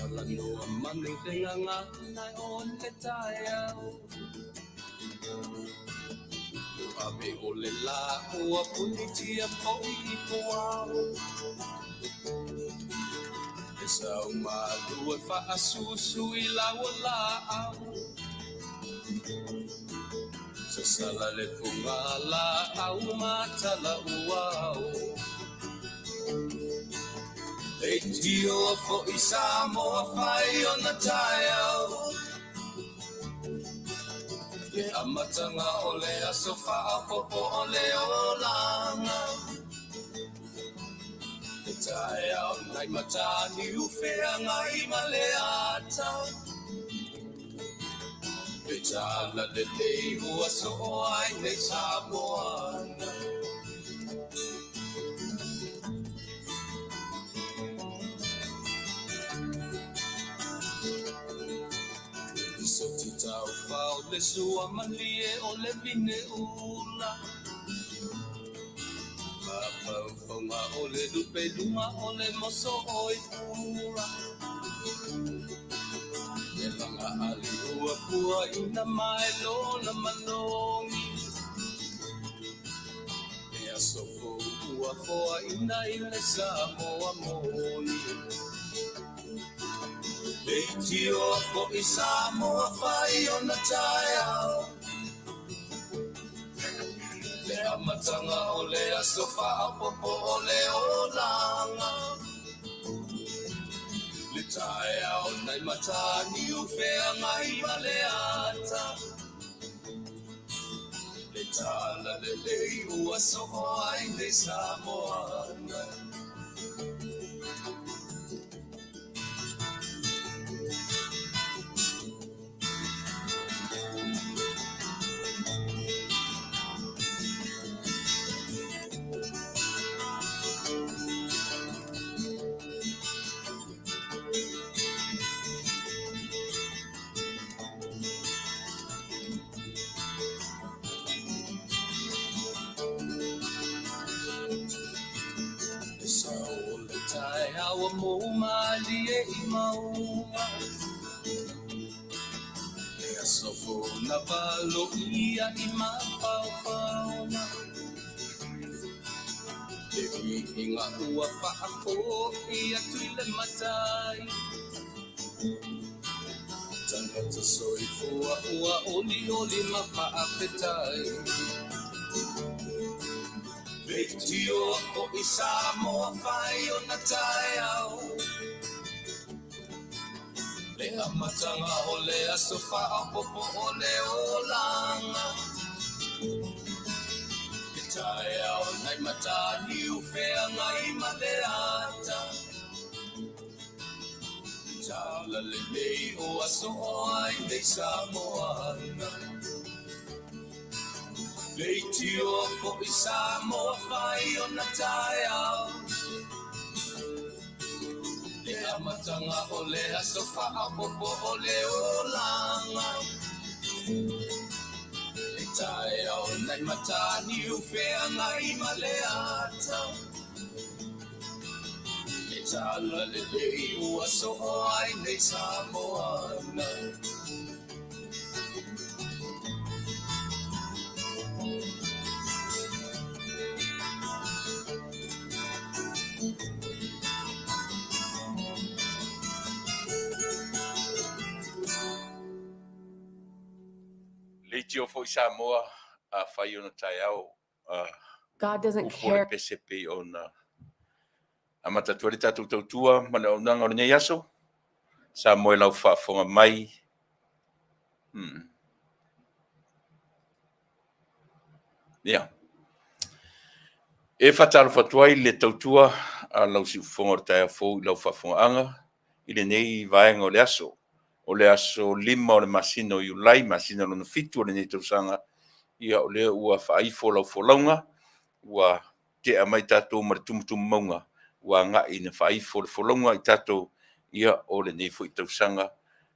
Talanoa manu le gagana o le taeao. Ave o le lā ua punitia foi i puao. E sau malu e faasusu i lau laau. Sasala le fugalaau ma talauao. Leitioa foi Samoa fai ona taeao. Le amataga o le aso faaopoopo o le olaga. Le taeao nai Mataniu Feagai ma le ata. Le tala lelei ua soo ai nei Samoana. Le soti taufao le sua malie o le vine ula. Mafaufauga o le lupe luga o le moso o i pula. Le laga ali ua pua ina mai lona manogi. Le aso fou ua foaina i le Samoa moni. Leitioa foi Samoa fai ona taeao. Le amataga o le aso faaopoopo o le olaga. Le taeao nai Mataniu Feagai ma le ata. Le tala lelei ua soo ai nei Samoana. Le sao o le taeao ua mou malie i mauga. Le aso fou na valoia i mafaufauga. Le viiga ua faafoi atu i le Matai. Tagata soifua ua olioli ma faafetai. Leitioa foi Samoa fai ona taeao. Le amataga o le aso faaopoopo o le olaga. Le taeao nai Mataniu Feagai ma le ata. Le tala lelei ua soo ai nei Samoana. Leitioa foi Samoa fai ona taeao. Le amataga o le aso faaopoopo o le olaga. Le taeao nai Mataniu Feagai ma le ata. Le tala lelei ua soo ai nei Samoana. Leitioa foi Samoa a fai ona taeao a God doesn't upu o le care pese pei ona amata atu ai le tatou tautua ma le auaunaga o lenei aso. Samoa i lau faafofoga mai. Ia. E faatalofa atu ai le tautua a lau siufofoga o le taeao fou i lau faafofogaaga i lenei vaega o le aso. O le aso 5 o le masina o Iulai, masina lona 7 o lenei tausaga, ia o lea ua faaifo lau folauga, ua tea mai tatou ma le tumutumu mauga, ua agai ina faaifo le folauga i tatou, ia o lenei foi tausaga.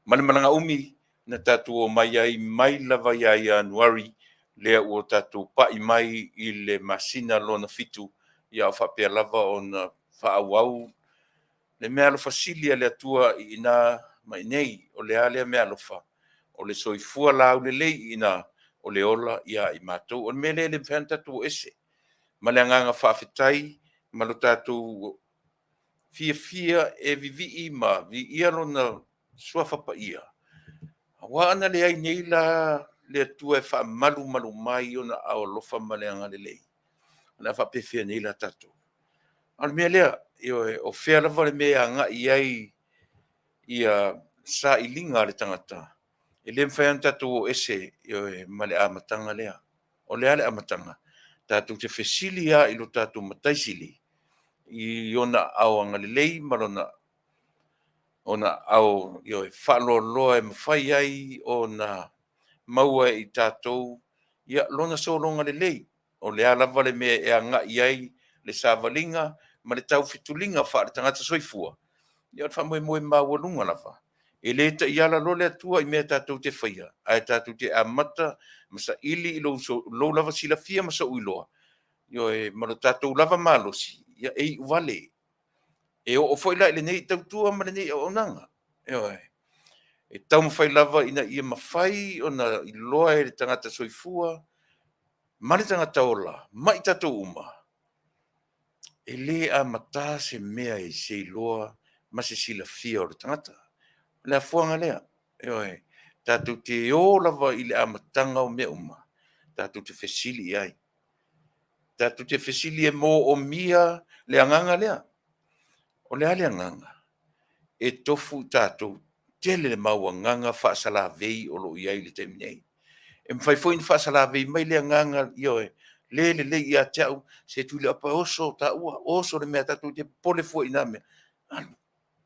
Ma le malaga umi na tatou omai ai mai lava ia Ianuari, lea ua tatou pai mai i le masina lona 7, ia o faapea lava ona faaauau Le meaalofa sili a le Atua i ina ma inei, o le a lea meaalofa? O le soifua laulelei i ina, o le ola ia i matou. O le mea lea e le mafai ona tatou o ese ma le agaga faafetai ma lo tatou fiafia e vivii ma viia lona suafa paia. Aua ana leai nei la le Atua e faamalumalu mai i ona aao alofa ma le agalelei, o le a faapefea nei la tatou? A o le mea lea, ioe, o fea lava le mea e agai i ai ia sailiga a le tagata, e le mafai ona tatou o ese, ioe, ma le amataga lea. O le a le amataga? Tatou te fesili lava i lo tatou Matai Sili i ona aao agalelei ma lona aao, ioe, faaloaloa e mafai ai ona maua e i tatou lona sologa lelei. O le a lava le mea e agai i ai le savaliga ma le taufetuliga faale-tagata soifua, ia o le faamoemoe maualuga lava. E le taiala loa le Atua i mea tatou te faia, ae tatou te amata ma saili i lou lava silafia ma sou iloa, ioe, ma lo tatou lava malosi, ia e iuvale. E oo foi la i lenei tautua ma lenei auaunaga, ioe, e taumafai lava ina ia mafai ona iloa e le tagata soifua ma le tagata ola ma i tatou uma, e le amata se mea i se iloa ma se silafia o le tagata. O le afuaga lea, ioe, tatou te o lava i le amataga o mea uma, tatou te fesili i ai. Tatou te fesili e moomia le agaga lea. O le a le agaga? E tofu i tatou, tele le mau agaga faasalavei o lo o i ai i le taimi nei. E mafai foi ona faasalavei mai le agaga, ioe, le lelei ia te au, se Tuilaepa e oso taua, oso le mea, tatou te popole fua i na mea. Alu,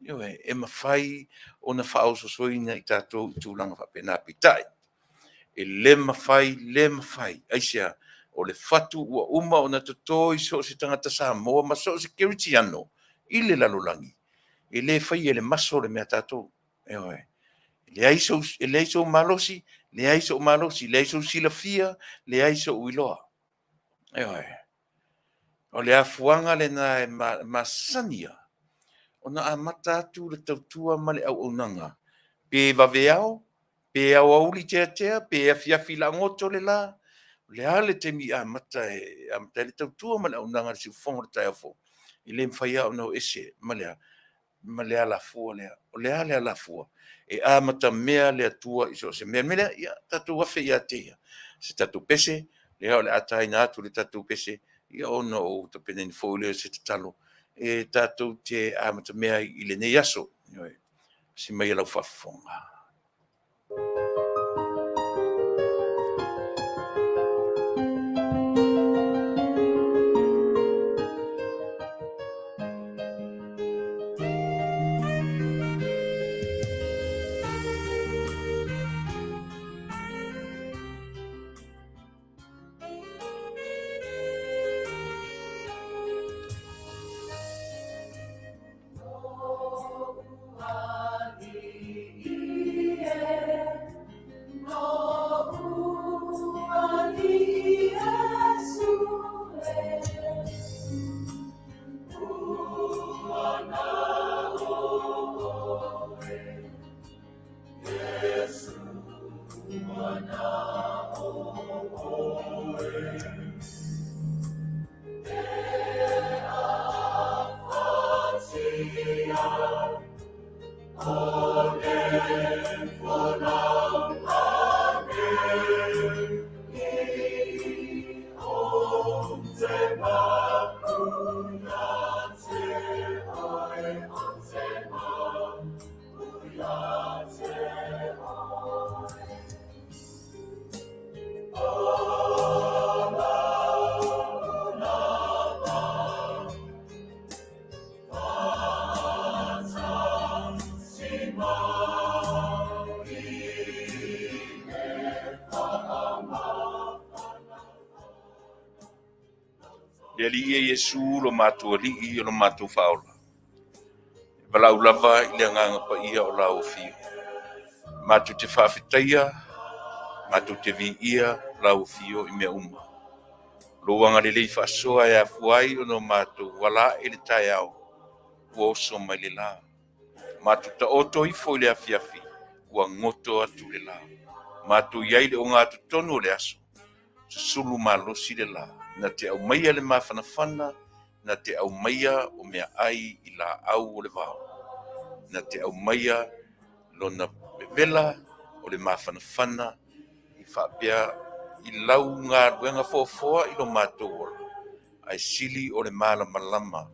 ioe, e mafai ona faaosoosoina i tatou i tulaga faapena. Peitai, e le mafai, le mafai. Aisea? O le fatu ua uma ona toto i so o se tagata Samoa ma so o se kerisiano i le lalolagi, e le faia e le maso le mea a tatou. Ioe. E leai sou malosi, leai sou malosi, leai sou silafia, leai sou iloa. Ioe. O le afuaga lena e masani ai ona amata atu le tautua ma le auaunaga, pe vaveao, pe aoauli teatea, pe afiafi lagoto le la, o le a le taimi e amata ai le tautua ma le auaunaga i le siufofoga o le taeao fou, e le mafai lava ona o ese ma le a? Ma le alafua lea. O le a le alafua? E amatamea le Atua i so o se mea. O le mea lea, ia tatou afe ia te Ia se tatou pese, lea o le a taina atu le tatou pese, ia ona ou tapenaina foi lea o se tatalo e tatou te amatamea ai i lenei aso. Ioe. Tasi maia lau faafofoga. Le Alii e Iesu lo matou Alii o lo matou Faaola, e valaau lava i le Agaga Paia o lau Afio. Matou te faafetaia, matou te viia lau Afio i mea uma. Lou agalelei faasoa e afua ai ona o matou ala ae i le taeao. ua oso mai le la. Matou taoto ifo i le afiafi, ua goto atu le la. Matou i ai i le ogatotonu o le aso, susulu malosi le la, na te aumaia le mafanafana, na te aumaia o meaai i laau o le vao, na te aumaia lona vevela o le mafanafana i faapea i lau galuega foafoa i lo matou ola, ae sili o le malamalama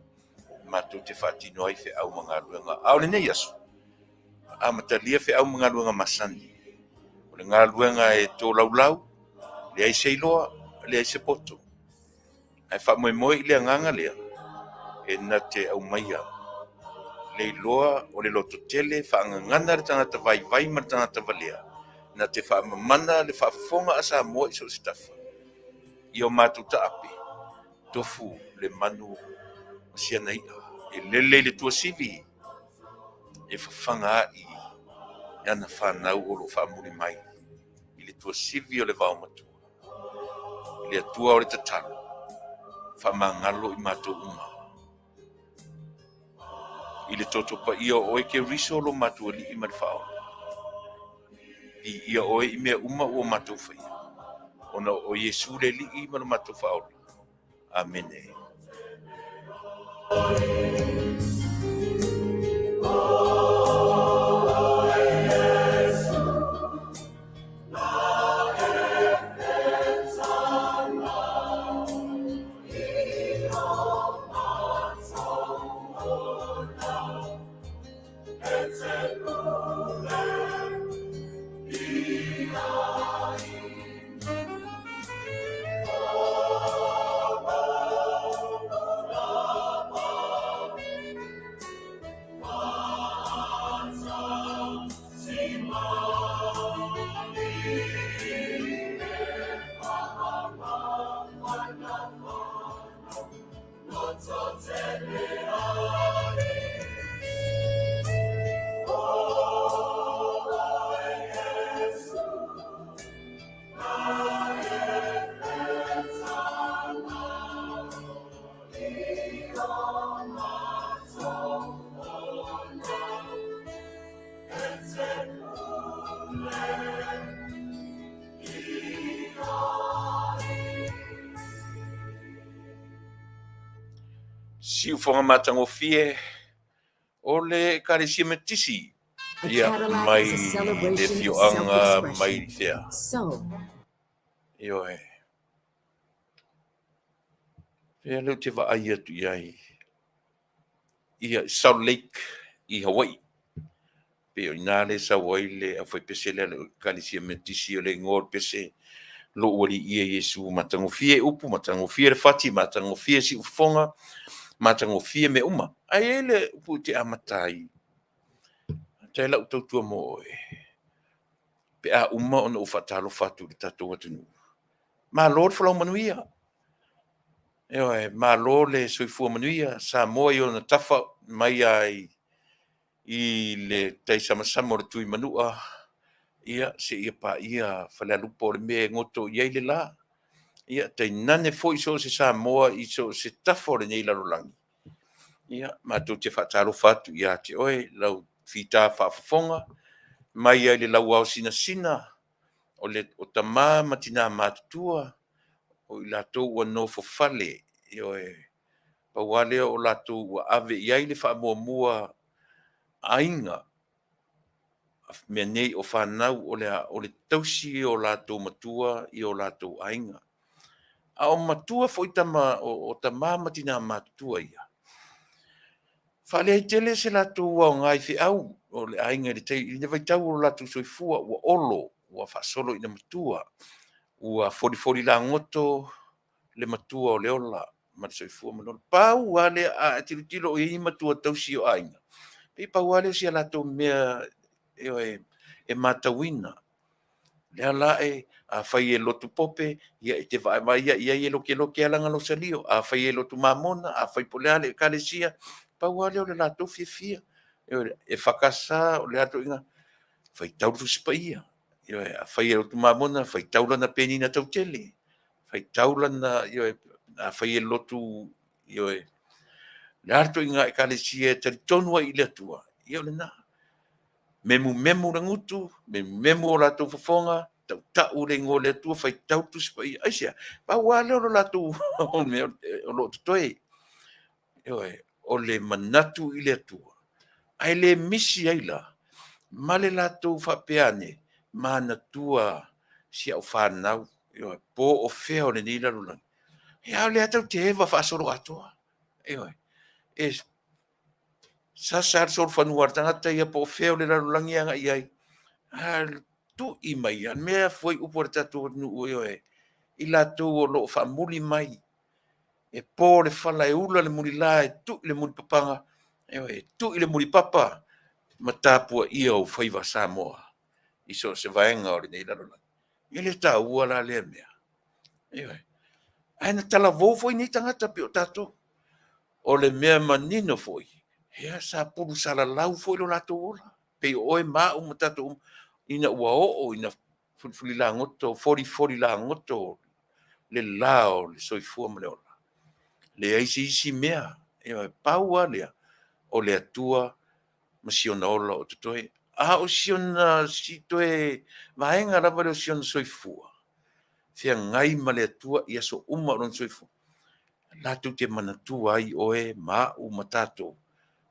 matou te faatino ai feau ma galuega. A o lenei aso, amatalia feau ma galuega masani, o le galuega e tolaulau, leai se iloa, leai se poto. Ae faamoemoe i le agaga lea e na te aumaia le iloa o le lototele, faagagana le tagata vaivai ma le tagata valea, na te faamamana le faafofoga a Samoa i so o se tafa. Ia o matou taape, tofu le manu ma si ana i'a e lele i le tuasivi e fafaga ai i ana fanau o lo o faamuli mai i le tuasivi o le vaomatua. I le Atua o le tatalo, faamagalo i matou uma. I le toto paia o oe Keriso lo matou Alii ma le Faaola. Viia oe i mea uma ua matou faia, ona o Iesu le Alii ma lo matou Faaola. Amene. Siufofoga matagofie o le Ekalesia Metotisi ia mai le afioaga mai fea. Ioe. Fea lea ou te vaai atu i ai? Ia, Salt Lake i Hawaii. Pei o i ina lea e sau ai le aufaipese lea a le Ekalesia Metotisi, o le igoa o le pese, Lou Alii e Iesu. Matagofie upu, matagofie le fati, matagofie siufofoga, matagofie mea uma. Ae i ai le upu ou te amata ai, faafetai lau tautua mo oe, pe a uma ona ou faatalofa atu i le tatou atunuu. Malo le folau manuia. Ioe, malo le soifua manuia, Samoa i ona tafa mai ai i le taisamasama o le Tuimanua, ia, seia paia Falealupo o le mea e goto i ai le la. Ia, tainane foi so o se Samoa i so o se tafa o lenei lalolagi. Ia, matou te faatalofa atu ia te oe, lau fita faafofoga, mai ai le lauao sinasina, o le o tama ma tina matutua, o i latou ua nofo fale, ioe, pau lava lea o latou ua ave i ai le faamuamua aiga, mea nei o fanau o le a, o le tausi o latou matua i o latou aiga. A o matua foi tama, o tama ma tina matutua ia, faaleai tele se latou aoga i feau o le aiga i le tai, i le vaitau o lo latou soifua, ua olo, ua faasolo ina matua, ua folifoli lagoto le matua o le ola ma le soifua ma le ola. Pau lava lea, a e tilotilo o i ai ni matua tausi o aiga, pei pau lava lea o si a latou mea e, e matauina. Lea la e, afai e lotu Pope, ia e te vaavaai i ai e lokeloke lava lana losalio. Afai e lotu Mamona, afai po o le a le Ekalesia, pau lava lea o le latou fiafia. E EFKS, o le a ituaiga, faitau le Tusi Paia. Ioe, afai e lotu Mamona, faitau lana penina tautele, faitau lana, ioe, afai e lotu, ioe, Le a le ituaiga Ekalesia e talitonu ai i le Atua, ia o lena. Memumemu le gutu, memumemu o latou fofoga, tautau le igoa o le Atua, faitau le Tusi Paia. Aisea? Pau lava lea o lo latou mea o lo o totoe. Ioe, o le manatu i le Atua. Ae le misi ai la ma le latou faapea ane, manatua si au fanau, ioe, po o fea o lenei lalolagi. Ia a o lea tatou te eva faasoloatoa. Ioe, e sasa le solofanua a le tagata ia po o fea o le lalolagi e agai i ai. A tui mai ia mea foi upu a le tatou atunuu, ioe, i latou o lo o faamuli mai, e po le fala e ula le mulila e tui le mulipapaga, ioe, e tui le mulipapa ma tapuaia ou faiva Samoa i so o se vaega o lenei lalolagi. E le taua la lea mea. Ioe. Ae na talavou foi nei tagata pei o tatou. O le mea manino foi, ia sa pulu salalau foi lo latou ola, pei o oe ma au ma tatou uma, ina ua oo ina fulifuli lagoto, folifoli lagoto le la o le soifua ma le ola. Leai se isi mea, ioe, pau lava lea, o le Atua ma si ona ola o totoe. A o si ona si toe vaega lava lea o si ona soifua, feagai ma le Atua i aso uma o lona soifua, latou te manatua ai oe ma au ma tatou,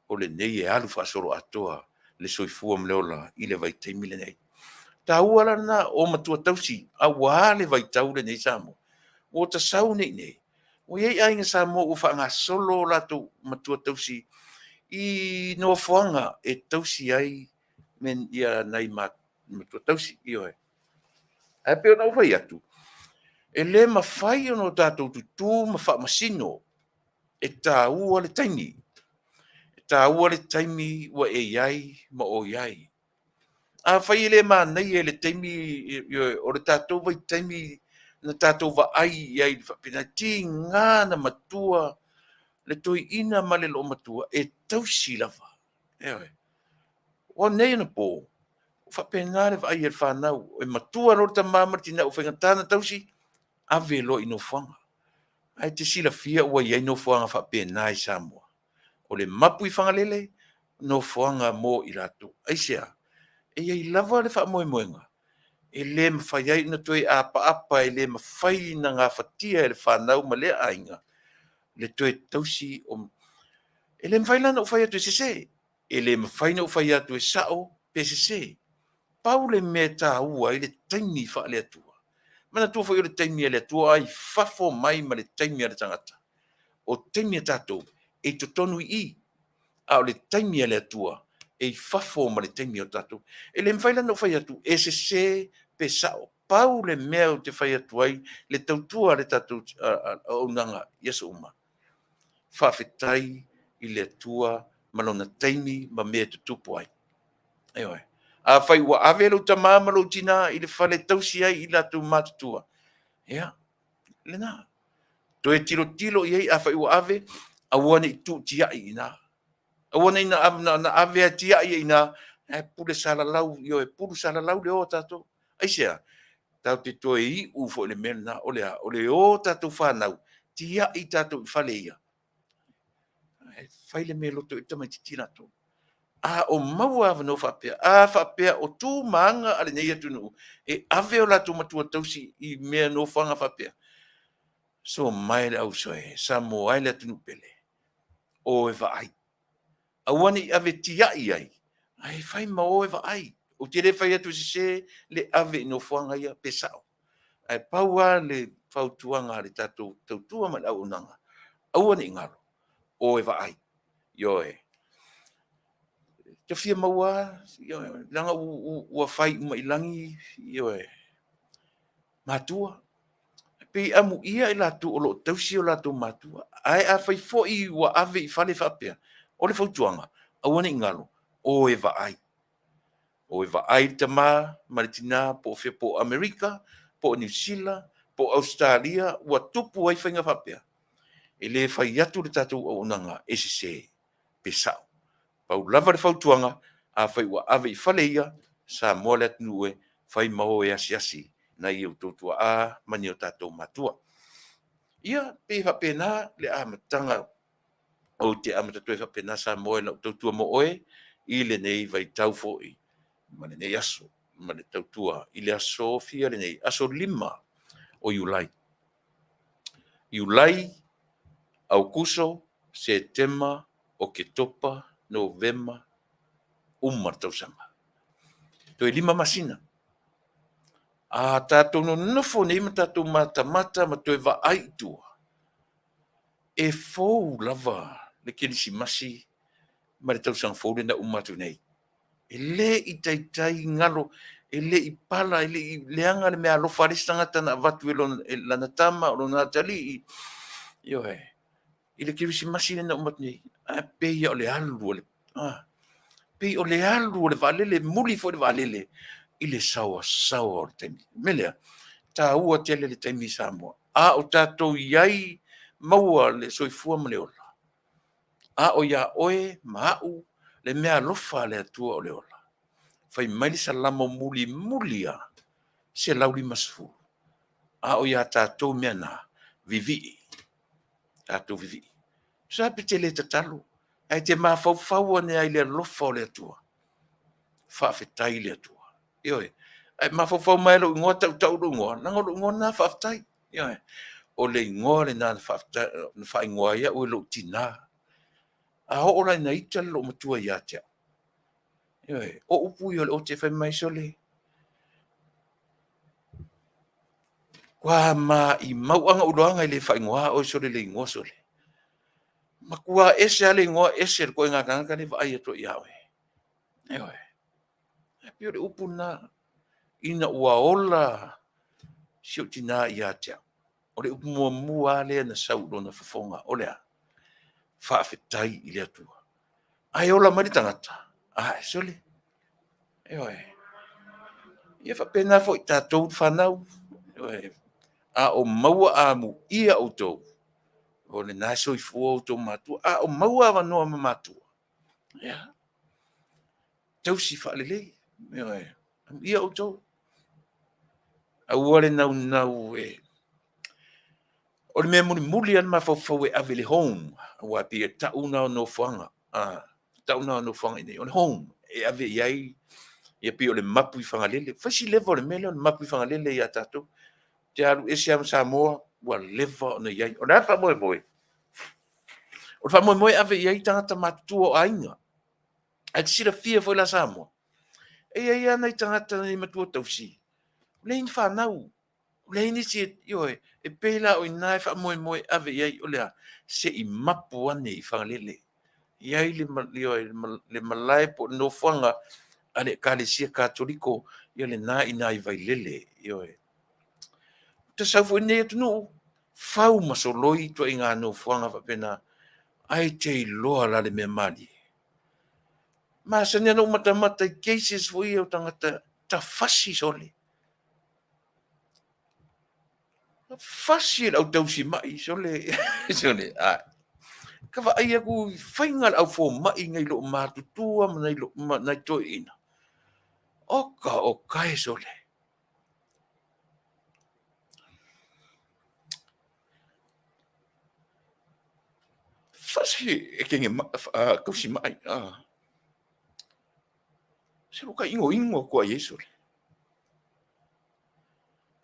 o lenei e alu faasoloatoa le soifua ma le ola i le vaitaimi lenei. Taua la lena o matua tausi aua le vaitau lenei Samoa. Ua ta sau nei i nei, ua i ai aiga Samoa ua faagasolo o latou matua tausi i nofoaga e tausi ai ia nai matua tausi. Ioe. Ae pei ona ou fai atu, e le mafai ona o tatou tutū ma faamasino, e taua le taimi. E taua le taimi ua e i ai ma o i ai. Afai e le manaia i le taimi, o le tatou vaitaimi na tatou vaai i ai faapena, tiga na matua le toeaina ma le loomatua e tausi lava. Ioe. Ua nei ona po, faapena le vaai a le fanau, e matua loa le tama ma le tina ua faigata ona tausi, ave loa i nofoaga. Ae te silafia ua i ai nofoaga faapena i Samoa. O le mapu i Fagalele, nofoaga mo i latou. Aisea? E i ai lava le faamoemoega e le mafai ai ona toe apaapa, e le mafai ona gafatia e le fanau ma lea aiga le toe tausi o... E le mafai la ona ou fai atu e sese, e le mafai ona ou fai atu e sao pe sese. Pau le mea e taua ai le taimi faale-Atua. Manatua foi o le taimi a le Atua i fafo mai ma le taimi a le tagata. O taimi a tatou e i totonu i i, a o le taimi a le Atua e i fafo ma le taimi o tatou. E le mafai la ona ou fai atu e sese pe sao. Pau le mea ou te fai atu ai le tautua a le tatou auaunaga i aso uma, faafetai i le Atua ma lona taimi ma mea e tutupu ai. Ioe. Afai ua ave lou tama ma lou tina i le fale e tausi ai i latou matutua, ia, lena. Toe tilotilo i ai, afai ua ave, aua ne i tuu tiai i ina. Aua ne i na ave a tiai i ina, ae pule salalau, ioe, pulu salalau le o a tatou. Aisea? Tatou te toe iu foi i le mea lena, o le a? O le o tatou fanau, tiai tatou i fale ia. Ae fai le mea e loto i ai le tamaitiiti latou. A o maua avanoa faapea, a faapea o tu ma aga a lenei atunuu e ave o latou matua tausi i mea nofoaga faapea, so mae le ausoe, Samoa e le atunuu pele, o e vaai. Aua ne i ave tiai ai, ae fai ma o e vaai. Ou te le fai atu e sese le ave i nofoaga ia pe sao. Ae pau lava le fautuaga a le tatou tautua ma le auaunaga, aua ne i galo, o e vaai. Ioe. Te fia maua, ioe, leaga ua fai uma i lagi, ioe, matua. Pei amuia i latou o lo o tausi o latou matua. Ae afai foi ua ave i fale faapea, o le fautuaga, aua ne i galo, o e vaai. O e vaai le tama ma le tina po o fea, po o Amerika, po o Niu Sila, po o Ausetalia, ua tupu ai faiga faapea. E le fai atu le tatou auaunaga e sese pe sao. Pau lava le fautuaga, afai ua ave i fale ia, Samoa le atunuu e fai ma o e asiasi nai o outou tuaa ma ni o tatou matua. Ia, pei e faapena le amataga. Ou te amata atu ai faapena Samoa i lau tautua mo oe i lenei vaitau foi ma lenei aso ma le tautua i le aso fia lenei, aso 5 o Iulai. Iulai, Aokuso, Setema, Oketopa, Novema, uma le tausaga. Toe 5 masina. A tatou nonofo nei ma tatou matamata ma toe vaai i tua, e fou lava le Kerisimasi ma le tausaga fou lena uma atu nei. E le i taitai galo, e le i pala, e le i leaga le meaalofa a le isi tagata na avatu e lana tama o lona atalii. Ioe, i le Kerisimasi lena uma atu nei, ae pei o le alu o le, pei o le alu o le vaalele, muli foi le vaalele i le saoasaoa o le taimi. O le mea lea, taua tele le taimi i Samoa. A o tatou i ai maua le soifua ma le ola, a o ia oe ma au le meaalofa a le Atua o le ola. Fai mai le Salamo mulimuli lava, 150, a o ia tatou mea na, vivii, tatou vivii. Tusa pe te le tatalo, ae te mafaufau ane ai i le alofa o le Atua, faafetai i le Atua. Ioe, ae mafaufau mai lou igoa, tautau lou igoa, leaga o lou igoa lena faafetai. Ioe, o le igoa lena na faaigoa ai au e lou tina. A oo la ina ita le loomatua ia te au, ioe, o upu ia o le ote fai mai, sole, ua maimau ana ou iloaga e le faaigoa oe sole i le igoa sole. Matua ese lava le igoa, ese le ituaiga tagata lea e vaai atu ai ia oe. Ioe. E pei o le upu lena, ina ua ola si ou tina ia te au, o le upu muamua lava lea na sau i lona fofoga, o le a? Faafetai i le Atua. Ae ola mai le tagata, ai sole, ioe. Ia faapena foi tatou fanau, ioe. A o maua amuia outou, o lena e soifua outou matua. A o maua avanoa ma matua, ia, tausi faalelei, ioe, amuia outou. Aua le naunau e... O le mea mulimuli lava le mafaufau e ave i le home, aua e pei e tau na o nofoaga, tau na o nofoaga i inei, o le home e ave i ai, ia pei o le mapu i Fagalele. Fai si leva o le mea lea o le mapu i Fagalele ia tatou. Te alu ese lava ma Samoa, ua leva ona i ai. O le a le faamoemoe? O le faamoemoe e ave i ai tagata matutua o aiga. Ae te silafia foi la Samoa, e i ai lava nai tagata nai matua tausi, leai ni fanau, leai nisi, ioe, e pei la o i ina e faamoemoe e ave i ai, o le a? Se i mapu ane i Fagalele. I ai le malae po o le nofoaga a le Ekalesia Katoliko, ia lena i ina i Vailele, ioe. Ta sau foi i lenei atunuu, fau ma soloi ituaiga nofoaga faapena, ae te iloa la le mea malie. Masani ona ou matamata i cases foi ia o tagata tafasi sole. Fasi e le au tausimai sole, sole, ai. Ka vaai atu i faiga a le au fomai nai loo matutua ma nai toeaiina. Oka oka e sole. Fasi e kenge tausimai. Se ka ingoingo atu ai e sole.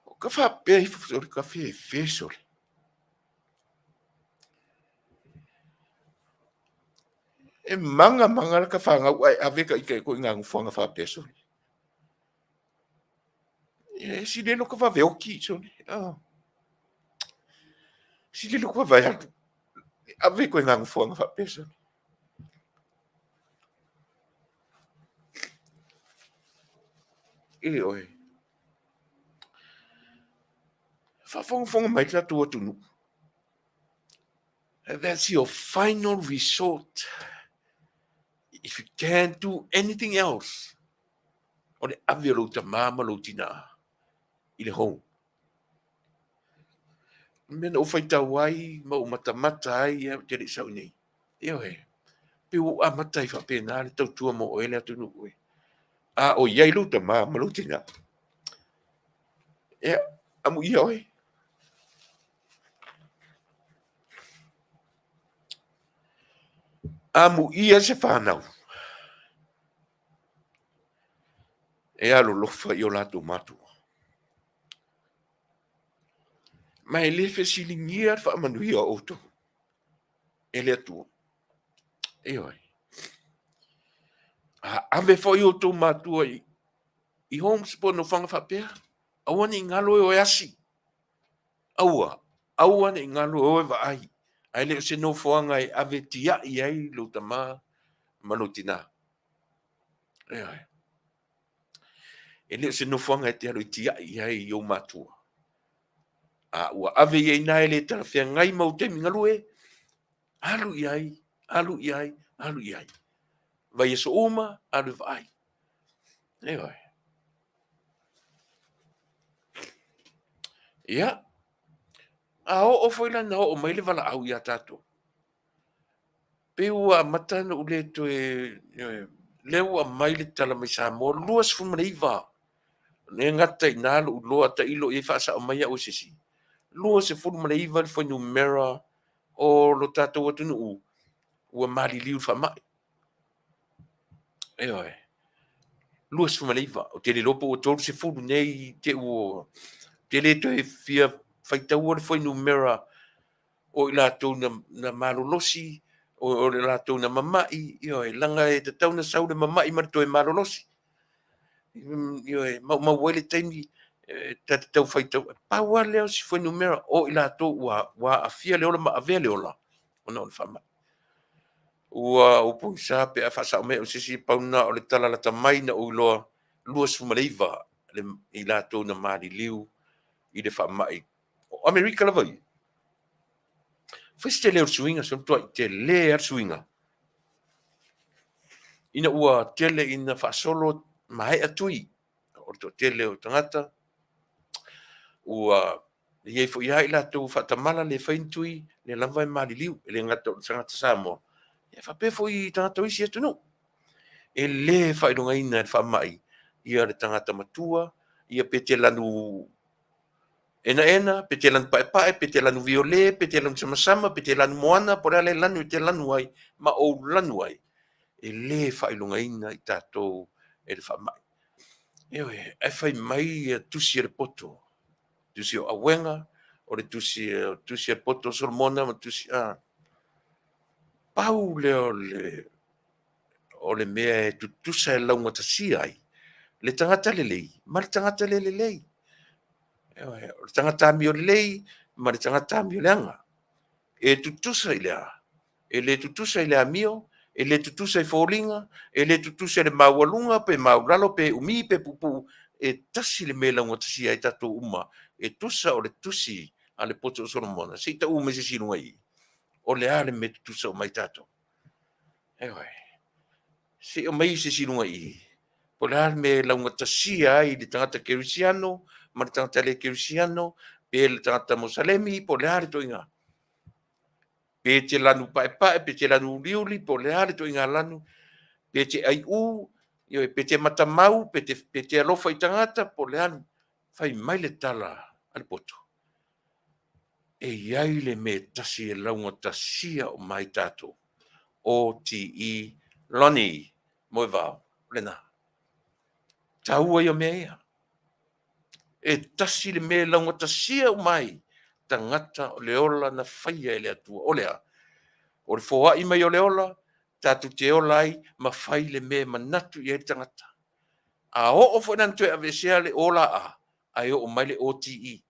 O ka faapea ifo sole, ka fefe sole. E maga maga la ka fanau ae ave ka ita i ituaiga nofoaga faapea sole. E silelo ka vave oki sole. Silelo ka vave alu. Ave i ituaiga nofoaga faapea sole. Ioe. Faafogafoga mai le tatou atunuu. That's your final resort. If you can't do anything else, o le ave o lou tamā ma lou tinā i le home. O le mea na ou faitau ai ma ou matamata ai, ou te le i sau i nei. Ioe, pei ua ou amata ai faapena le tautua mo oe le atunuu e. A o i ai lou tamā ma lou tinā, ia, amuia oe. Amuia se fanau e alolofa i o latou matua. Ma e le fesiligia le faamanuia o outou e le Atua. Ioe. A ave foi outou matua i homes po o nofoaga faapea, aua ne i galo e o e asi. Aua, aua ne i galo e o e vaai, ae le o se nofoaga e ave tiai ai lou tama ma lou tinā. Ioe. E le o se nofoaga e te alu e tiai ai i ou matua. A ua ave i ai i ina e le talafeagai ma ou taimi galue, alu i ai, alu i ai, alu i ai. Vaiaso uma, alu e vaai. Ioe. Ia, a oo foi la ina oo mai le valaau ia tatou, pei ua amata ona ou le toe, ioe, lea ua aumai le tala mai Samoa, 29, le gata i ina lou iloa tailo i ai faasao mai au e se isi, 29 le fuainumera o lo tatou atunuu ua maliliu i le faamai. Ioe. 29, ou te le iloa po ua 30 nei te ua, te le toe fia faitaua le fuainumera o i latou na malolosi, o le latou na mama'i, ioe, leaga e tatau ona sau le mama'i ma le toe malolosi. Ioe, maumau ai le taimi ta te tau faitau. Pau lava lea o si fuainumera o i latou ua aafia le ola ma avea le ola ona o le faamai. Ua ou pogisa pe a faasao mai au e se isi, pau lena o le tala lata mai na ou iloa 29 i latou na maliliu i le faamai. O Amerika lava ia. Fai se tele o le suiga, se matuai tele lava le suiga. Ina ua tele ina faasolo maea tui o le toatele o tagata, ua i ai foi lava i latou faatamala le fai ni tui, lea lava e maliliu, e le gata o le tagata Samoa, e faapea foi i tagata o isi atunuu. E le faailogaina e le faamai ia le tagata matua, ia pe te lanu enaena, pe te lanu paepae, pe te lanu viole, pe te lanu samasama, pe te lanu moana, po o le a le lanu e te lanu ai, ma ou lanu ai, e le faailogaina i tatou e le faamai. Ioe, ae fai mai ia tusi a le poto, tusi o Auega, o le tusi, tusi a le poto o Solomona ma tusi a pau lea o le mea e tutusa e laugatasia ai le tagata lelei ma le tagata le lelei. Ioe, o le tagata amio lelei ma le tagata amio leaga. E tutusa i le a? E le tutusa i le amio, e le tutusa i foliga, e le tutusa i le maualuga pe maulalo pe umi pe puupuu, e tasi le mea e laugatasia ai tatou uma, e tusa o le tusi a le poto o Solomona, se i tau mai se isi i luga i i. O le a le mea e tutusa uma ai tatou? Ioe. Se i aumai se isi i luga i i. Po o le a le mea e laugatasia ai le tagata kerisiano ma le tagata le kerisiano, pe le tagata Mosalemi, po o le a le ituaiga. Pe te lanu paepae, pe te lanu uliuli, po o le a le ituaiga lanu, pe te aiu, ioe, pe te matamau, pe te alofa i tagata, po o le a, fai mai le tala a le poto. E i ai le mea e tasi e laugatasia uma ai tatou. O-T-E, Lonnie, Moevao, o lena. Taua ia mea ia. E tasi le mea e laugatasia uma ai tagata o le ola na faia e le Atua. O le a? O le foai mai o le ola, tatou te ola ai ma fai le mea e manatu i ai le tagata. A oo foi la ina toe aveesea le O la A, ae oo mai le O-T-E.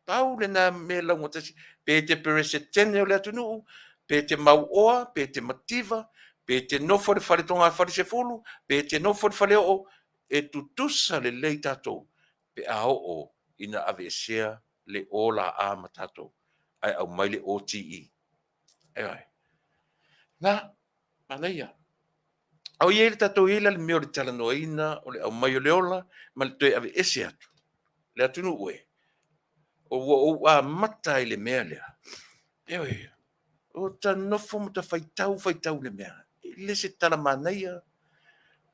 Pau lena mea e laugatasi, pe te peresetene o le atunuu, pe te mauoa, pe te mativa, pe te nofo i le fale togafale 10, pe te nofo i le fale oo, e tutusa lelei tatou pe a oo ina aveesea le O la A ma tatou, ae aumai le O-T-E. Ioe. Na, manaia. A o i ai le tatou i ai la le mea o le talanoaina o le aumai o le ola ma le toe aveese atu le atunuu e. Ua ou amata i le mea lea. Ioe, o ta nofo ma ta faitau faitau i le mea. E le se tala manaia,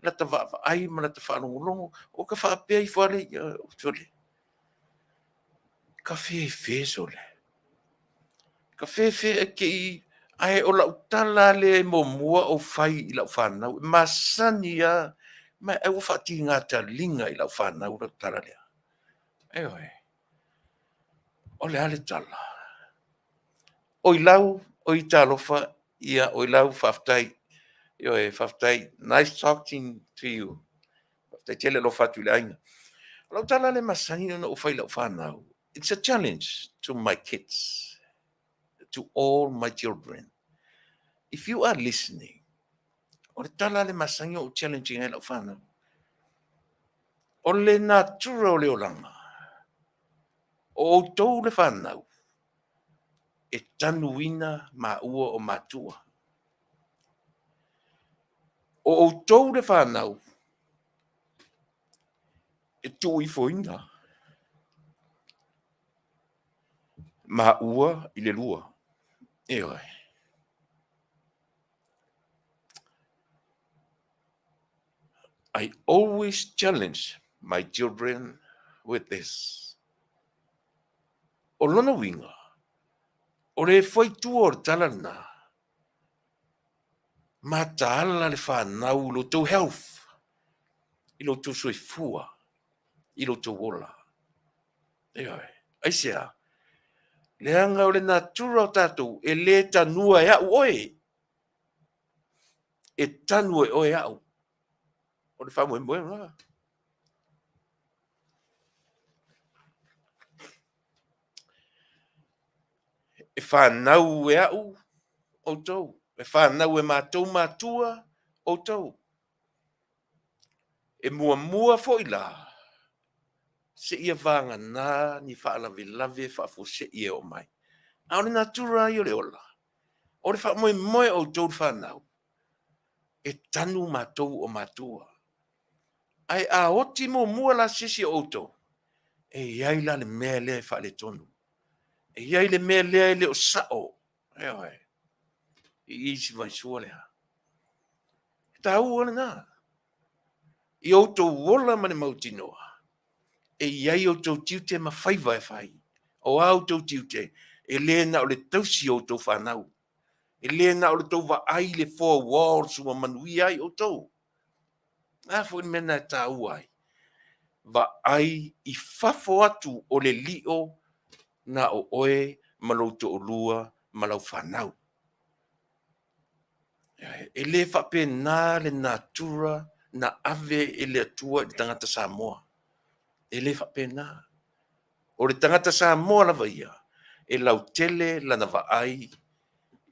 lata vaavaai ma lata faalogologo, o ka faapea ifo lava lea, sole, ka fefe sole. Ka fefe ae te i Ae o lau tala lea e muamua ou fai i lau fanau, e masani lava, ma ai ua faatiga taliga i lau fanau lau tala lea. Ioe. O le a le tala? Oi lau, oi talofa, ia oi lau faafetai. Ioe, faafetai. Nice talking to you. Faafetai tele alofa atu i le aiga. O lau tala lea masani ona ou fai i lau fanau. It's a challenge to my kids, to all my children. If you are listening, o le tala le masani o challenging ai lau fanau. O le natura o le olaga, o outou le fanau, e tanuina maua o matua. O outou le fanau, e tuuifoina maua i le lua. Ioe. I always challenge my children with this. O lona uiga, o le faitua o le tala lena, mataala le fanau i lo outou health, i lo outou soifua, i lo outou ola. Ioe. Aisea? Leaga o le natura o tatou, e le tanua e au oe. E tanu e oe au. O le faamoemoega. E fanau e au outou. E fanau e matou matua outou. E muamua foi la, seia vagana ni faalavelave faafuasei e oo mai. A o le natura ia o le ola, o le faamoemoe o outou le fanau, e tanu matou o matua. Ae a oti muamua la se isi o outou, e i ai la le mea lea e faaletonu. E i ai le mea lea e le o sao. Ioe. I isi vaisua lea. E taua lena. I outou ola ma le mautinoa, e i ai outou tiute ma faiva e fai. O a outou tiute, e le na o le tausi o outou fanau. E le na o le tou vaai i le four walls ua manuia ai outou. A foi le mea lena e taua ai. Vaai i fafo atu o le lio na o oe ma lou toalua ma lau fanau. E le faapena le natura na ave e le Atua i le tagata Samoa. E le faapena. O le tagata Samoa lava ia, e lautele lana vaai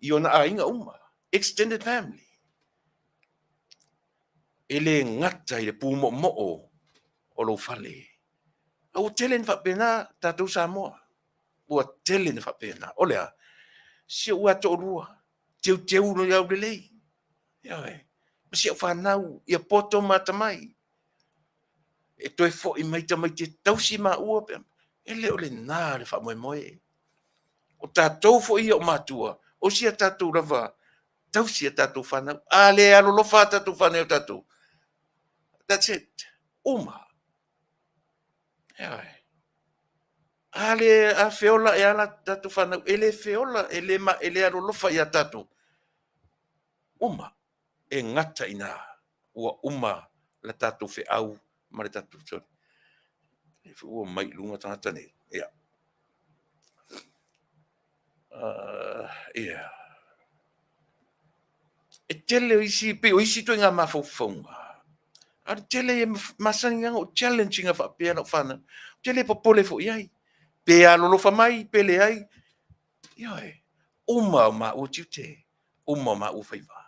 i ona aiga uma. Extended family. E le gata i le pumoomoo o lou fale. A ua tele na faapena tatou Samoa. Ua tele na faapena. O le a? Si ou lava toalua, teuteu le aulelei. Ioe. Ma si au fanau, ia poto ma atamai. E toe foi mai tamaiti e tausi maua pe. E le o lena le faamoemoe. O tatou foi ia o matua, o si a tatou lava tausi a tatou fanau. A le alolofa a tatou fanau ia tatou. That's it. Uma. Ioe. A le a feola e ala tatou fanau, e le feola, e le, ma, e le alolofa ia tatou. Uma. E gata i ina. Ua uma la tatou feau ma le tatou soli. E foi ua mai i luga tagata nei. Ia. Ia. E tele o isi, pei o isi ituaiga mafaufauga. A o le tele e masani lava ona ou challenge ina faapea lau fanau. Ou te le popole foi i ai. Pe alolofa mai, pe leai. Ioe, uma o maua tiute, uma o maua faiva.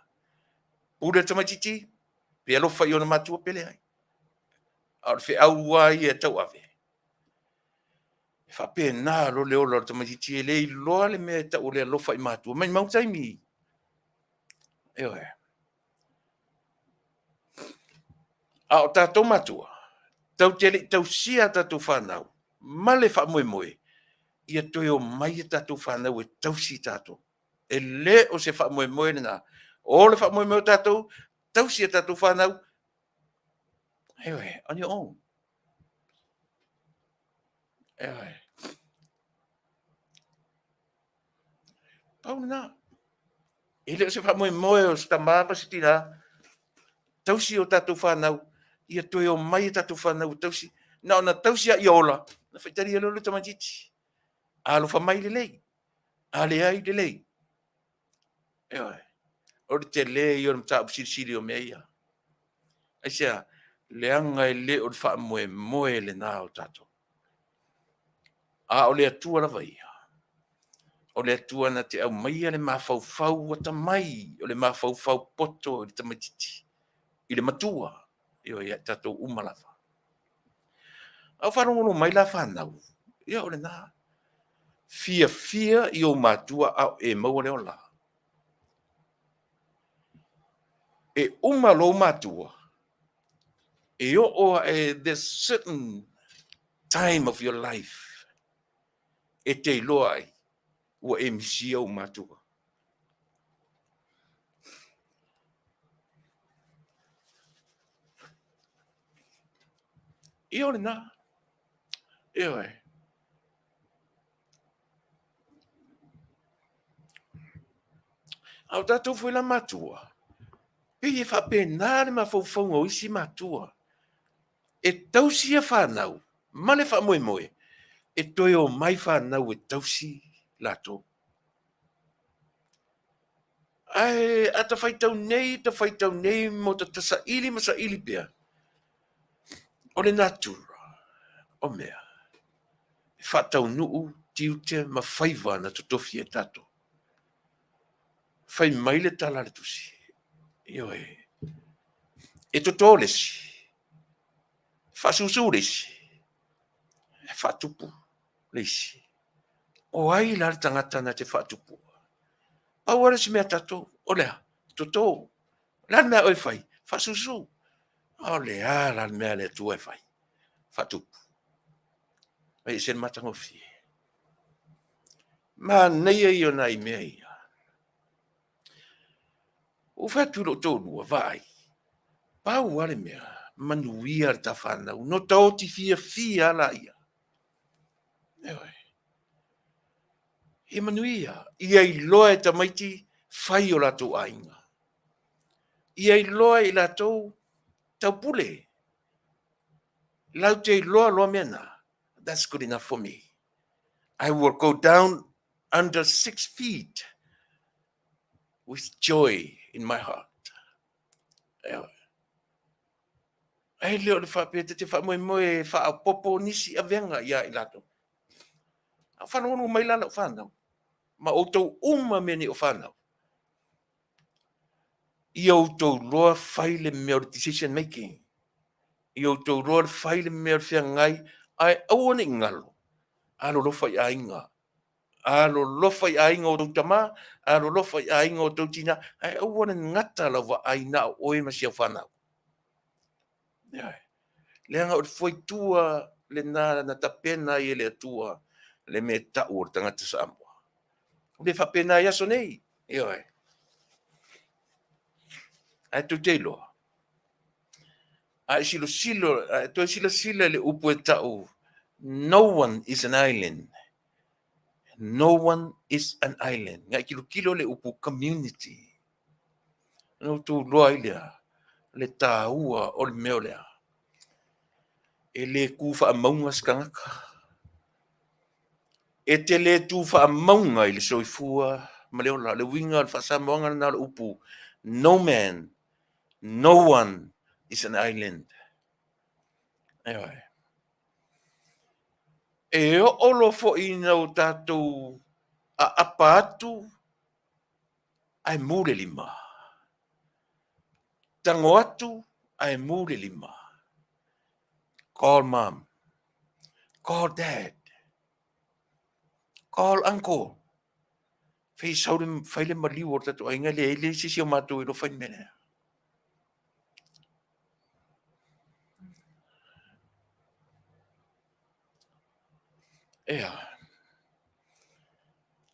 Pule le tamaitiiti, pe alofa i ona matua, pe leai. A o le feau lava ia e tauave, e faapena loa le ola o le tamaitiiti e le iloa le mea e tau o le alofa i matua. Maumau taimi. Ioe. A o tatou matua, tatou te le i tausia a tatou fanau ma le faamoemoe, ia toe omai a tatou fanau e tausi tatou. E le o se faamoemoe lena. O le faamoemoe o tatou, tausi a tatou fanau, ioe, on your own. Ioe. Pau lena. E le o se faamoemoe o se tama ma se tina tausi o tatou fanau, ia toe o mai e tatou fanau e tausi. Na ona tausi a ia ola, na faitalia loa le tamaitiiti. Alofa mai lelei, a leai lelei. Ioe. O le tele ia o le mataupu silisili o mea ia. Aisea? Leaga e le o le faamoemoe lena o tatou. A o le Atua lava ia, o le Atua na te aumaia le mafaufau atamai, o le mafaufau poto i le tamaitiiti, i le matua, ioe, ia i tatou uma lava. A o faalogologo mai la fanau, ia o lena. Fiafia i ou matua a o e maua le ola. E uma lou matua, e oo ae there's certain time of your life e te iloa ai ua e misia ou matua. Ia o lena. Ioe. A o tatou foi la matua, pei e faapena le mafaufauga o isi matua. E tausi ia fanau ma le faamoemoe e toe o mai fanau e tausi latou. Ae a ta faitau nei, ta faitau nei mo ta saili ma saili pea, o le natura o mea, e faataunuu tiute ma faiva na totofi e tatou. Fai mai le tala a le tusi, ioe, e toto le isi, e faasusu le isi, e faatupu le isi. O ai la le tagata na te faatupua? Pau lava le isi mea a tatou, o le a? Toto. O le a le mea a oe e fai? Faasusu. A o le a la le mea a le Atua e fai? Faatupu. E ese le matagofie. Manaia ia o nai mea ia. Ua ou fai atu i lou toalua, vaai, pau lava le mea, manuia le ta fanau, no taoti fiafia lava laia. Ioe. Ia manuia, ia iloa e tamaiti fai o latou aiga. Ia iloa e i latou taupule. Latou te iloa loa mea na. That's good enough for me. I will go down under 6 feet with joy in my heart. Ioe. Ae le o le faapea ta te faamoemoe e faaopoopo nisi avega ia i latou. A o faalogologo mai la lau fanau, ma outou uma mea nei o fanau, ia outou loa fai le mea o le decision making. Ia outou loa le fai le mea o le feagai, ae aua ne i galo, alolofa i aiga. Alolofa i aiga o outou tama, alolofa i aiga o outou tina, ae aua le gata lau vaai na o oe ma si au fanau. Ioe. Leaga o le fuaitua lena na tapena ai e le Atua le mea tau o le tagata Samoa. O le faapena i aso nei. Ioe. Ae tou te iloa, a e silosilo, a e toe silasila i le upu e tau, no one is an island. No one is an island. Ngai tilotilo le upu community. Na outou iloa ai lea, le taua o le mea o lea. E le tu faamauga se tagata. E te le tu faamauga i le soifua ma le ola. Le uiga o le faasamoaga lena o le upu, no man, no one is an island. Ioe. E oo loa foi ina o tatou aapa atu ae mu le lima. Tago atu ae mu le lima. Call mom. Call dad. Call uncle. Fai sau le, fai le maliu o le tatou aiga le le se isi o matou e iloa fai le mea lea. Ea.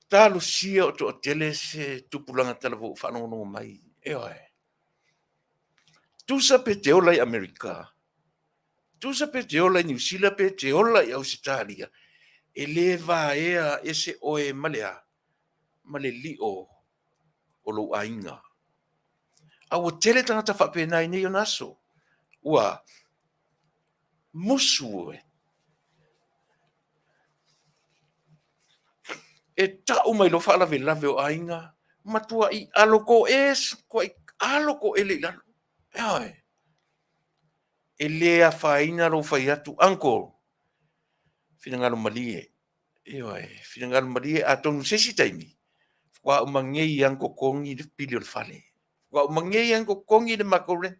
Talosia o toatele se tupulaga talavou o faalogologo mai. Ioe. Tusa pe te ola i Amerika, tusa pe te ola i Niu Sila pe te ola i Ausetalia, e le vaea ese oe ma le a? Ma le lio. o lou aiga. A ua tele tagata faapena i nei ona aso, ua musu e. E tau mai loa faalavelave o aiga, matuai alo e, matuai alo toele i lalo. Ioe. E le afaina lou fai atu, uncle, finagalo malie. Ioe, finagalo malie, atonu se isi taimi, faatoa uma nei lava ona totogi le pili o le fale. Faatoa uma nei lava ona totogi le matou rent.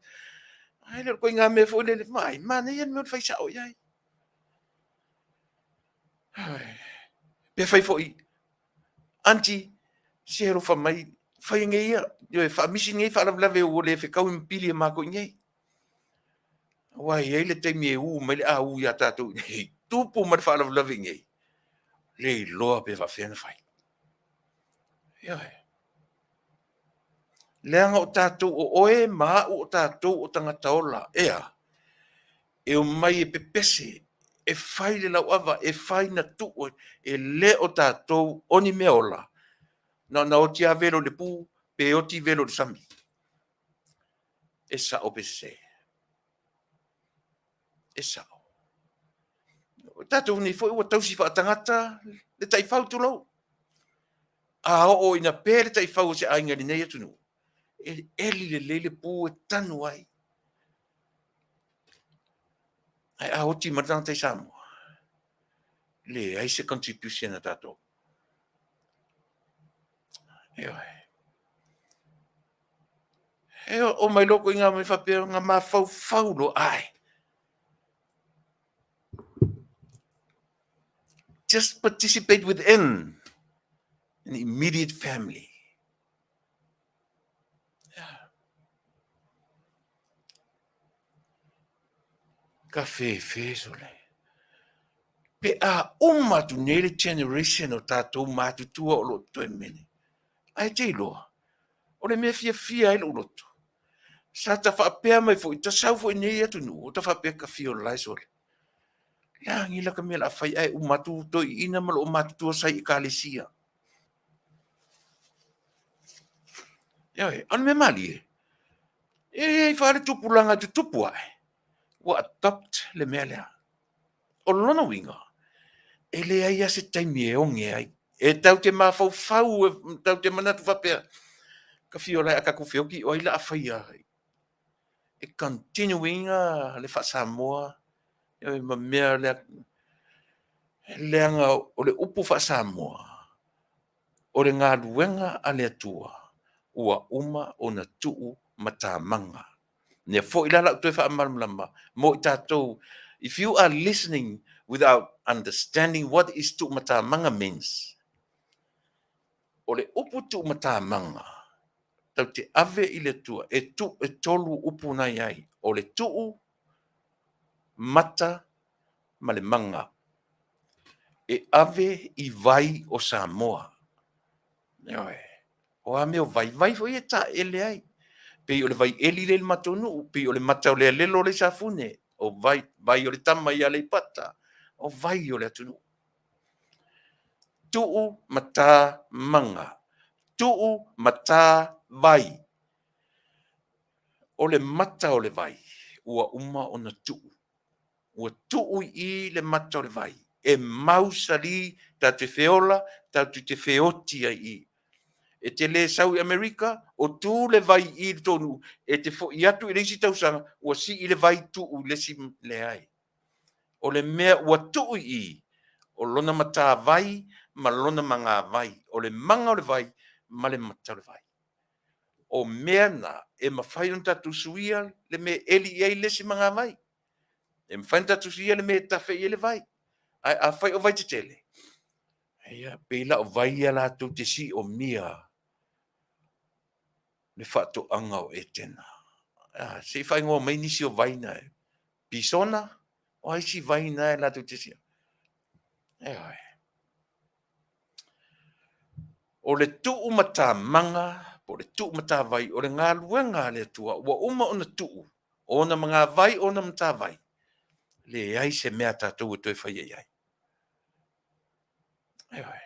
Ae le o le ituaiga mea foi lele, vaai, manaia le mea o le fai sao i ai. Pe fai foi, aunty, se alofa mai, fai nei ia, ioe, faamisi nei faalavelave ua le fetaui ma pili a matou i inei. Aua e i ai le taimi e u mai le a u ia tatou i inei, tupu ma le faalavelave i inei, le iloa pe faapefea ona fai. Ioe. Leaga o tatou o oe ma au o tatou o tagata ola, ea, e omai e pepese, e fai le lauava, e fai na tuu, e le o tatou o ni mea ola, na ona oti lava velo i le pu, pe oti velo i le sami. E sao pe sese? E sao. O tatou nei foi ua tausi faatagata le taifau tulou. A oo ina pe le taifau o se aiga i lenei atunuu, e eli lelei le pu e tanu ai. Ae a oti mai le tagata i Samoa, leai se contribution a tatou. Ioe. E oo mai loa ituaiga mea faapea ona mafaufau loa, ai, just participate within an immediate family. Yeah. Ka fefe sole. Pe a uma atu nei le generation o tatou matutua o lo o totoe mene. Ae te iloa, o le mea fiafia ai lou loto, sa ta faapea mai foi, ta sau foi nei atunuu, o ta faapea ka fia ola e sole. Lagi la ka mea la fai ae uma atu toeaiina ma loo matutua sa i ekalesia. Ioe, o le mea malie, e i ai fa le tupulaga e tutupu ae, ua adopt le mea lea. O lona uiga, e leai lava se taimi e oge ai. E tatou te mafaufau, e tatou te manatu faapea, ka fia ola e a tatou feoti, o ai la a faia e continue ina le faa-Samoa ma mea lea, leaga o le upu faa-Samoa, o le galuega a le Atua ua uma ona tuu matamaga. Lea foi la lau toe faamalamalama mo i tatou, if you are listening without understanding what is tuumatamaga means, o le upu tuumatamaga, tatou te ave i le Atua, e tu, e tolu upu na i ai, o le tuu, mata ma le maga. E ave i vai o Samoa. Ioe. O a mea o vai, vai foi e taele ai. Pei o le vai eli le i le matou nuu, pei o le mata o le alelo le i Safune, o vai, vai o le tama i Aleipata, o vai o le atunuu. Tuu mata maga, tuu mata vai. O le mata o le vai, ua uma ona tuu. Ua tuu i i le mata o le vai. E mausali, tatou te feola, tatou te feoti ai i. E te le sau i Amerika, o tu le vai i le tonu, e te foi atu i le isi tausaga, ua sii le vai tuu i le isi leai. O le mea ua tuu i i, o lona matavai ma lona magavai, o le maga o le vai ma le mata o le vai. O mea na e mafai ona tatou suia le mea e eli i ai le isi magavai. E mafai ona tatou suia le mea e tafe i ai le vai. Ae afai o vai tetele, ia, pei la o vai ia latou te siomia le faatoaga o Etena. Se i faaigoa mai nisi o vai na e. Pisona, o ai isi vai na e latou te siomia? Ioe. O le tuumatamaga po o le tuumatavai o le galuega a le Atua ua uma ona tuu ona magavai ona matavai, leai se mea a tatou e toe faia i ai. Ioe.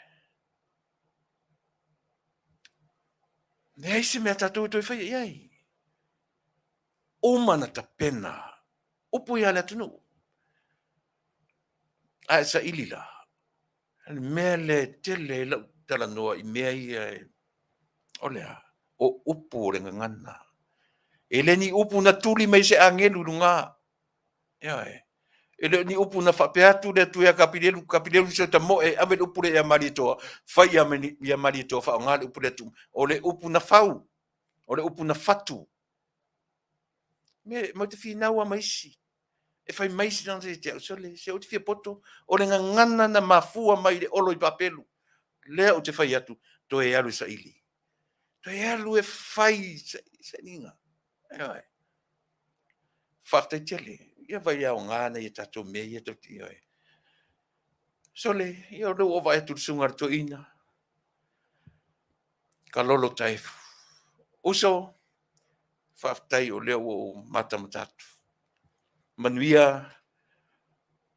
Leai se mea tatou e toe faia i ai. Uma na tapena upu ia le atunuu. A e saili la, le mea lea e tele ai lau talanoa i mea ia e, o le a? O upu o le gagana. E le ni upu na tuli mai se agelu i luga. Ioe. E le o ni upu na faapea atu le Atua ia Kapilelu, Kapilelu se tamoe, ave le upu lea ia Malietoa, fai ia Malietoa faaaoga le upu lea tu. O le upu na fau, o le upu na fatu. Me, matou te finau lava ma isi. E fai mai isi tagata ia te au, sole, se ou te fia poto, o le gagana na mafua mai i le olo i papelu. Lea ou te fai atu, toe alu e saili. Toe alu e fai sailiga. Ioe. Faafetai tele. Ia vaai i le aoga nai a tatou mea ia tatou te ioe. Sole, ia o lea ua ou vaai atu i le susuga a le toeaina. Kalolo Taefu. Uso, faafetai o lea ua ou matamata atu. Manuia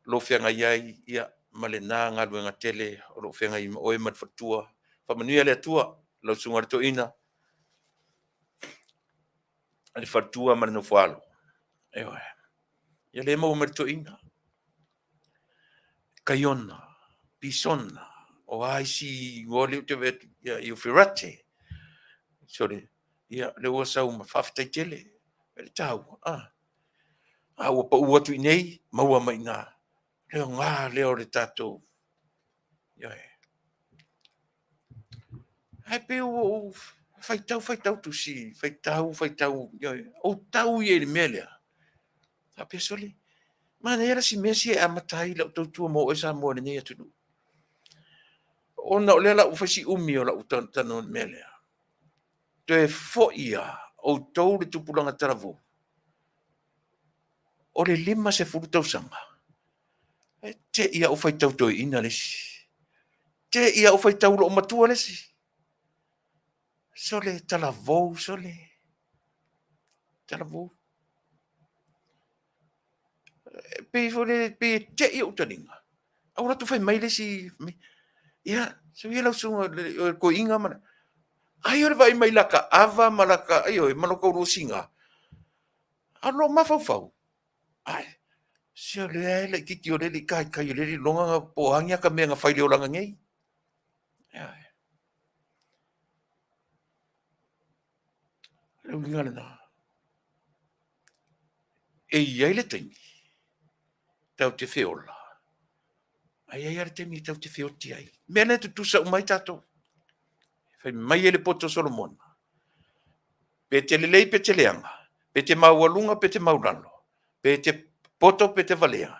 lou feagai ai ia, ma lena galuega tele o lo o feagai ma oe ma le faletua. Faamanuia le Atua lau susuga i le toeaina, le faletua ma le nofoalo. Ioe. Ia le maua mai le toeaina. Kaiona, Pisona, o a isi igoa lea ou te vaai atu, ia Euferate. Sole, ia lea ua sau ma faafetai tele. E le taua, a. A ua pau atu i inei, maua mai i ina. Le aoga lea o le tatou. Ioe. Ae pei ua ou faitau faitau tusi, faitau faitau, ioe, ou tau ia i le mea lea. Faapea, sole, manaia la si mea sia e amata ai lau tautua mo oe Samoa i lenei atunuu. Ona o lea la ua fai si umi o lau talanoa i le mea lea. Toe foi lava outou le tupulaga talavou, o le 50 tausaga, e te i lava ua faitau toeaina le isi. Te i lava ua faitau loomatua le isi. Sole, talavou, sole, talavou. E pei foi lele, pei e te i ou taliga, a ua alu atu fai mai le isi, ia, sau ia lau susuga o le toeaina ma le, ai o le vaai mai i lata ava ma lata, ioe, ma lota uluasiga, a o lou mafaufau, ai, se o lea e laitiiti o lea e le i taitai, o lea e le i iloga po o a ni ata mea na fai i le olaga nei. Ioe. O le uiga lena. E i ai le taimi tatou te feola, ae i ai lava le taimi tatou te feoti ai. O mea lea e tutusa uma ai tatou. Fai mai ai le poto o Solomona, pe te lelei pe te leaga, pe te maualuga pe te maulalo, pe te poto pe te valea.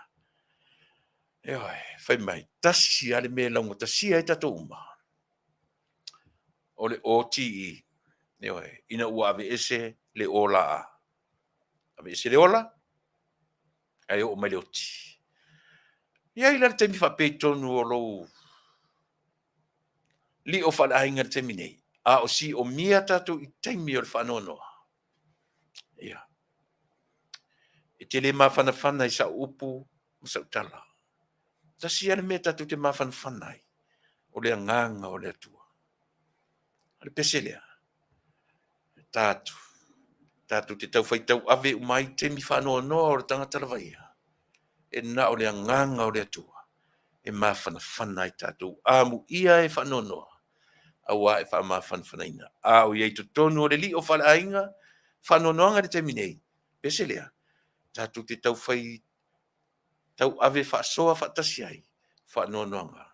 Ioe, fai mai, tasi lava le mea e laugatasia ai tatou uma, o le OTE. Ioe, ina ua aveese le ola a. Aveese le ola, ae oo mai le oti. E i ai la le taimi faapea i totonu o lou lio faaleaiga i le taimi nei, a o siomia tatou i taimi o le faanoanoa. Ia. E te le mafanafana i sau upu ma sau tala. Tasi lava le mea tatou te mafanafana ai, o le agaga o le Atua. O le pese lea, tatou, tatou te tau faitau ave uma ai taimi faanoanoa o le tagata lava ia, e na o le agaga o le Atua e mafanafana ai tatou. Amuia e faanoanoa, auā e faamafanafanaina. A o i ai i totonu o le lio faaleaiga faanoanoaga i le taimi nei, pese lea, tatou te tau fai tauave faasoa faatasi ai faanoanoaga.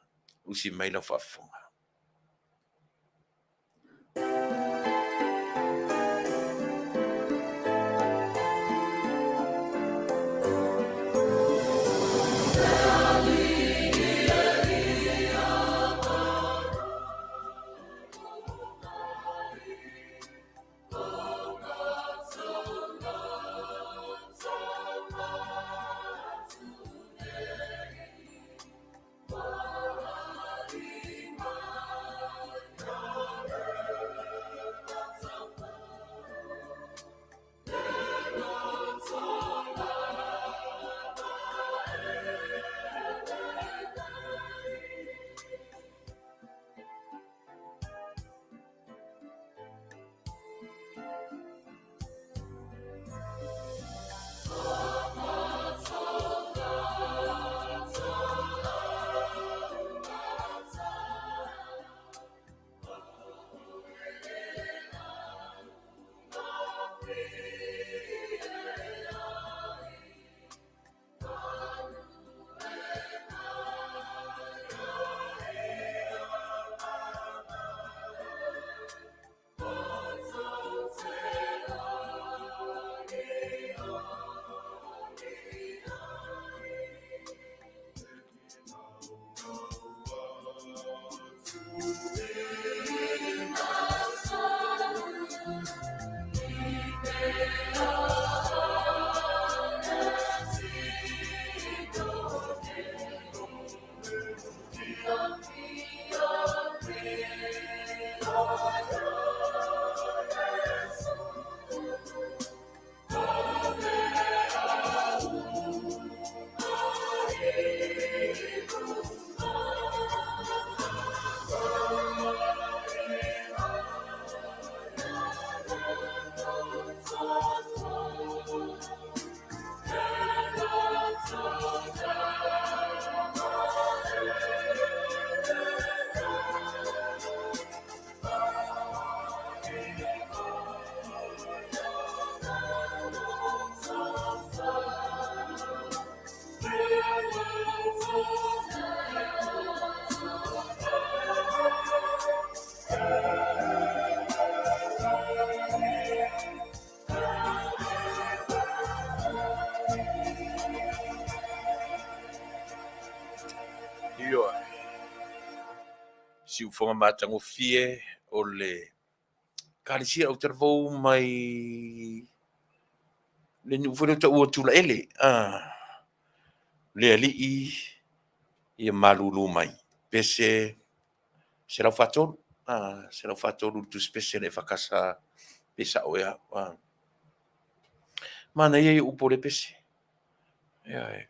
Usi mai lau faafofoga. Ioe. Siufoga matagofie o le Ekalesia Autalavou mai le nuu foi lea taua o Tulaele. Le Alii ia malulu mai. Pese 143. 143 le tusi pese le EFKS pe sao ea. Manaia ia upu o le pese. Ioe.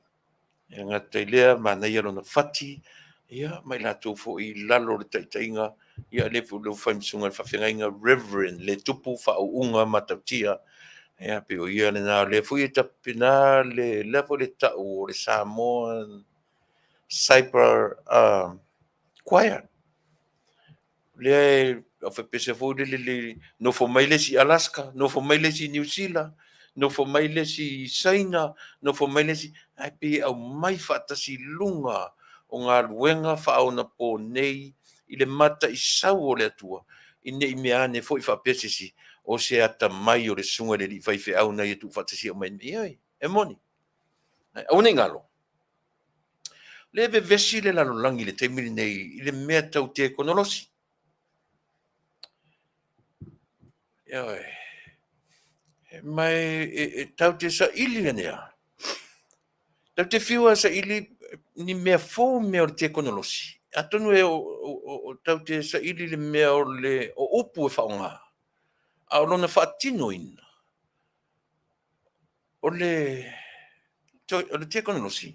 E gata i lea, manaia lona fati, ia, ma i latou foi i lalo o le taitaiga, ia, le foi le fai ma susuga i le faafeagaiga Reverend le Tupu Faauuga Matautia, ia, pei o ia lena, o lea foi e tapena le, lea foi le tau o le Samoan Cyber Choir. Lea e faapese foi lele le nofo mai le isi Alaska, nofo mai le isi Niu Sila, nofo mai le isi Saina, nofo mai le isi, ae pei e aumai faatasi i luga o galuega faaonaponei i le mataisau o le Atua, i ne i mea ane foi faapea se isi, o se atamai o le susuga i le alii faifeau na ia tuufaatasia uma ai. Ioe, e moni. Ae aua ne i galo, lea e vevesi le lalolagi i le taimi lenei i le mea tau tekonolosi. Ioe. Ma e tatou te saili ane lava. Tatou te fiu e saili ni mea fou mea o le tekonolosi, atonu e tatou te saili le mea o le o upu e faaaoga, a o lona faatinoina, o le tekonolosi,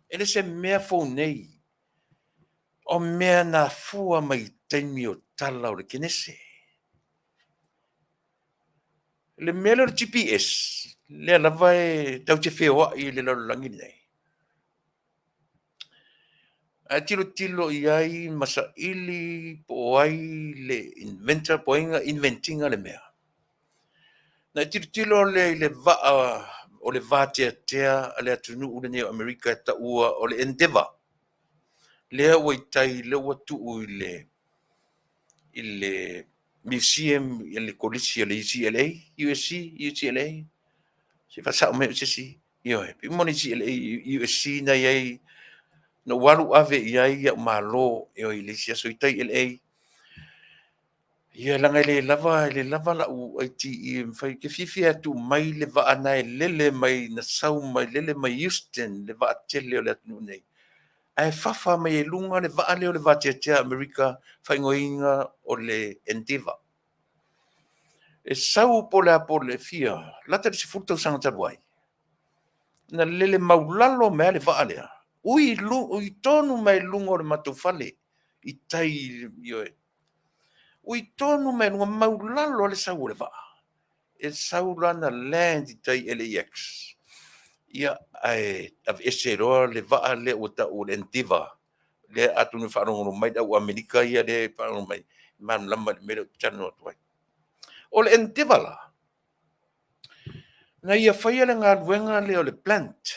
e le o se mea fou nei. O mea na afua mai i taimi o tala o le Kenese. Le mea lea o le GPS, lea lava e tatou te feoai i le lalolagi lenei. Ae tilotilo i ai ma saili po o ai le inventor, po o ai na invent ina le mea. Na e tilotilo lea i le vaa o le vateatea a le atunuu lenei o Amerika e taua o le Endeavour. Lea ua i tai, lea ua tuu i le museum i le kolisi o le UCLA, USC, UCLA, se faasao mai au se isi, ioe, pe uma le UCLA, USC na i ai, na ou alu ave i ai au malo, ioe, i le isi aso i tai LA. Ia, leaga e le lava lau ITE e mafai, ou te fiafia e tuu mai le vaa na e lele mai, na sau mai, lele mai Houston, le vaa tele o le atunuu nei. Ae fafa mai e luga le vaa lea o le vateatea Amerika faaigoaina o le Endeavour. E sau po o le a po o le fia, lata i le 10 tausaga talu ai, na lele maulalo mai lava le vaa lea, ui, ui tonu mai luga o le matou fale i tai, ioe, ui tonu mai luga, maulalo le sau o le vaa. E sau lana land i tai LAX. Ia, ae aveese loa le vaa lea ua tau o le Endeavour. Lea atonu e faalogologo mai le au Amerika ia lea e faalogologo mai, malamalama i le mea lea ou te talanoa atu ai. O le Endeavour la, na ia faia le galuega lea o le plant,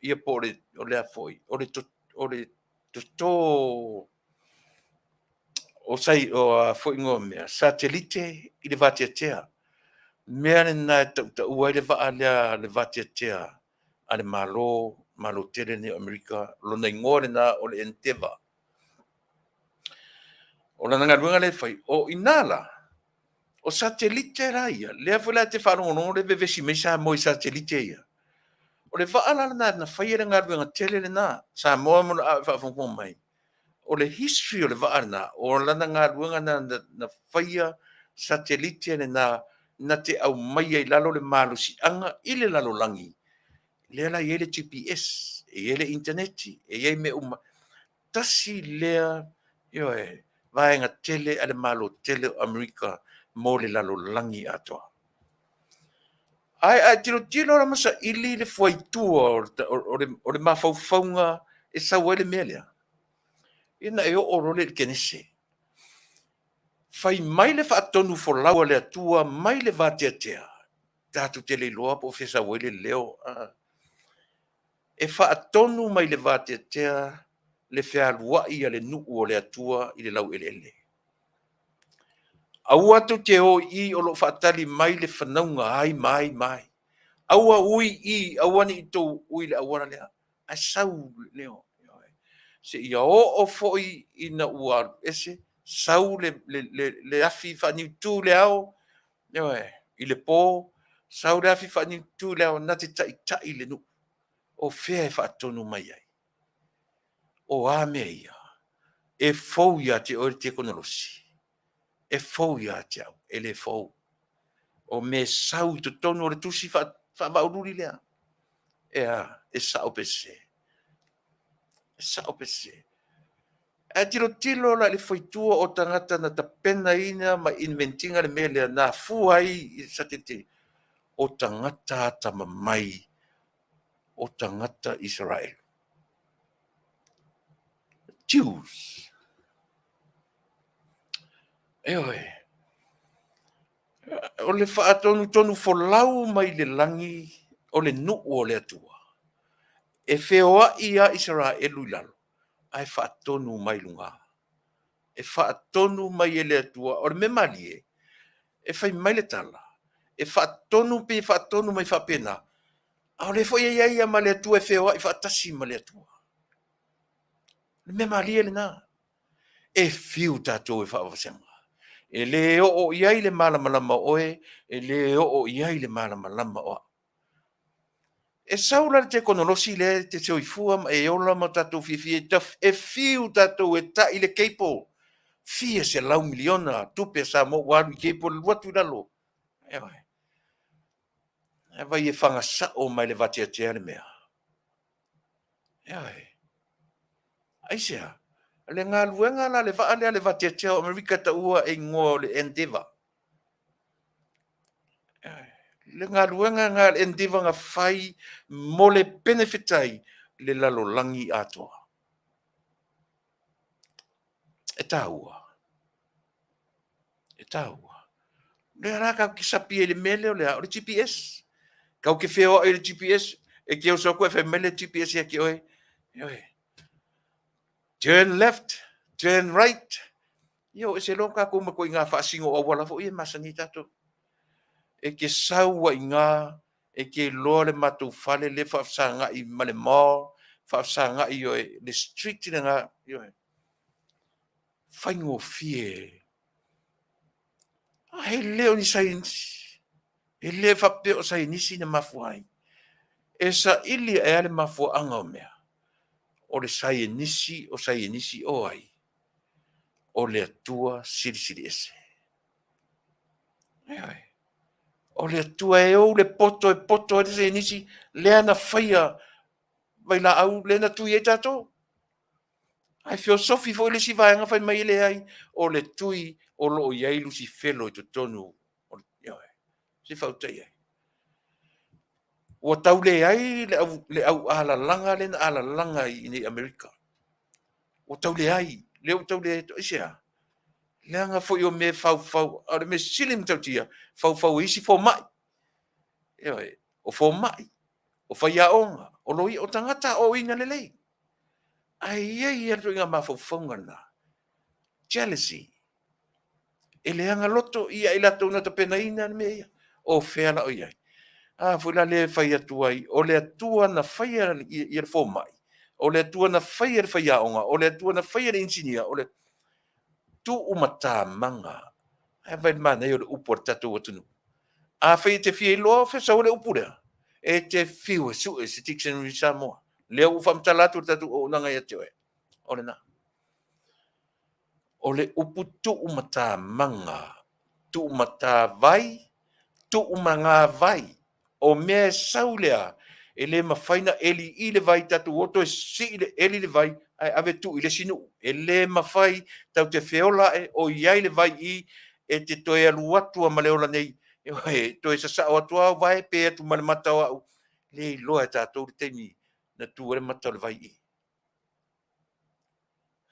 ia po o le a foi, o le toto o sai o a foi ngoa mea, satelite i le vateatea. Mea lena e tautaua ai le vaa lea le vateatea a le Malo, Malo tele nei o Amerika, lona igoa lena o le Endeavour. O lana galuega lea e fai, o i ina la, o satelite la ia, lea foi la e te faalogologo le vevesi mai Samoa i satelite ia. O le vaa la lena na faia le galuega tele lena, Samoa mo le faafogafoga mai. O le history o le vaa lena, o lana galuega na faia satelite lena, na te aumaia i lalo le malosiaga i le lalolagi. Lea la e i ai le GPS, e i ai le internet, e i ai mea uma. Tasi lea, ioe, vaega tele a le Malo tele o Amerika mo le lalolagi atoa. Ae a tilotilo la ma saili le fuaitua o le mafaufauga e sau ai le mea lea, ina e oo loa lea i le Kenese. Fai mai le faatonu folau a le Atua mai le vateatea, tatou te le iloa po o fea sau ai le leo. E faatonu mai le vateatea le fealuai a le nuu o le Atua i le laueleele. Aua tou te o i i o lo o faatali mai le fanauga ai ma ai ma ai. Aua ui i, aua ne i tou ui i le auala lea. Ae sau le leo. Seia oo foi ina ua alu ese, sau le, le, le, le afi faaniutu i le ao, ioe, i le po, sau le afi faaniutu i le ao na te taitai le nuu. O fea e faatonu mai ai? O a mea ia? E fou ia te oe le tekonolosi? E fou ia te au? E le fou. O mea e sau i totonu o le tusi faavaaululi lea. E a? E sao pe sese? E sao pe sese? Ae tilotilo la i le faitua o tagata na tapenaina ma invent ina le mea lea na afua ai i satellite, o tagata atamamai, o tagata Isaraelu. Jews. Ioe. O le faatonutonu folau mai le lagi o le nuu o le Atua. E feoai a Isaraelu i lalo, ae faatonu mai luga. E faatonu mai e le Atua. O le mea malie, e fai mai le tala, e faatonu pe faatonu mai faapena, a o lea foi e i ai ma le Atua e feoai faatasi ma le Atua. O le mea malie lena. E fiu tatou e faavasega. E le oo i ai le malamalama o oe, e le oo i ai le malamalama o au. E sau la le tekonolosi lea e te soifua ma e ola ma tatou fiafia e fiu tatou e tai le cable. Fia $100 miliona tupe a Samoa ua alu i cable e alu atu i lalo. Ioe. Ae vai e fagasao mai le vateatea le mea. Ioe. Aisea? Le galuega la le vaa lea le vateatea o Amerika taua e igoa o le Endeavour. Le galuega na le Endeavour na fai mo le benefit ai le lalolagi atoa. E taua. E taua. Lea la tatou te sapi ai i le mea lea o le a? O le GPS. Tatou te feoai i le GPS, e te oso atu ae fai mai le GPS ia te oe, ioe, turn left, turn right. Ia o ese loa tatou ma ituaiga faasino auala foi e masani ai tatou. E te sau ai i ina, e te iloa le matou fale lea e faafesagai ma le mall, faafesagai ioe, le street lena, ioe. Faigofie. Ae le o ni saienisi. E le faapea o saienisi na mafua ai. E saili ae a le mafuaaga o mea? O le saienisi o saienisi o ai? O le Atua Silisili Ese. Ioe. O le Atua e ou le poto e poto ai le saienisi lea na faia vailaau lea na tui ai tatou. Ae feosofi foi le isi vaega fai mai e leai, o le tui o lo o i ai Lusifelo i totonu o le, ioe, se i faautai ai. Ua tau leai le au, le au alalaga lea na alalaga i inei Amerika. Ua tau leai, lea ua tau leai, aisea? Leaga foi o mea e faufau, a o le mea sili ma matautia, faufau e isi fomai. Ioe, o fomai, o faiaoga, o loia, o tagata aoaoina lelei. Ae i ai lava le ituaiga mafaufauga lena, jealousy, e leaga loto ia i latou na tapenaina le mea ia. O fea la o i ai? A foi la lea e fai atu ai, o le Atua na faia ia le fomai, o le Atua na faia le faiaoga, o le Atua na faia le inisinia, o le tuumatamaga. Ae vaai i le manaia o le upu a le tatou atunuu. Afai e te fia iloa o fea e sau ai le upu lea, e te fiu e sue se dictionary Samoa. Lea ua faamatala atu le tatou auaunaga ia te oe. O lena. O le upu tuumatamaga, tuumatavai, tuumagavai. O mea e sau lea, e le mafai ona eli i le vai, tatou o toe sii le eli le vai ae ave tuu i le isi nuu. E le mafai, tatou te feola ae o i ai le vai i, e te toe alu atu lava ma le ola nei, e toe sasao atu lava au vae pe atu ma le mata o au, le iloa e tatou le taimi na tu ai le mata o le vai i.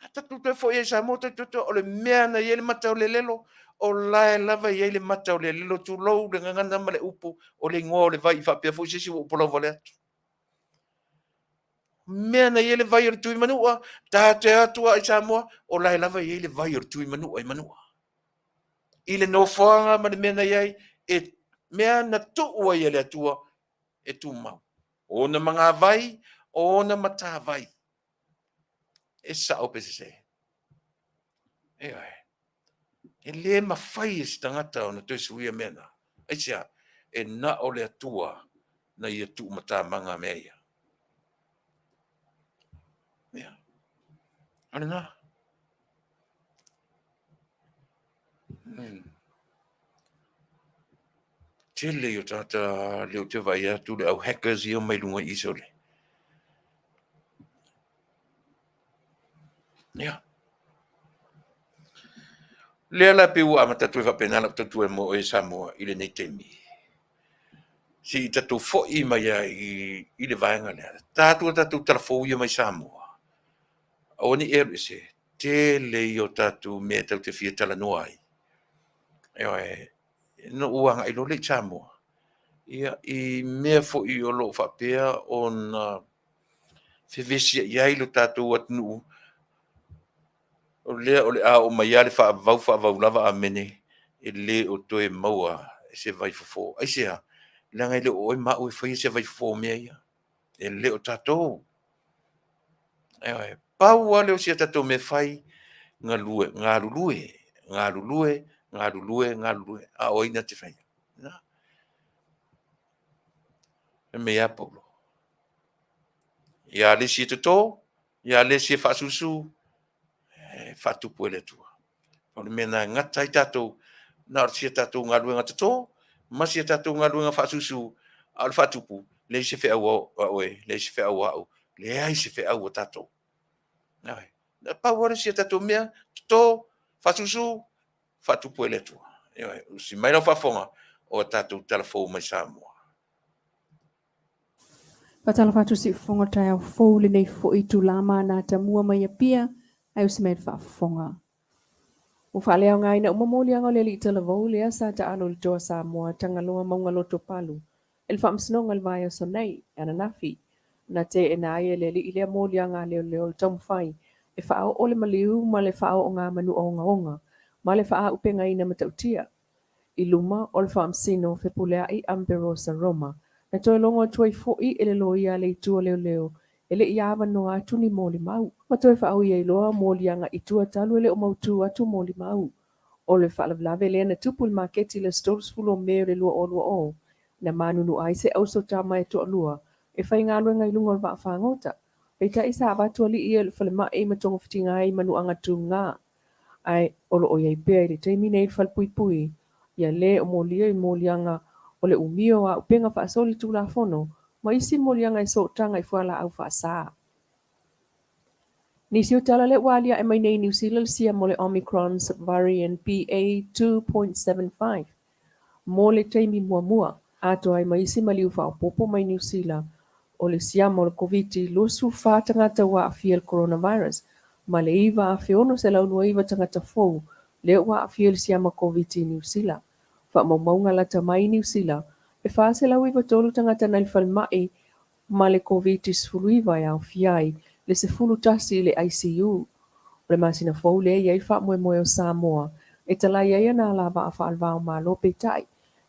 A tatou toe foi ai i Samoa, tatou toe, o le mea na i ai le mata o le lelo, o la e lava e i ai le mata o le lelo, tulou le gagana ma le upu, o le igoa o le vai faapea foi se isi ua upu lauvale atu. Mea na i ai le vai o le Tuimanua, tatou te atu lava i Samoa, o la e lava e i ai le vai o le Tuimanua i Manua. I le nofoaga ma le mea na i ai, e mea na tuu ai e le Atua e tumau. O ona magavai, o ona matavai. E sao pe sese. Ioe. E le mafai e se tagata ona toe suia mea na. Aisea? E na o le Atua na ia tuumatamaga mea ia. Ia. O lena. Tele o tagata lea ou te vaai atu le au hackers ia mai luga i i le. Ia. Lea la pei ua amata atu ai faapena lau tautua mo oe Samoa i lenei taimi. Se i tatou foi mai ai i le vaega lea. Tatou a tatou talafou ia mai Samoa. Aua ne i e alu ese, tele ia o tatou mea tatou te fia talanoa ai. Ioe, na ou agai loa lea i Samoa. Ia, i mea foi o lo o faapea ona fevesiai ai lo tatou atunuu, o lea o le a oo mai lava le faavavau faavavau lava amene, e le o toe maua se vaifofo. Aisea? Leaga e le o oe ma au e faia se vaifofo o mea ia. E le o tatou. Ioe, pau lava lea o si a tatou mea e fai, galue, galulue, galulue, galulue, galulue. A o ai na te faia? Na. Fai mai a Paulo. Ia le isi e toto, ia le isi e faasusu, e faatupu e le Atua. O le mea na e gata ai tatou, na o sia tatou galuega toto, ma sia tatou galuega faasusu, a o le faatupu, leai se feau a oe, leai se feau a au, leai se feau a tatou. Na pau lava le sia tatou mea, toto, faasusu, faatupu e le Atua. Ioe, usi mai lau faafofoga o a tatou talafou mai Samoa. Faatalofa atu siufofoga taeao fou lenei foi itula ma ana tamua mai Apia ae usi mai le faafofoga. Ua faaleaogaina uma moliaga o le alii talavou lea sa taalo i le Toa Samoa Tagaloa Maugaloto Palu e le Faamasinoga i le vaiaso nei, ananafi. Na teena ai e le alii lea moliaga a leoleo le taumafai e faaoo le maliu ma le faaooga manua ogaoga ma le faaaupegaina matautia i luma o le Faamasino Fepuleai Amberosa Roma. Na toe logo atu ai foi e le loia a le itu o leoleo e le i avanoa atu ni molimau, ma toe faaui ai loa moliaga i tua talu e le o mautu atu molimau. O le faalavelave lea na tupu i le maketi i le aso 30 o Me o le 2020, na manunua ai se auso tama e toalua e faigaluega i luga o le vaafagota. Peitai sa avatu alii ia i le falemai ma togafitiga ai i manuaga tuga, ae o lo o i ai pea i le taimi nei i le falepuipui ia le o molia i moliaga o le umia o auupega faasolitulafono ma isi moliaga e sootaga i fualaau faasa. Nisi o tala lea ua aliae mai nei i Niu Sila le siama o le Omicron subvariant BA2.75 mo le taimi muamua, atoa ai ma isi maliu faaopoopo mai Niu Sila o le siama o le Koviti-24 tagata ua aafia i le coronavirus ma le 9,629 tagata fou lea ua aafia i le siama Koviti i Niu Sila. Faamaumauga lata mai i Niu Sila, e 493 tagata nai le falemai ma le Koviti-19 e aofia ai le 11 i le ICU. O le masina fou lea e i ai le faamoemoe o Samoa e talai ai ana alavaa faale-va o Malo, peitai,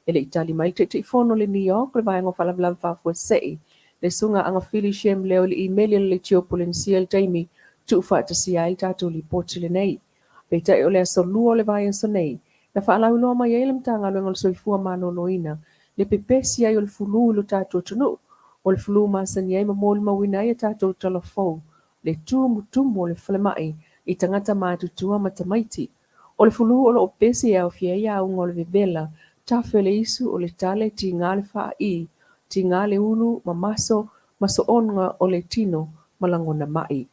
e le i tali mai le Taitaifono o le NEOC, le Vaega o Faalavelave Faafuasei, le Susuga Agafili Shem Leo i le imeli a le Leitio Polenesia i le taimi tuufaatasia ai le tatou lipoti lenei. Peitai o le aso Lua o le vaiaso nei, na faalauiloa mai ai le Matagaluega o le Soifua Maloloina le pepesi ai o le fulu i lo tatou atunuu. O le fulu masani ai ma molimauina ai a tatou talafou le tumutumu o le falemai i tagata matutua ma tamaiti. O le fulu o lo o pepesi e aofia ai auga o le vevela, tafe o le isu, o le tale, tiga le faa'i, tiga le ulu, mamaso, ma soona o le tino ma lagona mai.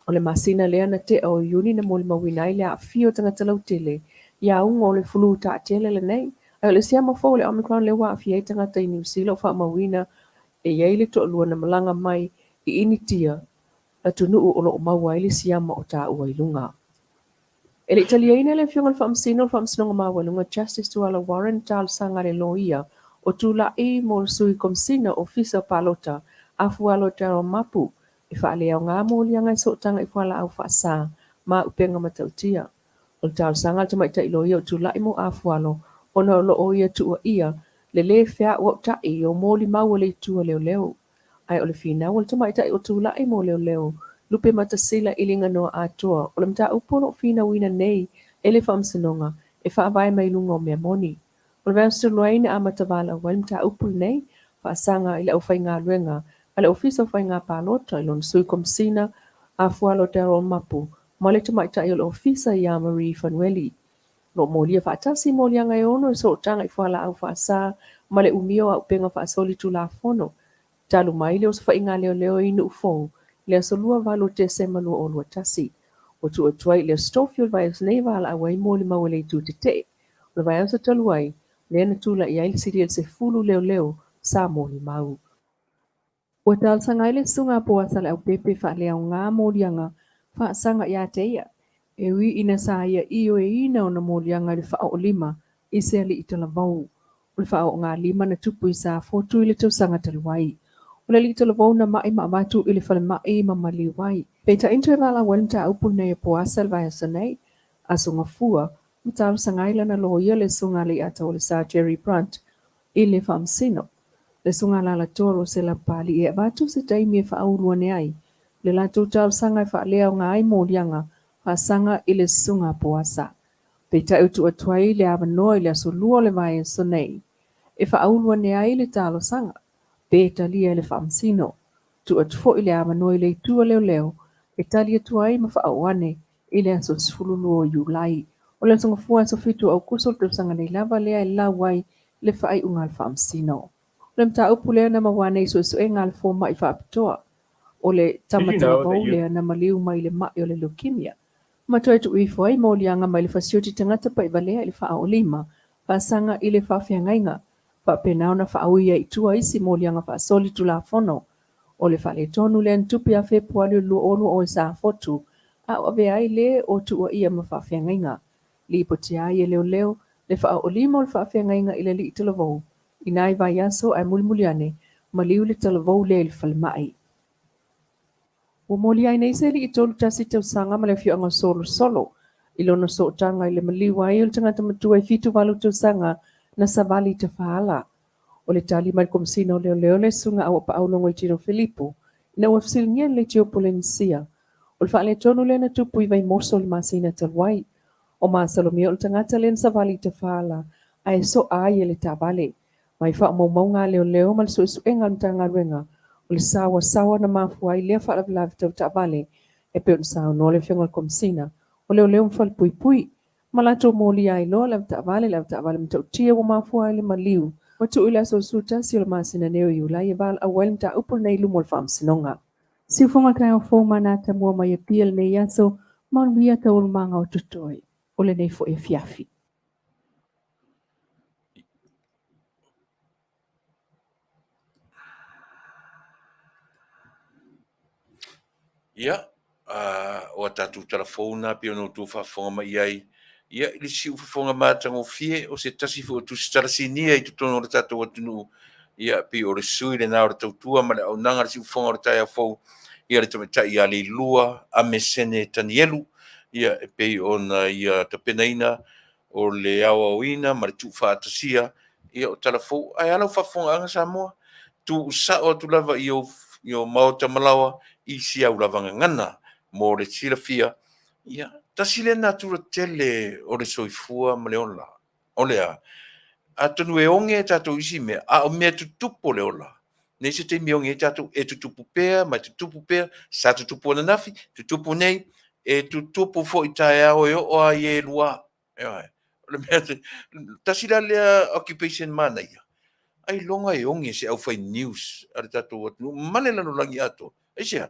O le masina lea na tea o Iuni na molimauina ai le aafia o tagata lautele i auga o le fulu taatele lenei. Ae o le siama fou o le Omicron lea ua aafia ai tagata i Niu Sila ua faamauina e i ai le toalua na malaga mai i Initia, atunuu o lo o maua ai le siama o taua i luga. E le i taliaina e le Afioga i le Faamasino o le Faamasinoga Maualuga Justice Tuala Warren talosaga a le loia o tulai mo le Sui Komesina Ofisa o Palota Afualo Daryl Mapu e faaleaoga moliaga e sootaga i fualaau faasa ma auupega matautia. O le talosaga a le tamaitai loia o tulai mo Afualo ona o lo o ia tuuaia le lē feauauta'i o molimau a le itu a leoleo. Ae o le finau a le tamaitai o tulai mo leoleo Lupematasila i Liganoa atoa, o le mataupu o lo o finauina nei e le Faamasinoga e faavae mai luga o mea moni. O le vaiaso talu ai na amata valaau ai le mataupu lenei faasaga i le aufaigaluega a le Ofisa o Faiga Palota i lona Sui Komesina a Fualo Daryl Mapu ma le Tamaitai o le Ofisa ia Marie Fanueli. O lo o molia faatasi moliaga e ono i sootaga i fualaau faasa ma le umia o auupega faasolitulafono talu mai le osofaiga a leoleo i Nuufou i le aso 28 o Tesema 2021. Ua tuu atu ai i le aso tofi o le vaiaso nei e valaau ai molimau a le itu tetee. O le vaiaso talu ai, lea na tulai ai le silia i le 10 leoleo sa molimau. Ua talosaga ai le Susuga a Poasa Leaupepe e faaleaoga moliaga faasaga ia te ia, e ui ina sa ia ioeina ona moliaga i le faaoolima i se alii talavou. O le faaoogalima na tupu i Safotu i le tausaga talu ai. O le alii talavou na mai ma avatu i le falemai ma maliu ai. Peitai na toe valaau ai le mataupu lenei e Poasa i le vaiaso nei, Aso Gafua, ma talosaga ai lana loia le Susuga a Leiataulesa Jerry Brunt i le Faamasino. Le Susuga Alalatoa Rosella Papalii e avatu se taimi e faaulu ane ai le latou talosaga e faaleaoga ai moliaga faasaga i le Susuga a Poasa. Peitai ua tuu atu ai le avanoa i le aso Lua o le vaiaso nei e faaulu ane ai le talosaga, pe talia e le Faamasino. Tuu atu foi le avanoa i le Itu a Leoleo e tali atu ai ma faaoo ane i le aso 12 o Iulai. O le aso Gafua aso 7 o Aokuso o le tausaga nei lava lea e lau ai le faaiuga a le Faamasino. O le mataupu lea na maua ane i suesuega a le fomai faapitoa, o le Did tama you know that talavou you lea na maliu mai i le mai o le leukemia. Ma toe tuu ifo ai moliaga mai le fasioti tagata paivalea i le faaolima faasaga i le faafeagaiga, faapena ona faaui ai i tua isi moliaga faasoli tulafono. O le faaletonu lea na tupu ia Fepuari o le 2020 i Safotu, a o avea ai le o tuuaia ma faafeagaiga. Lipotia ai e leoleo le faaoolima o le faafeagaiga i le alii talavou i nai vaiaso ae mulimuli ane, maliu le talavou lea i le falemai. Ua molia ai nei se alii 31 tausaga ma le afioaga o Solosolo i lona sootaga i le maliu ai o le tagata matua e 78 tausaga na savali i Tafaala. O le tali mai le Komesina o Leoleo le Susuga Auapaau Logoitino Filipo ina ua fesiligia e le Leitio Polenisia o le faaletonu lea na tupu i Vaimoso i le masina talu ai. O masalomia o le tagata lea na savali i Tafaala ae soa ai e le taavale. Mai faamaumauga a leoleo ma le suesuega a le Matagaluega o le saoasaoa na mafua ai lea faalavelave tau taavale e pei ona saunoa le Afioga i le Komesina o Leoleo ma Falepuipui ma latou molia ai loa le avetaavale le avetaavale matautia ua mafua ai le maliu ua tuu i le aso 11 o le masina nei o Iulai e valaau ai le mataupu lenei i luma o le Faamasinoga. Siufofoga taeao fou ma tamua mai Apia i lenei aso, manuia taualumaga o totoe o lenei foi afiafi. Ia, o a tatou tala fou na pei ona outou faafofoga mai i ai, ia, i le siufofoga matagofie o se tasi foi o tusitala sinia i totonu o le tatou atunuu, ia, pei o le sui lena o le tautua ma le auaunaga a le siufofoga o le taeao fou, ia, le tamaitai ia Leilua Amesene Tanielu, ia, e pei ona ia tapenaina o le aoaoina ma le tuufaatasia ia o tala fou. Ae a lau faafofogaaga Samoa? Tuusao atu lava i ou maota ma laoa i si au lava gagana mo le silafia. Ia, tasi lea natura tele o le soifua ma le ola. O le a? Atonu e oge a tatou isi mea, a o mea tutupu o le ola, nei se taimi e oge ai tatou, e tutupu pea ma e tutupu pea, sa tutupu ananafi, tutupu nei, e tutupu foi taeao e oo lava i e lua. Ioe. O le mea tasi la lea occupation manaia, ailoga e oge se aufai news a le tatou atunuu ma le lalolagi atoa. Aisea?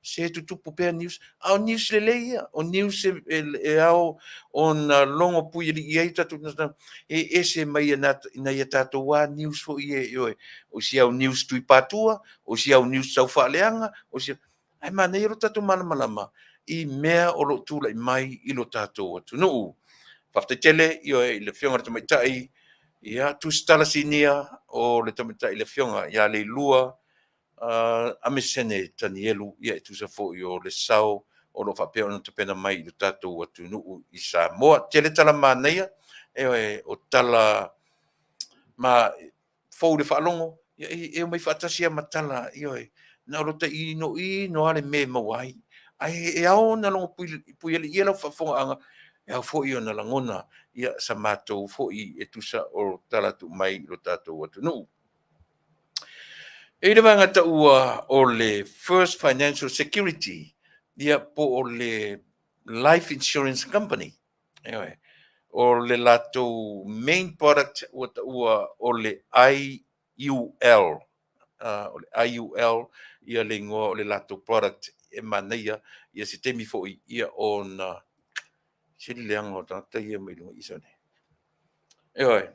Se tutupu pea news, a o news lelei ia, o news e ao ona logo puialii ai tatou tagata, e ese mai nai a tatou lava news foi ia, ioe, o si au news tuipatua, o si au news taufaaleaga, o si ae manaia lo tatou malamalama i mea o lo o tulai mai i lo tatou atunuu. Faafetai tele, ioe, i le Afioga i le Tamaitai, ia, tusitala sinia o le Tamaitai le Afioga ia Leilua Amesene Tanielu, ia, e tusa foi o le sao o lo o faapea ona tapena mai i lo tatou atunuu i Samoa. Tele tala manaia, ioe, o tala ma fou i le faalogo, ia, e omai faatasi lava ma tala, ioe, na o lo tainoino lava le mea e maua ai. Ae e ao ona logo puialiia lau faafofogaaga, e ao foi ona lagona ia sa matou foi e tusa o tala tuu mai i lo tatou atunuu. E i le vaega taua o le First Financial Security, ia po o le Life Insurance Company. Ioe. O le latou main product ua taua o le IUL. O le IUL ia le igoa o le latou product e manaia ia se taimi foi ia ona sili leaga o tagata ia mai luga i sone. Ioe.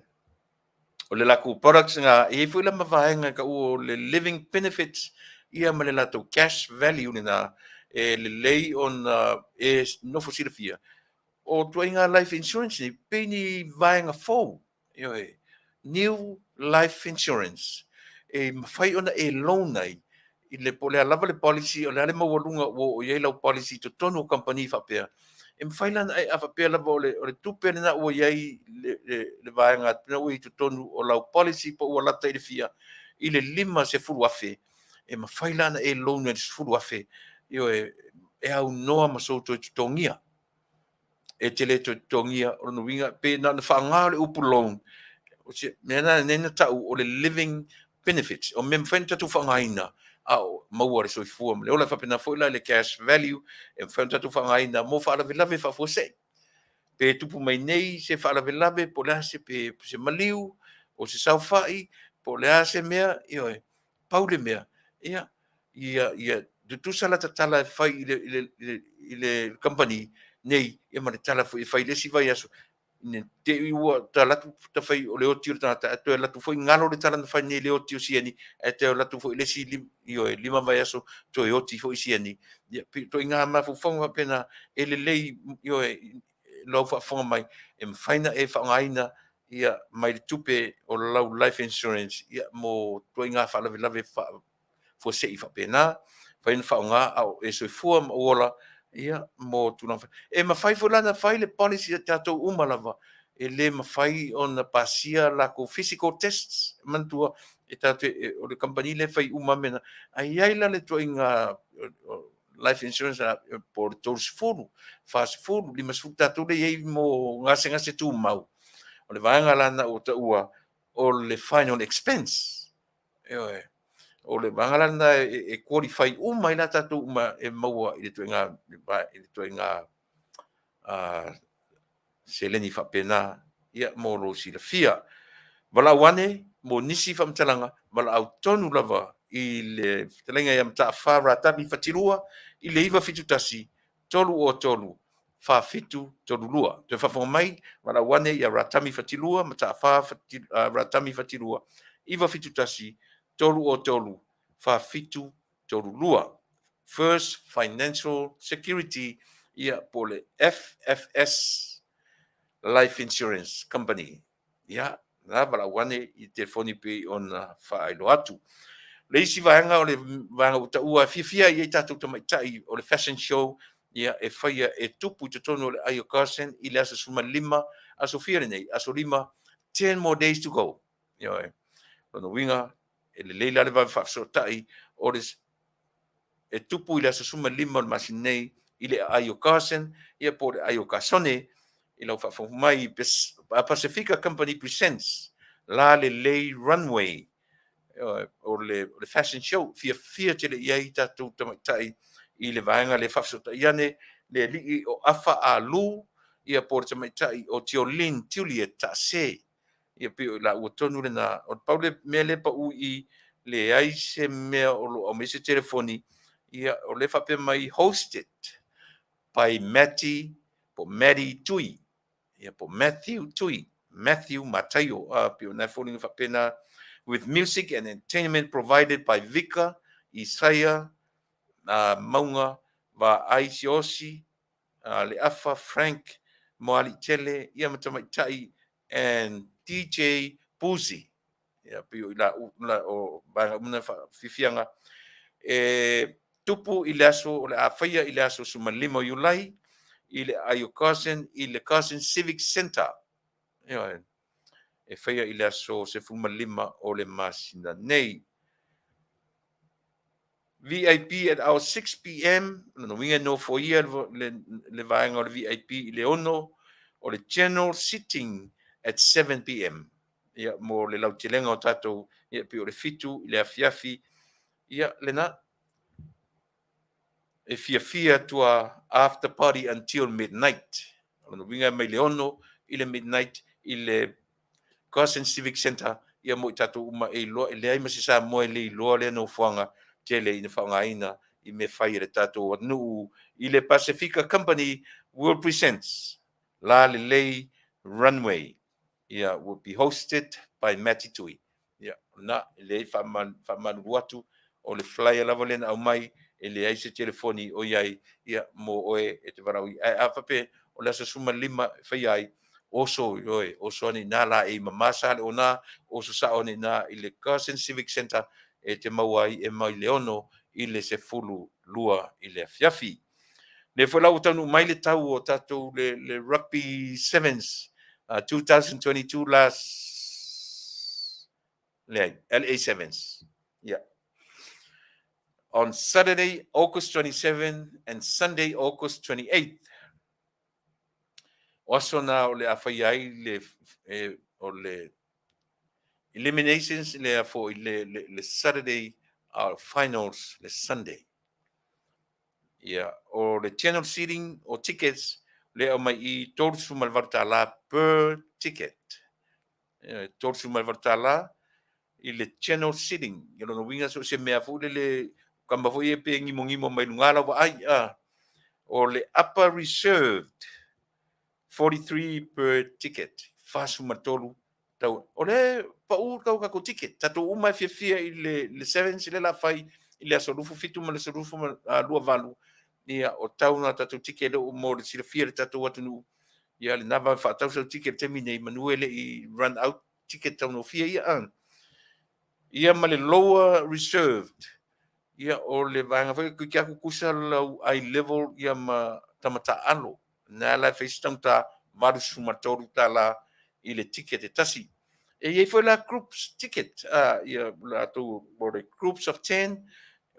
O le latou products na, e i ai foi la ma vaega e taua o le living benefits ia ma le latou cash value lena e lelei ona e nofo silafia. O ituaiga life insurance nei, pei ni vaega fou, ioe, new life insurance, e mafai ona e loan ai i le po o le a lava le policy, o le a le maualuga ua oo i ai lau policy i totonu o kamupani faapea, e mafai la ona e, a faapea lava o le tupe lena ua i ai le vaega lena ua i totonu o lau policy po ua lata i le fia, i le $50,000, e mafai la ona e loan ai i le $10,000, ioe, e aunoa ma sou toe totogia. E te le toe totogia, o lona uiga, pe na ona faaaoga o le upu loan, o se mea lena na tau o le living benefits, o mea mafai ona tatou faaaogaina a o maua le soifua ma le ola. E faapena foi la i le cash value, e mafai ona tatou faaaogaina mo faalavelave faafuasei. Pe tupu mai nei se faalavelave, po o le a se, pe se maliu, o se saofai, po o le a se mea, ioe, pau le mea, ia, ia tutusa la ta tala e fai i le kamupani nei, ia ma le tala foi e fai i le isi vaiaso, ne te i ua ta alu atu ta fai o le oti o le tagata, ae toe alu atu foi galo le tala na fai nei i le oti o Sieni, ae toe alu atu foi i le isi ioe, 5 vaiaso toe oti foi Sieni. Ia, pei o ituaiga mafaufauga faapena e lelei, ioe, lau faafofoga mai, e mafai ona e faaaogaina ia mai le tupe o lau life insurance ia mo ituaiga faalavelave faafuasei faapena, mafai ona faaaoga a o e soifua ma ou ola ia mo tulaga. E mafai foi la ona fai le policy a tatou uma lava, e le mafai ona pasia latou physical tests, manatua e tatou o le kamupani lea e fai uma mea na. Ae i ai la le ituaiga life insurance po o le 30, 40, 50 tatou lea e i ai mo gasegase tumau. O le vaega la lena ua taua o le final expense. Ioe. O le vaega la lena e qualify uma ai la tatou uma e maua i le ituaiga seleni faapena, ia mo lou silafia. Valaau ane mo nisi faamatalaga, valaau tonu lava i le fetalaiga ia Mataafa Ratavi Fatilua i le 971 303 4732. Toe faafofoga mai, valaau ane ia Ratami Fatilua, Mataafa Ratami Fatilua, 971 303 4732. First Financial Security, ia po o le FFS Life Insurance Company. Ia, na valaau ane i telefoni pei ona faailoa atu. Le isi vaega o le vaega ua taua e fiafia i ai tatou tamaitai o le fashion show, ia e faia e tupu i totonu o le aai o Carson i le aso 15, aso fia lenei, aso 5, 10 more days to go. Ioe. Lona uiga, e lelei la le vave faafesootai o le e tupu i le aso 15 o le masina nei i le aai o Carson, ia po o le aai o Kasone, i lau faafofoga mai, Pasifika Company Presents La Lelei Runway, o le fashion show, fiafia tele i ai tatou tamaitai i le vaega lea. Faafesootai ane le alii o Afa Alu, ia po o le tamaitai o Tiolin Juliet Taase, ia pei o i laua tonu lena. O le pau le mea lea pau i leai se mea o lo o aumai se telefoni, ia o lea faapea mai hosted by Matty po Matty Tui, ia po Matthew Tui, Matthew Mataio, a pei o nai foliga faapena, with music and entertainment provided by Vika Isaia Maunga Vaai Siosi Le Afa Frank Moaliitele, ia ma tamaitai and DJ Puzi. Ia pei o i la o vaega uma na faafiafiaga e tupu i le aso o le a faia i le aso 15 o Iulai i le aai o Carson i le Carson Civic Centre. Ioe. E faia i le aso 15 o le masina nei. VIP at our 6 p.m. Lona uiga e nofoia le vaega o le VIP i le 6, o le general sitting at 7 p.m. Ia, mo le lautelega o tatou, ia, pei o le 7 i le afiafi, ia, lena. E fiafia tua after party until midnight. O lona uiga e mai le 6 i le midnight i le Carson Civic Centre, ia mo i tatou uma e iloa, e leai ma se Samoa e le iloa lea nofoaga tele ina faaaogaina i mea fai a le tatou atunuu. I le Pasifika Company will presents La Lelei Runway, ia, will be hosted by Matty Tui. Ia, na, e leai, faamalulu atu, o le flyer lava lea na aumai, e leai se telefoni o i ai, ia, mo oe e te valaau i. Ae a faapea o le aso 15 e faia ai, oso i oe, oso ane i nā la e i mamā sa le o nā, oso sao ane i nā i le Carson Civic Centre e te maua ai e mai le 6 i le 12 i le afiafi. Lea foi la ua taunuu mai le tau o tatou le Rugby Sevens 2022 last leai, LA Sevens. Yeah. On Saturday, August 27 and Sunday, August 28. O aso na o le a faia ai le, o le eliminations le a foi le Saturday, finals le Sunday. Ia, o le general seating o tickets le au mai i $38 per ticket. Ia, $38 i le general seating. Ia lona uiga so o se mea foi lele kama foi e pe ngimongimo mai luga lau vaai. O le upper reserved 43 per ticket. 43 tau. O le pau tau kako ticket. Tatou uma e fiafia i le sevens le la fai i le aso 27 ma le aso 28. Ia, o tau na tatou ticket le o mo le silafia le tatou atunuu. Ia, le nava faatau sau ticket taimi nei manu e le i run out ticket tau no fia ia. Ia ma le lower reserved. Ia, o le vaega foi kui kia kukusa lau eye level ia ma tamata alo. Na la face tangata $83 i le ticket e tasi. E iai foi la groups ticket, ia latou mo le groups of 10,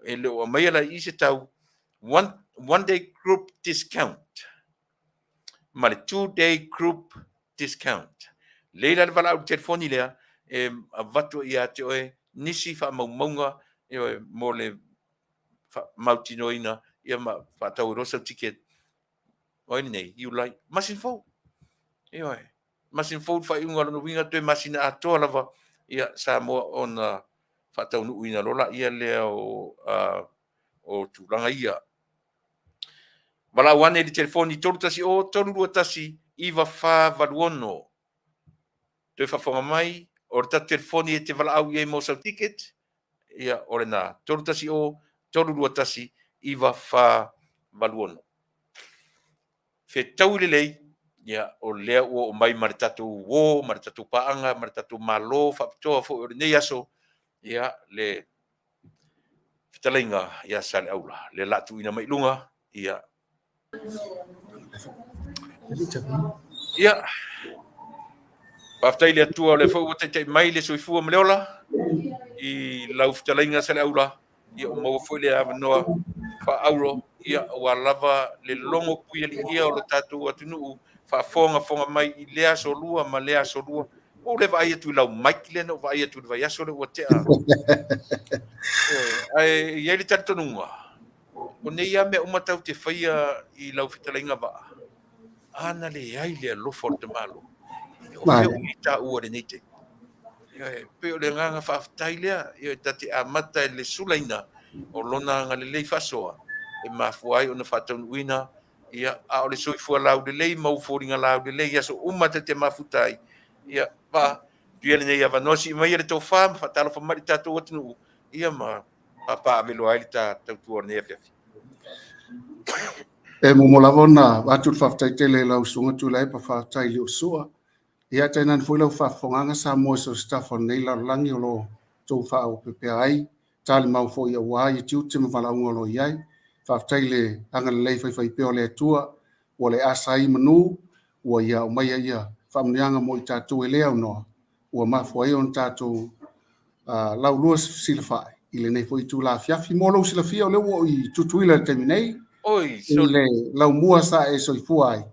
e le o aumaia la i se tau one day group discount ma le 2 day group discount. Leila le valaau i le telefoni lea e avatu ia te oe nisi faamaumauga e mo le mautinoina ia ma faatau e sau ticket o ai nei Iulai masina fou. Ioe, masina fou le faaiuga lona uiga toe masina atoa lava ia Samoa ona faataunuuina loa laia lea o tulaga ia. Valaau ane i le telefoni 310 321 9486. Toe faafofoga mai, o le tatou telefoni e te valaau i ai mo sau ticket, ia o lena 310 321 9486. Fetaui lelei, ia o lea ua oo mai ma le tatou uo, ma le tatou paaga, ma le tatou malo faapitoa foi o lenei aso, ia le fetalaiga ia Saleaula. Le la tuuina mai i luga, ia. Ia, faafetai le Atua o lea foi ua taitai mai le soifua ma le ola i lau fetalaiga Saleaula, ia o maua foi le avanoa faaauro, ia ua lava le logo puialiia o le tatou atunuu faafogafoga mai i lea aso lua ma lea aso lua. Ua ou le vaai atu i lau mic lea na ou vaai atu i le vaiaso lea ua tea. Ae i ai le talitonuga, o nei lava mea uma tatou te faia i lau fetalaiga vaa, ana leai le alofa o le tamaloa. O fea o i taua lenei taimi. E pei o le agaga faafetai lea, ia ta te amata i le sulaina o lona agalelei faasoa e mafua ai ona faataunuuina, ia a o le soifua laulelei ma ufoliga laulelei i aso uma ta te mafuta ai. Ia, va, tuia lenei avanoa sii mai le tofa ma faatalofa mai le tatou atunuu, ia ma papaaveloa ai le ta tautua o lenei afiafi. E muamua lava ona avatu le faafetai tele i lau susuga Tuilaepa, faafetai i le usua. Ia tainane foi lau faafofogaaga Samoa i so o se tafa o lenei lalolagi o lo o outou faaopea ai, talimau foi aua ia tiute ma valaauga o lo o i ai. Faafetai i le agalelei faifaipea o le Atua ua le asa ai manu, ua ia aumaia ia faamanuiaga mo i tatou e le aunoa, ua mafua ai ona tatou laulua fesilafai. i lenei foi itula afiafi. Mo lou silafia, o lea ua ou i Tutuila i le taimi nei, Oi, i sorry. le laumua sa e soifua ai.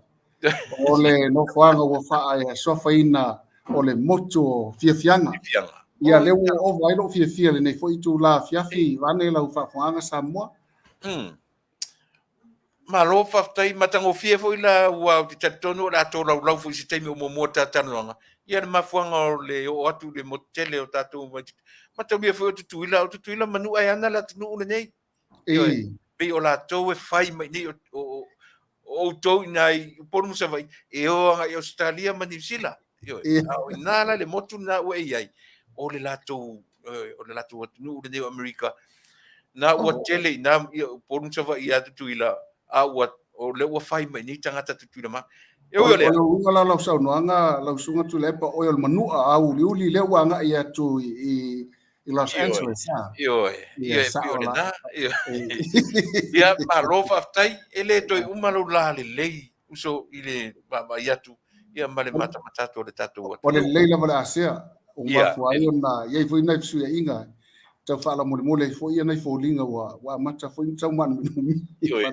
O le nofoaga ua faasoafaina o le motu o Fiafiaga. Fiafiaga. Ia, Oi, lea ua ova ai lou fiafia i lenei foi itula afiafi, vaeane lau faafofogaaga Samoa. Malo faafetai, matagofie foi la ua ou te talitonu o le a tolaulau foi i se taimi o muamua le ta talanoaga. Ia le mafuaaga o le oo atu i le motu tele o tatou mataulia foi o Tutuila, o Tutuila Manua e ana le atunuu lenei. Ioe, pei o latou e fai mai nei o outou i ina i Upolu ma Savaii e o agai i Ausetalia ma Niu Sila. Ioe, a o ina la le motu lena ua e i ai, o le latou, o le latou atunuu lenei o Amerika. Na ua tele i ina Upolu ma Savaii ia Tutuila, a ua o lea ua fai mai nei tagata Tutuila ma. E ui o lea. O le uiga la o lau saunoaga, lau Susuga Tuilaepa, oe o le manua auliuli lea ua agai atu i i Los Angeles. Ioe, ioe, pei o lena. Ia, malo faafetai, e le toe uma lou lalelei uso i le vaavaai atu ia ma le matamata atu o le tatou atunuu. O le lelei lava o le Asia, ua mafua ai ona i ai foi nai fesuiaiga tau faalamolemole ai foi nai foliga ua amata foi ona tau maanuminumi. Ioe.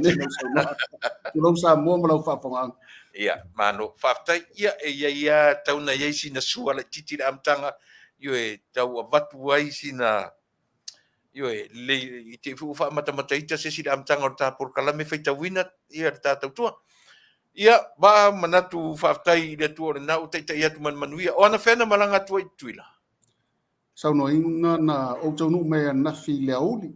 Tulou Samoa ma lau faafofogaaga. Ia, malo, faafetai. Ia, e i ai lava tau na i ai sina sua laitiiti i le amataga, ioe, tau avatu ai sina, ioe, lelei, i te i foi ua faamatamataita se isi i le amataga o le ta polokalame faitauina ia le ta tautua. Ia, ba manatu faafetai i le Atua o lena ua taitai atu ma le manuia. O anafea na malaga atu ai i Tutuila? Saunoaina na ou taunuu mai ananafi i le aoauli,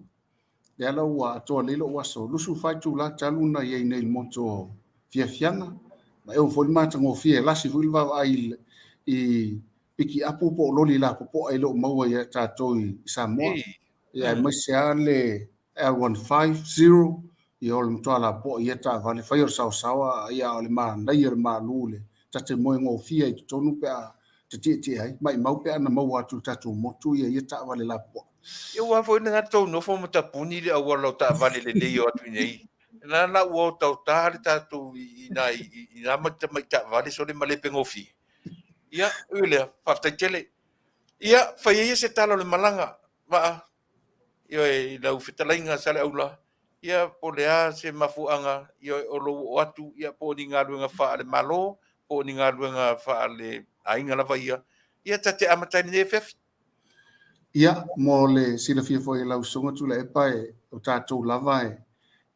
lea la ua atoa lelei lou aso 24 itula talu na i ai nei i le motu o Fiafiaga, ma e ou foi le matagofie e lasi foi le vaavaai i pikiapu po o loli lapopoa e le o maua ia tatou i Samoa. Ia, aemaise lava le L150, ia o le matua lapopoa ia taavale, fai o le saosaoa, ia o le manaia o le malu le ta te moe gofie ai i totonu pe a te tietie ai, maimau pe a na maua atu i le tatou motu ia ia taavale lapopoa. Ia aua foi lena tou nofo ma tapuni le auala o taavale lelei o atu i nei. Lena la ua otaota le tatou i nai i na tamai taavale sole ma lepe gofie. Ia, ui lea, faafetai tele. Ia, fai ai se tala o le malaga, Vaa, ioe, i lau fetalaiga Saleaula, ia, po o le a se mafuaaga, ioe, o lou oo atu, ia, po o ni galuega faale-Malo, po o ni galuega faale-aiga lava ia, ia, ta te amata ai i lenei afiafi. Ia, mo le silafia foi e lau Susuga Tuilaepa, e, o tatou lava e,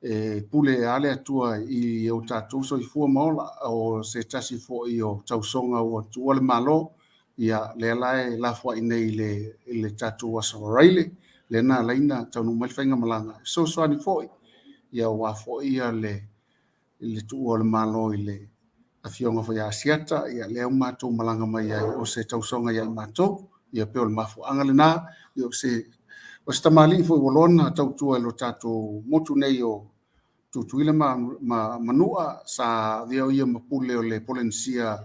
e pule lava le Atua i o tatou soifua ma ola, o se tasi foi o tausoga ua tuua le Malo, ia, lea la e lafoai nei i le, i le tatou Aso Faraile, lea na ala ai ona taunuu mai le faigamalaga, e fesoasoani foi, ia aua foi ia le, i le tuua o le Malo i le Afioga foi ia Asiata, ia lea ua matou malaga mai ai, o se tausoga ia i matou, ia pei o le mafuaaga lena, ia o se, o se tamalii foi ua loa ona tautua i lo tatou motu nei o Tutuila ma, ma Manua, sa avea o ia ma pule o le Polenisia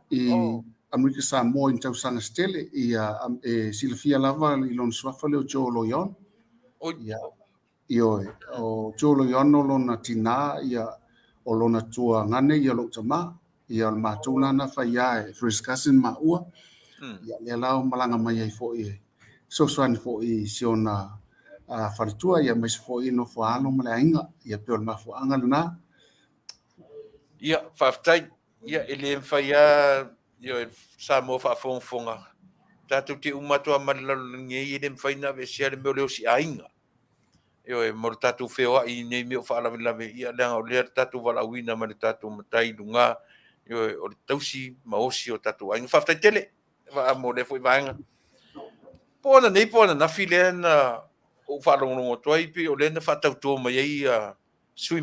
i oh. Amerika Samoa i ni tausaga se tele, ia e silafia lava i lona suafa lea o Joe Loyon. Ia, Ioe, o Joe Loiano lona tinā, ia, o lona tuagane ia lou tamā, ia o le matou la na faiā e first cousin maua, ia lea la o malaga mai ai foi e fesoasoani foi i si ona faletua, ia aemaise foi nofo a alo ma le aiga, ia pei o le mafuaaga lena. Ia, faafetai. Ia, e le mafai lava, ioe, Samoa faafogafoga, tatou te uma atu lava ma le lalolagi nei, e le mafai ona aveesea le mea o le osi aiga. Ioe, mo le tatou feoai i nei mea o faalavelave, ia leaga o lea le tatou valaauina ma le tatou matai i luga, ioe, o le tausi ma osi o tatou aiga. Faafetai tele vaa mo lea foi vaega. Po o ananei po o ananafi lea na ou faalogologo atu ai, pei o lea na faatauto mai ai ia Sui,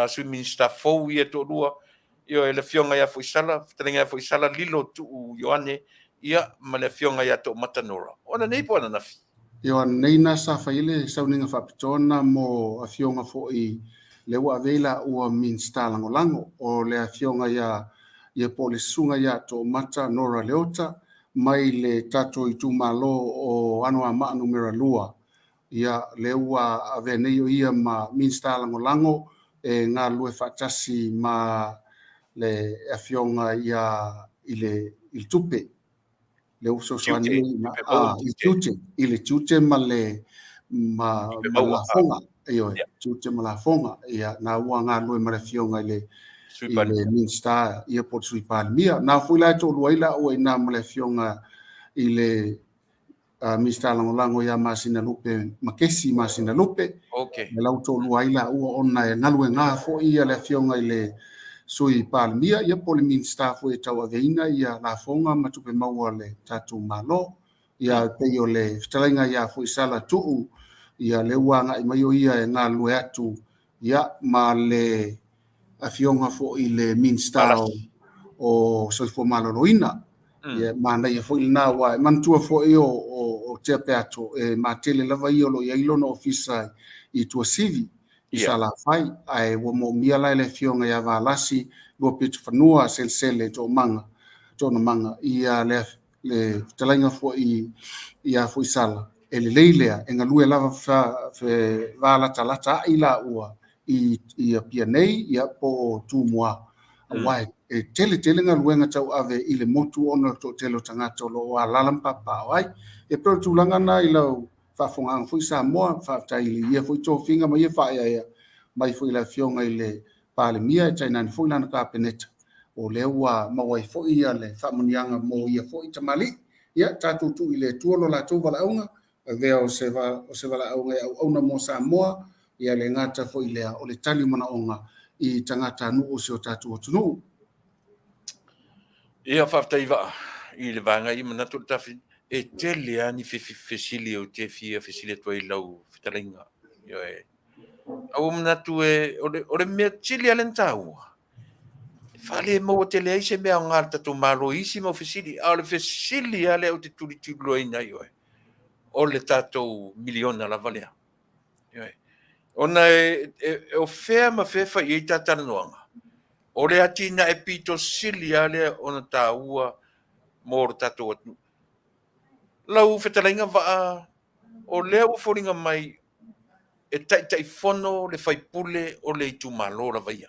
Sui Minisita fou ia e toalua, ioe, le Afioga ia Foisala, Fetalaiga ia Foisala Lilo Tuu Ioane, ia, ma le Afioga ia Toomata Nora. O ananei po o ananafi? Ia, o ananei na sa fai ai le sauniga faapitoa na mo afioga foi lea ua ave ai laua Minisita Lagolago, o le Afioga ia, ia po o le Susuga ia Toomata Nora Leota mai le tatou itumalo o Anoamaa Numera 2, Ia, lea ua avea nei o ia ma Minisita Lagolago e galulue faatasi ma le Afioga ia i le, i le tupe. Lea ua fesoasoani i le tiute, i le tiute ma le ma, ma lafoga, ioe, tiute ma lafoga, ia, na ua galulue ma le Afioga i le, i le Minista, ia po o le Sui Palemia. Na foi la e toalua ai laua i ina ma le Afioga i le Minista Lagolago ia Masinalupe Makesi Masinalupe. Okay. E lau toalua ai laua ona e galuega foi ia le Afioga i le Sui Palemia, ia po o le Minista foi e tauaveina ia lafoga ma tupe maua a le tatou Malo. Ia pei o le fetalaiga ia foi Sala Tuu, ia lea ua agai mai o ia e galulue atu ia ma le afioga foi i le Minista o Soifua Maloloina. Ia manaia foi lena aua e manatua foi o Tea Peato e matele lava ia o lo o i ai lona ofisa i Tuasivi i Salafai, ae ua moomia la e le afioga ia Valasi Luapitofanua Selesele Toomaga Toonamaga ia le le fetalaiga foi ia foi Sala, e lelei lea e galue lava fevalatalata ai laua i Apia nei ia po o Tumua, aua e tele tele galuega tauave i le motu ona o le toatele o tagata o lo o alaala ma papaaao ai. E pei o le tulaga lena i lau faafofogaaga foi Samoa, faafetai i ia foi tofiga ma ia faaeaea mai foi i le Afioga i le Palemia e tainane foi lana Kapeneta, o lea ua maua ai foi le faamanuiaga mo ia foi tamalii. Ia, tatou tuu i le Atua lo latou valaauga, avea o se, o se valaauga e auauna mo Samoa, ia le gata foi lea o le tali o manaoga i tagatanuu o si o tatou atunuu. Ia, faafetai Vaa i le vaega ia manatu o le tafi e tele lava ni fesili ou te fia fesili atu ai i lau fetalaiga. Ioe. A ua manatu e, o le mea sili lava lea ona taua, e faale-maua tele ai se mea aoga a le tatou Malo i isi mau fesili, a o le fesili lava lea ou te tulituliloaina ai oe, o le tatou miliona lava lea. Ioe. Ona o fea ma fea e fai i ai ta talanoaga, o le atinae pito sili lava lea ona taua mo le tatou atunuu. Lau fetalaiga Vaa, o lea ua foliga mai e Taitaifono le faipule o le itumalo lava ia.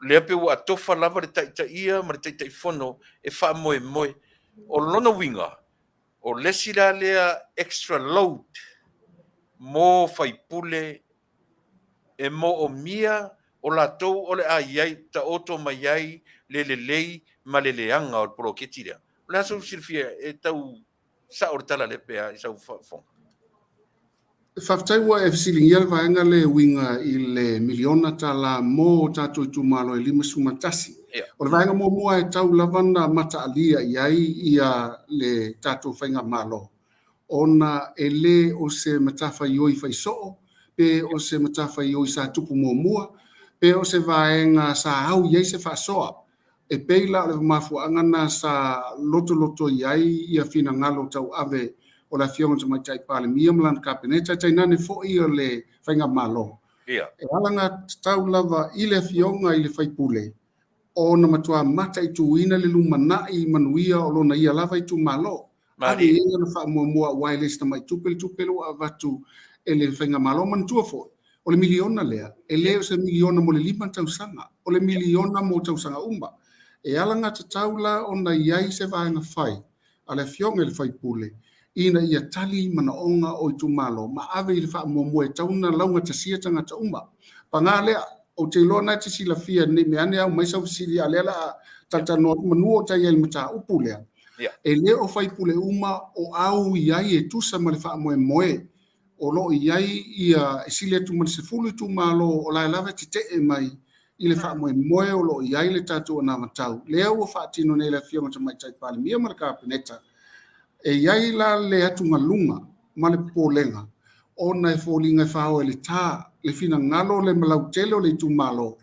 O lea pei ua atofa lava le taitaia ma le Taitaifono e faamoemoe. O lona uiga, o le isi la lea extra load mo faipule e moomia o latou o le a i ai, taoto mai ai le lelei ma le leaga o le poloketi lea. O le a sou silafia e tau sao le tala lea pe a i sau faafofoga? Faafetai ua e fesiligia le vaega lea e uiga i le miliona tala mo tatou itumalo e 51. O le vaega muamua e tau lava na mataalia i ai ia le tatou faigamalo, ona e le o se matafaioi faisoo, pe o se matafaioi sa tupu muamua, pe o se vaega sa au i ai se faasoa. E pei la o le mafuaaga lena sa lotoloto i ai ia finagalo tauave o le Afioga i le Tamaitai Palemia ma lana Kapeneta, tainane foi o le Faigamalo. E alagatatau lava i le Afioga i le sui usufono ona matua mataituina le lumanai manuia o lona ia lava itumalo. Ave i ai lana faamuamua aua e le o se tamai tupe le tupe lea ua avatu e le Faigamalo. Manatua foi, o le miliona lea, e le o se miliona mo le 5 tausaga, o le miliona mo tausaga uma. E alagatatau la ona i ai se vaega fai a le Afioga i le sui usufono ina ia tali manaoga o itumalo ma ave i le faamuamua e tatau ona laugatasia tagata uma. Paga lea, ou te iloa na e te silafia ne i mea ane au mai sau fesili, a o lea o le a talatalanoa atu manu o tai ai i le mataupu lea. E le o faipule uma o au i ai e tusa ma le faamoemoe o lo o i ai ia e sili atu ma le 10 itumalo o la e lava e tetee mai i le faamoemoe o lo o i ai le tatou anavatau lea ua faatino nei e le Afioga i le Tamaitai Palemia ma le Kapeneta. E i ai la le atugaluga ma le popolega ona e foliga e faoa i le ta le finagalo le malautele o le itumalo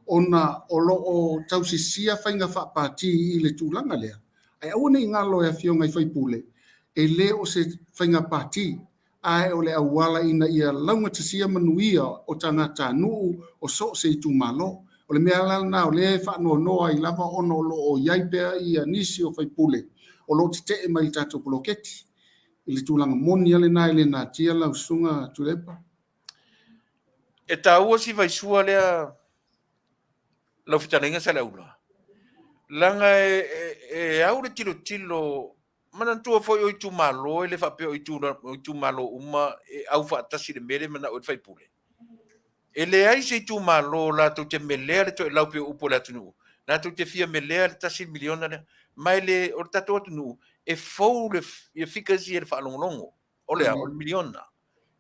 ona o lo o tausisia faiga faapati i le tulaga lea. Ae aua ne i galo e Afioga i faipule, e le o se faiga pati, ae o le auala ina ia laugatasia manuia o tagatanuu o so o se itumalo. O le mea la lena o lea e faanoanoa ai lava ona o lo o i ai pea ia nisi o faipule o lo o tetee mai i le tatou poloketi. I le tulaga moni lava lena e le natia lau Susuga Tuilaepa. E taua si vaisua lea lau fetalaiga Saleaula, leaga e au le tilotilo. Manatua foi o itumalo, e le faapea o itumalo uma e au faatasi i le mea lea e manao ai le faipule. E leai se itumalo latou te melea le toelau pei o upu a le atunuu, latou te fia melea le $1 miliona lea. Ma e le, o le tatou atunuu, e fou le, ia figures ia i le faalogologo. O le a? O le miliona.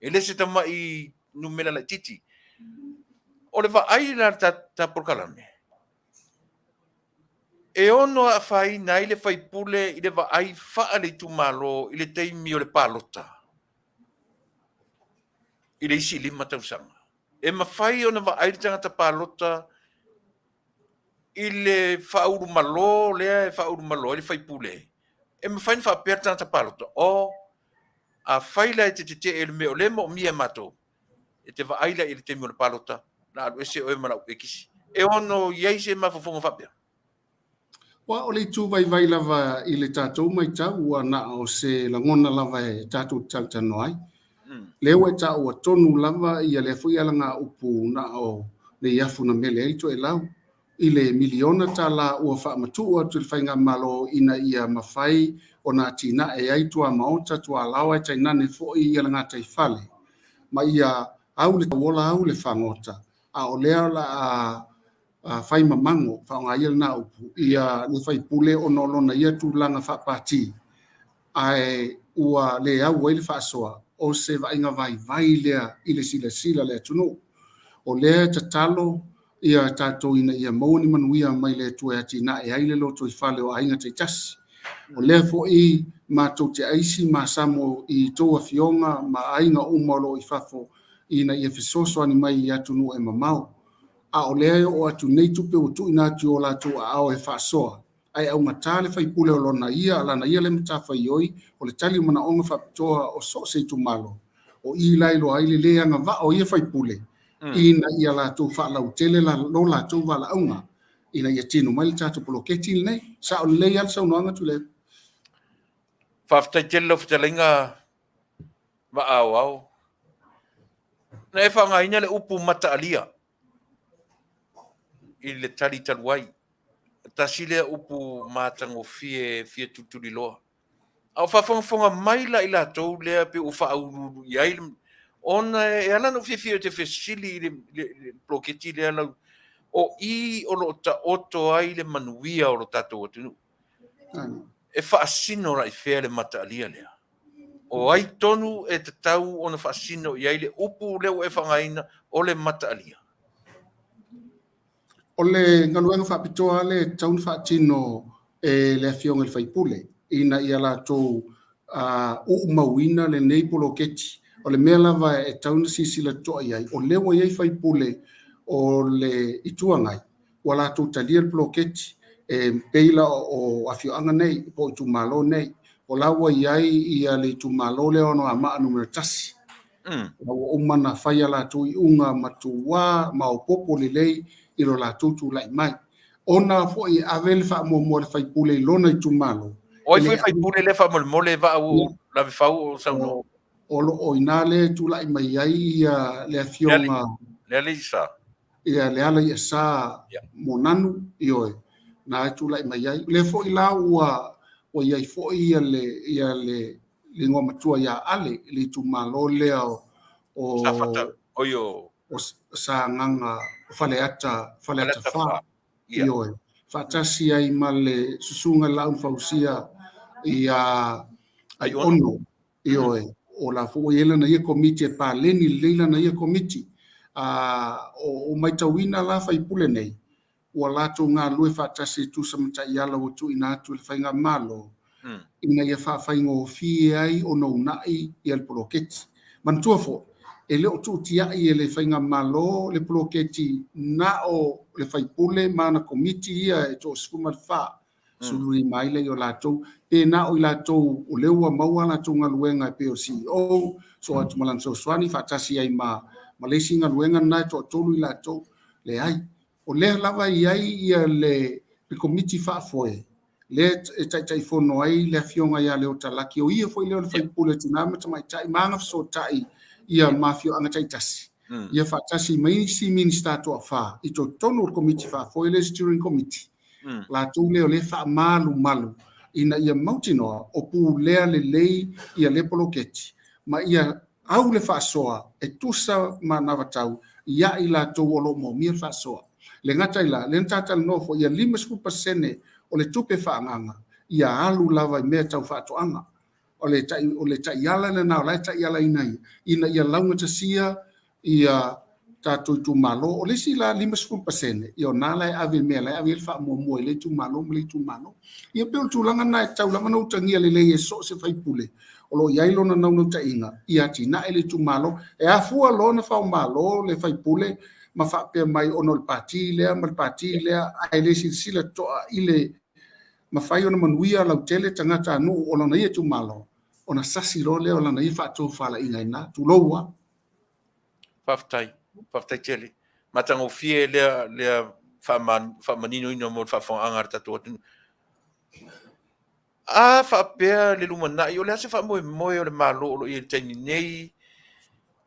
E le se tamai numera laitiiti. O le vaai la i le ta polokalame, e ono afaina ai le faipule i le vaai faa le itumalo i le taimi o le palota i le isi 5 tausaga. E mafai ona vaai le tagata palota i le faaulumalo lea e faaulumalo ai le faipule. E mafai ona faapea le tagata palota, o afai la e te tetee i le mea o lea e moomia e matou, e te vaai la i le taimi o le palota, la alu ese oe ma lau ekisi. E ono i ai se mafaufauga faapea? Ua o le itu vaivai lava i le tatou matau, ua na o se lagona lava e tatou te talatalanoa ai. Lea ua e taua tonu lava ia lea foi alagaupu na o le afu na mele ai le toelau i le $1 miliona ua faamatuu atu i le faigamalo ina ia mafai ona atinae ai tuamaota, tualaoa e tainane foi ia le gataifale ma ia au le tauola au le fagota, a o lea o le a fai mamago faaaoga ia lena upu ia le faipule ona o lona ia tulaga faapati ae ua le au ai le faasoa. O se vaaiga vaivai lea i le silasila a le atunuu. O lea e tatalo ia tatou ina ia maua ni manuia mai le Atua e atinae ai le lotoifale o aiga taitasi. O lea foi matou te aisi ma samo i tou afioga ma aiga uma o lo o i fafo ina ia fesoasoani mai i atunuu e mamao. A o lea e oo atu nei tupe ua tuuina atu i o latou aao e faasoa, ae augata le faipule o lona ia, lana ia le matafaioi o le tali o manaoga faapitoa o so o se itumalo. O i la iloa ai le le agavaa o ia faipule ina ia latou faalautele lo latou valaauga ina ia tino mai le tatou poloketi lenei. Sao lelei lava le saunoaga Tuilaepa. Faafetai tele lau fetalaiga Vaaoao. Na e faaaogaina le upu mataalia i le tali talu ai. Tasi lea upu matagofie e fia tulituliloa. A o faafogafoga mai la i latou lea pe ua faauluulu i ai, ona e ala ona ou fiafia ou te fesili i le poloketi lea lau, o i o lo o taoto ai le manuia o lo tatou atunuu. E faasino la i fea le mataalia lea? O ai tonu e tatau ona faasino i ai le upu lea ua e faaaogaina o le mataalia? O le galuega faapitoa lea e tatau ona faatino e le afioga i le faipule ina ia latou uumauina lenei poloketi. O le mea lava e tatau ona silasila totoa i ai, o lea ua i ai faipule o le Itu Agai ua latou talia le poloketi e pei la o afioaga nei po o itumalo nei. O la ua i ai ia le itumalo lea o Anoamaa Nu.1. Ua uma ona fai a latou iuga matua maopoopo lelei i lo latou tulai mai. Ona foi e ave le faamuamua a le faipule i lona itumalo. O ai foi faipule lea faamolemole Vaa lave fau o saunoa? O lo o ina le tulai mai ai ia le afioga Lealeisa. Ia Lealaiasa Monanu, ioe, na e tulai mai ai. O lea foi la ua i ai foi ia le igoa matua ia Ale, le itumalo lea o Safata, o o Sagaga, o Faleata, Faleata 4, ioe, faatasi ai ma le susuga i le Laau na Fausia ia Aiono, ioe, o la foi ua i ai lana ia komiti e paleni lelei lana ia komiti. O matauina la faipule nei, ua latou galulue faatasi e tusa ma taiala ua tuuina atu i le faigamalo ina ia faafaigofie ai ona uunai ia le poloketi. Manatua foi, e le o tuutiai e le faigamalo le poloketi na o le faipule ma ana komiti ia e 14, 15 ai lea i o latou, pe na o i latou o lea ua maua a latou galuega e pei o le CEO, so atu ma lana fesoasoani faatasi ai ma le isi galuega lena e toatolu i latou. Leai, o lea lava e i ai ia le komiti faafoe lea e taitaifono ai le afioga ia Leota Laki, o ia foi lea o le faipule tina ma tamaitai ma agafesootai ia ma afioaga taitasi, ia faatasi ma isi Minisita toafa i totonu o le komiti faafoe lea, steering committee, latou lea o lea faamalumalu ina ia mautinoa o pulea lelei ia lea poloketi ma ia au le faasoa e tusa ma anavatau ia i latou o lo o moomia le faasoa. Le gata i la, lea na ta talanoa foi ia 50% o le tupe faaagaaga ia alu lava i mea tau faatoaga. O le tai, o le taiala lena o la e taialaina ai ina ia laugatasia ia tatou itumalo. O le isi la 50%, ia o na la e ave i mea la e ave i ai le faamuamua i lea itumalo ma lea itumalo. Ia pei o le tulaga lena e tatau lava ona utagia lelei e so o se sui usufono o lo o i ai lona naunautaiga ia atinae le itumalo. E afua loa ona faumalo le sui usufono ma faapea mai ona o le pati lea ma le pati lea, ae le silasila totoa i le mafai ona manuia lautele tagatanuu o lona ia itumalo, ona sasi loa lea o lana ia faatofalaiga i ina. Tulou lava. Faafetai, faafetai tele. Matagofie lea lea faamaninoina mo le faafofogaaga a le tatou atunuu. A faapea le lumanai, o le a se faamoemoe o le Malo o lo o i ai i le taimi nei,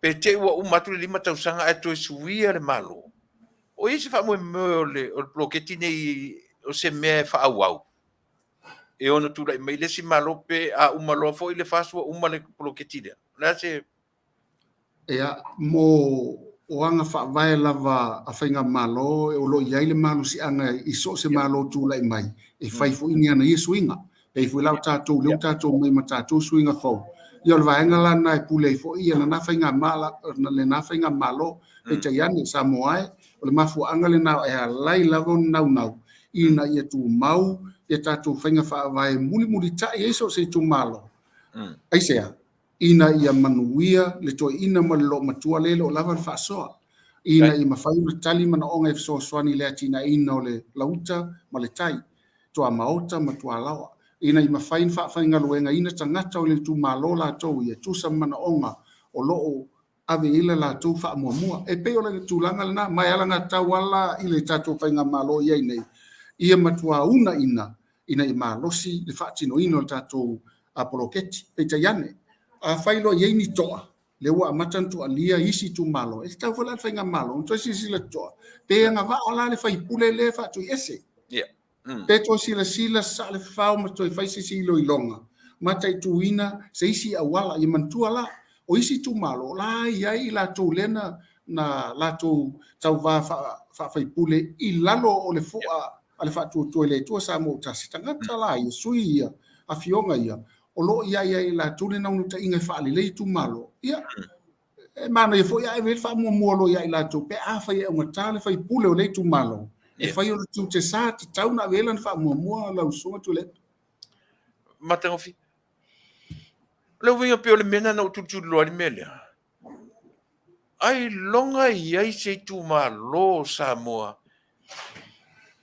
pe te i ua uma atu le 5 tausaga ae toe suia le Malo, o i ai se faamoemoe o le poloketi nei o se mea e faaauau e ono tulai mai le isi Malo pe a uma loa foi le FAST ua uma le poloketi lea? O le a se... Ia, mo o aga faavae lava a faigamalo o lo o i ai le malosiaga i so o se Malo tulai mai e fai foi ni ana ia suiga. Pei foi la o tatou lea ua tatou omai ma tatou suiga fou. Ia o le vaega la lena e pule ai foi ia lena faigamalo. Peitai ane, Samoa e, o le mafuaaga lena e ala ai lava ona naunau ina ia tumau ia tatou faiga faavae mulimulitai ai so o se itumalo. Aisea? Ina ia manuia le toeaina ma le loomatua lea e le o lava le faasoa, ina ia mafai ona tali manaoga e fesoasoani i le atinaeina o le lauta ma le tai, tuamaota ma tualaoa, ina ia mafai ona faafaigaluegaina tagata o le itumalo latou ia e tusa ma manaoga o lo o ave i ai le latou faamuamua. E pei o le tulaga lena, ma e alagatatau lava la i le tatou faigamalo o i ai nei, ia matua uunaina ina ia malosi le faatinoina o le tatou poloketi. Peitai ane, afai loa e i ai ni toa, lea ua amata ona toalia isi itumalo, e tatau foi la i le faigamalo ona toe silasila totoa, pe agavaa la le faipule lea e faatuiese. Pe toe silasila saalefao ma toe fai se isi iloiloga, mataituina se isi auala. Ia manatua la, o isi itumalo, o la e i ai i latou lea na latou tauva faa-faipule i lalo o le fua a le Faatuatua i le Atua Samoa ua Tasi, tagata la ia, sui ia, afioga ia, o lo o i ai i latou le naunautaiga e faalelei itumalo. Ia, e manaia foi ae ave i ai le faamuamua loa ia i latou pe afai e augata le faipule o lea itumalo, e fai o le tiute sa tatau ona ave i ai lana faamuamua lau Susuga Tuilaepa. Matagofie. O le uiga pei o le mea lena na ou tulituliloa ai le mea lea. Ailoga e i ai se itumalo o Samoa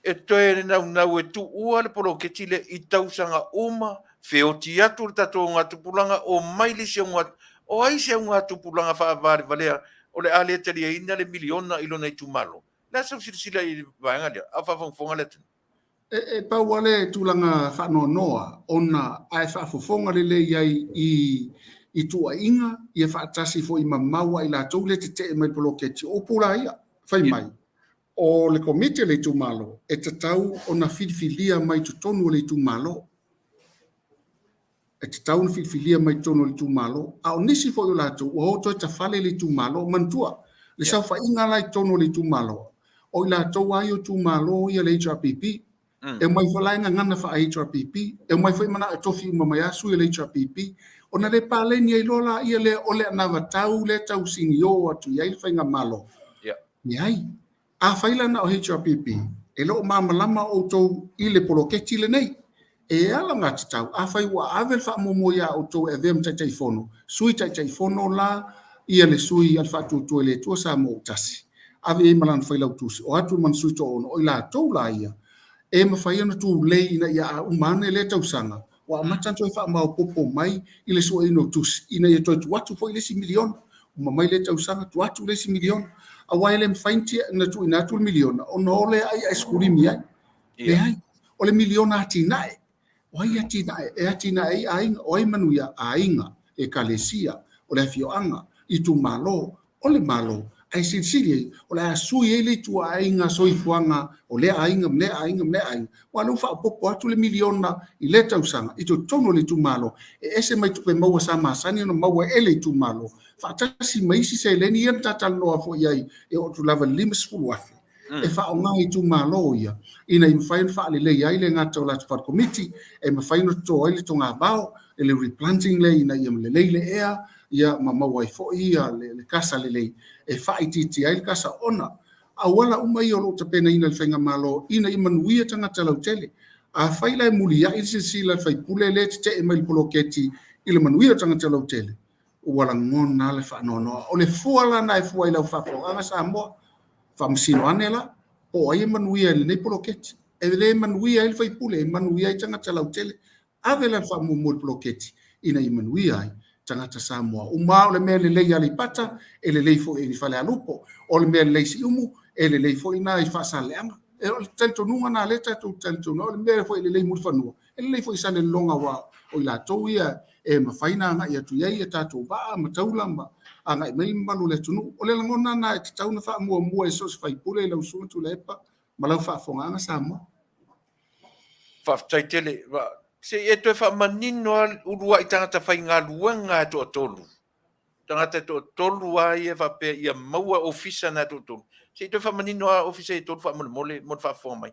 e toe naunau e tuua le poloketi lea i tausaga uma, feoti atu le tatou augatupulaga, omai le isi augatupulaga. O ai se augatupulaga faavalevalea o le a le taliaina le miliona i lona itumalo? O le a sau silasila i le vaega lea, a o faafogafoga le atunuu? E pau lava le tulaga faanoanoa ona a e faafofoga lelei ai i tuuaiga ia faatasi foi ma mau a i latou lea e tetee mai i le poloketi, o upu la ia, fai mai, o le komiti a le itumalo e tatau ona filifilia mai totonu o le itumalo. E tatau ona filifilia mai totonu o le itumalo, a o nisi foi o latou ua o toe tafale i le itumalo. Manatua, le saofaiga la i totonu o le itumalo, o i latou lava ia o itumalo ia le HRPP. E omai foi la e gagana faa-HRPP, e omai foi manao e tofi uma mai lava sui o le HRPP, ona le paleni ai loa laia lea o le anavatau lea e tau sigio atu i ai le faigamalo. Leai. Afai la na o HRPP, e le o malamalama outou i le poloketi lenei. E alagatatau, afai ua ave le faamuamua ia outou e avea ma Taitaifono, Sui Taitaifono la ia le sui a le Faatuatua i le Atua Samoa ua Tasi, ave i ai ma lana failautusi, o atu ma lana sui toaono, o i latou la ia e mafai ona tulei ina ia a uma ane lea tausaga, ua amata ona toe faamaopoopo mai i le sueina o tusi ina ia toe tuu atu foi le isi miliona. Uma mai lea tausaga, tuu atu le isi miliona. Aua e le mafai ona tuuina atu le miliona ona o lea ai aisikulimi ai. Leai, o le miliona atinae. O ai e atinae? E atinae ai aiga. O ai manuia? Aiga, ekalesia, o le afioaga, itumalo, o le Malo. Ae silisili ai, o le a sui ai le ituaiga soifuaga o lea aiga ma lea aiga ma lea aiga, aua o lea ua faaopoopo atu le miliona i lea tausaga i totonu o le itumalo, e ese mai tupe maua sa masani ona maua e le itumalo, faatasi ma isi seleni ia na ta talanoa foi i ai e oo atu lava i le $50,000 e faaaoga e itumalo ia ina ia mafai ona faaleleia ai le gata o latou fale komiti, e mafai ona toto ai le togavao, le replanting lea ina ia lelei le ea, ia ma maua ai foi le kasa lelei e faaitiitia ai le kasa ona auala uma ia o lo o tapenaina e le faigamalo ina ia manuia tagata lautele. Afai la e muliai le silasila a le sui usufono lea e tetee mai i le poloketi i le manuia o tagata lautele, ua lagona lava le faanoanoa. O le fua la lena e fua ai i lau faafofogaaga Samoa, faamasino ane la, po o ai e manuia i lenei poloketi. E le manuia ai le sui usufono, e manuia ai tagata lautele. Ave la le faamuamua i le poloketi ina ia manuia ai tagata Samoa uma. O le mea lelei i Aleipata, e lelei foi i Falealupo. O le mea lelei i Siumu, e lelei foi lena i Faasaleleaga. O le talitonuga lena o lea tatou te talitonu ai, o le mea foi e lelei i Mulifanua, e lelei foi i Salelologa aua o i latou ia e mafai ona agai atu i ai a tatou vaa ma taula ma agai mai le mamalu o le atunuu. O le lagona lena e tatau ona faamuamua e so o se sui usufono i lau Susuga Tuilaepa ma lau faafofogaaga Samoa. Faafetai tele. Se i e toe faamanino lava uluai tagata faigaluega e toatolu. Tagata e toatolu lava ia faapea ia maua ofisa na e toatolu. Se i toe faamanino lava ofisa e tolu faamolemole mo le faafofoga mai.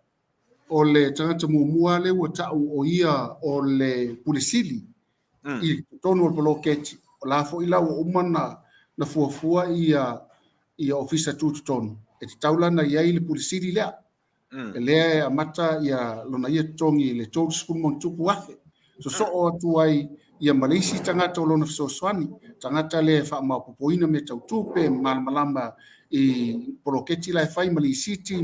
O le tagata muamua lea ua tau o ia o le Pule Sili i totonu o le poloketi. O la foi la ua uma na fuafua ia ofisa tutotonu, e tatau la ona i ai le Pule Sili lea. Lea e amata ia lona ia totogi i le $30,000+. Sosoo atu ai ia ma le isi tagata o lona fesoasoani, tagata lea e faamaopoopoina mea tau tupe, malamalama i poloketi la e fai ma lisiti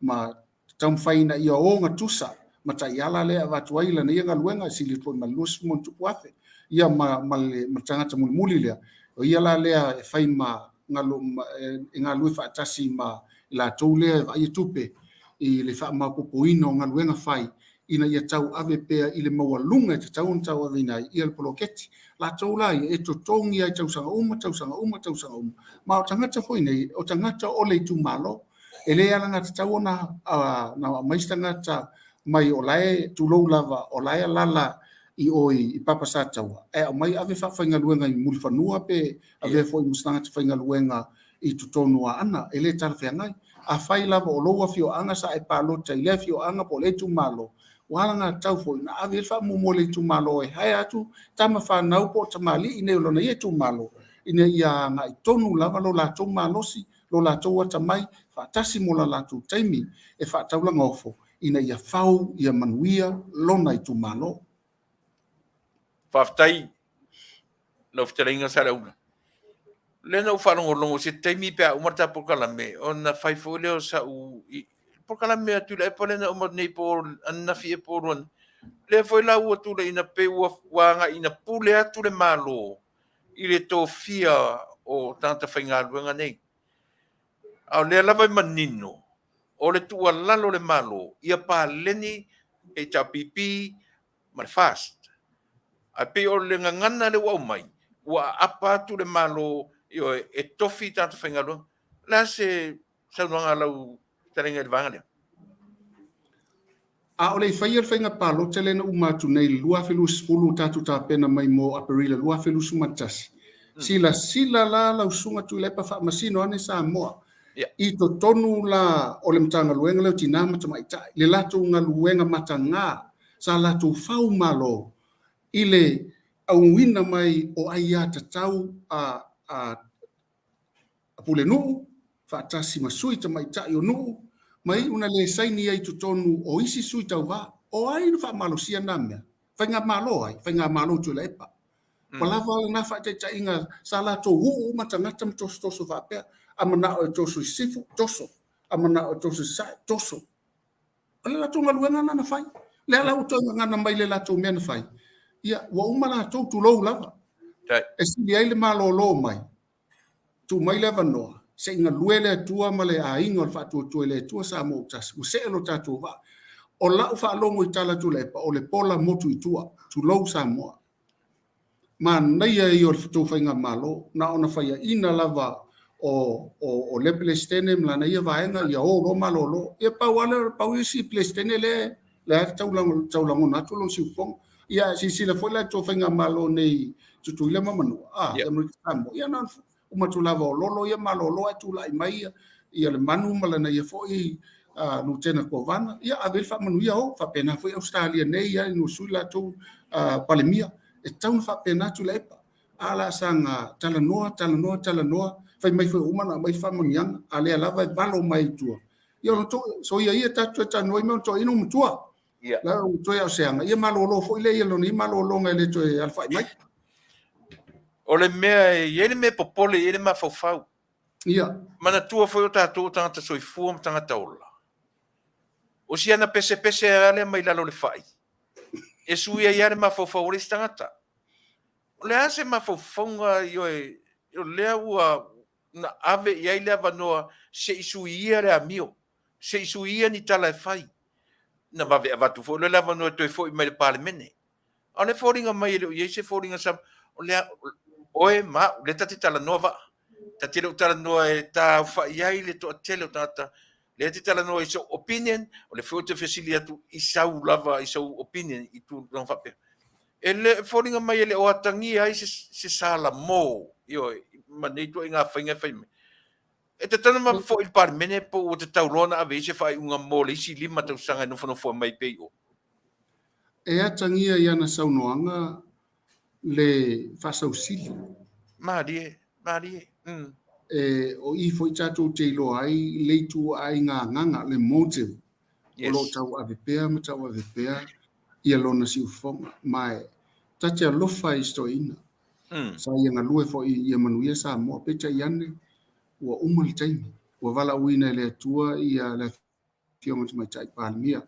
ma taumafai ina ia ogatusa ma taiala lea e avatu ai lana ia galuega e sili atu foi ma le $20,000+. Ia ma le tagata mulimuli lea, o ia la lea e fai ma e galulue faatasi ma i latou lea e vaaia tupe i le faamaopoopoina o galuega fai ina ia tauave pea i le maualuga e tatau ona tauaveina ai ia le poloketi. Latou la ia e totogi lava i tausaga uma, tausaga uma, tausaga uma. Ma o tagata foi nei, o tagata o le itumalo. E le alagatatau ona aumai se tagata mai o la e, tulou lava, o la e alaala i o i Papa Sataua, ae aumai ave faafaigaluega i Mulifanua pe avea foi ma se tagata faigaluega i totonu o Aana, e le talafeagai. Afai lava o lou afioaga sa e palota i lea afioaga po o lea itumalo, ua alagatatau foi ona ave i ai le faamuamua a le itumalo e hire atu tama fanau po o tamalii nei o lona ia itumalo, ina ia agai tonu lava lo latou malosi, lo latou atamai, faatasi ma lo latou taimi e faataulagaofo ina ia fau ia manuia lona itumalo. Faafetai lau fetalaiga Saleaula. Lea na ou faalogologo i se taimi pe a uma le ta polokalame ona fai foi lea o sa'u polokalame a Tuilaepa lea na uma atu nei po o ananafi ea po o lua nei. Lea foi la ua tulai pei ua agai ina pule atu le Malo i le tofia o tagata faigaluega nei. A o lea lava e manino o le tuualalo a le Malo ia paleni HRPP ma le FAST. Ae pei o le gagana lea ua aumai, ua aapa atu le Malo, ioe, e tofi tagata faigaluega. O le a se saunoaga a lau fetalaiga i le vaega lea? A o le i faia le faiga palota lea na uma atu nei i le 2020 tatou tapena mai mo Aperila 2021, silasila la lau Susuga Tuilaepa faamasino ane Samoa i totonu la o le Matagaluega lea o Tina ma Tamaitai, le latou galuega mataga sa latou fau malo i le auina mai o aiatatau a pulenuu faatasi ma sui tamaitai o nuu ma iu na le saini ai i totonu o isi sui tauva. O ai na faamalosia na mea? Faigamalo ai? Faigamalo Tuilaepa. Ua lava lena faataitaiga sa latou uu uma tagata ma tosotoso faapea, a manao e toso i sisifo, toso, a manao e toso i sasae, toso. O le latou galuega lena na fai. Lea la ua toe gagana mai le latou mea na fai. Ia, ua uma latou, tulou lava. E sili ai le malolo mai, tuu mai le avanoa, se i galue le Atua ma le aiga o le faatuatua i le Atua Samoa ua tasi, ua see lo tatou vaa. O lau faalogo i tala Tuilaepa, o le pola motu i tua, tulou Samoa. Manaia ia o le tou faigamalo, na ona faiaina lava o, o, o le Peresetene ma lana ia vaega, ia o loa malolo. Ia pau lava lea, pau ia si Peresetene lea, lea tau, tau lagona atu lona siufofoga. Ia silasila foi la i tou faigamalo nei Tutuila ma Manua, a, yeah. Amerika Samoa, ia na uma atu lava o lolo ia malolo ae tulai mai ia, ia le manu ma lana ia foi uh, Lutena Kovana, ia ave le faamanuia o, faapena foi Australia nei, ia ina sui latou uh, Palemia, e tatau ona faapena atu Tuilaepa. A la saga talanoa, talanoa, talanoa, fai mai foi uma na aumai faamanuiaga, a lea lava e valo mai i tua. Ia ona to, so ia ia tatou toe talanoa i mea ona toeaina ua matua. Ia. La ua toe auseaga, ia malolo foi lea ia lona ia malologa e le toe alafai mai. O le mea e i ai le mea popole, e i ai le mafaufau. Ia. Manatua foi o tatou o tagata soifua ma tagata ola. O si ana pesepese lava lea mai lalo o le fai, e sui ai lava le mafaufau o le isi tagata. O le a se mafaufauga, ioe, o lea ua na ave i ai le avanoa se i suia le amio, se i suia ni tala e fai. Na vave avatu foi loa le avanoa e toe foi mai i le Palemene. A o le foliga mai e le o i ai se foliga sa, o le a, oe ma au, lea ta te talanoa vaa. Ta te le o talanoa e taaofai ai le toatele o tagata. Lea e te talanoa i sou opinion, o lea foi ou te fesili atu i sau lava, i sou opinion i tulaga faapea. E le, foliga mai e le o atagia ai se, se salamo, ioe, ma nei ituaiga faiga e fai mai. E tatau ona foi i le Palemene po ua tatau loa ona ave i ai se faaiuga mo le isi 5 tausaga e nofonofo mai pea i o. E atagia i ana saunoaga le faasausili. Malie, malie. E, o i foi tatou te iloa ai le ituaiga agaga, le motive, o lo o tauave pea ma tauave pea ia lona siufofoga. Ma e ta te alofa i si toeaina. Sa ia galue foi ia manuia Samoa, peitai ane ua uma le taimi, ua valaauina e le Atua ia le Afioga i le Tamaitai Palemia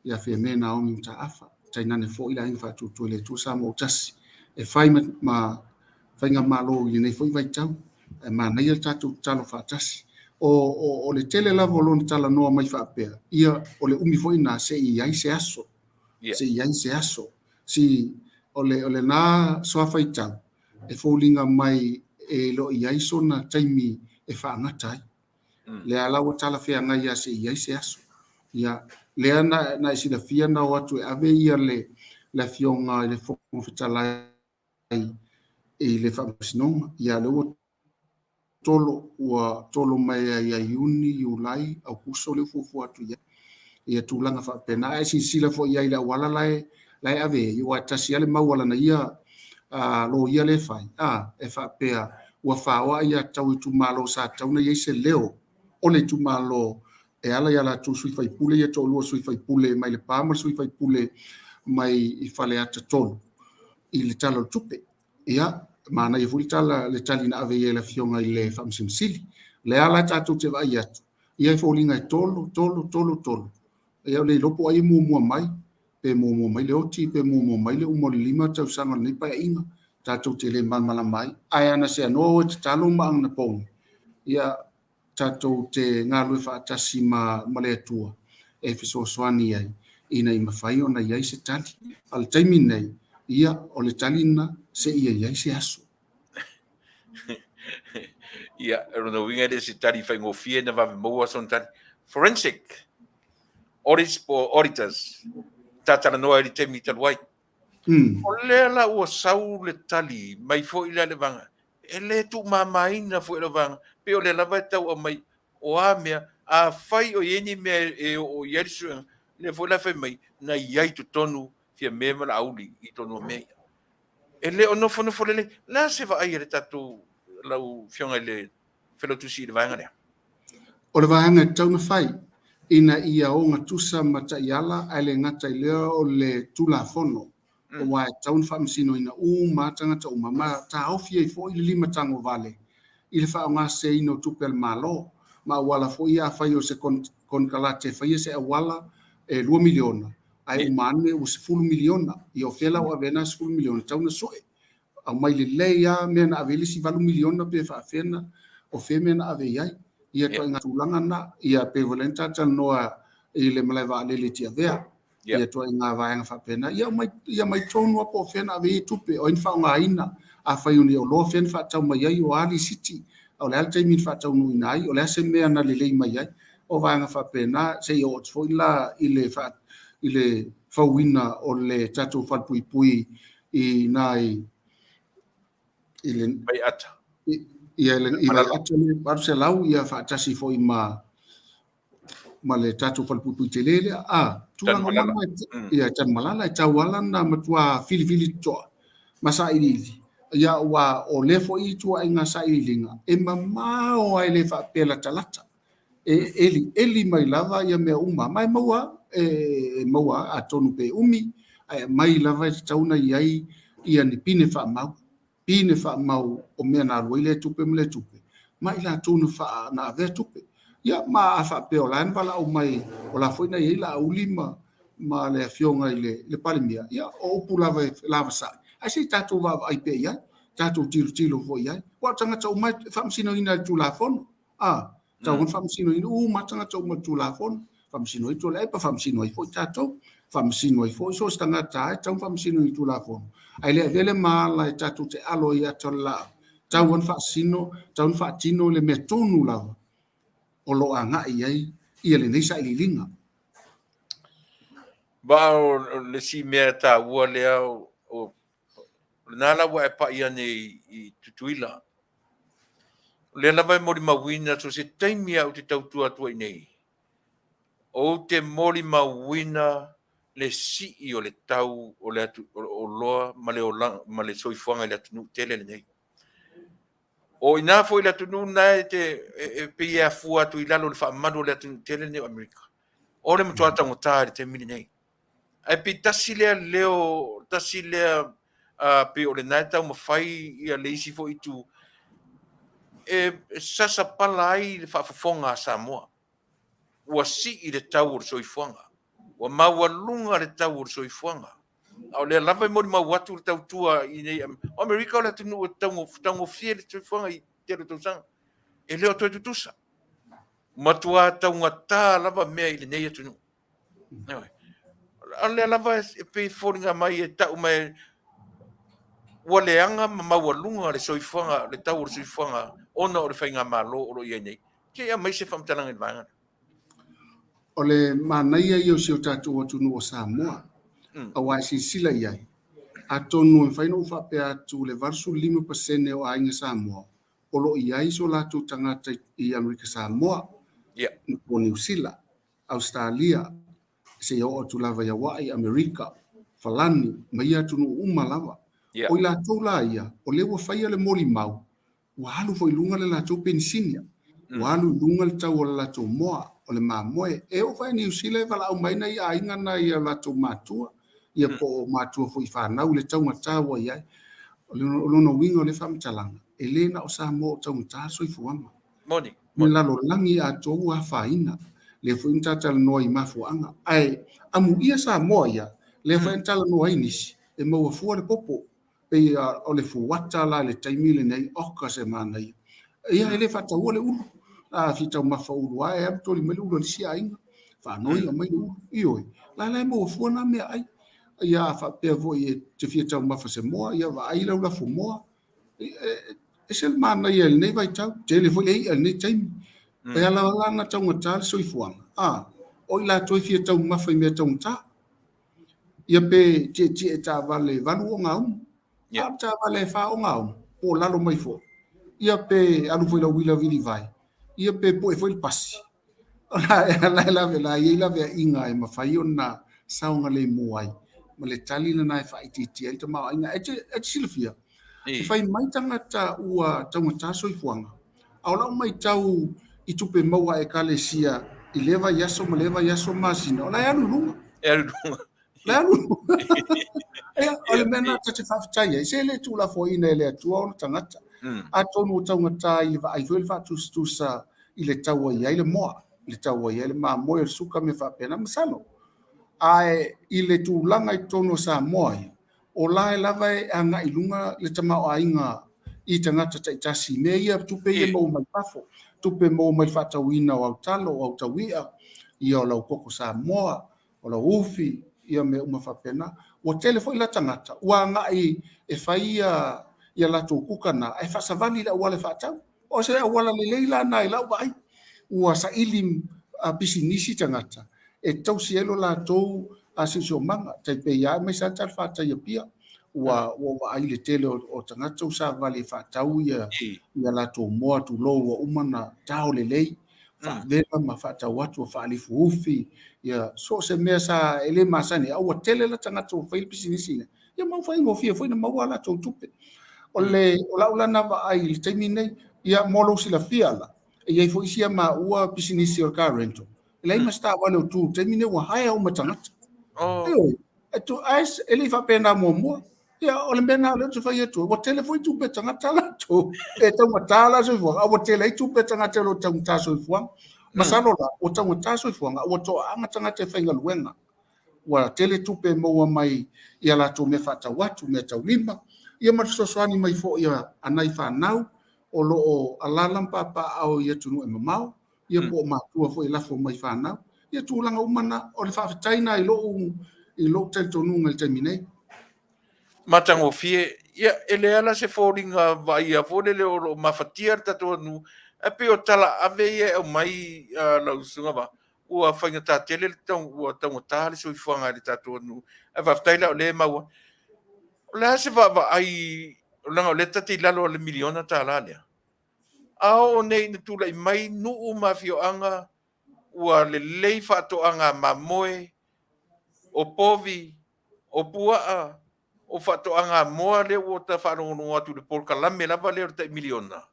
ia Fiame Naomi Mataafa, tainane foi le Aiga Faatuatua i le Atua Samoa ua tasi e fai ma, ma faigamalo i lenei foi vaitau. Ae manaia le tatou tatalo faatasi. O, o, o le tele lava o lona talanoa mai faapea, ia o le umi foi na se i ai se aso. Yeah. Se i ai se aso. Si, o le, o lena soa faitau, e foliga mai e le o i ai sona taimi e faagata ai. Lea la ua talafeagai ia se i ai se aso. Ia, lea na, na e silafia na o atu e ave ia le, le afioga i le Fofoga Fetalai i le faamasinoga. Ia, lea ua tolo, ua tolo mai ai ia Iuni, Iulai, Aukuso lea ua fuafua atu i ai. Ia tulaga faapena. Ae silasila foi i ai i le auala la e, la e ave ai, aua e tasi lava le mau a lana ia loia lea e fai, a, e faapea ua faoa aiatatau itumalo sa tatau ona i ai se leo o le itumalo e ala i a latou sui faipule ia toalua sui faipule mai Lepa ma le sui faipule mai i Faleata 3 i le Tala o le Tupe. Ia, manaia foi le tala, le tali na ave i ai e le Afioga i le Faamasino Sili. O lea la tatou te vaai atu, ia e foliga e tolo, tolo, tolo, tolo. Ia o le iloa po o ai e muamua mai, pe muamua mai le oti, pe muamua mai le uma o le 5 tausaga o lenei paeaiga, tatou te le malamalama ai. Ae ana seanoa oe tatalo ma anapogi, ia tatou te galulue faatasi ma, ma le Atua e fesoasoani ai ina ia mafai ona i ai se tali. A o le taimi lenei, ia, o le tali lena, seia i ai se aso. Ia, o lona uiga e le o se tali faigofie na vave maua sona tali. Forensic audits po o auditors, ta talanoa i le taimi talu ai. O lea la ua sau le tali mai foi lea le vaega, e le tuumamaina foi lau vaega, pei o lea lava e tau aumai o a mea, afai o i ai ni mea e oo i ai le suega, lea foi la fai mai, na i ai i totonu Fiame ma Laauli i totonu o mea ia. E le o nofonofo lelei. O le a se vaai a le tatou lau Afioga i le Failautusi i le vaega lea? O le vaega e tatau ona fai ina ia ogatusa ma taiala ae le gata i lea o le Tulafono aua e tatau ona faamasinoina uma lava tagata uma ma taofi ai foi le limatagovale i le faaaogaseseina o tupe a le Malo ma auala foi ia afai o se konekarate e faia se auala e $2 miliona ae uma ane ua $10 miliona. Ia o fea la ua ave ai lena $10 miliona? E tatau ona sue aumai lelei lava mea na ave ai le isi $8 miliona pe faapefea na, o fea mea na ave i ai. Ia ituaiga tulaga na, ia pei foi lea na ta talanoa i le malae vaalele i Tiavea. Ia ituaiga vaega faapena. Ia aumai, ia aumai tonu lava po o fea na ave ai tupe, o ai na faaaogaina, afai o ni oloa, fea na faatau mai ai, o a lisiti. A o le a le taimi na faataunuuina ai? O le a se mea na lelei mai ai? O vaega faapena, se i oo atu foi la i le, i le fauina o le tatou falepuipui i nai i le Vaiata. Ia, i Vaiata le 800 ia faatasi foi ma ma le tatou falepuipui tele lea. A, tulaga uma na, ia, Tanumalala e tauala na matua filifili totoa ma sailiili. Ia, aua o lea foi ituaiga sailiiliga e mamao lava e le faapea latalata. E elieli mai lava ia mea uma, ma e maua, e maua atonu pe umi, ae aumai lava e tatau ona i ai ia ni pine faamau. Pine faamau o mea na alu ai lea tupe ma lea tupe, ma i latou na faa, na avea tupe. Ia, ma a faapea o la e na valaau mai, o la foi na i ai Laauli ma, ma le afioga i le, le Palemia, ia, o upu lava e lavasai, ae se i tatou vaavaai pea i ai, tatou tilotilo foi i ai. Aua o tagata uma e faamasinoina e le Tulafono. A, tau ona faamasinoina uma lava tagata uma i le Tulafono, faamasino ai Tuilaepa, faamasino ai foi tatou, faamasino ai foi so o se tagata lava e tatau ona faamasino i le Tulafono. Ae le avea le maala e tatou te alo ai i ata o le laau, tau ona faasino, tau ona faatino le mea tonu lava o lo o agai i ai ia lenei sailiiliga. Ma o le isi mea taua lea, o lena la ua e pai ane i Tutuila. O lea lava e molimauina, so o se taimi lava ou te tautua atu ai nei, ou te molimauina le sii o le tau o le atu, o oloa ma le olaga ma le soifuaga i le atunuu tele lenei. O i ina foi le atunuu lena e te e pei e afua atu i lalo o le faamalu o le atunuu tele lenei o Amerika. O le matua taugata i le taimi lenei. Ae pei tasi lea leo, tasi lea pei o lena e taumafai ia le isi foi itu e sasa pala ai le faafofoga a Samoa. Ua sii le tau o le soifuaga, ua maualuga le tau o le soifuaga. A o lea lava e molimau atu le tautua i nei, o Amerika o le atunuu e taugofie le soifuaga i tele o tausaga. E le o toe tutusa. Matua taugata lava mea i lenei atunuu. A o lea lava e pei e foliga mai e tau mai ua leaga ma maualuga le soifuaga, le tau o le soifuaga ona o le faigamalo o lo o i ai nei. Se i aumai se faamatalaga i le vaega lea. O le manaia ia o si o tatou atunuu o Samoa, aua e silasila i ai, atonu e mafai ona ou faapea atu le 85% o aiga Samoa o lo o i ai so latou tagata i Amerika Samoa, po o Niu Sila, Ausetalia, seia oo atu lava i Hawaii, Amerika, Falani, ma ia atunuu uma lava. O i latou la ia, o lea ua faia le molimau, ua alu foi i luga le latou penisini, ua alu i luga le tau o le latou moa, o le mamoe. E oo foi i Niu Sila e valaau mai nai aiga na i o latou matua, ia po o matua foi i fanau i le taugata ua i ai. O lona uiga o lea faamatalaga, e le na o Samoa o taugata le soifuaga. Moni. Le lalolagi atoa ua afaina. Lea foi na ta talanoa i mafuaaga. Ae amuia Samoa ia, lea foi na talanoa ai nisi, e maua fua le popo. Pei o le fuata la i le taimi lenei, oka se manaia. Ia, e le faataua le ulu. A fia taumafa ulu lava, e alu toli mai le ulu a le isi aiga. Faanoi aumai le ulu. Ioe, la la e maua fua na meaai. Ia, a faapea foi e te fia taumafa se moa, ia vaai lau lafumoa. E ese le manaia i lenei vaitau, tele foi le i'a i lenei taimi. E ala la ona taugata le soifuaga, a o i latou e fia taumafa i mea taugata. Ia pe tietie taavale 8 ogaumu, a o le taavale e 4 ogaumu, po o lalo mai foi. Ia pe alu foi i lau uila vilivae, ia pe poe foi le pasi. O la e la i ai laveaiga e mafai ona saogalemu ai, ma le tali lena e faaitiitia ai le tamaoaiga. E te silafia, e fai mai tagata ua taugata soifuaga, a o lau matau i tupe maua a Ekalesia i lea vaiaso ma lea vaiaso masina, o la e alu i luga. E alu i luga. La e alu i luga. Ia, o le mea lena ta te faafetai ai, se le tuulafoaiina e le Atua ona tagata. Atonu ua taugata i le vaai foi le faatusatusa i le tau ua i ai le moa, i le tau ua i ai le mamoe, o le suka, mea faapena, masalo. Ae i le tulaga i totonu o Samoa ia, o la e lava e agai i luga le tamaoaiga i tagata taitasi i mea ia, tupe ia e maua mai fafo, tupe e maua mai le faatauina o au talo, o au taui'a, ia o lau koko Samoa, o lau ufi, ia mea uma faapena. Ua tele foi la tagata ua agai e fai ia latou kuka na, ae faasavali i le auala e faatau. O se auala lelei la na i lau vaai, ua saili pisinisi tagata e tausi ai lo latou siosiomaga, tai pei lava aemaise lava le talafatai i Apia, ua vaai i le tele o tagata ua savavali e faatau ia latou moa tulou ua uma ona tao lelei, faavela ma faatau atu ua faalifuufi, ia so o se mea sa e le masani, a ua tele la tagata ua fai le pisinisi lea, ia ma ua faigofie foi ona maua a latou tupe. O le o lau la na vaai i le taimi nei, ia mo lou silafia la, e i ai foi isi a maua pisinisi o le car rental, e leai ma se taavale o tu i le taimi nei ua hire uma e tagata. Ioe, ae e le i faapena muamua. Ia, o le mea lena o lea ou te fai atu ai, ua tele foi tupe a tagata latou e taugata la soifuaga, a ua tele ai tupe a tagata e lo taugata soifuaga. Masalo la, ua taugata soifuaga, ua toaaga tagata e faigaluega. Ua tele tupe e maua mai i a latou mea faatau atu, mea taulima, ia ma le fesoasoani mai foi a nai fanau o lo o alaala ma papaaao i atunuu e mamao, ia po o matua foi e lafo mai i fanau. Ia tulaga uma na, o le faafetai na i lou talitonuga i le taimi nei. Matagofie, ia e leai la se foliga vaaia foi lele o lo o mafatia le tatou atunuu, ae pei o tala ave ia e aumai lau susuga Vaa, ua faigata tele le tau, ua taugata le soifuaga i le tatou atunuu. Ae faafetai la o lea e maua. O le a se vaavaai, leaga o lea ta te i lalo o le miliona tala lea. A oo nei ina tulai mai nuu ma afioaga ua lelei faatoaga mamoe, o povi, o puaa, o faatoaga moa lea ua ta faalogologo atu i le polokalame lava lea o le tai miliona.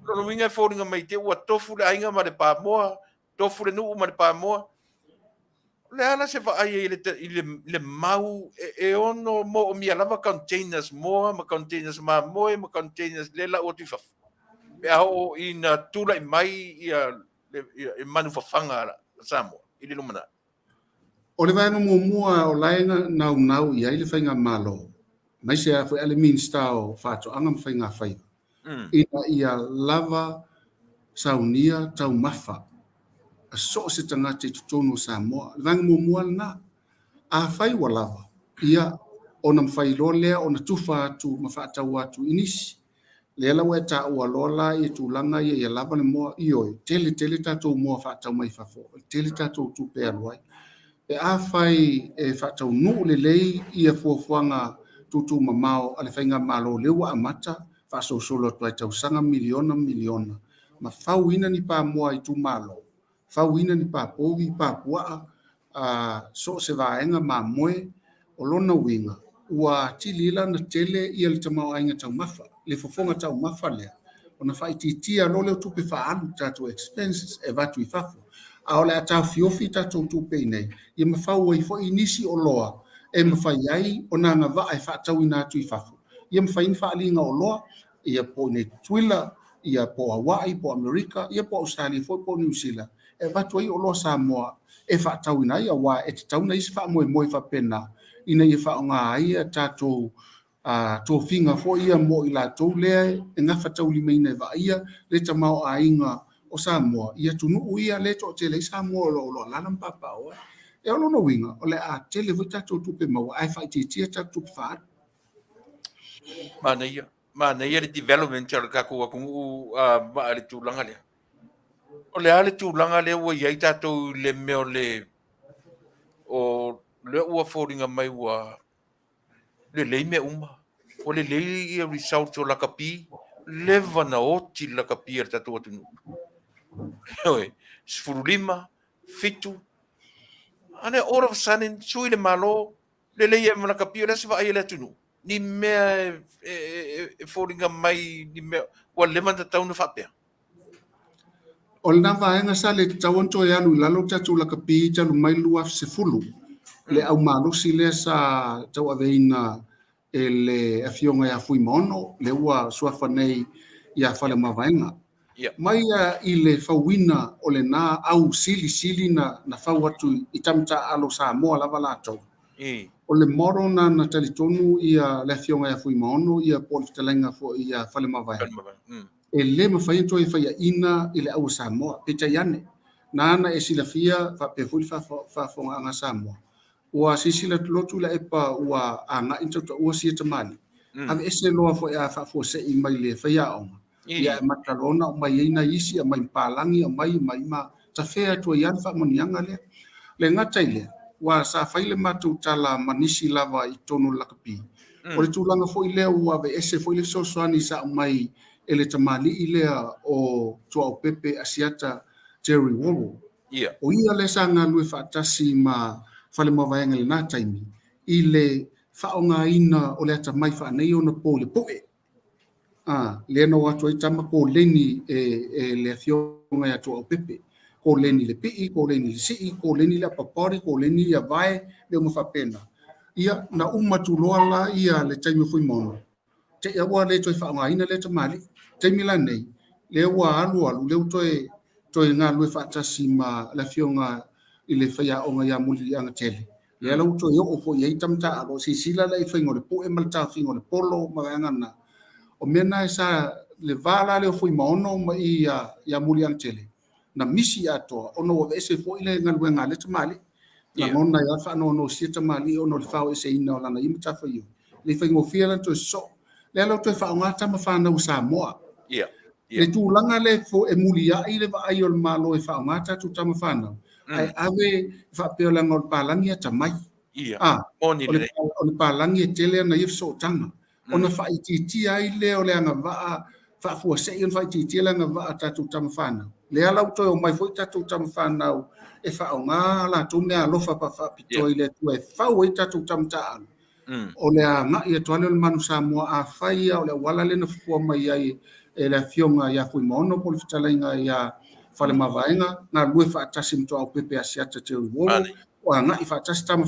O lona uiga e foliga mai te ua tofu le aiga ma le pamoa, tofu le nuu ma le pamoa. O le a la se vaai ai i le mau e ono moomia lava containers moa ma containers mamoe ma containers le lau atu i fafo pe a oo ina tulai mai ia le manufafaga a Samoa i le lumanai? O le vaega muamua o la e naunau i ai le faigamalo, aemaise lava foi a le Minisita o Faatoaga ma Faigafaiva, ina ia lava saunia taumafa a so o se tagata i totonu o Samoa. O le vaega muamua lena. Afai ua lava, ia, ona mafai loa lea ona tufa atu ma faatau atu i nisi. Lea la ua e taua loa la ia tulaga ia ia lava le moa, ioe, tele tele tatou moa faatau mai fafo, e tele tatou tupe e alu ai. Pe afai e faataunuu lelei ia fuafuaga tuutuumamao a le faigamalo lea ua amata faasolosolo atu ai tausaga miliona ma miliona, ma fauina ni pamoa i itumalo, fauina ni papovi, papuaa, so o se vaega mamoe, o lona uiga, ua atili la ona tele ia le tamaoaiga taumafa, le fofoga taumafa lea, ona faaitiitia loa lea o tupe faaalu, tatou expenses e avatu i fafo. A o le a taofiofi tatou tupe i inei, ia ma fau ai foi nisi oloa e mafai ai ona agavaa e faatauina atu i fafo, ia mafai ni faaaliga oloa, ia po o i inei i Tutuila, ia po o Hawaii, po o Amerika, ia po o Ausetalia foi po o Niu Sila, e avatu ai oloa Samoa e faatauina ai, aua e tatau ona i ai se faamoemoe faapena ina ia faaaoga ai a tatou tofiga foi ia mo i latou lea e gafataulimaina e vaaia le tamaoaiga o Samoa i atunuu ia lea e toatele ai Samoa o lo o alaala ma papaaao ai. E o lona uiga, o le a tele foi tatou tupe maua ae faaitiitia tatou tupe faaalu. Manaia, manaia le development o le tatou atunuu Vaa i le tulaga lea. O le a le tulaga lea ua i ai tatou i le mea o le o lea ua foliga mai ua lelei mea uma. Ua lelei ia results o lakapi, leva na oti le lakapi a le tatou atunuu. Ioe, 15, 7, a lea all of a sudden sui le Malo, lelei ai ma lakapi, o le a se vaai a le atunuu? Ni mea e foliga mai ni mea ua leva ona tatau ona faapea. O lena vaega sa le tatau ona toe alu i lalo le tatou lakapi talu mai le 2010, le au malosi lea sa tauaveina e le Afioga ia Fuimaono, lea ua suafa nei ia Faleomavaega. Mai i le fauina o lena au silisili na fau atu i tama taaalo Samoa lava latou. O le model na na talitonu ia le Afioga ia Fuimaono ia po o le fetalaiga foi ia Faleomavaega. E le mafai ona toe faiaina i le au a Samoa. Peitai ane, nāna e silafia faapea foi le faafofogaaga a Samoa, ua silasila lotu Tuilaepa ua agai ma tautaua sia tamalii, aveese loa foi a faafuasei mai le faiaoga. Ia, e amata loa ona aumai ai nai isi, aumai ma palagi, aumai, aumai ma tafea atu ai lava le faamanuiaga lea. Le gata i lea, aua sa fai le matou tala ma nisi lava i totonu o le lakapi, o le tulaga foi lea ua aveese foi le fesoasoani sa aumai e le tamalii lea o Tuaopepe Asiata Jerry Wallwork. O ia lea sa galulue faatasi ma Faleomavaega i lena taimi i le faaaogaina o le atamai faaneionapo i le po'e. Lea na o atu ai tama koleni e le afioga ia Tuaopepe. Koleni le pii, koleni le sii, koleni le upper body, koleni ia vae, mea uma faapena. Ia, na uma atu loa la ia le taimi o Fuimaono, te i ua le toe faaaogaina lea tamalii. Taimi la nei, lea ua alu alu, lea ua toe toe galulue faatasi ma le afioga i le faiaoga ia Muliagatele, lea la ua toe oo foi i ai tama taaalo, silasila la i faiga o le pue ma le taofiga o le polo ma vaega na. O mea na e sa le va la lea o Fuimaono ma i ia Muliagatele, na misi atoa ona ua aveese foi le galuega a lea tamalii. Lagona ai lava le faanoanoa i sia tamalii ona o le faoeseina o lana ia matafaioi. E le faigofie la ona toe sosoo. Lea la ua toe faaaoga tama fanau a Samoa. Le tulaga lea e muliai le vaai o le Malo e faaaoga tatou tama fanau, ae ave faapea leaga o le palagi e atamai. Moni lelei. O le palagi e tele ana ia fesootaga. Ona faaitiitia ai lea o le agavaa faafuasei ona faaitiitia le agavaa a tatou tama fanau. Lea la ua toe omai foi tatou tama fanau e faaaoga a latou meaalofa faapitoa i le Atua e fau ai tatou tama taaalo. O le agai atu lava lea o le Manu Samoa, afai lava o le auala lea na fufua mai ai e le Afioga ia Fuimaono po o le fetalaiga ia Falemavaega, galulue faatasi ma Tuaopepe Asiata Jerry Wallwork, o agai faatasi tama,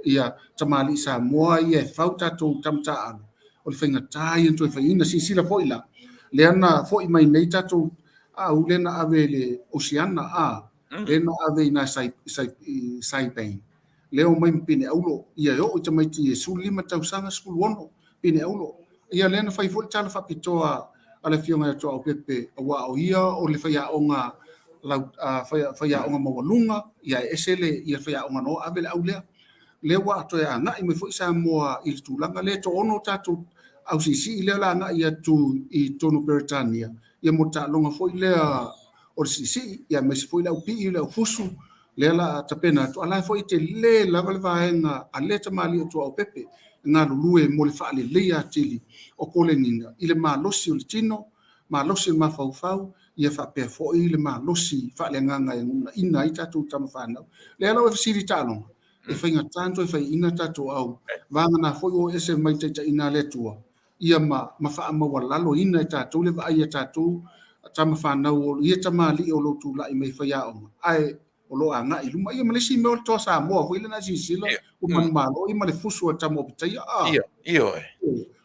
ia tamalii Samoa ia e fau tatou tama taaalo, o le faigata ia ona toe faiina. Silasila foi la, lea na foi mai nei tatou au lea na ave i le Oceana, a, lea na ave i i Saipan, lea omai ma pine auro, ia e oo i tamaiti e 15 tausaga, 16, pine auro. Ia lea na fai foi le tala faapitoa a le Afioga ia Tuaopepe, aua o ia o le faiaoga lau, faiaoga maualuga, ia e ese le ia faiaoga na o ave le au lea. Lea ua toe agai mai foi Samoa i le tulaga lea, e toaono tatou au siisii lea o le a agai atu i totonu o Peretania, ia mo le taaloga foi lea o le siisii, ia aemaise foi le au pii, le au fusu, lea la a tapena atu, a la e foi e tele lava le vaega a lea tamalii o Tuaopepe e galulue mo le faaleleia atili o koleniga i le malosi o le tino, malosi o le mafaufau, ia faapea foi le malosi faaleagaga e uunaina ai tatou tama fanau. Lea la ua fesili taaloga, e faigata ona toe faiaina tatou au vagana foi ua o ese mai le taitaiga a le Atua, ia ma, ma faamaualaloina e tatou le vaai a tatou tama fanau o ia tamalii o lo o tulai mai faiaoga, ae o lo o agai i luma. Ia ma le isi mea o le Toa Samoa foi lea na silasila, ua manumalo ia ma le fusu a le tama o Pitaia. A, Ia, ioe.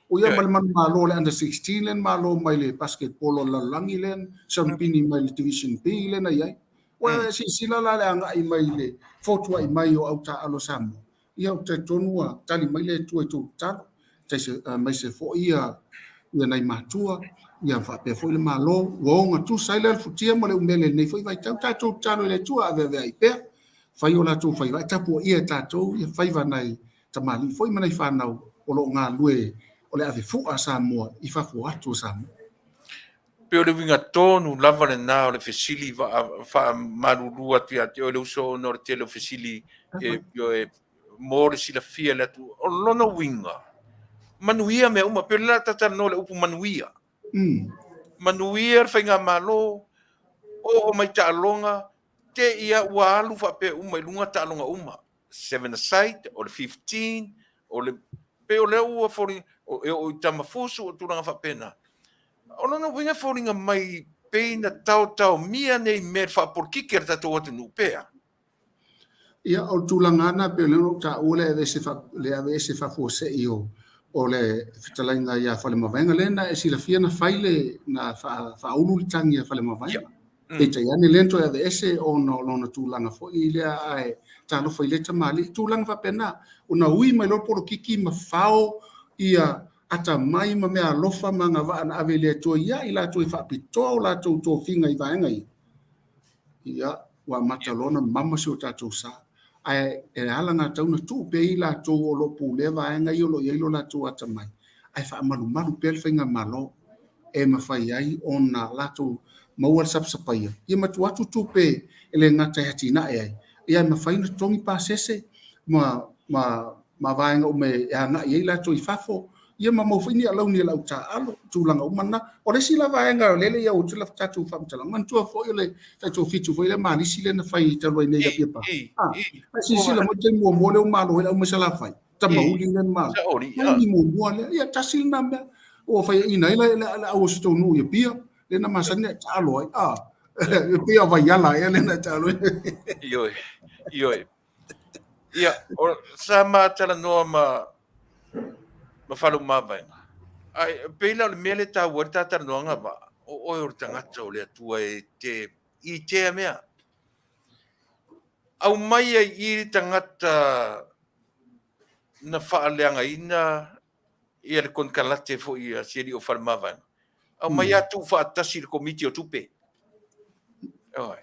O ia ma le manumalo o le under 16 lea na malo mai le basketball o le lalolagi lea na siampini mai le Division B lea na i ai. Ua silasila la le agai mai le fotuai mai o au taaalo a Samoa. Ia, ou te talitonu ua tali mai le Atua i tou tatalo, aemaise foi ia nai matua, ia faapea foi le Malo, ua ogatusa ai le alafutia ma le umele i lenei foi vaitau. Tatou tatalo i le Atua, aveaveai pea, fai o latou faiva, ae tapuaia e tatou ia faiva a nai tamalii foi ma nai fanau o lo o galulue o le avefua a Samoa i fafo atu o Samoa. Pei o le uiga tonu lava lena o le fesili faamalulu atu ia te oe le uso ona o le tele o fesili e e mo le silafia e le atunuu. O lona uiga, manuia mea uma, pei o le talatalanoa le upu manuia. Manuia le faigamalo, oo mai taaloga, te i a ua alu faapea uma i luga taaloga uma. Seven aside, o le 15, o le pei o lea ua foliga, e oo i tamafusu, o tulaga faapena. O lona uiga e foliga mai pei na taotaomia nei mea i le faapolokiki a le tatou atunuu pea. Ia, o le tulaga lava lena pei o lea na ou taua le aveese, le aveese faafuasei o le fetalaiga ia Faleomavaega, lea na e silafia na fai le, na faaulu le tagi a Faleomavaega. Peitai ane lea na toe aveese ona o lona tulaga foi lea ae talofa i lea tamalii. Tulaga faapena, ona ui mai loa le polokiki ma fao ia atamai ma meaalofa ma agavaa na ave i le Atua ia i latou e faapitoa o latou tofiga i vaega ia. Ia, ua amata loa ona mama si o tatou sa. Ae e alagatatau ona tuu pea i latou o lo o pulea vaega ia o lo o i ai lo latou atamai, ae faamalumalu pea le faigamalo. e mafai ai ona latou maua le sapasapaia, ia ma tuu atu tupe e le gata e atinae ai, ia e mafai ona totogi pasese ma, ma, ma vaega uma e agai ai latou i fafo, ia ma maua foi ni alauni a le au taaalo, tulaga uma na. O le isi la vaega lele ia ua tula tatou faamatalaga, manatua foi o le taitofitu foi lea Malisi lea na fai talu ai nei i Apia Park. Ah, silasila mai le taimi muamua lea ua malo ai le au mai Salafai, tamauli lea na malo. Taimi muamua lea, ia tasi lena mea ua faiaina ai le au o si tou nuu i Apia, lea na masani ona e taalo ai. Ah, e pei o Vaiala ea lea na e taalo ai. Ioe, ioe. Ia, o, sa ma talanoa ma ma Faleomavaega. Ae pei la o le mea lea e taua ai le ta talanoaga va, o oe o le tagata o le Atua e te i tea mea. Aumai ai i le tagata na faaleagaina ia le konekarate foi a si alii o Faleomavaega. Aumai a tuufaatasi i le Komiti o Tupe. Ioe.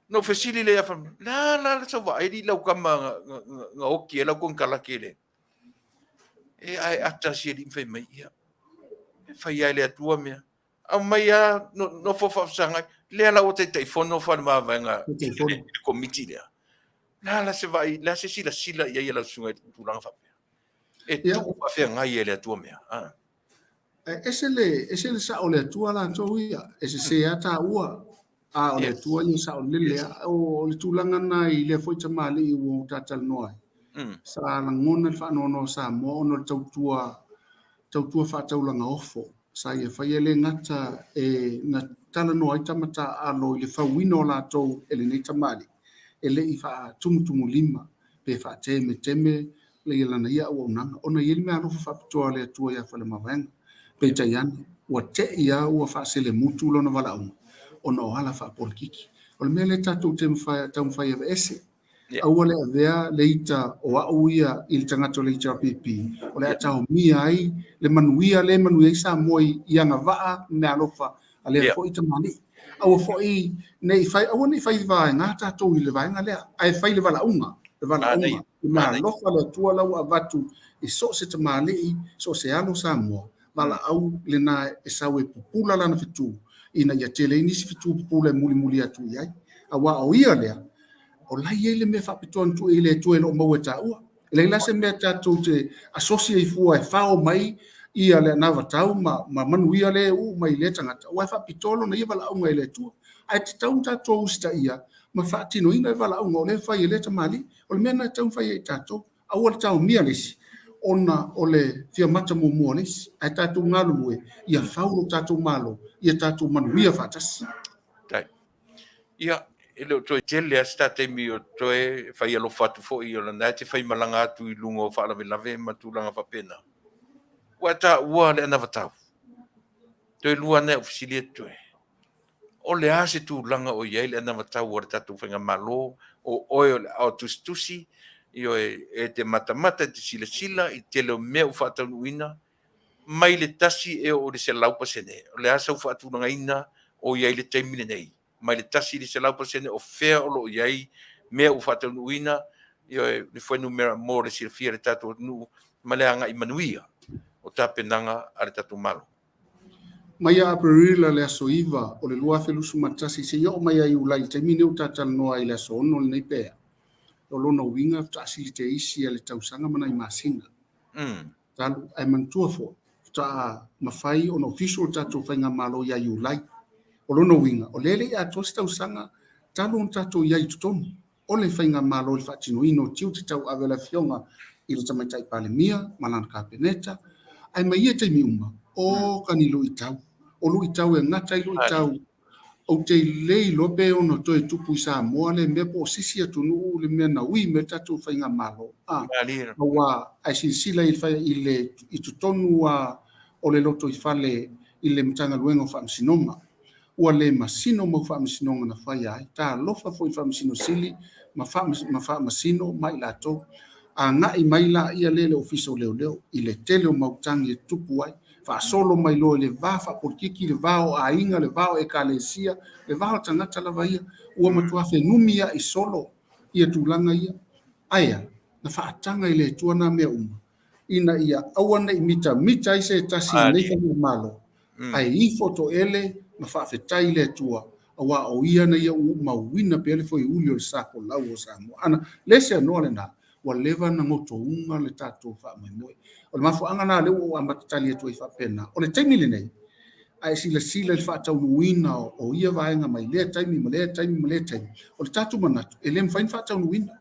Na ou fesili lea ia Faleomavaega, le a la le sau vaai alii lau tama na oti ai lau konekarate le. E ae ata si alii ma fai mai, ia, e fai lava e le Atua mea. Aumai lava nofo faafesagai, lea la ua Taitaifono Faleomavaega i le Komiti lea. Le a la se vaai, le a se silasila i ai a lau susuga i le tulaga faapea? E tuu faafeagai e le Atua mea. E ese le, ese le sao o le Atua latou ia, e sese lava taua, a o le Atua ia e saolele lava. O le tulaga lena i lea foi tamalii ua ou talatalanoa ai, sa lagona le faanoanoa o Samoa ona o le tautua, tautua faataulaga ofo sa ia faia, e le gata e na talanoa ai tama taaalo i le fauina o latou e lenei tamalii, e le i faatumutumulima pe faatemeteme ia lana ia auaunaga, ona e i ai le meaalofa faapitoa a le Atua ia Faleomavaega. Peitai ane, ua te'i lava ua faaselemutu lona valaauga ona o ala faapolokiki. O le mea lea tatou te taumafai e aveese, aua le avea le ita o au ia i le tagata o le HRPP, o le a taomia ai le manuia lea e manuia ai Samoa i agavaa ma meaalofa a lea foi tamalii. Aua foi ne i fai, aua ne i fai vaega tatou i le vaega lea, ae fai le valaauga, le valaauga, le meaalofa a le Atua la ua avatu i so o se tamalii, so o se alo o Samoa, valaau lena e sau e pupula lana fetu, ina ia tele ai nisi fetu pupula e mulimuli atu i ai. Aua o ia lea, o la e i ai le mea faapitoa na tuu i le Atua e le o maua e taua. E leai la se mea tatou te asosi ai fua e fao mai ia le anavatau ma, ma manuia lea e uu mai i lea tagata, aua e faapitoa lona ia valaauga e le Atua. Ae tatau ona tatou usitaia ma faatinoina le valaauga o lea e fai e lea tamalii. O le mea lena e tatau ona fai e i tatou. Aua le taomia le isi ona o le fia mata muamua o le isi, ae tatou galulue ia fau lo tatou Malo, ia tatou manuia faatasi. Ia, e le o toe tele lava se ta taimi o toe fai alofa atu foi, o lena e te faimalaga atu i luga o faalavelave ma tulaga faapena. Ua e taua le anavatau. Toe lua lava nai au fesili e totoe. O le a se tulaga o i ai le anavatau a le tatou faigamalo, o oe o le aao tusitusi, ioe, e te matamata, e te silasila i le tele o mea ua faataunuuina, mai le 1 e oo i le 100%, o le a sau faatulagaina o i ai i le taimi lenei? Mai le 1 i le 100% o fea o lo o i ai mea ua faataunuuina, ioe, le fuainumera mo le silafia e le tatou atunuu ma le agai manuia o tapenaga a le tatou Malo. Mai ia Aperila le aso 9 o le 2021 seia oo mai ia Iulai i le taimi lenei ua ta talanoa ai i le aso 6 lenei pe a, o lona uiga faatoa sili te isi a le tausaga ma nai masina. Talu, ae manatua foi, faatoa mafai ona official le tatou faigamalo ia Iulai. O lona uiga, o lea e le i atoa se tausaga talu ona tatou i ai i totonu o le faigamalo i le faatinoina o tiute tauave a le Afioga i le Tamaitai Palemia ma lana Kapeneta, ae mai ia taimi uma, o ka ni luitau. O luitau e gata ai luitau Ou te le iloa pe ono toe tupu i Samoa le mea po o se isi atunuu le mea na ui mai le tatou faigamalo. A, aua a e silasila i le, i le, i totonu a o le lotoifale i le Matagaluega o Faamasinoga, ua le masino mau faamasinoga na faia ai. Talofa foi i le Faamasino Sili ma, ma Faamasino ma i latou. Agai mai laia lea i le Ofisa o Leoleo i le tele o mau tagi e tutupu ai, faasolo mai loa i le va faapolikiki, le va o aiga, le va o ekalesia, le va o tagata lava ia, ua matua fenumiai solo ia tulaga ia. Ae a? Na faataga e le Atua na mea uma, ina ia aua ne i mitamita ai se tasi i lenei faigamalo. Ae ifo toele ma faafetai i le Atua, aua o Ia na ia uumauina pea le foiuli o le sa folau o Samoa. Ana le seanoa lena, ua leva na gotouga le tatou faamoemoe. O le mafuaaga lena lea ua ou amata tali atu ai faapena. O le taimi lenei, a e silasila i le faataunuuina o ia vaega mai lea taimi ma lea taimi ma lea taimi, o le tatou manatu, e le mafai ona faataunuuina.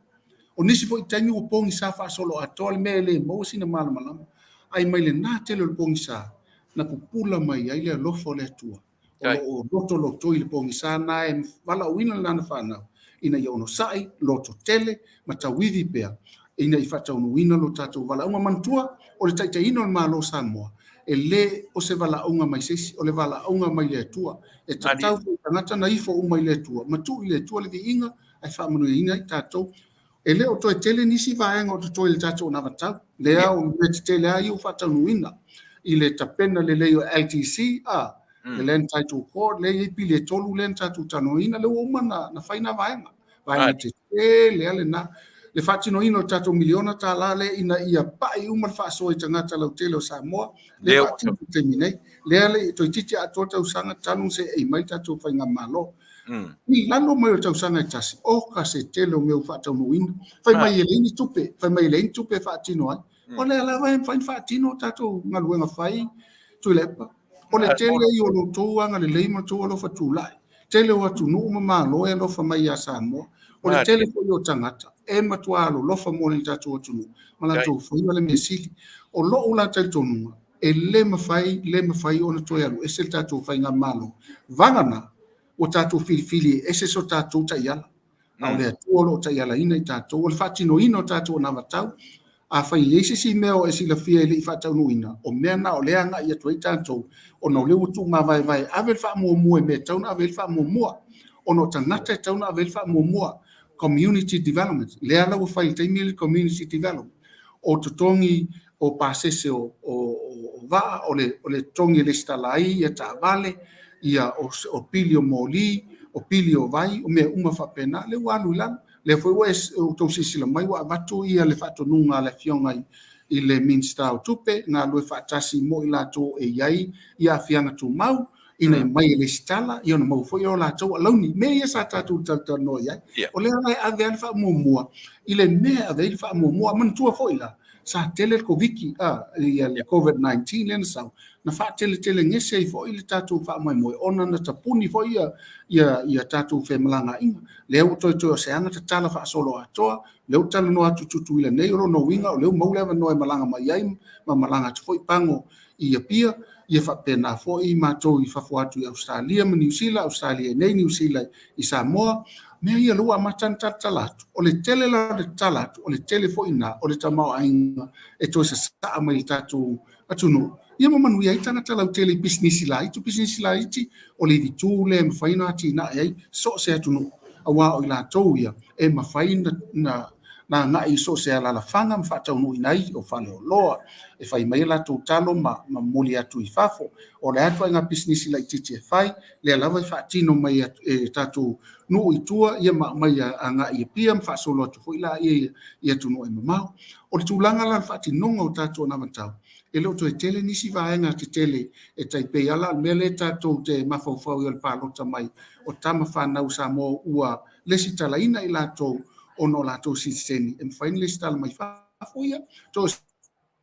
O nisi foi taimi ua pogisa faasoloatoa le mea e le maua sina malamalama. Ae mai lena tele o le pogisa, na pupula mai ai le alofa o le Atua, o lo o lotolotoi i le pogisa lena e valaauina lana fanau ina ia onosai, lototele ma tauivi pea ina ia faataunuuina lo tatou valaauga. Manatua, o le taitaiina o le Malo o Samoa, e le o se valaauga mai se isi, o le valaauga mai le Atua. E tatau foi i tagata na ifo uma i le Atua ma tuu i le Atua le viiga ae faamanuiaina ai tatou. E le o toe tele nisi vaega o totoe i le tatou anavatau. Lea o mea tetele lava ia ua faataunuuina i le tapena lelei o LTC, a, le Land Title Court, lea e i ai pili e 3 lea na tatou talanoaina, lea ua uma ona fai na vaega. Vaega tetele lava lena. Le faatinoina o le tatou miliona tala lea ina ia pai uma le faasoa i tagata lautele o Samoa, lea e faatino i le taimi nei. Lea le toeitiiti atoa tausaga talu ona seei mai le tatou faigamalo. I lalo mai o le tausaga e tasi, oka se tele o mea ua faataunuuina. Fai mai e leai ni tupe, fai mai e leai ni tupe e faatino ai. O lea lava e mafai ona faatino tatou galuega fai, Tuilaepa. O le tele ia o lo outou agalelei ma lo outou alofa tulai. Tele o atunuu ma Malo e alofa mai ia Samoa. O le tele foi o tagata e matua alolofa mo le tatou atunuu ma latou faia le mea sili. O lou la talitonuga, e le mafai, le mafai ona toe alu ese le tatou faigamalo. Vagana ua tatou filifili e ese so tatou taiala. A o le Atua o lo o taialaina i tatou, o le faatinoina o tatou anavatau. Afai e i ai se isi mea o e silafia e le i faataunuuina, o mea na o lea e agai atu ai tatou, ona o lea ua tuumavaevae e ave le faamuamua i mea e tatau ona ave i ai le faamuamua, ona o tagata e tatau ona ave i ai le faamuamua, community development. Lea la ua fai i le taimi lenei le community development, o totogi o pasese o vaa, o le totogi e lesitala ai ia taavale, ia o pili o moli, o pili o vai, o mea uma faapena, lea ua alu i lalo. Lea foi ua outou silasila mai ua avatu ia le faatonuga a le Afioga i le Minisita o Tupe, galulue faatasi mo i latou e i ai ia aafiaga tumau, ina ia mai e lesitala, ia ona maua foi o latou alauni. Mea ia sa tatou talatalanoa i ai. O lea la e ave lava le faamuamua i le mea e ave ai le faamuamua. Manatua foi la, sa tele le Koviti, ia le COVID-19 lea na sau, na faateletelegese ai foi le tatou faamoemoe, ona na tapuni foi ia tatou femalagaaiga. Lea ua toe o se aga tatala faasoloatoa, lea ua talanoa atu Tutuila nei, o lona uiga o lea ua maua le avanoa e malaga mai ai ma malaga atu foi Pago i Apia, ia faapena foi matou i fafo atu i Ausetalia ma Niu Sila, Ausetalia i nei, Niu Sila i Samoa. Mea ia lea ua amata ona talatala atu. O le tele la o le tatala atu, o le tele foi lena o le tamaoaiga e toe sasaa mai i le tatou atunuu, ia ma manuia ai tagata lautele i pisinisi laiti. O pisinisi laiti, o le ivitu lea e mafai ona atinae ai so o se atunuu, aua o i latou ia e mafai ona agai i so o se alalafaga ma faataunuuina ai o faleoloa, e fai mai a latou talo ma momoli atu i fafo. O le a ituaiga pisinisi laitiiti e fai, lea lava e faatino mai e tatou nuu i tua ia ma aumai agai i Apia ma faasolo atu foi laia i atunuu e mamao. O le tulaga la o le faatinoga o tatou anavatau, e le o toe tele nisi vaega tetele e tai pei lava la o le mea lea tatou te mafaufau i ai o le palota mai o tama fanau a Samoa ua lesitalaina i latou ona o latou sitiseni e mafai ona lesitala mai fafo ia. Toe o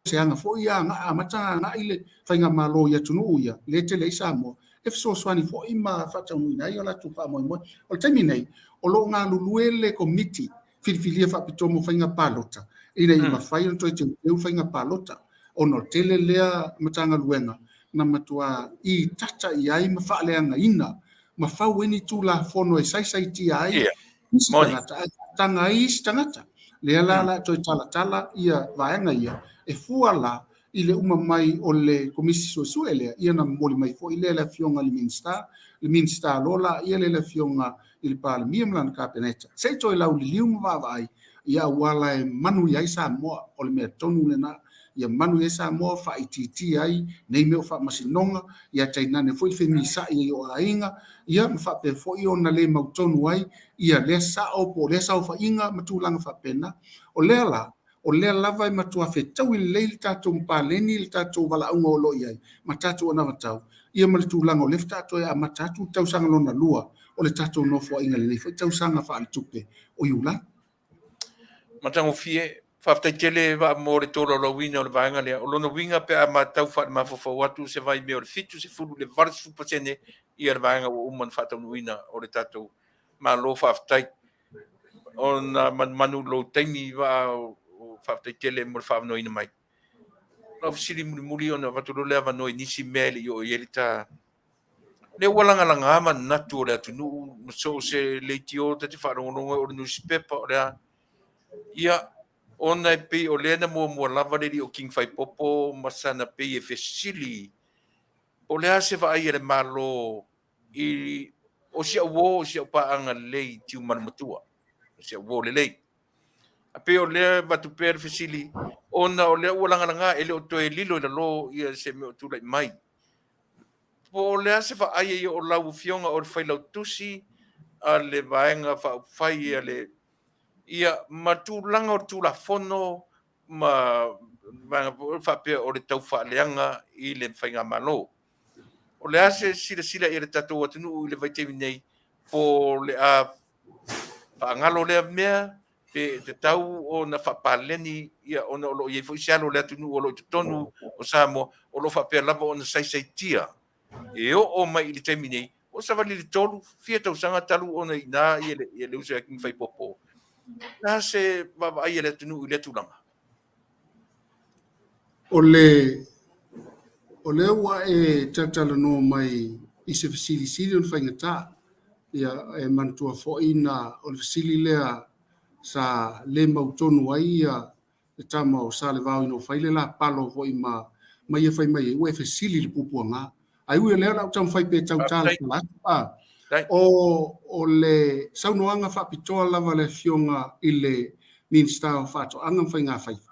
se aga foi ia amata ona agai le faigamalo i atunuu ia lea e tele ai Samoa e fesoasoani foi ma faataunuuina ai o latou faamoemoe. O le taimi nei, o lo o galulue le Komiti Filifilia Faapitoa mo Faiga Palota ina ia mafai ona toe teuteu faiga palota, ona o le tele lea Matagaluega na matua itata i ai ma faaleagaina ma fau ai ni Tulafono e saisaitia ai isi tagata ae faataga ai isi tagata. Lea la o le a toe talatala ia vaega ia e fua la i le uma mai o le Komisi Suesue lea, ia ona momoli mai foi lea e le Afioga i le Minisita, le Minisita loa laia lea le Afioga i le Palemia ma lana Kapeneta, se i toe lauliliu ma vaavaai i auala e manuia ai Samoa. O le mea tonu lena, ia manuia ai Samoa, faaitiitia ai nei mea o faamasinoga, ia tainane foi le femisa'i ai o aiga, ia ma faapea foi ona le mautonu ai ia lea sao po o lea saofaiga ma tulaga faapena. O lea la, o lea lava e matua fetaui lelei le tatou paleni, le tatou valaauga o lo o i ai ma tatou anavatau. ia ma le tulaga o lea faatoa toe amata atu le tausaga lona lua o le tatou nofoaiga i lenei foi tausaga faaletupe o Iulai. Matagofie, faafetai tele Vaa mo le tolaulauina o le vaega lea. O lona uiga pe a matau faalemafaufau atu se vaimea o le 70 i le 80% ia le vaega ua uma ona faataunuuina o le tatou Malo. Faafetai ona manumanu i lou taimi Vaa, faafetai tele mo le faaavanoaina mai. Lau fesili mulimuli ona avatu loa le avanoa i nisi mea e le i oo i ai le ta. Lea ua lagalaga manatu o le atunuu ma so o se leitio ta te faalogologo ai, o le nusipepa, o le a. Ia, ona e pei o lea na muamua lava le alii o King Faipopo ma sana pei e fesili po o le a se vaai a le Malo i o si au uo, o si au paaga lelei i Tiumalu Matua, o si au uo lelei. A pei o lea e avatu pea le fesili, ona o lea ua lagalaga, e le o toe lilo i lalo ia se mea o tulai mai. Po o le a se vaai ai o lau Afioga o le Failautusi a le Vaega Faaupufai a le ia ma tulaga o le Tulafono ma vaega faapea o le taufaaleaga i le faigamalo. O le a se silasila i le tatou atunuu i le vaitaimi nei, po o le a faagalo lea mea, pe tatau ona faapaleni, ia, ona o lo o i ai foi se alo o le atunuu o lo o i totonu o Samoa o lo o faapea lava ona saisaitia e oo mai i le taimi nei, ua savali le 3 fia tausaga talu ona i ina ia le uso ia King Faipopo. Na se vaavaai a le atunuu i lea tulaga? O le o lea ua e talatalanoa mai i se fesilisili o le faigata, ia e manatua foi na o le fesili lea sa le mautonu ai ia le tama o Salevao ina ua fai le lapalo foi ma ma ia fai mai ai, ua e fesili i le puapuaga. Ae ui o lea o le a ou taumafai pea e tau talatala atu. A, o le saunoaga faapitoa lava a le Afioga i le Minisita o Faatoaga ma Faigafaiva,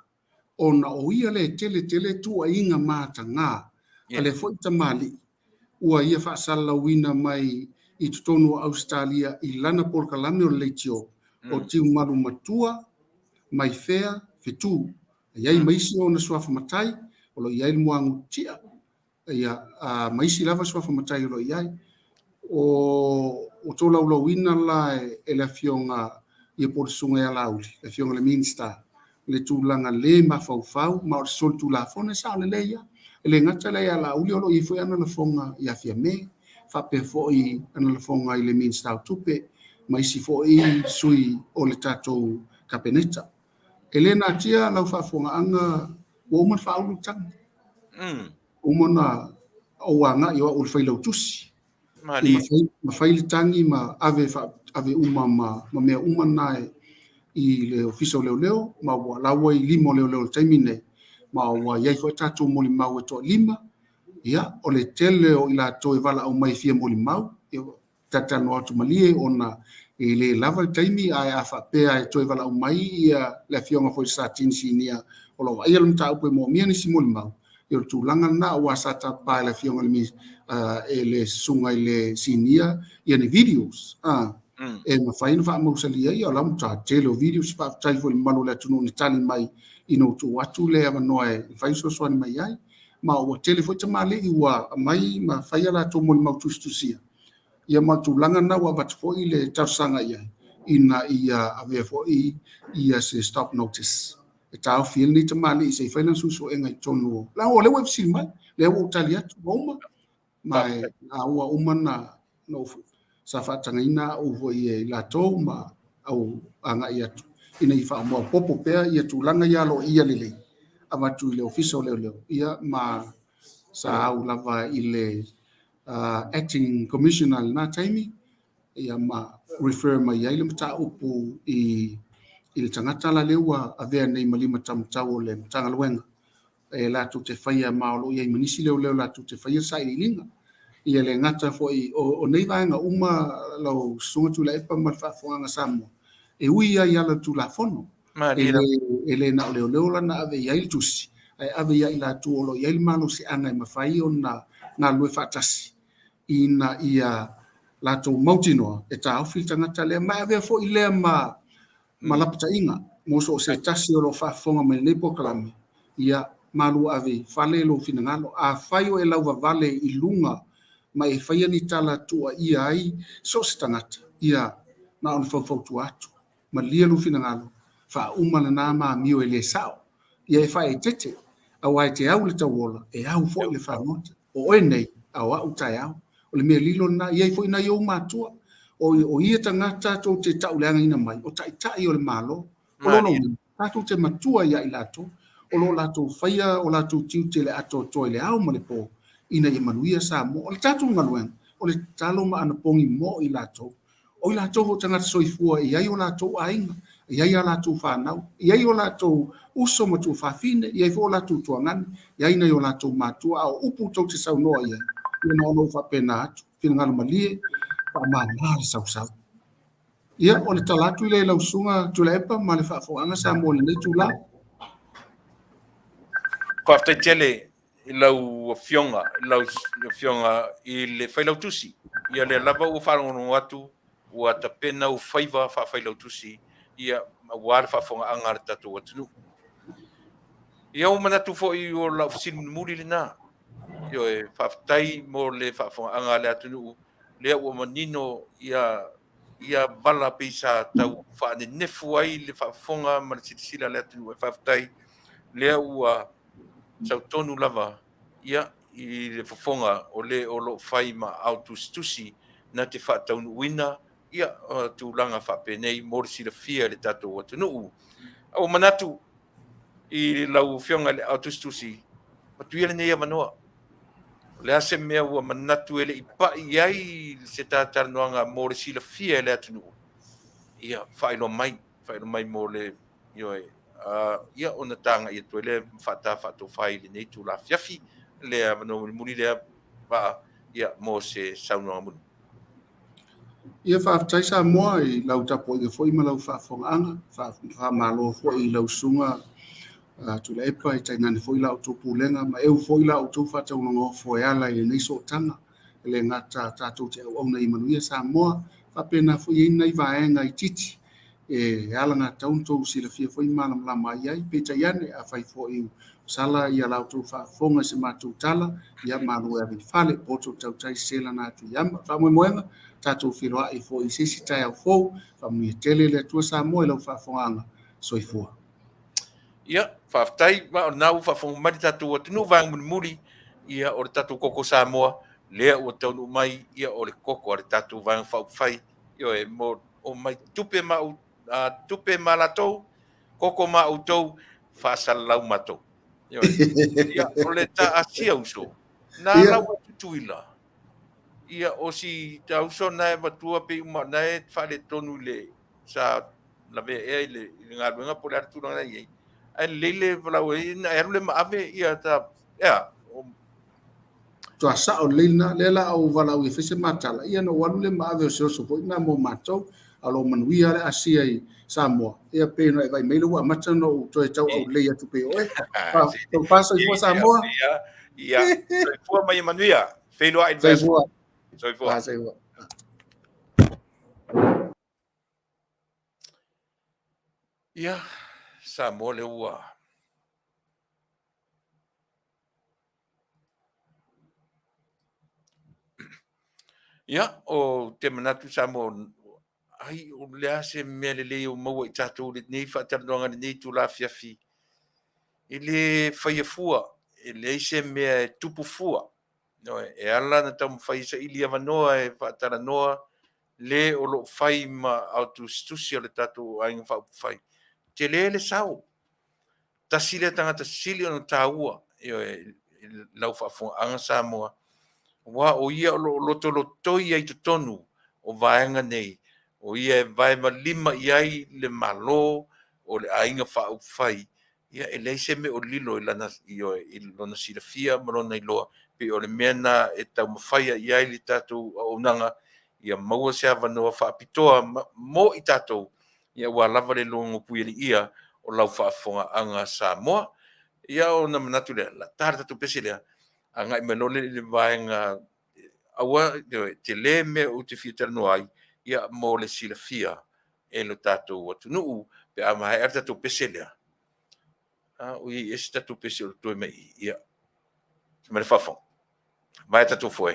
ona o ia lea e tele tele tuuaiga mataga a lea foi tamalii ua ia faasalalauina mai i totonu o Ausetalia i lana polokalame o le leitio o Tiumalu Matua, Maifea, Fetu. E i ai ma isi ona suafa matai, o lo o i ai le Muagututia, ia, a, ma isi lava suafa matai o lo o i ai. O, ua tolaulauina la e le Afioga ia po o le Susuga ia Laauli, le Afioga i le Minisita, le tulaga le mafaufau ma o le solitulafono e sao lelei lava. E le gata lea ia Laauli, o lo o i ai foi ana lafoga ia Fiame, faapea foi ana lafoga i le Minisita o Tupe ma isi foi sui o le tatou Kapeneta. E le natia lau faafofogaaga, ua uma ona faaulu le tagi. Uma ona ou agai o au o le failautusi. Ma fai le tagi ma ave, ave uma ma mea uma na i le Ofisa o Leoleo, ma ua la ua i lima o leoleo i le taimi nei, ma ua i ai foi tatou molimau e toalima. Ia, o le tele o i latou e valaau mai e fia molimau, ia, talatalanoa atu malie ona e le lava le taimi, ae a faapea e toe valaau mai ia le afioga foi i le Satini Sinia o lo o vaaia le mataupu e moomia nisi molimau, ia o le tulaga lena, aua sa tapa e le afioga i le, e le susuga i le Sinia ia ni videos e mafai ona faamausali ai. Ia o la matua tele o videos. Faafetai foi i le mamalu o le atunuu na tali mai ina ua tuu atu le avanoa e mafai ona fesoasoani mai ai. Ma ua tele foi tamalii ua aumai ma fai a latou molimau tusitusia. Ia ma le tulaga lena ua avatu foi le talosaga i ai ina ia avea foi ia se stop notice e taofi ai lenei tamalii se i fai lana suesuega i totonu o... Leaga o lea ua e fesili mai, lea ua ou tali atu, ua uma. Ma a ua uma na, na ou, sa faatagaina au foi e i latou ma au agai atu ina ia faamaopoopo pea ia tulaga ia aloaia lelei avatu i le Ofisa o Leoleo, ia ma sa au lava i le Acting Commissioner i lena taimi, ia ma refer mai ai le mataupu i le tagata la lea ua avea nei ma lima taumatau o le Matagaluega e latou te faia, ma o lo o i ai ma nisi leoleo latou te faia le sailiiliga. Ia le gata foi o nei vaega uma lau Susuga Tuilaepa ma le faafofogaaga Samoa, e ui ai i ala o le Tulafono. E le na o leoleo la na ave i ai le tusi, ae ave ia i latou o lo o i ai le malosiaga e mafai ona galulue faatasi ina ia latou mautinoa e taofi le tagata lea. Ma e avea foi lea ma lapataiga mo so o se tasi o lo o faafofoga mai i lenei polokalame, ia malu ave i fale lou finagalo. Afai o e lauvavale i luga ma e faia ni tala tuuaia ai so o se tagata, ia, na ona faufautua atu, malie lou finagalo, faauma lena ma amio e le sao, ia e faaeteete, aua e te au i le tauola, e au foi le fagota. O oe nei, a o au taeao. O le mea lilo lena, e i ai foi nai ou matua, o ia tagata tou te tauleagaina mai, o taitai o le Malo. O lona uiga, tatou te matua ia i latou, o lo o latou faia o latou tiute i le atoatoa i le ao ma le po, ina ia manuia Samoa. O le tatou galuega, o le tatalo ma anapogi mo i latou. O i latou foi o tagata soifua e i ai o latou aiga, e i ai a latou fanau, e i ai o latou uso ma tuafafine, e i ai foi o latou tuagane, e i ai nai o latou matua, a o upu tou te saunoa i ai, ia na ona ou faapena atu, finagalo malie, faamama le sausau. Ia, o le tala atu lea i lau Susuga Tuilaepa ma le faafofogaaga Samoa i lenei itula. Faafetai tele i lau Afioga, i lau Afioga i le Failautusi. Ia lea lava ua faalogologo atu ua tapena ou faiva faa-Failautusi, ia, aua le faafofogaaga a le tatou atunuu. Ia ua manatu foi o lau fesili mulimuli lena. Ioe, faafetai mo le faafofogaaga a le atunuu, lea ua manino ia ia vala pei sa tau faanenefu ai le faafofoga ma le silasila a le atunuu. Faafetai lea ua sautonu lava ia i le fofoga o le o lo o fai ma aao tusitusi na te faataunuuina ia tulaga faapenei mo le silafia e le tatou atunuu. Ua manatu i lau Afioga i le aao tusitusi, matuia lenei avanoa. O le a se mea ua manatu e le i pai i ai se ta talanoaga mo le silafia e le atunuu, ia faailoa mai, faailoa mai mo le ioe, ia ona tagai atu ai lea ma faata faatofai i lenei itula afiafi, le avanoa mulimuli lea Vaa, ia mo se saunoaga mulimuli. Ia faafetai Samoa i lau tapuaiga foi ma lau faafofogaaga, faamalo foi i lau susuga Tuilaepa, e tainane foi la outou pulega ma eu foi la outou faataualogofo e ala i lenei sootaga. E le gata tatou te auauna i manuia Samoa, faapena foi i ai nai vaega itiiti e alagatatau ona outou silafia foi ma malamalama ai ai. Peitai ane, afai foi ua sala ia la outou faafofoga i se matou tala, ia malo e ave i fale, poto tautai sese lana atu i ama. Faamoemoega, tatou feiloai foi i se isi taeao fou, faamanuia tele le Atua Samoa i lau faafofogaaga. Soifua. Ia, faafetai, ma o lena ua faafofoga mai le tatou atunuu vaega mulimuli, ia o le tatou koko Samoa, lea ua taunuu mai, ia o le koko a le tatou Vaega Faaupufai, ioe, mo o mai tupe ma tupe ma latou, koko ma outou, faasalalau matou. Ioe. Ia, o le ta Asia uso, na lau e Tutuila, ia o si ta uso na e avatua pei uma na e faaletonu i le sa lavea ea i le galuega po o le a le tulaga na i ai. Ae lelei le valaau ai na e alu le ma ave ia ta ea. Toa sao lelei lena, lea la ou valaau e fai se matala, ia na ou alu le ma ave o se oso foi lena mo matou, a o lo o manuia le Asia i Samoa, ia pei ona e vaai mai lea ua amata ona ou toe tauau lelei atu pei o oe. Taufa soifua Samoa. Ia, soifua ma ia manuia. Feiloai i le Soifua. Soifua. Soifua. Ia, Samoa lea ua Ia, ou te manatu Samoa, ai, o le a se mea lelei o maua i tatou i lenei faatalanoaga i lenei itula afiafi. E le faia fua, e leai se mea e tupu fua. E ala ona taumafai e saili avanoa e faatalanoa le o lo o fai ma aotusitusi o le tatou Aiga Faaupufai. Tele le sao. Tasi lea tagata sili ona taua i lau faafofogaaga Samoa, aua o ia o lo o lotolotoi ai totonu o vaega nei, o ia e vae ma lima i ai le Malo o le Aiga Faaupufai, ia e leai se mea o lilo i lana, ioe, i lona silafia ma lona iloa, pei o le mea lena e taumafai i ai le tatou auaunaga, ia maua se avanoa faapitoa mo i tatou, ia aua lava le logopuialiia o lau faafofogaaga Samoa. Ia ona manatu lea, la ta le tatou pese lea, agai mai loa lea i le vaega aua tele mea ou te fia talanoa ai, ia mo le silafia e lo tatou atunuu pe a maea le tatou pese lea. A o i ai ese tatou pese o le toe mai i, ia, ma le faafofoga. Vaea tatou foe.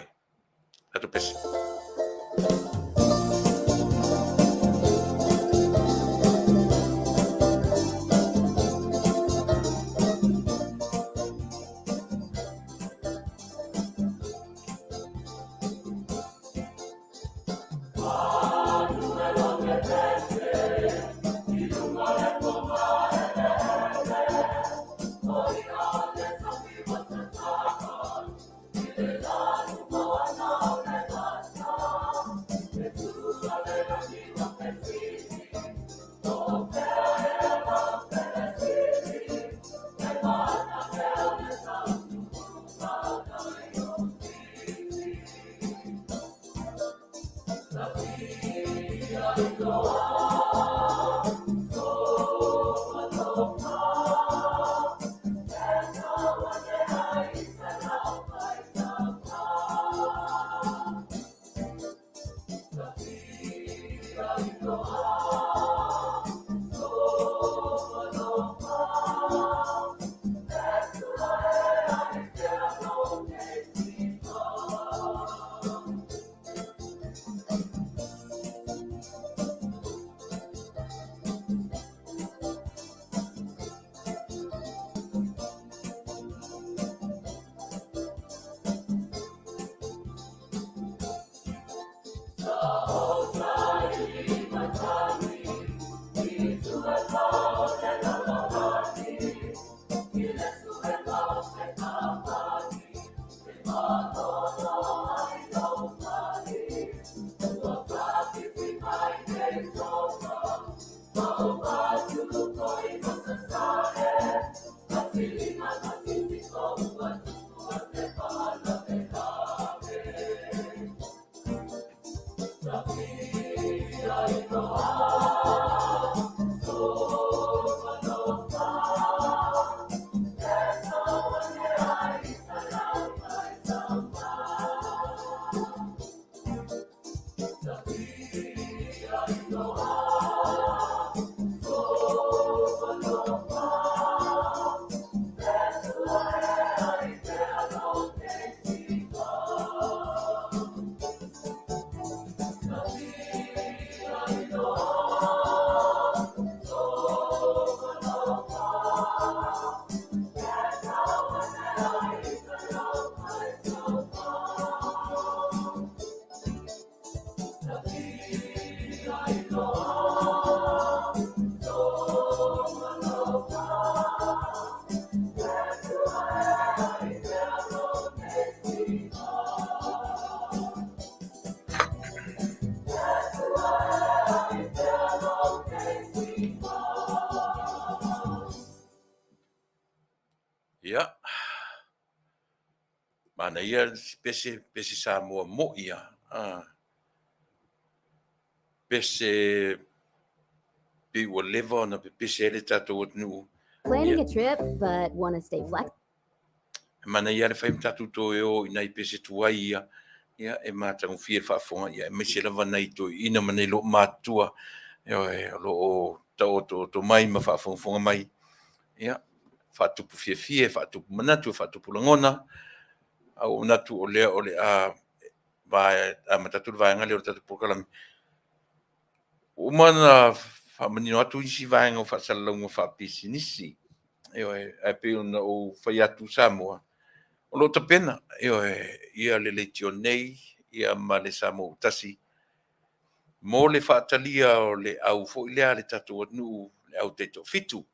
Tatou pese. Ia, manaia si pese, pese Samoa mo'i a. Ah. Pese pei ua leva ona pepese ai le tatou atunuu. Planning a trip but want to stay flexible? E manaia le fai ma tatou toe o i nai pese tuai ia, ia e matagofie le faafofoga ia, aemaise lava nai toeaiina ma nai loomatutua, ioe, o lo o taotooto mai ma faafogafoga mai, ia, faatupu fiafia, faatupu manatu, faatupu lagona, a ua manatu o lea o le a amata atu le vaega lea o le tatou polokalame. Ua uma ona faamanino atu isi vaega o faasalalauga faapisinisi, ioe, ae pei ona ou fai atu Samoa, o lo o tapena, ioe, ia le leitio nei ia ma le Samoa ua tasi mo le faatalia o le au foi lea a le tatou atunuu, le au taitoafitu.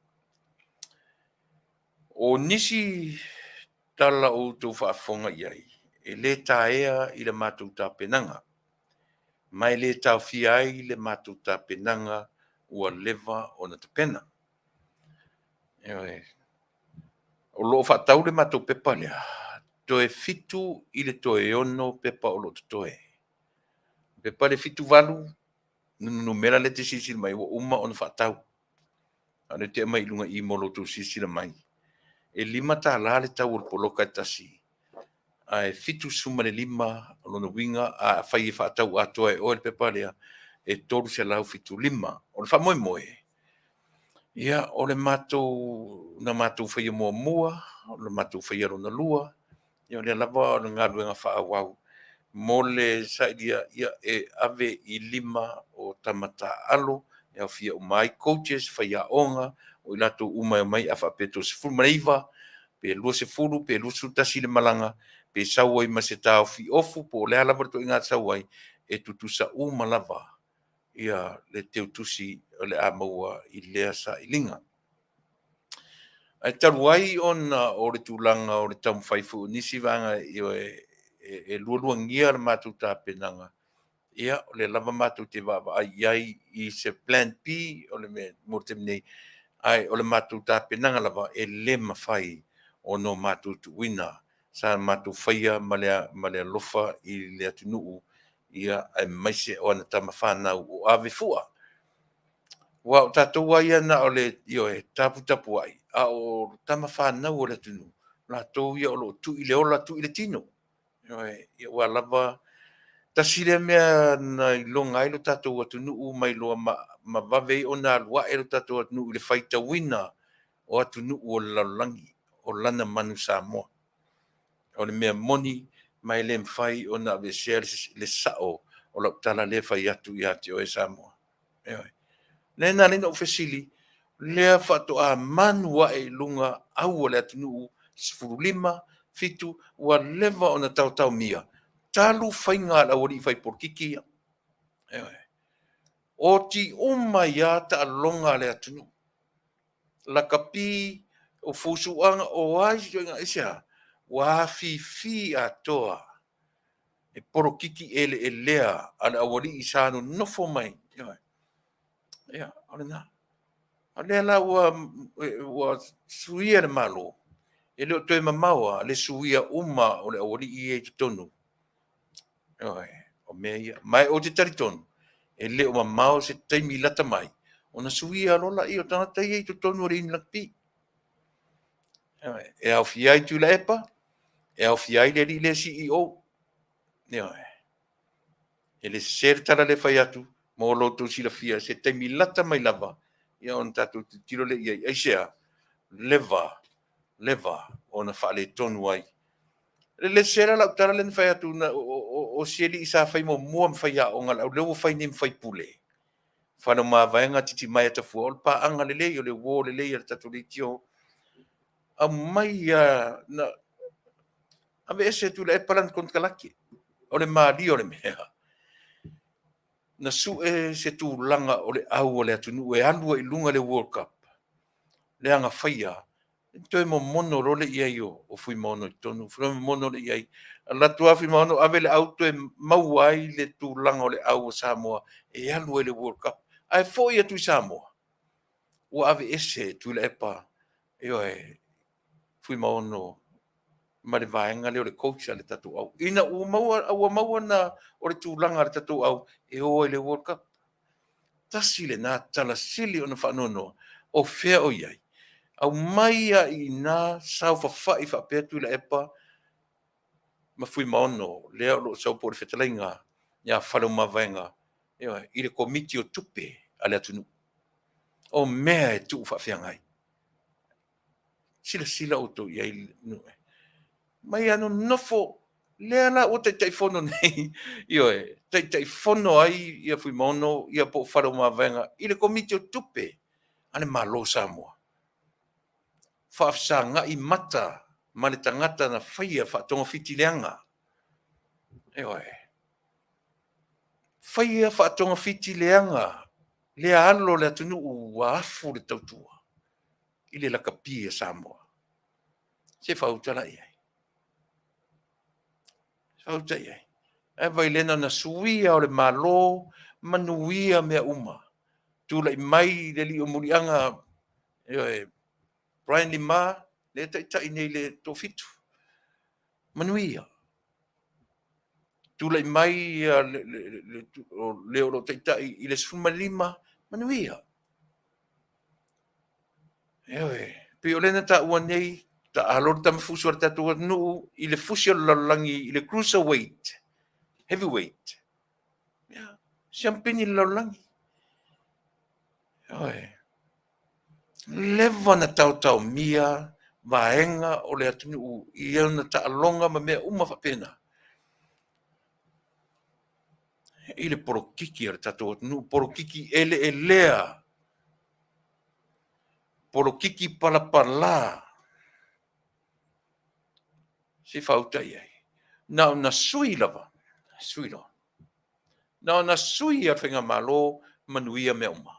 O nisi tala o outou faafofoga i ai, e le taea i le matou tapenaga, ma e le taofia ai le matou tapenaga ua leva ona tapena. Ioe. O lo o faatau le matou pepa lea, toe 7 i le toe 6 pepa o lo o totoe. Pepa le 78 numera lea e te silasila mai ua uma ona faatau. A o lea te aumai i luga i i mo lo outou silasila mai. E $5 le tau o le poloka e tasi, ae 75 o lona uiga afai e faatau atoa e oe le pepa lea, e 375. O le faamoemoe, ia o le matou, na matou faia muamua, o le matou faia lona lua, ia o lea lava o le galuega faaauau. Mo le sailia, ia, e ave i lima o tama taaalo e aofia uma ai coaches, faiaoga, o i latou uma e omai, a faapea e 19 pe 20 pe 21 le malaga, pe sau ai ma se taofi ofu po o le a lava le ituaiga sau ai, e tutusa uma lava ia le teutusi o le a maua i lea sailiga. Ae talu ai ona o le tulaga o le taumafai foi o nisi vaega e lualuagia le matou tapenaga, ia, o lea lava matou te vaavaai i ai i se plan B o le mea mo le taimi nei, ae o le matou tapenaga lava e le mafai ona matou tuuina sa matou faia ma le alofa i le atunuu, ia, aemaise o ana tama fanau o ave fua. Aua o tatou lava ia na o le, ioe, taputapuai, a o tama fanau a le atunuu, latou ia o lo o tui le ola tui le tino. Ioe, ua lava tasi lea mea na iloga ai lo tatou atunuu mai loa ma vave ai ona alu ae lo tatou atunuu i le faitauina o atunuu o le lalolagi, o lana manu Samoa. O le mea moni ma e le mafai ona aveesea le sao o lau tala lea e fai atu ia te oe Samoa. Ioe. Lea na ala ai ona ou fesili, lea faatoa manu ae i luga au o le atunuu 15, 7, ua leva ona taotaomia, talu faiga a le aualii fai polokiki ia. Ioe. Oti uma ai lava taaloga a le atunuu. Lakapi, o fusuaga, o a isi ituaiga, aisea? Ua afifi atoa e polokiki eleelea a le aualii sa nonofo mai. Ioe. Ia, o lena. O lea la ua suia le Malo, e le o toe mamao lava le suia uma o le aualii ia i totonu. Ioe, o mea ia. Ma ou te talitonu, e le o mamao se taimi lata mai, ona suia loa lea o tagata ia i totonu o le Iuni Lakapi. Ioe, e aofia ai Tuilaepa, e aofia ai le alii lea CEO. Ioe. E le sese le tala lea e fai atu, mo lo outou silafia, se taimi lata mai lava, ia ona tatou tilotilo lea i ai. Aisea? Leva, leva ona faaletonu ai. E le sese la lau tala lea na fai atu, o si alii sa fai muamua ma faiaoga, lea ua fai nei ma faipule. Faleomavaega Titimaea Tafua, o le paaga lelei, o le uo lelei a le tatou leitio. Aumai na aveese Tuilaepa lana konekarate. O le malie o le mea, na sue se tulaga o le au a le atunuu e alu ai i luga le World Cup, le agafaia, toe momono loa le i ai o Fuimaono i totonu, toe momono le i ai. Alu atu lava Fuimaono ave le au toe maua ai le tulaga o le au a Samoa e alu ai i le World Cup. Ae foi atu i Samoa, ua aveese Tuilaepa, ioe, Fuimaono ma le vaega lea o le coach a le tatou au. Ina ua maua, ua maua na o le tulaga a le tatou au e o ai i le World Cup. Tasi lena tala sili ona faanoanoa, o fea o i ai? Aumai lava i ina saofafai faapea Tuilaepa ma Fuimaono, lea o lo o sau po o le fetalaiga ia Faleomavaega, ioe, i le Komiti o Tupe a le atunuu. O mea e tuu faafeagai. Silasila outou i ai, mai lava nonofo, lea la ua Taitaifono nei, ioe, Taitaifono ai ia Fuimaono ia po o Faleomavaega i le Komiti o Tupe a le Malo o Samoa. Faafesagai mata ma le tagata na faia faatogafiti leaga. Ioe. Faia faatogafiti leaga lea alo o le atunuu ua afu le tautua i le lakapi a Samoa. Se faautala i ai. Faautala i ai. Ae vaai lea na ona suia o le Malo, manuia mea uma. Tulai mai le alii o Muliaga, ioe, Brian Lima, lea e taitai nei le toafitu. Manuia. Tulai mai le o lo o taitai i le 15, manuia. Ioe, pei o lea na taua nei, taalo le tamafusu a le tatou atunuu i le fusi o le lalolagi i le cruiserweight, heavyweight. Ia, siampini le lalolagi. Ioe. Leva na taotaomia vaega o le atunuu i ona taaloga ma mea uma faapena. I le polokiki a le tatou atunuu, polokiki eleelea, polokiki palapala, se i faauta i ai. Na ona sui lava, sui lava. Na ona sui a le Faigamalo manuia mea uma.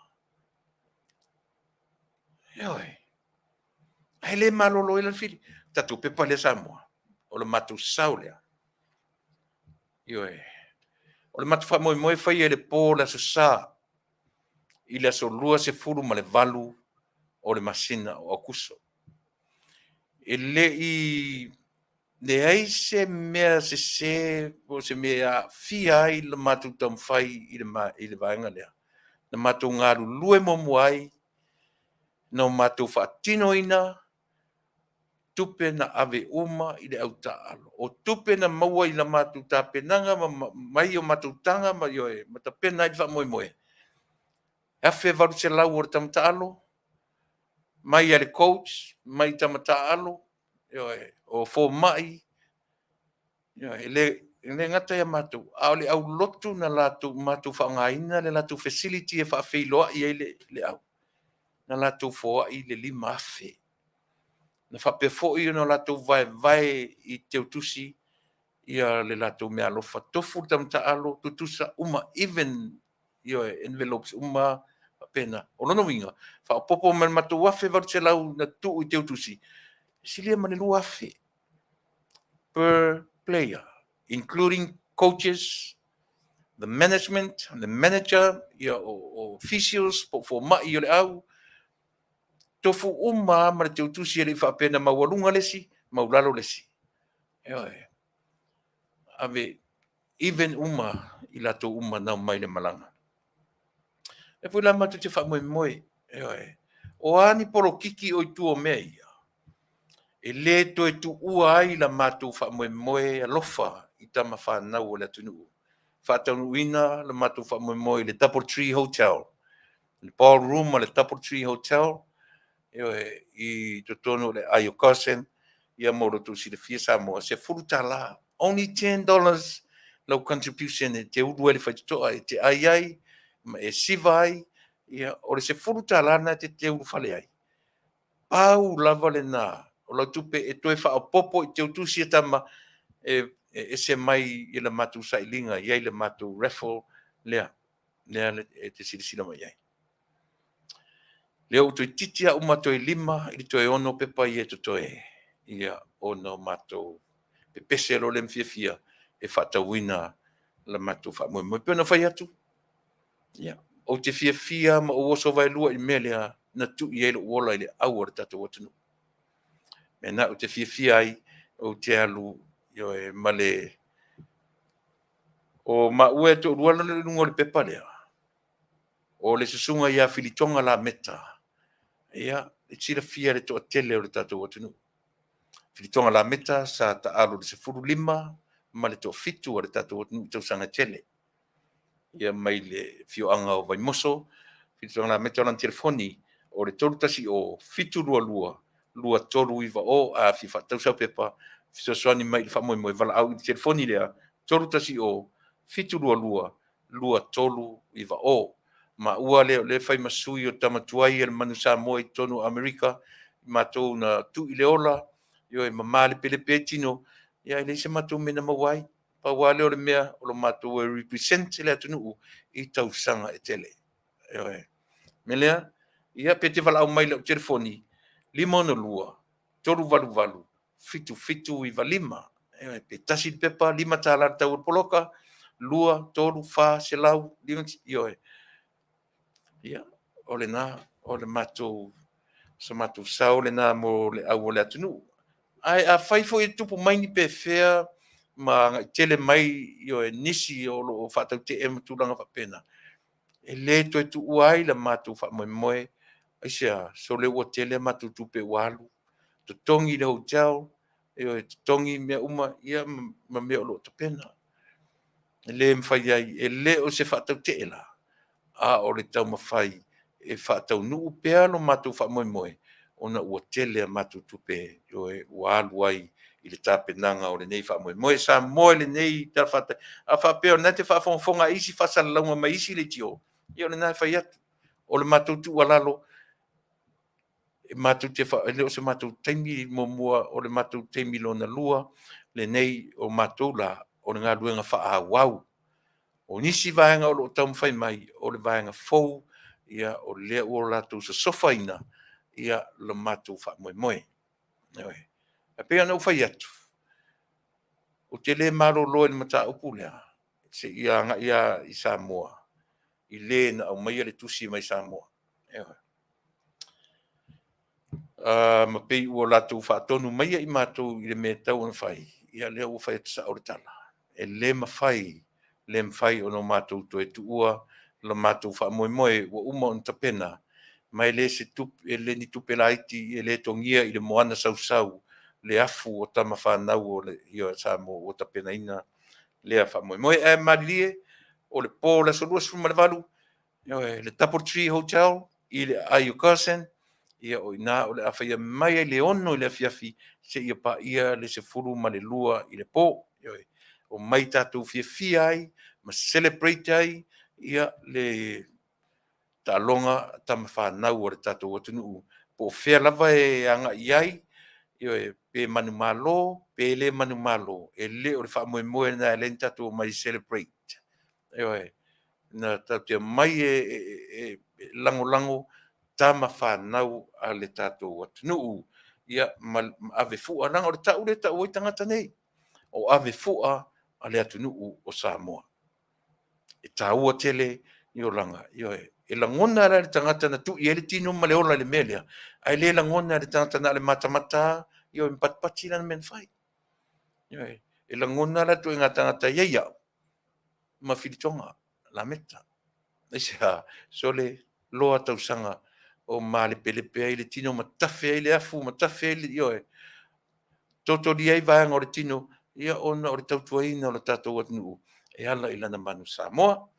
Ioe. Ae le malolo ai la le fili. Tatou pepa lea Samoa, o le matou sao lea. Ioe. O le matou faamoemoe e faia i le po o le Aso Sa i le aso 28 o le masina o Aokuso. E le i leai se mea sese po o se mea e aafia ai le matou taumafai i le vaega lea. Na matou galulue muamua ai, na o matou faatinoina tupe na ave uma i le au taaalo. O tupe na maua i la matou tapenaga mai o matou taga ma, ioe, ma tapena ai le faamoemoe, e $1,800 o le tama taalo, mai lava i le coach, mai tama taaalo, ioe, o fomai, ioe, e le gata ia matou, a o le aulotu na latou matou faaaogaina le latou facility e faafeiloai ai le au, na latou foai le $5,000. Na faapea foi ona latou vaevae i teutusi ia le latou meaalofa, tofu le tama taalo, tutusa uma, even, ioe, envelopes uma faapena. O lona uiga, faaopoopo ma le matou $1,800 na tuu i teutusi, e silia ma le $2,000 per player, including coaches, the management, the manager, ia o physios, po o fomai o le au, tofu uma lava ma le teutusi e le i faapea na maualuga le isi, maulalo le isi. Ioe. Ave even uma i latou uma na omai i le malaga. E foi la matou te faamoemoe, ioe. O a ni polokiki o i tua o mea ia, e le toe tuua ai la matou faamoemoe alofa i tama fanau o le atunuu. Faataunuuina la matou faamoemoe i le Double Tree Hotel, le ballroom o le Double Tree Hotel, ioe, i totonu o le aai o Carson, ia mo lo outou silafia Samoa, $10, only $10 lau contribution e te ulu ai le faitotoa e te ai ai ma e siva ai, ia, o le $10 lena e te ulufale ai. Pau lava lena o lau tupe e toe faaopoopo i teutusi e tama e ese mai i le matou sailiga i ai le matou raffle lea, lea e te silasila mai ai. Lea ua toeitiiti lava uma toe 5 i le toe 6 pepa ia e totoe, ia, ona o matou pepese loa lea ma fiafia e faatauina la matou faamoemoe. E pei ona fai atu, ia, ou te fiafia ma ou oso vaelua i le mea lea na tuu i ai lou ola i le au a le tatou atunuu. Mea lena ou te fiafia ai, ou te alu, ioe, ma le o maua e toalua na i luga o le pepa lea, o le susuga ia Filitoga Lameta, ia, e silafia e le toatele o le tatou atunuu. Filitoga Lameta sa taalo i le 15 ma le toafitu a le tatou atunuu i tausaga e tele. Ia mai le afioaga o Vaimoso, Filitoga Lameta, o lana telefoni o le 310 722 2390. A fia faatau sau pepa fesoasoani mai i le faamoemoe, valaau i le telefoni lea 310 722 2390. Maua lea o lea e fai ma sui o tama tuai a le Manu Samoa i totonu o Amerika, matou na tuu i le ola, ioe, ma malepelepe ai tino, ia e leai se matou mea na maua ai. Pau lava lea o le mea o lo matou e represent le atunuu i tausaga e tele. Ioe. Mea lea, ia pe te valaau mai i lau telefoni 562 388 7795. Ioe, pe tasi le pepa, $5 le tau o le poloka, 2, 3, 4, 100, 5, ioe. Ia, o lena, o le matou, so matou sao lena mo le au o le atunuu. Ae afai foi e tupu mai ni pefea ma agai tele mai, ioe, nisi o lo o faatautee ma tulaga faapena, e le toe tuua ai la matou faamoemoe. Aisea? Sole ua tele a matou tupe ua alu, totogi le hotel, ioe, totogi mea uma, ia, ma mea o lo o tapena. E le mafai ai, e le o se faatautee la, a o le taumafai e faataunuu pea lo matou faamoemoe, ona ua tele a matou tupe, ioe, ua alu ai i le tapenaga o lenei faamoemoe. Samoa i lenei Tala Faatatau, a faapea o lena e te faafogafoga i isi faasalalauga mai isi leitio, ia o lena e fai atu. O le matou tuualalo, e matou te e le o se matou taimi muamua, o le matou taimi lona lua lenei o matou la, o le galuega faaauau. O nisi vaega o lo o taumafai mai, o le vaega fou, ia o lea ua latou sosofaina le matou faamoemoe. Ioe. E pei ona ou fai atu, ou te le malolo i le mataupu lea, seia agai lava i Samoa i le na aumaia le tusi mai Samoa. Ioe. Ma pei ua latou faatonu maia i matou i le mea e tatau ona fai, ia lea ua fai atu sao le tala, e le mafai, le mafai ona matou toe tuua le matou faamoemoe ua uma ona tapena, ma e le o se tupe, e le o ni tupe laiti, e le togia i le moana sausau le afu o tama fanau a Samoa ua tapenaina lea faamoemoe. Ae malilie, o le po o le aso 28, ioe, le Double Tree Hotel i le aai o Curzon, ia o i ina o le a faia mai lava i le 6:00 i le afiafi seia paia le 12:00 i le po. Ioe. Omai tatou fiafia ai ma celebrate ai le taaloga a tama fanau a le tatou atunuu, po o fea lava e agai i ai, ioe, pe manumalo pe le manumalo, e le o le faamoemoe lena e ala ai ona tatou omai e celebrate. Ioe. Na tatou te omai e lagolago tama fanau a le tatou atunuu, ia ma ave fua, leaga o le ta'u lea e ta'u ai tagata nei, o ave fua a le atunuu o Samoa. E taua tele le olaga, ioe. E lagona la e le tagata na tuu i ai le tino ma le ola i le mea lea, ae le lagona e le tagata na o le matamata lava, ioe, ma patipati lana mea na fai. Ioe. E lagona la le ituaiga tagata e i ai au ma Filitoga Lameta. Aisea? Sole, loa tausaga o malepelepe ai le tino ma tafe ai le afu ma tafe ai le, ioe, totolia ai vaega o le tino, ia ona o le tautuaina o le tatou atunuu e ala i lana manu Samoa. O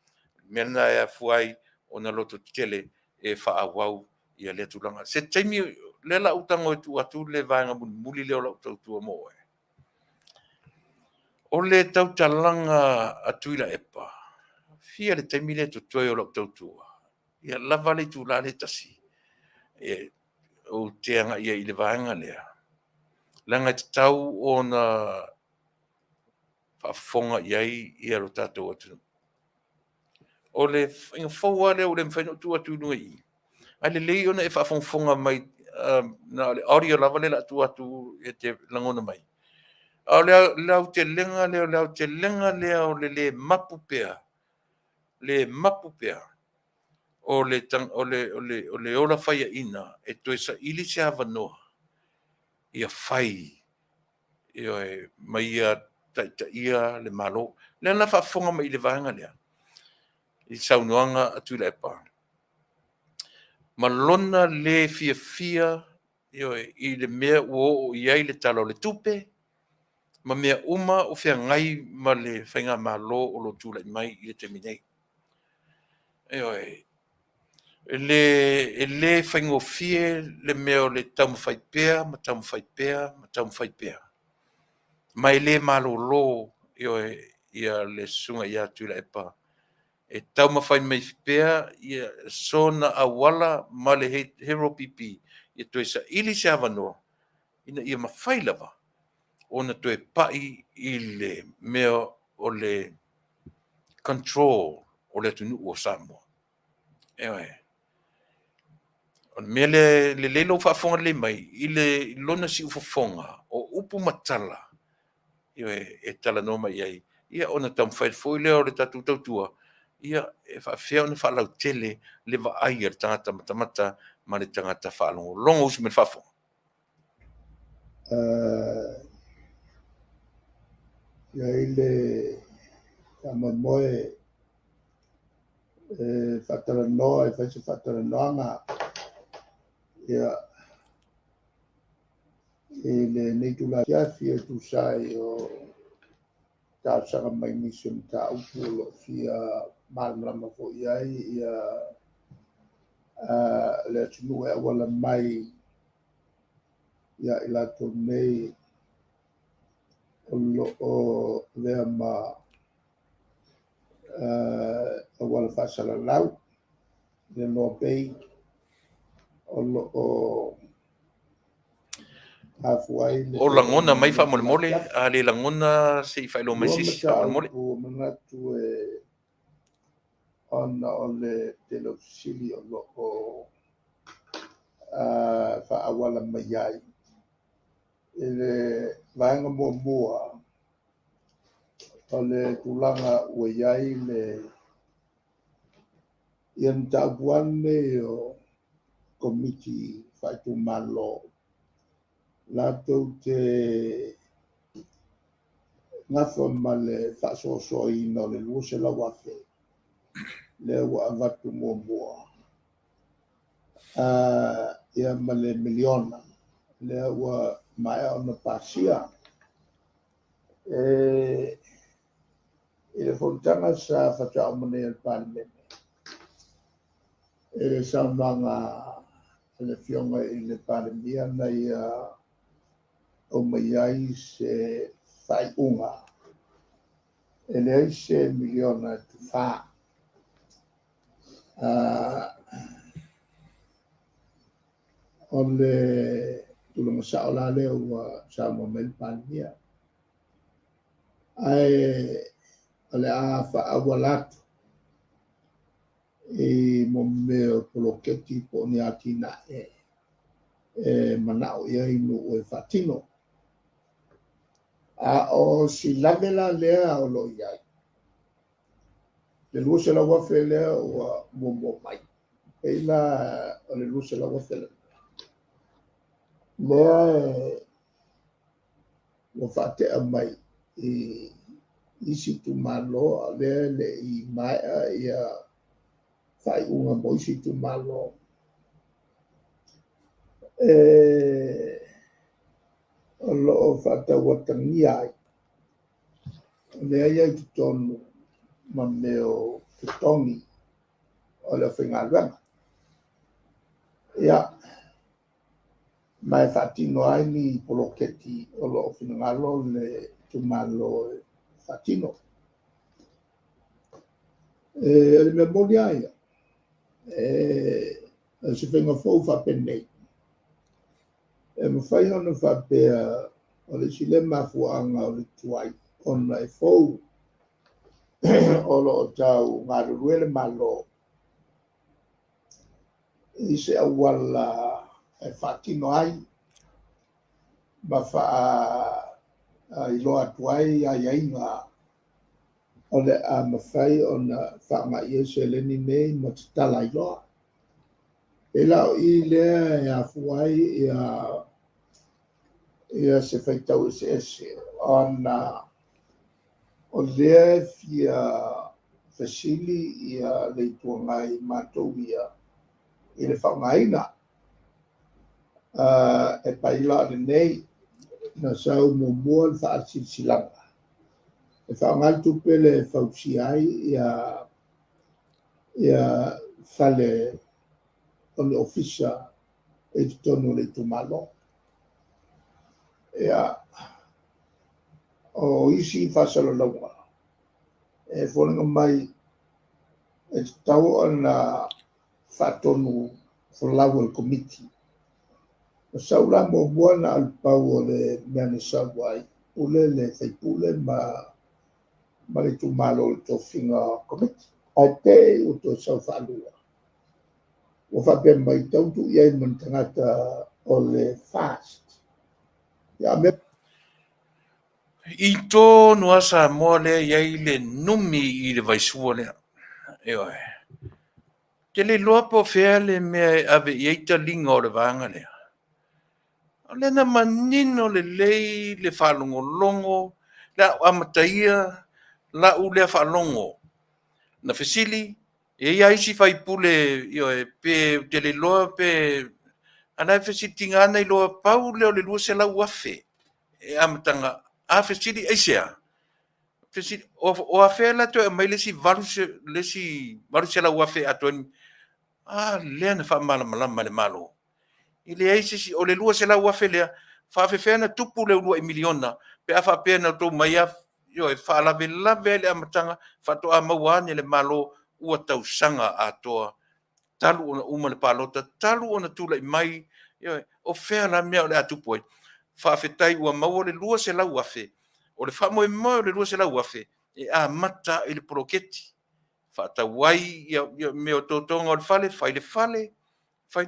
le mea lena e afua ai ona lototetele e faaauau lea tulaga. Se taimi, lea o le a ou tago e tuu atu le vaega mulimuli lea o lau tautua mo oe. O le tautalaga a Tuilaepa, fia le taimi lea e totoe o lau tautua? Ia lava le itula lea e tasi e ou te agai ai i le vaega lea, leaga e tatau ona faafofoga i ai lo tatou atunuu. O le faiga fou lava lea ua le mafai ona ou tuu atu i luga i i, ae lelei ona e faafogafoga mai, na o le audio lava lea o le a tuu atu e te lagona mai. A o le aotelega lea, o le aotelega lea o le le mapu pea, le mapu pea o le ola faiaina e toe saili se avanoa ia fai, ioe, ma ia taitaia le Malo. O lea la e faafofoga mai i le vaega lea i le saunoaga a Tuilaepa, ma lona le fiafia, ioe, i le mea ua oo i ai le Tala o le Tupe ma mea uma o feagai ma le faigamalo o lo o tulai mai i le taimi nei. Ioe, e le faigofie le mea o le taumafai pea ma taumafai pea ma taumafai pea, ma e le malolo, ioe, ia le susuga ia Tuilaepa e taumafai mai pea sona auala ma le HRPP ia toe saili se avanoa ina ia mafai lava ona toe pai i le mea o le control o le atunuu o Samoa. Ioe. O le mea lea, lelei lou faafofoga lelei mai i le lona siufofoga o upu ma tala, ioe, e talanoa mai ai, ia ona taumafai foi lea o le tatou tautua, ia e faapefea ona faalautele le vaai a le tagata matamata ma le tagata faalogologo. Usu mai le faafofoga. I ai le faamoemoe e faatalanoa, e fai se faatalanoaga ia, i lenei itula afiafi e tusa ai o talosaga mai nisi o mataupu o lo o fia malamalama foi i ai ia le atunuu e auala mai ia i latou nei. O lo o avea ma auala faasalalau le Loa Bay o lo o afua ai le O lagona mai faamolemole, a le lagona se i faailoa mai Lua se isi faamolemole. mataupu ua manatu e ona o le tele o fesili o lo o faaauala mai ai. I le vaega muamua, o le tulaga ua i ai le ia mataupu lava lenei o Komiti Faaitumalo latou te gafa ma le faasoasoaina o le $200,000 lea ua avatu muamua ia ma le miliona lea ua maea ona pasia. E i le fonotaga sa faatoa uma nei a le Palemene, i le saunoaga a le Afioga i le Palemia na ia aumai ai se faaiuga e leai se miliona e tufa. O le tulaga sao la lea ua saunoa mai le Palemia. Ae o le a faaauala atu i mea o poloketi po o ni atinae e manao i ai nuu e faatino. A o si lave la lea o lo o i ai, le $200,000 lea ua muamua mai, pei la o le $200,000 lena, lea ua faatea mai i isi itumalo, a o lea e le i maea ia faaiuga mo isi itumalo. E o lo o faatauatagia ai, o lea e i ai i totonu ma mea o totogi o le aufaigaluega. Ia, ma e faatino ai ni poloketi o lo o finagalo le itumalo e faatino. E o le mea moni lava ia, e o se faiga fou faapenei, e mafai ona faapea o le isi lea mafuaaga o le tuai ona e fou o lo o tau galulue le Malo i se auala e faatino ai ma faailoa atu ai aiaiga o le a mafai ona faaaoga i ai seleni nei ma tatala ai loa. E la o i lea e afua ai ia se faitau eseese ona o lea e fia fesili ia le Itu Agai matou ia i le faaaogaina. E paila o lenei na sau muamua le faasilasilaga e faaaoga le tupe le fausia ai ia fale o le ofisa i totonu o le itumalo. Ia, o isi faasalalauga e foliga mai e tatau ona faatonu folau e le Komiti. Na sau la muamua na o le pau o le mea na sau ai, pule le faipule ma le itumalo i le tofiga Komiti. Ae te i ua toe sau faalua, ua faapea mai e tatau ona tuu i ai ma ni tagata o le FAST. Ia, mea I tonu lava Samoa lea e i ai le numi i le vaisua lea. Ioe. Ou te le iloa po o fea le mea e ave i ai taliga o le vaega lea. O lea na manino lelei le faalogologo, le a amataia lau lea faalogo. Na fesili, e i ai lava isi faipule, ioe, pe ou te le iloa pe a la e fesili, tiga na iloa pau lea o le $200,000 e amataga. A fesili, aisea? Fesili, o afea la e toe aumai le isi $800,000 atoa ai? A lea na faamalamalama e le Malo. E leai se isi, o le $200,000 lea, faapefea ona tupu le uluai miliona? Pe a faapea na outou mai a, ioe, faalavelave ai le amataga, faatoa maua ane le Malo ua tausaga atoa talu ona uma le palota, talu ona tulai mai, ioe, o fea la mea o le a tupu ai? Faafetai ua maua le $200,000, o le faamoemoe o le $200,000 e amata ai le poloketi, faatau ai mea o totoga o le fale, fai le fale, fai.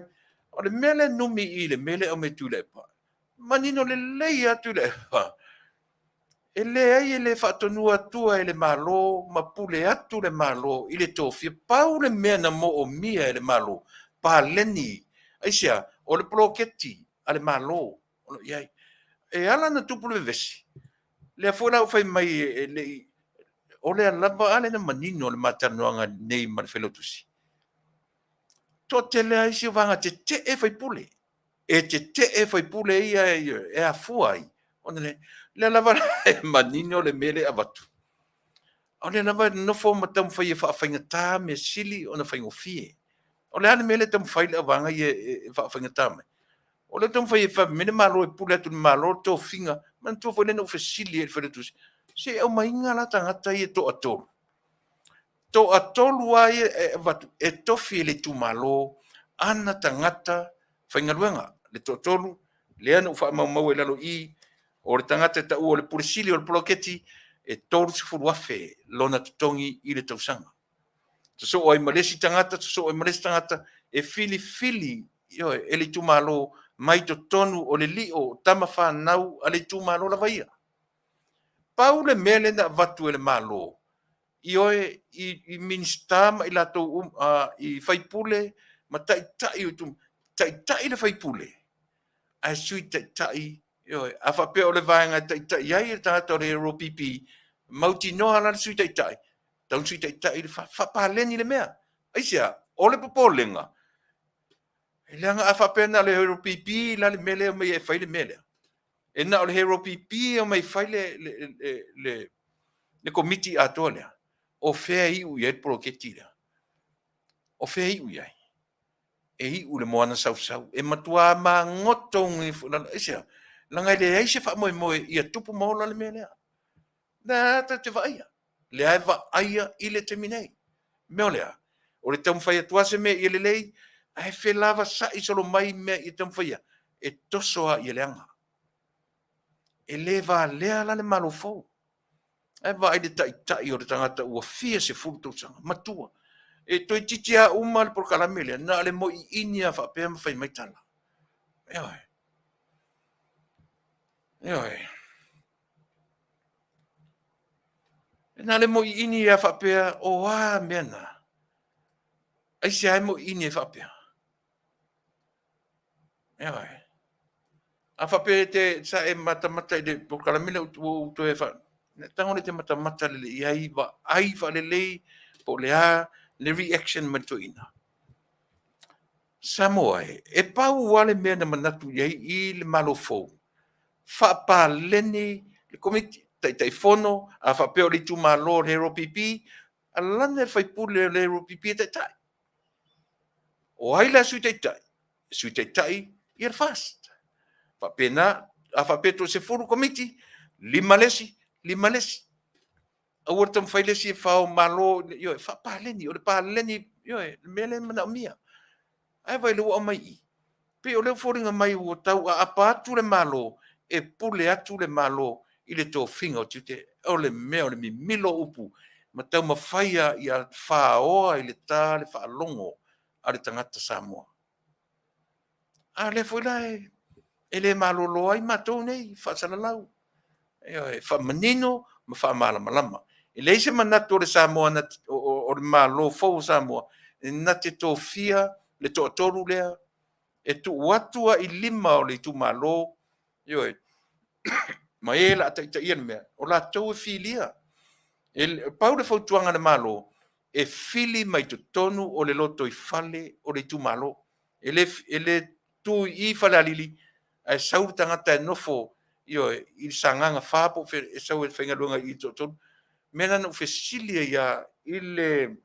O le mea lea e numi i i le mea lea e aumai e Tuilaepa, manino lelei lava Tuilaepa, e leai e le faatonuina atua e le Malo ma pule atu le Malo i le tofia. Pau le mea na moomia e le Malo, paleni. Aisea? O le poloketi a le Malo o lo o i ai. E ala ona tupu le vevesi, lea foi la ua fai mai e le i, o lea lava, a lea na manino le ma talanoaga nei ma le Failautusi, toatele lava isi o vaega tetee faipule, e tetee faipule ia e afua ai ona le, lea lava e manino le mea lea e avatu, o lea lava e nonofo ma taumafai e faafaigata mea sili ona faigofie. O le a le mea lea e taumafai le auvaega ia e faafaigata mai? O lea e taumafai e fai mai le Malo e pule atu i le Malo le tofiga. Manatua foi lea na ou fesili ai i le Failautusi, se i aumaiga la tagata ia e toatolu, toatolu lava ia e avatu e tofi e le itumalo ana tagata faigaluega, le toatolu lea na ou faamaumaua i lalo i i, o le tagata e taua o le Pule Sili o le poloketi, e $30,000 lona totogi i le tausaga. Sosoo ai ma le isi tagata, sosoo ai ma le isi tagata, e filifili, ioe, e le itumalo mai totonu o le lio o tama fanau a le itumalo lava ia. Pau le mea lea na avatu e le Malo, ioe, i Minisita ma i latou uma, i faipule ma taitai o itumalo, taitai le faipule, ae sui taitai, ioe, a faapea o le vaega e taitai ai le tagata o le LPP, mautinoa la le sui taitai, tau sui taitai le faapaleni le mea. Aisea? O le popolega, leaga a faapea na o le LPP la le mea lea e omai e fai le mea lea, e na o le LPP e omai e fai le komiti atoa lea, o fea e iu i ai le poloketi lea? O fea e iu i ai? E iu i le moana sausau, e matua magoto. Aisea? Leaga e leai se faamoemoe ia tupu ma ola le mea lea. Lea lava tatou te vaaia, lea e vaaia i le taimi nei. Mea o lea, o le taumafai atu lava se mea ia lelei, ae felavasai solo mai mea ia taumafaia, e toso lava ia leaga. E le valea la le Malo fou. Ae vaai le taitai o le tagata ua fia sefulu tausaga, matua. E toeitiiti lava uma le polokalame lea, na o le moiini lava faapea ma fai mai tala. Ioe. Ioe. Na o le moiini lava faapea, o a mea na? Aisea e moiini ai faapea? Ioe. A faapea e te sa e matamata i le polokalame lea ua ou toe fa... tago lea e te matamata lelei i ai, vaai faalelei po o le a le reaction mai le toeaina. Samoa e, e pau lava le mea na manatu i ai i le Malo fou, faapaleni le komiti, Taitaifono, a faapea o le itumalo o le LPP, alani le faipule o le LPP e taitai. O ai la Sui Taitai? Sui Taitai ia le FAST. Faapena, a faapea toa 10 komiti, 5 le isi, 5 le isi. Aua le taumafai le isi e fao malo, ioe, faapaleni, o le paleni, ioe, le mea lea e manaomia. Ae vaai o lea ua aumai i i. Pei o lea ua foliga mai ua tau aapa atu le Malo, e pule atu le Malo i le tofiga o tiute. O le mea o le mimilo o upu ma taumafai ia faoa i le ta le faalogo a le tagata Samoa. A lea foi la e le malolo ai matou nei faasalalau, e faamanino ma faamalamalama. E leai se manatu o le Samoa o le Malo fou o Samoa na te tofia le toatolu lea e tuu atu ai i lima o le itumalo, ioe, ma e la taitaia le mea, o latou e filia. E pau le fautuaga a le Malo, e fili mai totonu o le lotoifale o le itumalo. E le tu i i Falealili ae sau le tagata e nofo, ioe, i Sagaga 4 po o e sau e faigaluega i i toatolu. Mea la na ou fesili ai i le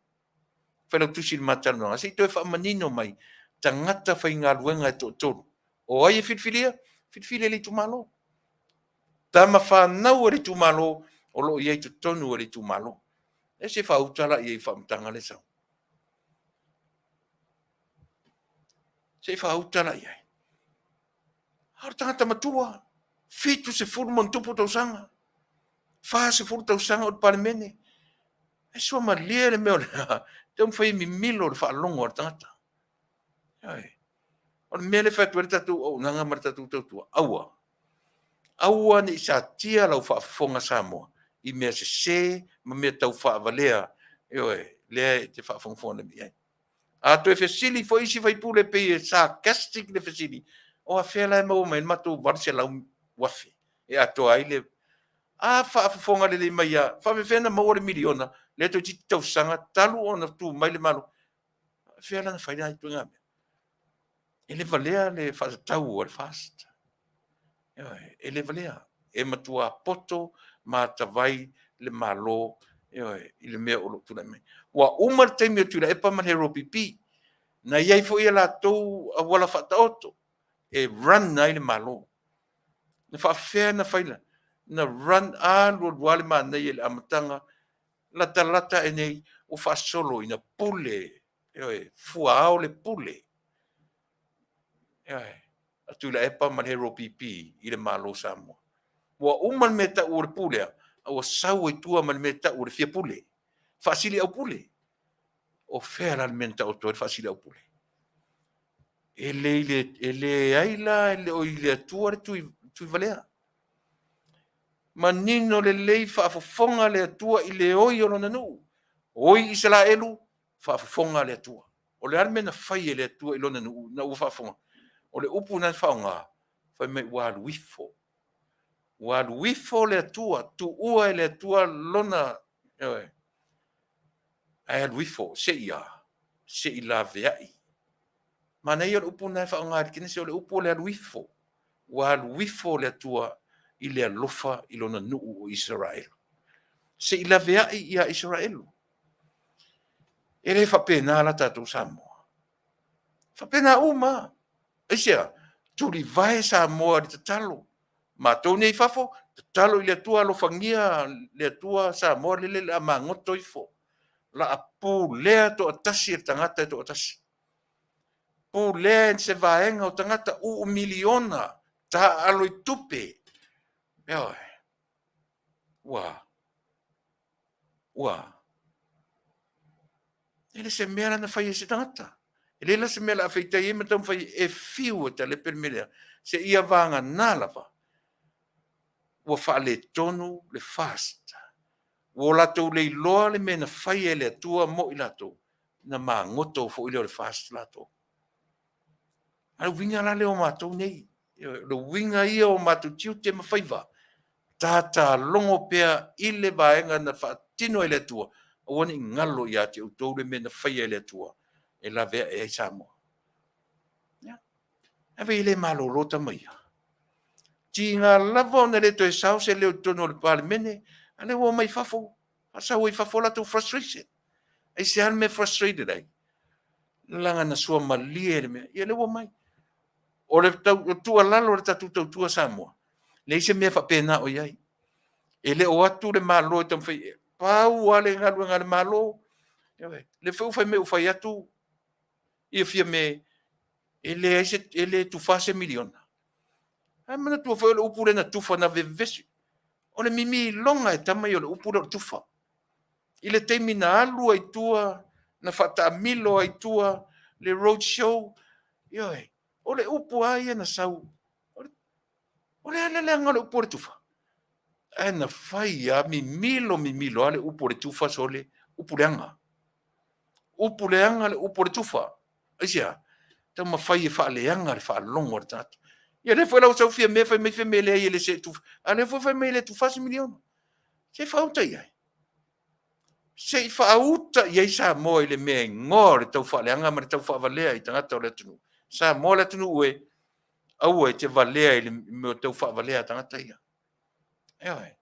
Failautusi i le ma talanoaga, se i toe faamanino mai tagata faigaluega e toatolu. O ai e filifilia? Filifili e le itumalo. Tama fanau a le itumalo o lo o i ai i totonu o le itumalo. E se faauta la i ai i faamatalaga lea e sau. Se i faauta la i ai. A o le tagata matua, 70+ tausaga, 40 tausaga o le Palemene. E suamalie le mea o le taumafai e mimilo le faalogo a le tagata. O le mea lea e fai atu ai le tatou auaunaga ma le tatou tautua, aua, aua ne i satia lau faafofoga Samoa i mea sese ma mea taufaavalea, ioe, lea e te faafogafoga nei i ai. A toe fesili foi isi sui usufono e pei e sarcastic le fesili, o afea la e maua mai ai le matou $800,000 e atoa ai le... A faafofoga lelei mai lava, e faapefea ona maua le miliona lea toeitiiti tausaga talu ona tu mai le Malo? O fea la na fai lena ituaiga mea? E le valea le faatatau a le FAST. Ioe, e le valea. E matua poto ma atavai le Malo, ioe, i le mea o lo o tulai mai. Ua uma le taimi o Tuilaepa ma le HRPP, na i ai foi a latou auala faataoto e run ai le Malo. Na faapefea ona fai? Na run, alu alu lava le manaia i le amataga, latalata ina ua faasolo ina pule, ioe, fuaao le pule, ioe, a Tuilaepa ma le HRPP i le Malo o Samoa. Ua uma le mea e tau o le pulea, a ua sau ai tua ma le mea e tau o le fia pule, faasiliaupule. O fea la le mea na taoto ai le faasiliaupule? E leai la, e le o i le Atua le Tuivalea. Manino lelei faafofoga le Atua i le oi o lona nuu. Oi Isaraelu, faafofoga le Atua. O le a le mea na fai e le Atua i lona nuu ina ua faafofoga? O le upu lena na faaaoga, fai mai ua alu ifo. Ua alu ifo le Atua, tuua e le Atua lona, ioe, ae alu ifo, se i a? Se i laveai. Manaia le upu lena e faaaoga i le Kenese, o le upu o le alu ifo. Ua alu ifo le Atua i le alofa i lona nuu o Isaraelu. Se i laveai ia Isaraelu. E le faapena la tatou Samoa. E faapena uma lava. Aisea? Tulivae Samoa i le tatalo. Matou nei i fafo, tatalo i le Atua, alofagia le Atua Samoa lele o le a magoto ifo. O le a pulea toatasi e le tagata e toatasi. Pulea e se vaega o tagata uu miliona, taaalo i tupe. Ioe. Ua. Ua. E le se mea la na fai e se tagata. E leai la se mea o le a feitai ai ma taumafai e fiu e talepe le mea lea, seia vagana lava ua faaletonu le FAST. Ua latou le iloa le mea na faia e le Atua mo i latou, ona magoto foi lea o le FAST latou. A o le uiga la lea o matou nei, o le uiga ia o matou tiute ma faiva, tata logo pea i le vaega na faatino e le Atua, aua ne i galo ia te outou le mea na faia e le Atua e laveai ai Samoa. Ia, ae vaai e le malolo tama ia. Tiga lava ona le toe sao se leo i totonu o le Palemene, a o lea ua omai i fafo, faasau ai i fafo latou frustration. Aisea le mea e frustrated ai? Leaga na suamalie le mea. Ia lea ua omai. O le tuualalo a le tatou tautua Samoa, leai se mea faapena o i ai. E le o atu le Malo e taumafai, pau lava le galuega a le Malo, lea foi ua fai mai ua fai atu ia Fiame e leai se, e le tufa se miliona. Ae manatua foi o le upu lea na tufa na vevesi. O le mimiloga e tama ia o le upu lea o le tufa. I le taimi na alu ai tua, na faataamilo ai tua le road show, ioe, o le upu lava ia na sau, o le a le leaga o le upu o le tufa? Ae na fai lava mimilo mimilo lava le upu o le tufa sole, upu leaga. Upu leaga le upu o le tufa. Aisea? Taumafai e faaleaga le faalogo a le tagata. Ia lea foi la ua sau Fiame fai mai Fiame leai e le se tufa. A lea foi fai mai e le tufa se miliona. Se i faauta i ai. Se i faauta i ai Samoa i le mea e igoa o le taufaaleaga ma le taufaavalea i tagata o le atunuu. Samoa le atunuu e, aua e te valea i le mea o taufaavalea a tagata ia. Ioe.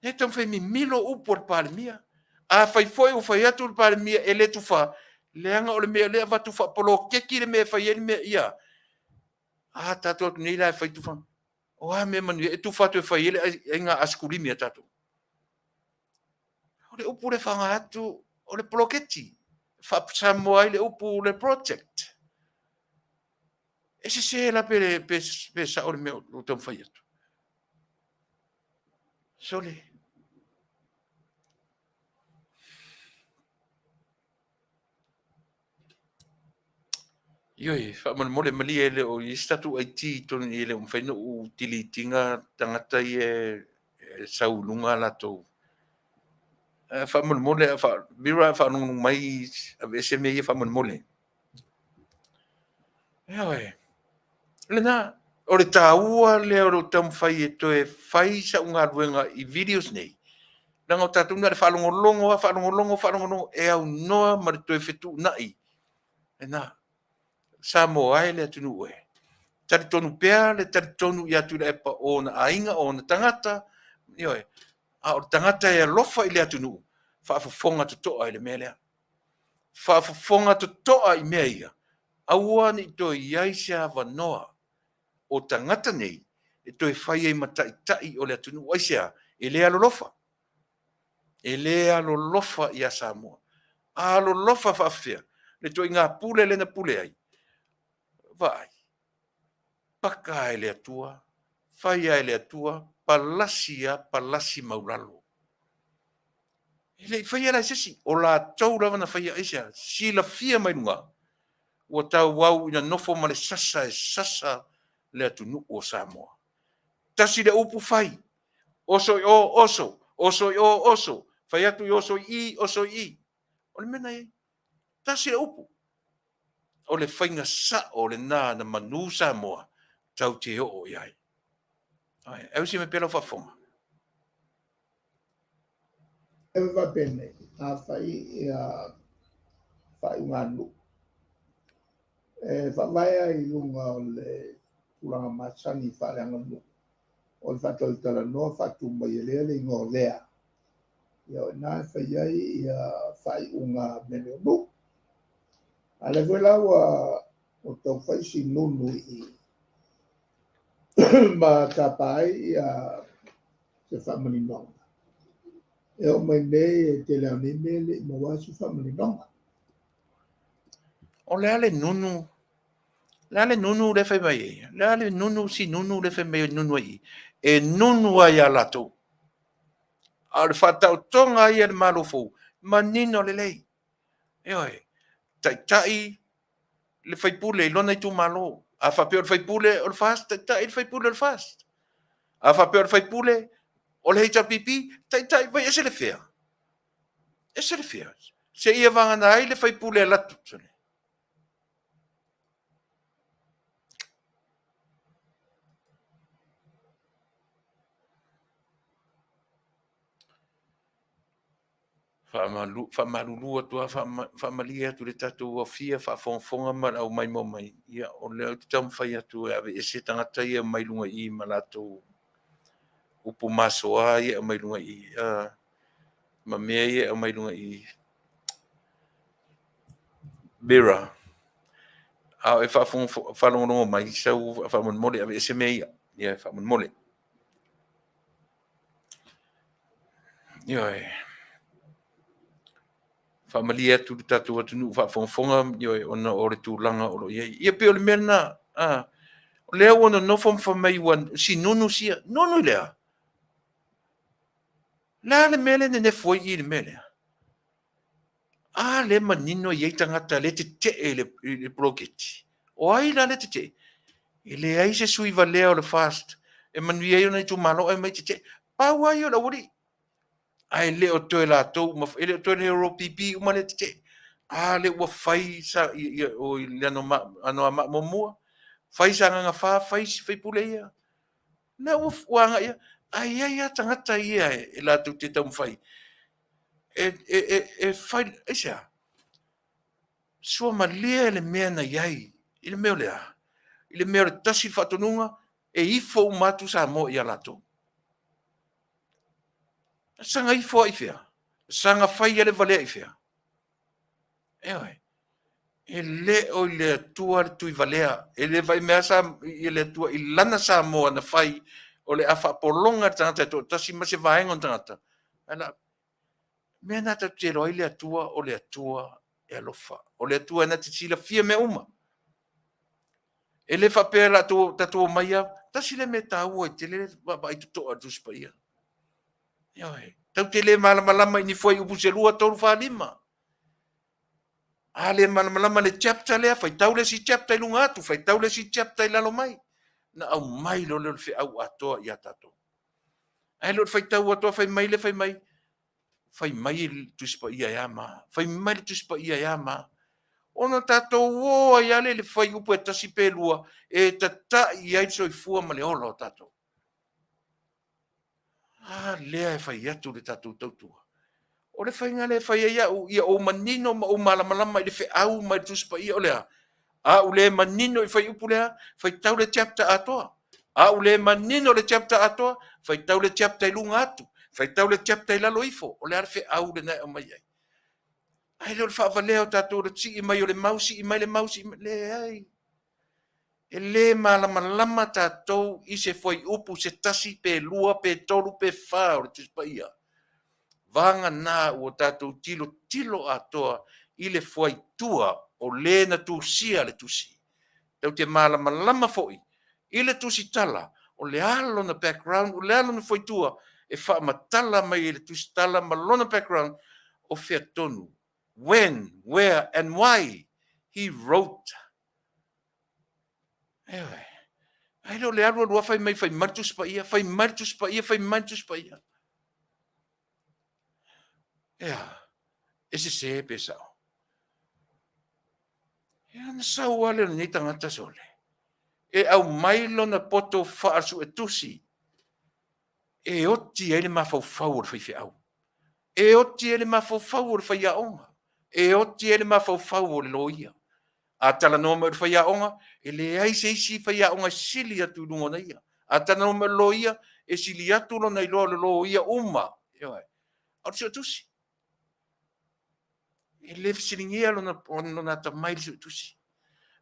E taumafai e mimilo upu a le Palemia. Afai foi ua fai atu le Palemia e le tufa, leaga o le mea lea e avatu faapoloketi le mea e fai ai le mea ia. A tatou o atu nei la e fai tufaga. O a mea manuia e tufa atu e fai ai le aiga asikulimi a tatou. O le upu le faaaoga atu o le poloketi. Faa-Samoa ai le upu le project. E sese la pe, pe, pe sao le mea o taumafai atu. Sole. Ioe, faamolemole malie e le o i ai se tatou IT i totonu i i e le o mafai ona ou delete ina tagata ia e sau i luga a latou. Faamolemole, Mira a faalogologo mai, aveese mea ia faamolemole. Ioe, lena, o le taua lea o lou taumafai e toe fai sau galuega i videos nei, leaga o tatou na o le faalogologo lava, faalogologo, faalogologo, e aunoa ma le toe fetuunai. Lena, Samoa e le atunuu e. Talitonu pea le talitonu ia Tuilaepa o ona aiga, o ona tagata, ioe, a o le tagata e alofa i le atunuu, faafofoga totoa i le mea lea. Faafofoga totoa i mea ia, aua ne i toe i ai se avanoa o tagata nei e toe fai ai ma taitai o le atunuu. Aisea? E le alolofa. E le alolofa ia Samoa. A alolofa faafefea? Le ituaiga pule lea na pule ai. Vaai, paka lava e le Atua, fai lava e le Atua, palasi lava palasi maulalo. E le i faia la e se isi, o latou lava na faia. Aisea? Silafia mai luga, ua tauau ina nofo ma le sasa e sasa le atunuu o Samoa. Tasi le upu fai, oso i o, oso, oso i o, oso, fai atu i oso i i, oso i i. O le mea na i ai. Tasi le upu. O le faiga sao lena na manu Samoa tatou te oo i ai. Ai, e usi mai pea lau faafofoga. E faapenei, afai ia faaiuga nuu e faavae ai i luga o le tulaga masani faaleaganuu o le faatalatalanoa faatu mai e lea le igoa o lea, ia o i ina e fai ai ia faaiuga mele o nuu. A o lea foi la ua tau fai si nunu i i ma tapa ai ia se faamaninoga. E oo mai nei e tele lava o nei mea e le i maua se faamaninoga. O le a le nunu? Le a le nunu lea fai mai ai? Le a le nunu, si nunu lea fai mai ai nunu ai i? E nunu lava ia latou. A o le faataotoga ia a le Malo fou, manino lelei. Ioe, taitai le faipule i lona itumalo. A faapea o le faipule o le FAST, taitai le faipule o le FAST. A faapea o le faipule o le HRPP, taitai, vai ese le fea. Ese le fea. Seia vagana ai le faipule e alu atu. Faamalulu atu lava, faamalie atu i le tatou afia faafogafoga ma le aumaimoa mai, ia o lea ou te taumafai atu e aveese tagata ia mai luga i i ma latou upu masoa ia e aumai luga i i, ma mea ia e aumai luga i i. Vera, a o e faalogologo mai, sau faamolemole aveese mea ia, ia faamolemole. Ioe. Faamalie atu le tatou atunuu faafogafoga, ioe, ona o le tulaga o lo o i ai. Ia pei o le mea lena, a, o lea ua nonofo ma fai mai ua sinunu sia. Nunu i le a? Le a le mea lea e nenefu ai i i le mea lea? A lea e manino e i ai tagata lea e tetee i le poloketi. O ai la lea e tetee? E leai se sui valea o le FAST e manuia ai ona itumalo ae omai tetee. Pau lava ia o le aualii. Ae le o toe latou uma, e le o toe le OPP uma lea e tetee. A lea ua fai sa, ia, o i le Anoamaa muamua, fai Sagaga 4, fai isi faipule ia. Lea ua, ua agai i ai. Ae i ai lava tagata ia e latou te taumafai e fai, aisea? Suamalie le mea na i ai, i le mea o le a? I le mea o le tasi le faatonuga, e ifo uma atu Samoa ia latou. Saga ifo lava i fea? Saga fai lava le valea i fea? Ioe. E le o i le Atua le tuivalea. E le vaimea sa i le Atua i lana Samoa na fai o le a faapologa le tagata e toatasi ma se vaega o tagata. Ae la mea na tatou te iloa ai le Atua o le Atua e alofa. O le Atua e na te silafia mea uma. E le faapea latou tatou omai lava. Tasi le mea taua i tele vaavaai totoa i le Tusi Paia. Ioe. Tatou te le malamalama i ni fuaiupu se 2, 3, 4, 5. A le malamalama le chapter lea, faitau le isi chapter i luga atu, faitau le isi chapter i lalo mai. Na aumai loa lea o le feau atoa ia tatou. Ae le o le faitau atu fai mai le fai mai, fai mai le Tusi Paia e a ma, fai mai le Tusi Paia e a ma. Ona tatou o ai lava lea i le fuaiupu e tasi pe lua e tatai ai le soifua ma le ola o tatou. A lea e fai atu le tatou tautua. O le faiga lea e fai ai au, ia ou manino ma ou malamalama i le feau mai le Tusi Paia o le a? A ou le manino i fuaiupu lea, faitau le chapter atoa. A ou le manino le chapter atoa, faitau le chapter i luga atu, faitau le chapter i lalo ifo. O le a le feau lena e aumai ai? Ae le o le faavalea o tatou le sii mai o le mau, sii mai le mau, sii mai. Leai. E le malamalama tatou i se fuaiupu se tasi pe lua pe tolu pe fa o le Tusi Paia. Vagana ua tatou tilotilo atoa i le fuaitua o le na tusia le tusi. Tatou te malamalama foi i le tusitala, o le a lona background, o le a lona fuaitua e faamatala mai e le tusitala ma lona background o fea tonu. When, where and why he wrote. Ioe. Ae le o le alu alu lava fai mai fai mai le Tusi Paia, fai mai le Tusi Paia, fai mai le Tusi Paia. Ea, e sese pe sao. Ea na sau lava lea o lenei tagata sole. E aumai lona poto faasuetusi e oti ai le mafaufau o le faifeau. E oti ai le mafaufau o le faiaoga. E oti ai le mafaufau o le loia. A talanoa mai o le faiaoga, e leai se isi faiaoga e sili atu i luga ona ia. A talanoa mai o le loia, e sili atu lona iloa o le loia uma. Ioe. A o le suetusi, e le fesiligia lona atamai i le suetusi.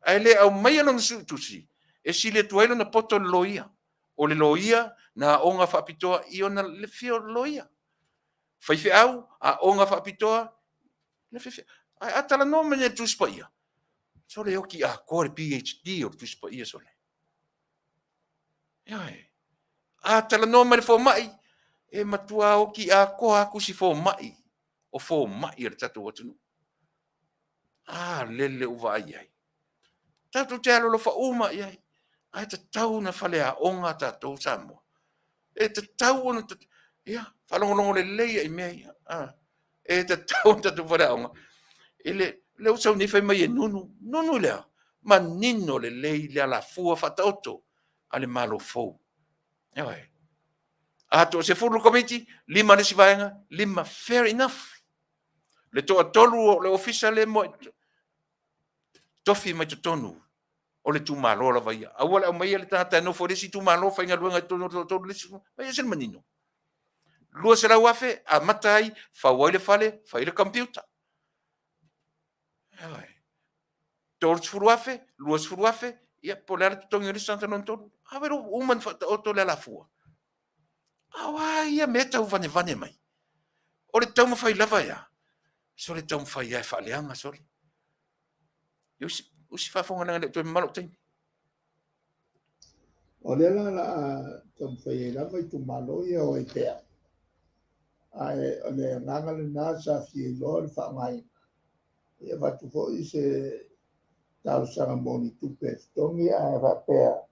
Ae le aumaia lona suetusi e sili atu ai lona poto i le loia. O le loia na aoga faapitoa i ona le fia o le loia. Faifeau, aoga faapitoa, le faifeau. Ae a talanoa mai nei i le Tusi Paia, sole e oti atoa le PhD o le Tusi Paia sole. Ioe. A talanoa mai le fomai, e matua oti atoa atu si fomai o fomai a le tatou atunuu. A lele ua vaai ai. Tatou te alolofa uma i ai. Ae tatau ona faleaoga tatou Samoa. E tatau ona ia faalogologo lelei ai mea ia. E tatau ona tatou faleaoga. E le le ua sau nei fai mai e nunu. Nunu i le a? Manino lelei le alafua faataoto a le Malo fou. Ioe. A toasefulu le komiti, 5 le isi vaega, 5, fair enough. Le toatolu o le ofisa le mo tofi mai totonu o le itumalo lava ia. Aua le aumaia le tagata e nofo i le isi itumalo faigaluega i totonu o le toatolu le isi, mai ese le manino. 200,000 amata ai, fau ai le fale, fai le computer. Ioe. 30,000, 20,000, ia po o le a le totogi o le isi tagata lona tolu. A ua uma ona faataoto le alafua. A o a ia mea tau vanevane mai? O le taumafai lava ea? Sole taumafai lava e faaleaga sole. E usi, usi faafofoga leaga e le o toe mamao lou taimi. O lea la o le a taumafai ai lava itumalo ia o ai pea. Ae o le agaga lena sa fia iloa le faaaogaina. E avatu foi se talosaga mo ni tupe e totogi ae faapea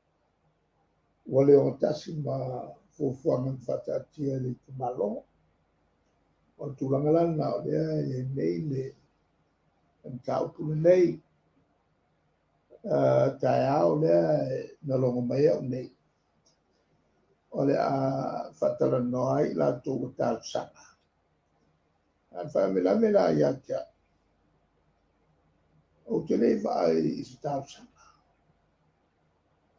ua le ogatasi ma fuafuaga na faataatia e le itumalo. O le tulaga la lena o lea e i ai nei le mataupu lenei. Taeao lea na logo mai au nei, o le a faatalanoa ai latou ua talosaga. A o le faalavelave la ia te au, ou te le vaai i se talosaga.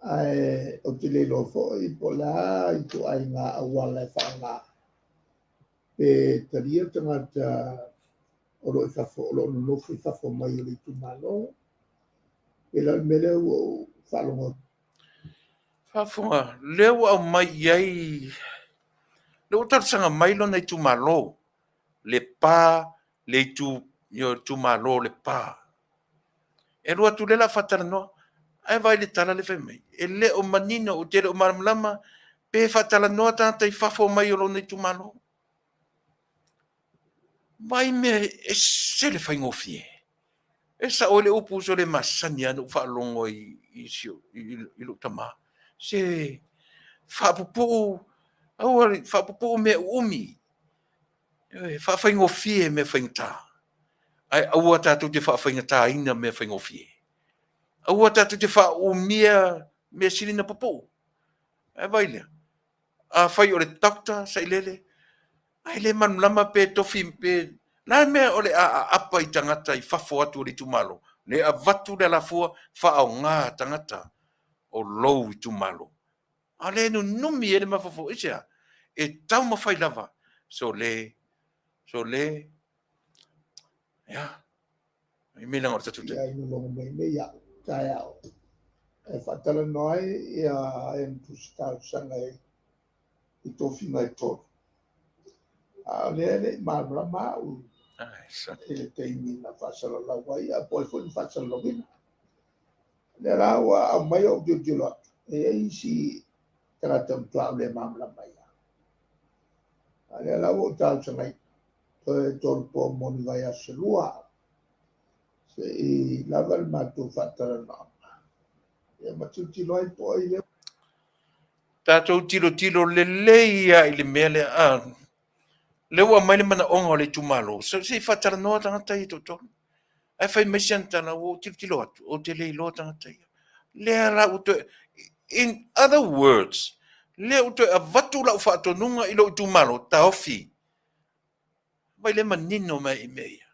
Ae ou te le iloa foi po o le a ituaiga auala e faaaoga pe talia tagata o lo o i fafo, o lo o nonofo i fafo mai o le itumalo. E la o le mea lea ua ou faalogo atu. Faafofoga, lea ua aumai i ai, lea ua talosaga mai lona itumalo, Lepa, le itu, itumalo o Lepa. E alu atu lea o le a faatalanoa. Ae vaai i le tala lea e fai mai, e le o manino, ou te le o malamalama pe faatalanoa tagata i fafo mai o lona itumalo. Vaai mea e ese le faigofie. E sao ai le upu sole masani lava na ou faalogo ai i, si, i, i lou tama. Se faapupuu, aua faapupuu mea uumi. E faafaigofie mea faigata. Ae aua tatou te faafaigataina mea faigofie. Aua tatou te faaumia mea sili na pupuu. Ae vaai lea, afai o le doctor sailele, ae le malamalama pe tofi pe la mea o le a aapa i tagata i fafo atu o le itumalo, le avatu le alafua faaaoga tagata o lou itumalo. A le nunumi ai le mafaufau, aisea? E taumafai lava sole, sole, ia, i mea leaga o le tatou taimi. Ia inu logo mai nei au, taeao. E faatalanoa ai ia e na tusi talosaga i tofiga e tolu. A o lea e le i malamalama au i le taimi na faasalalau ai, a po o ai foi na faasalalauina. O lea la ua aumai ou tilotilo atu, e i ai isi tagata matua le malamalama ia. A o lea la ua ou talosagaina, toe tolu po mo ni vaiaso se lua, se i lava le matou faatalanoaga, ia ma tilotilo ai po o ai lea. Tatou tilotilo lelei lava i le mea lea. A, lea ua aumai le manaoga o le itumalo, se i faatalanoa tagata ia e toatolu. Ae fai mai si ana tala, ua ou tilotilo atu, ou te le iloa tagata ia. Lea la ua toe, in other words, lea ua toe avatu lau faatonuga i lou itumalo, taofi. Vaai lea manino mai i mea ia.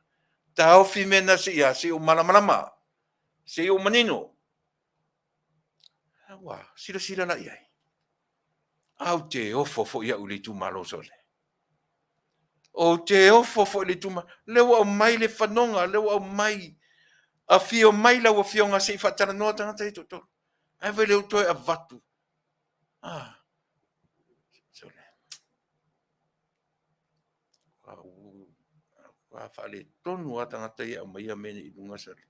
Taofi mea na se i a, se i ou malamalama, se i ou manino. Ua silasila la i ai. A ou te ofo foi au i le itumalo sole. Ou te ofo foi i le itumalo. Lea ua aumai le fanoga, lea ua aumai. Afio mai lau afioga se i faatalanoa tagata ia e toatolu. Ae vaai lea ua toe avatu. Ah, sole. Ua faaletonu lava tagata ia e aumaia mea nei i luga sole.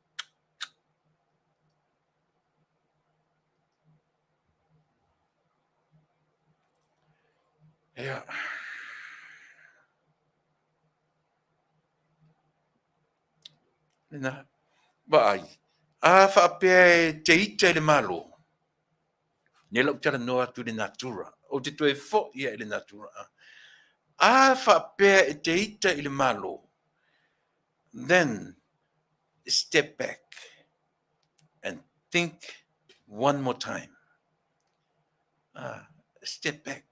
Ia. Lena. Vaai, a faapea e te ita i le Malo, lea la ou talanoa atu i le natura, ou te toe foi lava i le natura. A faapea e te ita i le Malo, then step back and think one more time. Step back.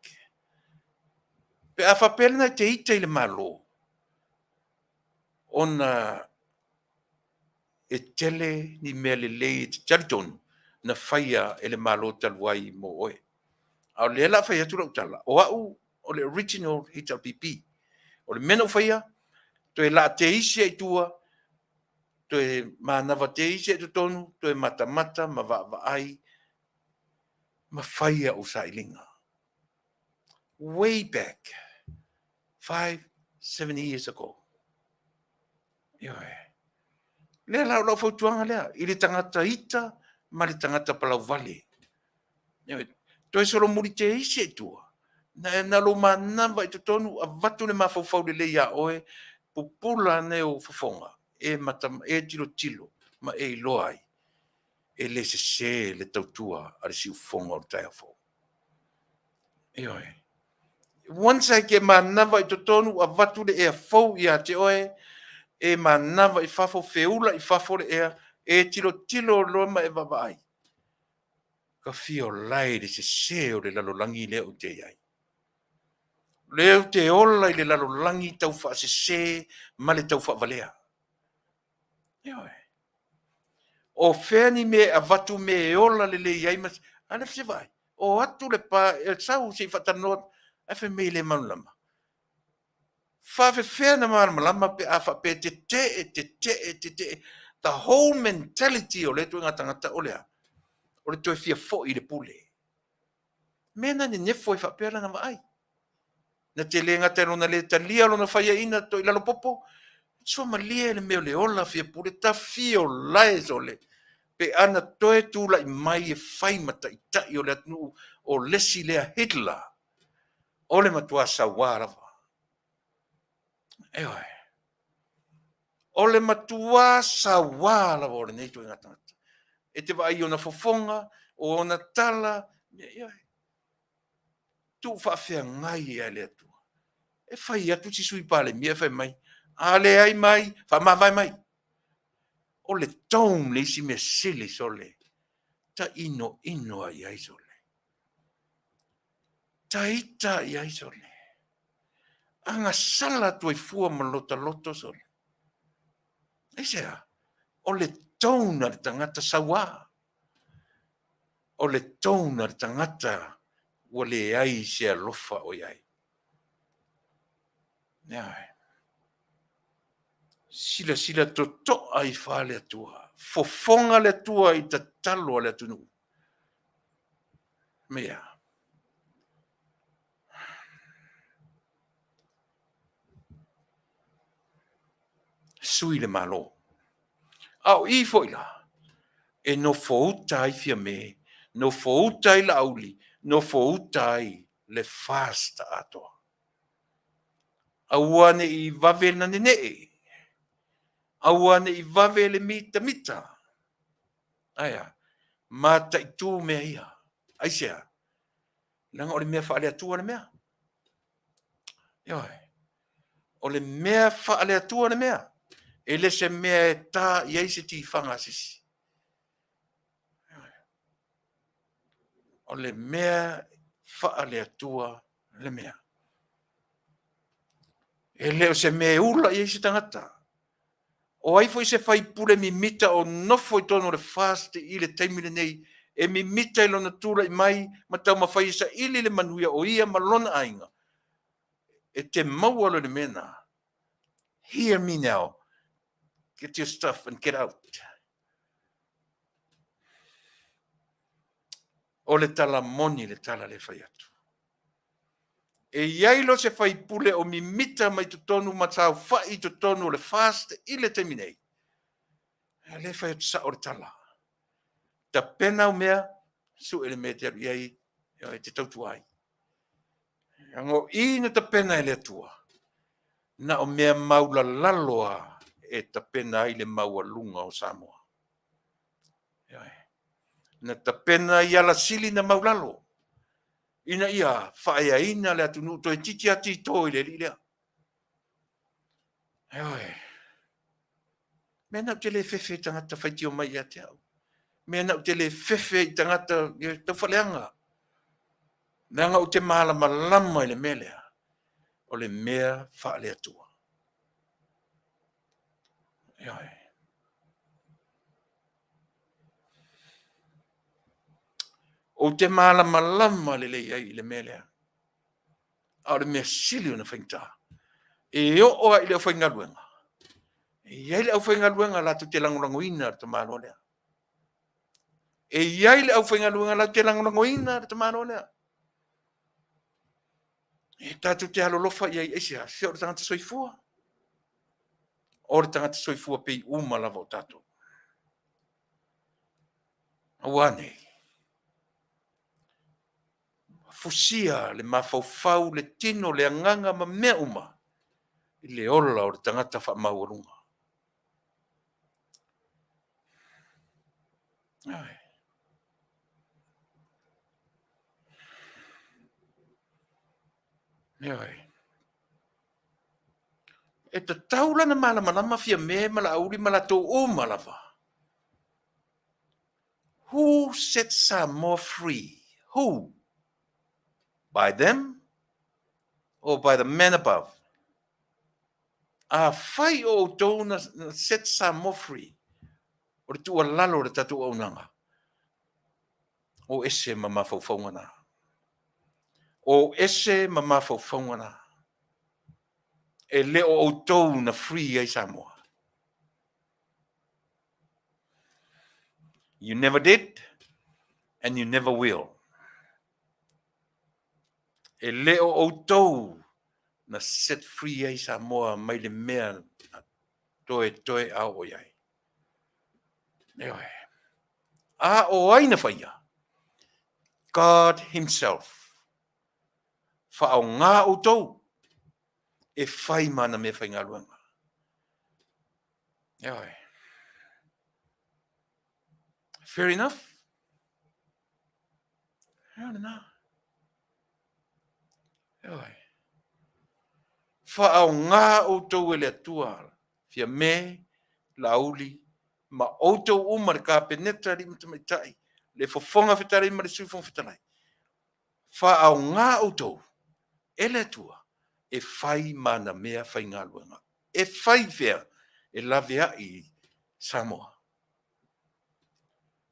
Pe a faapea lena e te ita i le Malo, ona e tele ni mea lelei e te talitonu na faia e le Malo talu ai mo oe. A o lea la a fai atu lau tala, o au o le original HRPP. O le mea na ou faia, toe laa teisi ai i tua, toe manava teisi ai i totonu, toe matamata ma vaavaai ma fai au sailiga. Way back, 5, 7 years ago. Ioe. Lea la o lau fautuaga lea i le tagata ita ma le tagata palauvale. Ioe. Toe solomuli teisi ai i tua. Na, na lou manava i totonu, avatu le mafaufau lelei iā oe, pupula ane ou fofoga, e mata, e tilotilo ma e iloa ai e le sese le tautua a le siufofoga o le taeao fou. Ioe. Once e ke manava i totonu, avatu le ea fou ia te oe, e manava i fafo, feula i fafo le ea, e tilotilo loa ma e vaavaai. Ka fia ola e le sese o le lalolagi lea ou te i ai. Lea ou te ola i le lalolagi tau faasese ma le tau faavalea. Ioe. O fea ni mea e avatu mea e ola lelei ai ma a le se vaai. O atu le pa e sau se i faatalanoa ae fai mai e le malamalama. Faafefea na malamalama pe a faapea e tetee, tetee, tetee. The whole mentality o lea ituaiga tagata o le a? O le toe fia foi i le pule. Mea na nenefo ai faapea lana vaai. Na te le gata i lona le talia lona faiaina Toilalo Popo, suamalie le mea o le ola fia pule, tafio lae sole, pe ana toe tulai mai e fai ma taitai o le atunuu o lesi lea Hitler, o le matua sauā lava. Ioe. O le matua sauā lava o lenei ituaiga tagata. E te vaai i ona fofoga, o ona tala, ioe. Tuu faafeagai e le Atua. E fai atu si Sui Palemia e fai mai, a leai mai, faamavae mai. O le tone le isi mea sili sole. Ta ino ino ai ai sole. Ta ita i ai sole. Agasala atu ai fua ma lota loto sole. Aisea? O le tone a le tagata sauā. O le tone a le tagata ua leai se alofa o i ai. Ioe. Silasila totoa ifo le Atua. Fofoga le Atua i tatalo a le atunuu. Mea. Sui le Malo. A o i foi la, e nofouta ai Fiame, nofouta ai Laauli, nofouta ai le FAST atoa. Aua ne i vave na nenee, aua ne i vave le mitamita. Aea, mataitu mea ia. Aisea? Leaga o le mea faale-Atua le mea. Ioe. O le mea faale-Atua le mea. E le se mea e ta i ai se tifaga a se isi. Ioe. O le mea faale-Atua le mea. E le o se mea e ula i ai se tagata. O ai foi se faipule mimita o nofo i totonu o le FAST i le taimi lenei e mimita i lona tulai mai ma taumafai e saili le manuia o ia ma lona aiga, e te maua loa i le mea lena. Hear me now. Get your stuff and get out. O le tala moni le tala le fai atu. E i ai loa se faipule o mimita mai totonu ma saofai i totonu o le FAST i le taimi nei, e le fai atu sao le tala. Tapena au mea, sue le mea e te alu i ai e te tautua ai. Leaga o i na tapena e le Atua, na o mea maulalalo lava e tapena ai le maualuga o Samoa. Na tapena i alasili na maulalo, ina ia faaeaina le atunuu toeitiiti lava tito i le alii lea. Ioe. Mea na ou te le fefe i tagata faitio mai ia te au. Mea na ou te le fefe i tagata taufaaleaga. Leaga ou te malamalama i le mea lea, o le mea faale-Atua. Ioe. Ou te malamalama lelei ai i le mea lea. A o le mea sili ona faigata, e oo lava i le aufaigaluega, e i ai le aufaigaluega latou te lagolagoina le tamaloa lea. E i ai le aufaigaluega latou te lagolagoina le tamaloa lea. E tatou te alolofa i ai, aisea? Se o le tagata soifua. O le tagata soifua pei uma lava o tatou. Aua nei, fusia le mafaufau, le tino, le agaga ma mea uma i le ola o le tagata faamaualuga. Ai. Ioe. E tatau la ona malamalama Fiame ma Laauli ma latou uma lava. Who set Samoa free? Who? By them or by the man above? Afai o outou na set Samoa free, o le tuualalo o le tatou auaunaga, o ese ma mafaufauga na. O ese ma mafaufauga na. E le o outou na free ai Samoa. You never did and you never will. E le o outou na set free ai Samoa mai le mea na toetoe a oo i ai. Ioe. A o ai na faia? God himself. Faaaoga outou e fai ma ana meafaigaluega. Ioe. Fair enough. Ea lena. Ioe. Faaaoga outou e le Atua, Fiame, Laauli, ma outou uma le Kapeneta, alii ma tamaitai, le Fofoga Fetalai ma le Sui Fofoga Fetalai. Faaaoga outou e le Atua e fai ma ana mea faigaluega. E fai fea? E laveai Samoa.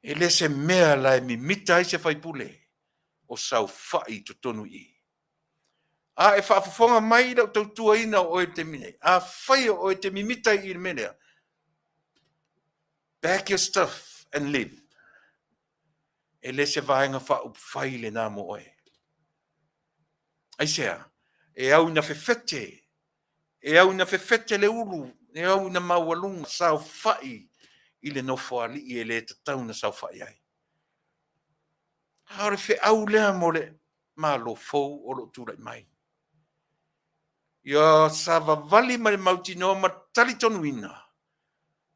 E le se mea la e mimita ai se faipule o saofai i totonu i i. A e faafofoga mai i lau tautuaina o oe i le taimi nei, afai o oe e te mimita ai i le mea lea, pack your stuff and leave. E le se vaega faaupufai lena mo oe. Aisea? E au ina fefete, e au ina fefete le ulu, e au ina maualuga saofai i le nofoalii e le tatau ona saofai ai. A o le feau lea mo le Malo fou o lo o tulai mai. Ia savavali ma le mautinoa ma talitonuina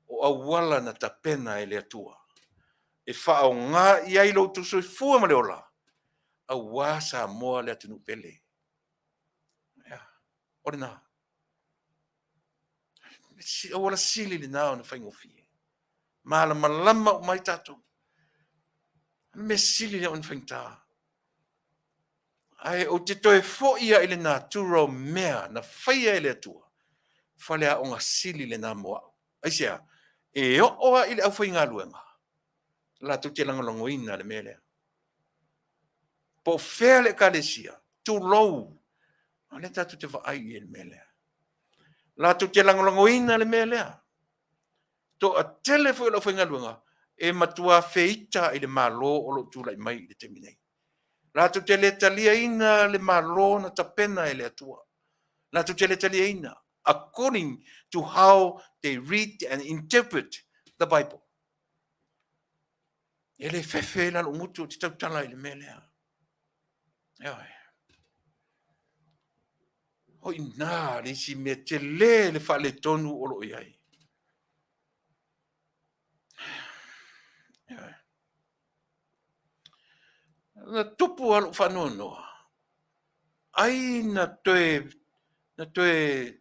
o auala na tapena e le Atua e faaaoga i ai lo outou soifua ma le ola aua Samoa le atunuu pele. Ia, o lena. Auala sili lena ona faigofie. Malamalama uma ai tatou. O le mea sili lea ona faigata. Ae ou te toe foi lava i le natura o mea na faia e le Atua, faleaoga sili lena mo au. Aisea? E oo lava i le aufaigaluega, latou te lagolagoina le mea lea. Po o fea le ekalesia, tulou, a o lea tatou te vaai i le mea lea. Latou te lagolagoina le mea lea. Toatele foi o le aufaigaluega e matua feita i le Malo o lo o tulai mai i le taimi nei. Latou te le taliaina le Malo na tapena e le Atua. Latou te le taliaina according to how they read and interpret the Bible. E le fefe i lalo gutu ou te tautala i le mea lea. Ioe. O i nā le isi mea tele le faaletonu o lo o i ai. Ioe. Na tupu lava lou faanoanoa, ai na toe, na toe,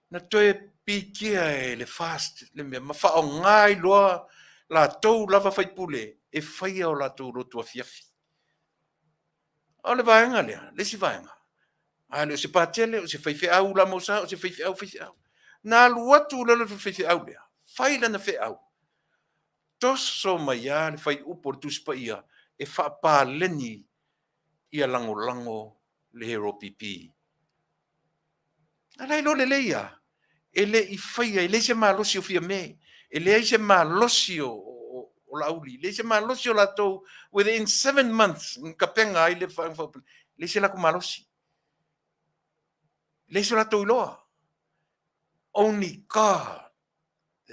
na toe pikia e le FAST le mea ma faaaoga ai loa latou lava faipule e faia o latou lotu afiafi. O le vaega lea, le isi vaega, a le o se patele, o se faifeau lamausa, o se faifeau faifeau. Na alu atu loa le faifeau lea, fai lana feau, toso mai lava le fuaiupu o le Tusi Paia e faapaleni ia lagolago le HRPP. A la iloa lelei lava, e le i faia, e leai se malosi o Fiame, e leai se malosi o Laauli, e leai se malosi o latou within 7 months na tapena ai le Vaega Faaupufai, e leai se latou malosi, e leai se latou iloa. Only God,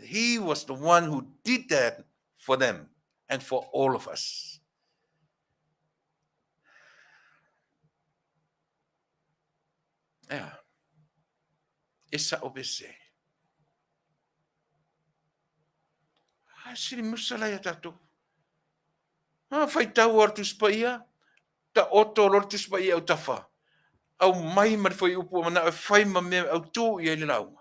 He was the one who did that for them and for all of us. Ea. E sa'o pe sese. A sili musa la ia tatou. A faitau o le Tusi Paia, taoto loa le Tusi Paia i autafa, aumai ma le fuaiupu ua mana'o e fai ma mea autū i ai le lauga.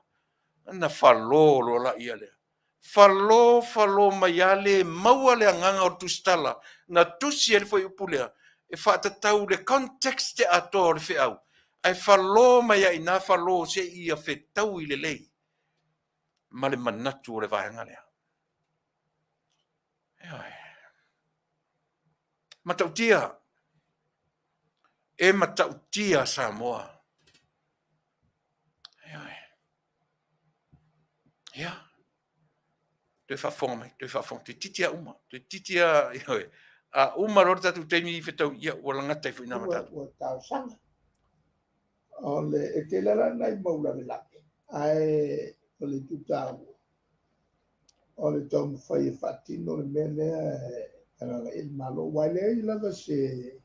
Ona falo loa laia lea. Falo falo mai lava le maua le agaga o le tusitala na tusi ai le fuaiupu lea e faatatau i le context atoa o le feau, ae falo mai lava i ina falo seia fetaui lelei ma le manatu o le vaega lea. Ioe. Matautia. E matautia Samoa. Ioe. Ia. Toe faafofoga mai, toe faafofoga, toeitiiti lava uma, toeitiiti lava, ioe. A uma loa le tatou taimi i fetau, ia ua lagata ai foi i ina ma tatou. Ua talosaga. O le, e tele la nai mau lavelave, ae o le itu taua, o le taumafai e faatino le mea lea e agaga i ai le Malo. Aua e leai lava se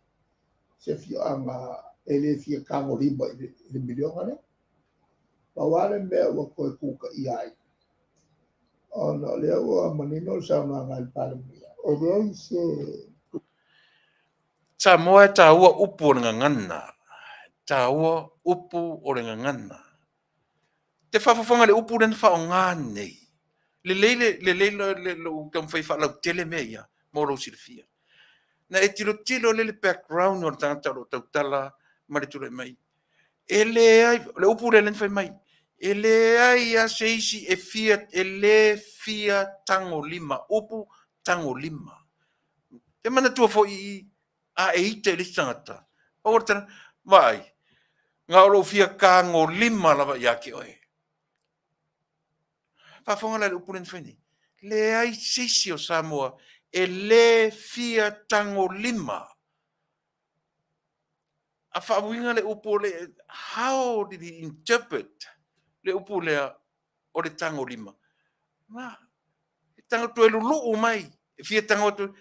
se afioaga e le fia tagolima i le miliona lea. Pau lava le mea ua toe tutaia ai, ona o lea ua manino le saunoaga a le Palemia, e leai se Samoa e taua upu o le gagana, e taua upu o le gagana. Te faafofoga i le upu lea na faaaoga nei. Lelei le lelei lou taumafai e faalautele mea ia mo lou silafia. Na e tilotilo lea i le background o le tagata o lo o tautala ma le tulai mai. E leai, o le upu lea na fai mai, e leai lava se isi e fia, e le fia tagolima, upu tagolima. E manatua foi i i, a e ita i le isi tagata, pau o le tala, vaai, na o lou fia tagolima lava ia te oe. Faafofoga la i le upu lea na fai nei, leai se isi o Samoa e le fia tagolima. A faauiga le upu o le, how did he interpret le upu lea o le tagolima? Na, e tago toe luluu mai, e fia tago atu,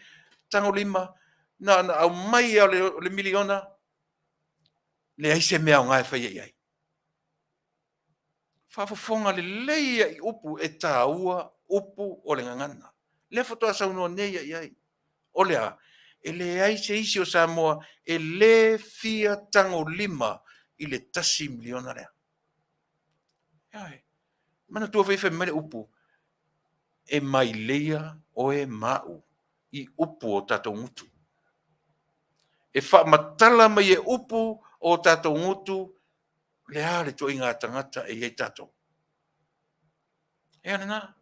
tagolima, na ona aumai lava o le miliona, leai se mea aoga e faia i ai. Faafofoga lelei lava i upu e taua upu o le gagana. Lea faatoa saunoa nei lava i ai. O le a? E leai se isi o Samoa e le fia tagolima i le $1 miliona lea. Ioe. Manatua foi fai mai le upu, e maileia oe ma au i upu o tatou gutu. E faamatala mai e upu o tatou gutu le a le ituaiga tagata e i ai tatou. Ea lena.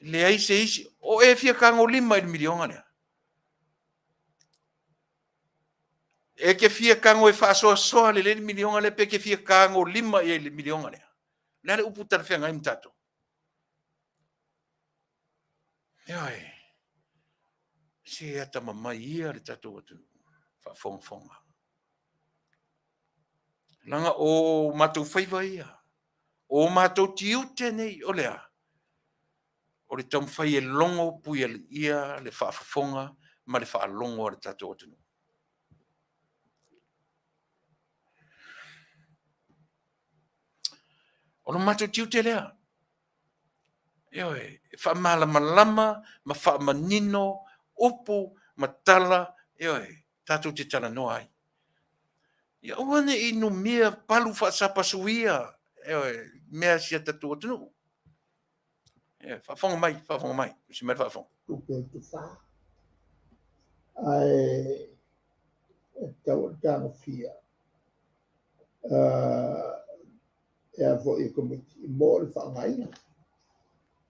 Leai se isi, o e fia tagolima i le miliona lea. E te fia tago e faasoasoa lelei le miliona lea pe te fia tagolima i ai i le miliona lea. O le a le upu talafeagai ma tatou? Ioe. Se atamamai ia le tatou atunuu faafogafoga. Leaga o matou faiva ia, o matou tiute nei, o le a? O le taumafai e logo puialiia le faafofoga ma le faalogo a le tatou atunuu. O lo matou tiute lea. Ioe, e faamalamalama ma faamanino upu ma tala, ioe, tatou te talanoa ai. Ia aua ne i numia palu faasapasuia, ioe, mea a si a tatou atunuu. Ioe, faafofoga mai, faafofoga mai, tusi mai le faafofoga. Tupe tufa, ae e tatau ona tagofia e a foi e Komiti mo le faaaogaina.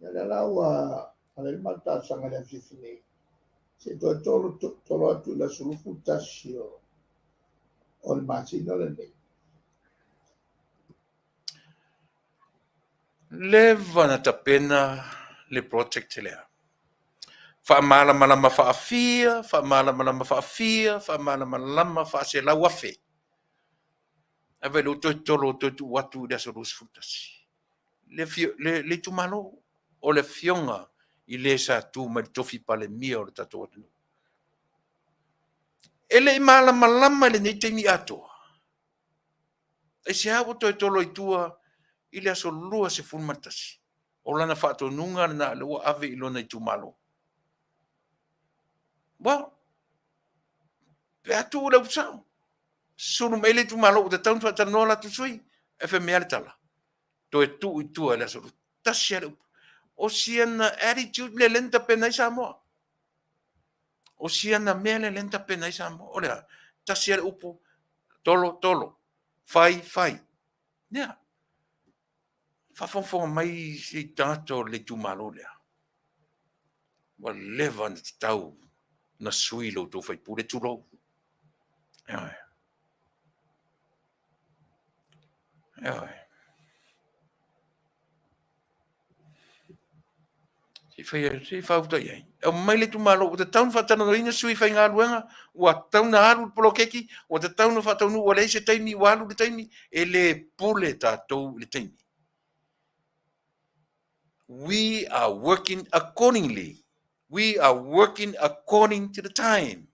Ia lea la ua ave le matou talosaga i le afiafi nei, se i toe tolo, tolo atu i le aso 21 o le masina lenei. Leva na tapena le project lea. Faamalamalama faafia, faamalamalama faafia, faamalamalama faaselau afe. Ae vaai lea ua toe tolo toe tuu atu i le aso 21. Le, le, le itumalo o le afioga i le sa tu mai le tofi Palemia o le tatou atunuu. E le i malamalama i lenei taimi atoa. Aisea ua toe tolo i tua i le aso 21? O lana faatonuga lena lea ua ave i lona itumalo. Well, pe a tuu le upu sao, sulu mai le itumalo ua tatau ona faatalanoa latou sui, ae fai mai lava le tala, toe tuu i tua i le aso 21 lava le upu. O siana attitude lea lea na tapena ai Samoa. O siana mea lea lea na tapena ai Samoa. O le a? Tasi lava le upu, tolo, tolo, fai, fai. Ia, faafogafoga mai se tagata o le itumalo lea. Ua leva ona tatau na sui lo outou faipule, tulou. Ioe. Ioe. Se i fai, se i faauta i ai. Aumai le itumalo, ua tatau ona faatalanoaina sui faigaluega, ua tatau ona alu le poloketi, ua tatau ona faataunuu, ua leai se taimi, ua alu le taimi, e le pule tatou i le taimi. We are working accordingly. We are working according to the time.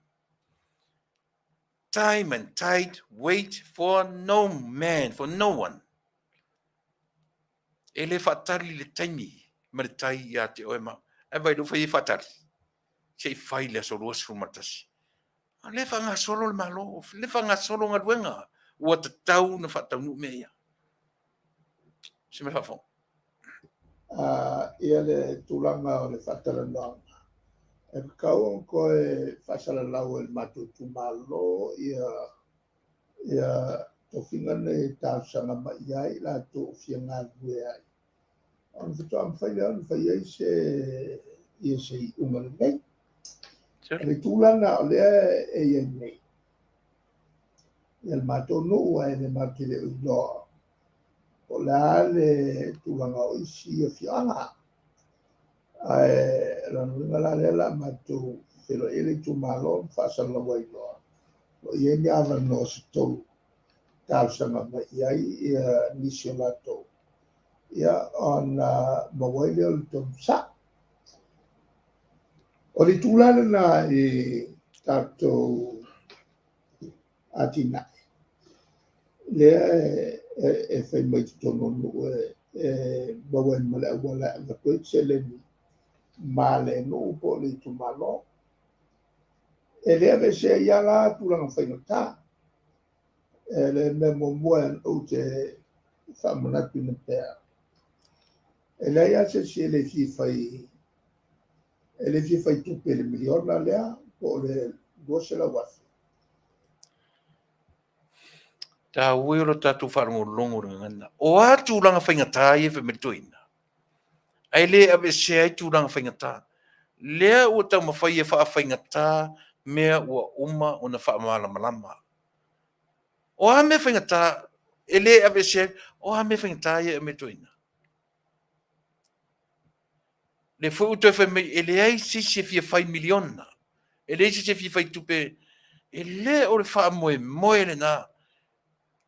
Time and tide wait for no man, for no one. E le faatali le taimi ma le tai ia te oe ma ae vai lou fai e faatali se i fai le aso 21. A lea faagasolo le Malo, lea faagasolo galuega, ua tatau ona faataunuu mea ia. Se mea faafofoga. Ia le tulaga o le faatalanoaga, e tatau ona toe faasalalau e le matou itumalo ia ia tofiga nei e talosaga mai i ai latou o fia galulue ai, ona faatoa mafai lea ona fai ai se ia se iuga lelei. O le tulaga o lea e i ai nei, ia le matou nuu ae le matou te le o iloa po o le a le tulaga o isi afioaga. Ae o lona uiga la lea o le a matou feiloai ai le itumalo ma faasalalau ai loa o lo o i ai ni avanoa se tolu talosaga mai i ai nisi o latou, ia ona maua ai lea o le tonu sa'o. O le itula lena i tatou atinae lea e fai mai totonu o nuu e maua ai ma le auala e avatu ai seleni ma le nuu po o le itumalo. E le aveesea ai lava la tulaga faigata. E le mea muamua ou te faamanatuina pea, e leai lava se isi e le fia fai e le fia fai tupe i le miliona lea po o le $200,000. Taua ia o lo tatou faalogologo i le gagana. O a tulaga faigata ia e fai mai le toeaina, ae le aveesea ai tulaga faigata. Lea ua taumafai e faafaigata mea ua uma ona faamalamalama. O a mea faigata e le aveesea ai, o a mea faigata ia e aumai e le toeaina? Lea foi ua toe fai mai e leai se isi e fia fai miliona, e leai se isi e fia fai tupe. E le o le faamoemoe lena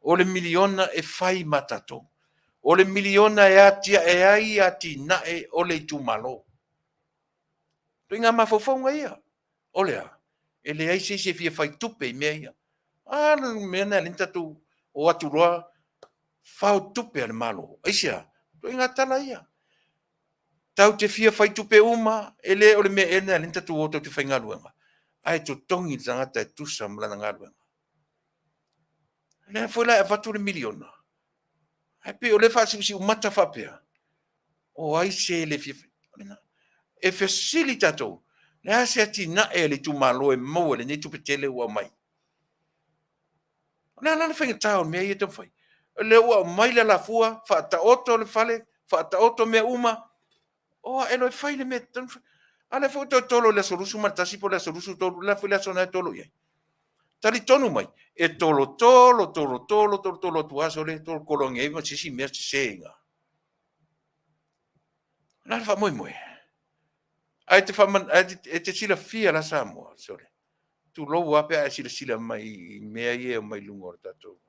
o le miliona e fai ma tatou. O le miliona e atiae ai atinae o le itumalo. Ituaiga mafaufauga ia. O le a? E leai se isi e fia fai tupe i mea ia. A le mea lena e ala ai ona tatou o atu loa fao tupe a le Malo. Aisea? Ituaiga tala ia. Tatou te fia fai tupe uma, e le o le mea ea lena e ala ai ona tatou o tatou te faigaluega, ae totogi le tagata e tusa ma lana galuega. O lea foi la e avatu le miliona, ae pei o lea e faasiusiumata faapea, o ai se le fia... E fesili tatou, le a se atinae a le itumalo e maua i lenei tupe tele ua aumai? O le a la le faigata o mea ia e taumafai? O lea ua aumai le alafua, faataoto le fale, faataoto mea uma, o ae loa e fai le mea e tatau ona fai. A lea foi ua toe tolo i le aso 21 po o le aso 23, o le a foi le aso lena e tolo i ai. Talitonu mai, e tolo tolo, tolo tolo, tolo tolo atu lava sole, tolo tolo ane ai ma se isi mea sese i ina. O le a le faamoemoe? Ae e te silafia la Samoa, sole, tulou lava pe a e silasila mai i mea ia e omai i luga o le tatou...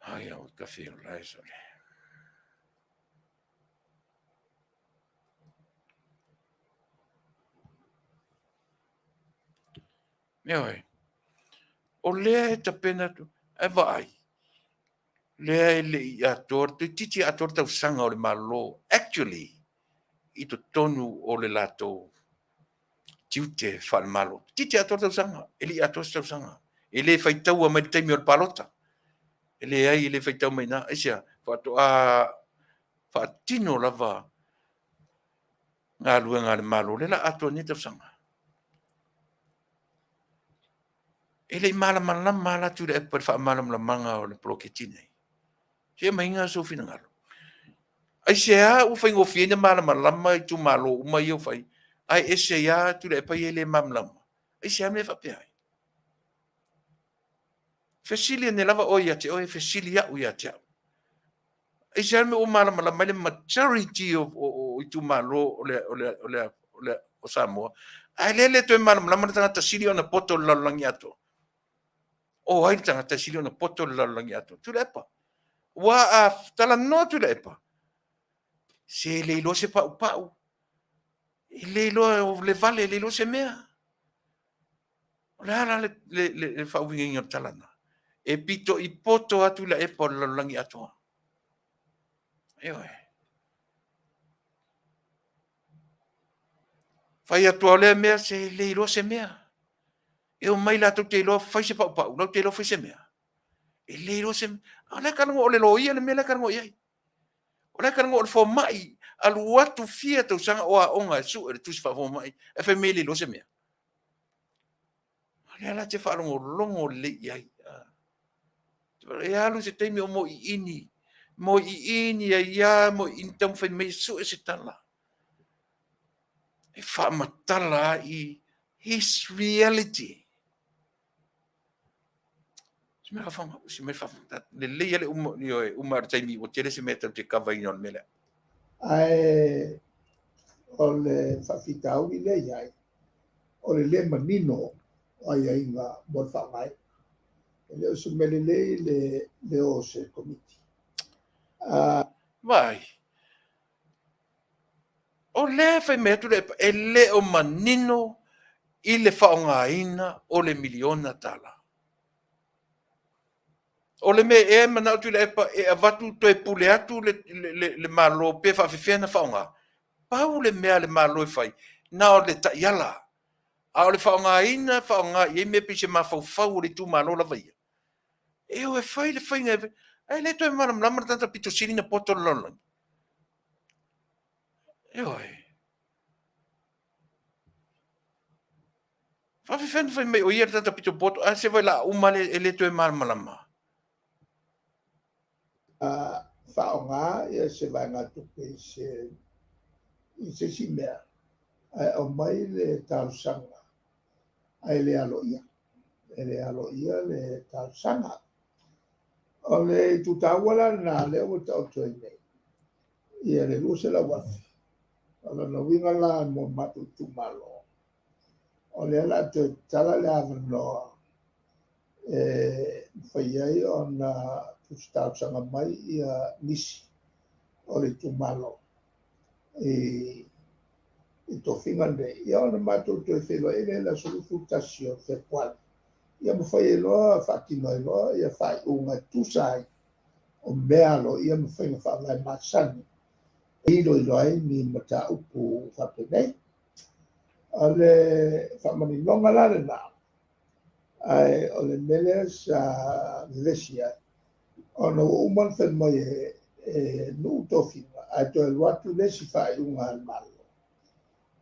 Ai, au kafe o lae, sole. Ioe. O lea e tapena atu, ae vaai, lea e le i atoa, toeitiiti atoa le tausaga o le Malo, actually, i totonu o le latou tiute faale-Malo. Toeitiiti atoa le tausaga, e le i atoa se tausaga. E le faitaua mai le taimi o le palota. E leai, e le faitau mai i ina. Aisea? Faatoa faatino lava galuega a le Malo, lea o le a atoa nei le tausaga. E le i malamalama lava la Tuilaepa i le faamalamalamaga o le poloketi lenei. Se i aumaiga sou finagalo. Aisea ua faigofie ai ona malamalama itumalo uma ia ua fai, ae ese ai lava Tuilaepa ia e le malamalama? Aisea le mea e faapea ai? Fesili ane lava oe ia te oe, fesili au ia te au. Aisea le mea ua malamalama ai le majority o itumalo o le o le o le o le o Samoa, ae lea e le toe malamalama le tagata sili ona poto o le lalolagi atoa. O ai le tagata e sili ona poto o le lalolagi atoa? Tuilaepa. Ua a talanoa Tuilaepa, se le iloa se paupau, e le iloa o le vale, e le iloa se mea. O le a la le faauigaina o le tala lena? E pito i poto atu Tuilaepa o le lalolagi atoa. Ioe. Fai atu lava o lea mea, se le iloa se mea. E omai latou te iloa fai se paupau, latou te iloa fai se mea. E le iloa se mea. A o la e talanoa o le loia le mea la e talanoa i ai. O la e talanoa o le fomai, alu atu fia tausaga o aoga e sue le tusi faafomai, ae fai mai e le iloa se mea. O lea la e te faalogologo lelei i ai. E alu se taimi o moiini, moiini ai lava, moiini taumafai mai e sue se tala. E faamatala ai his reality. Si mea faafofoga, si mea faafofoga. Lelei lava le uma, ioe, uma o le taimi ua tele se mea tatou te cover ina o le mea lea. Ae o le faafitauli lea i ai, o le le manino o aiaiga mo le faaaogaina. E le o se mea lelei le le o se komiti. Vaai, o lea e fai mai atu le e le o manino i le faaaogaina o le miliona tala. O le mea ea e manao Tuilaepa e avatu toe pule atu le, le, le, le Malo pe faafefea ona faaaoga. Pau le mea a le Malo e fai, na o le taiala. A o le faaaogaina, faaaoga i ai mea pei se mafaufau o le itumalo lava ia. E o e fai le faiga e ae le toe malamalama le tagata pito sili na poto le lalolagi. Ioe. Faafefea ona fai mai o ia le tagata pito poto, ae se vai la uma le, e le toe malamalama. Faaaoga ia se vaegatupe i se i se isi mea, ae aumai le talosaga ae le aloaia. E le aloaia le talosaga. O le itu taua la lena lea ua taoto ai nei, ia le $200,000. O lona uiga la mo matou itumalo, o lea o le a toe tatala le avanoa e mafai ai ona tusi talosaga mai ia nisi o le itumalo i tofiga nei, ia ona matou toe feiloai lea i le aso 21 o Fepuari, ia ma fai ai loa, faatino ai loa ia faaiuga e tusa ai o mea aloaia ma faiga faavae masani e iloilo ai ni mataupu faapenei. O le faamaninoga la lena, ae o le mea lea sa vevesi ai, ona ua uma ona fai mai e nuu tofiga, ae toe alu atu le isi faaiuga a le Malo,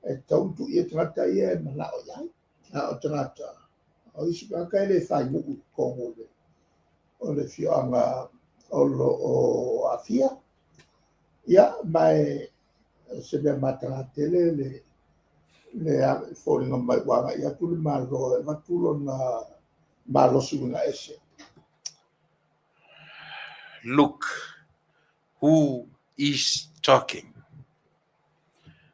e tatau ona tuu ia tagata ia e manao i ai. A o tagata, o isi tagata e le fai nuu i totonu o le afioaga o lo o aafia. Ia, ma e se mea mataga tele le le foliga mai ua agai atu le Malo e avatu lona malosi uiga ese. Look who is talking.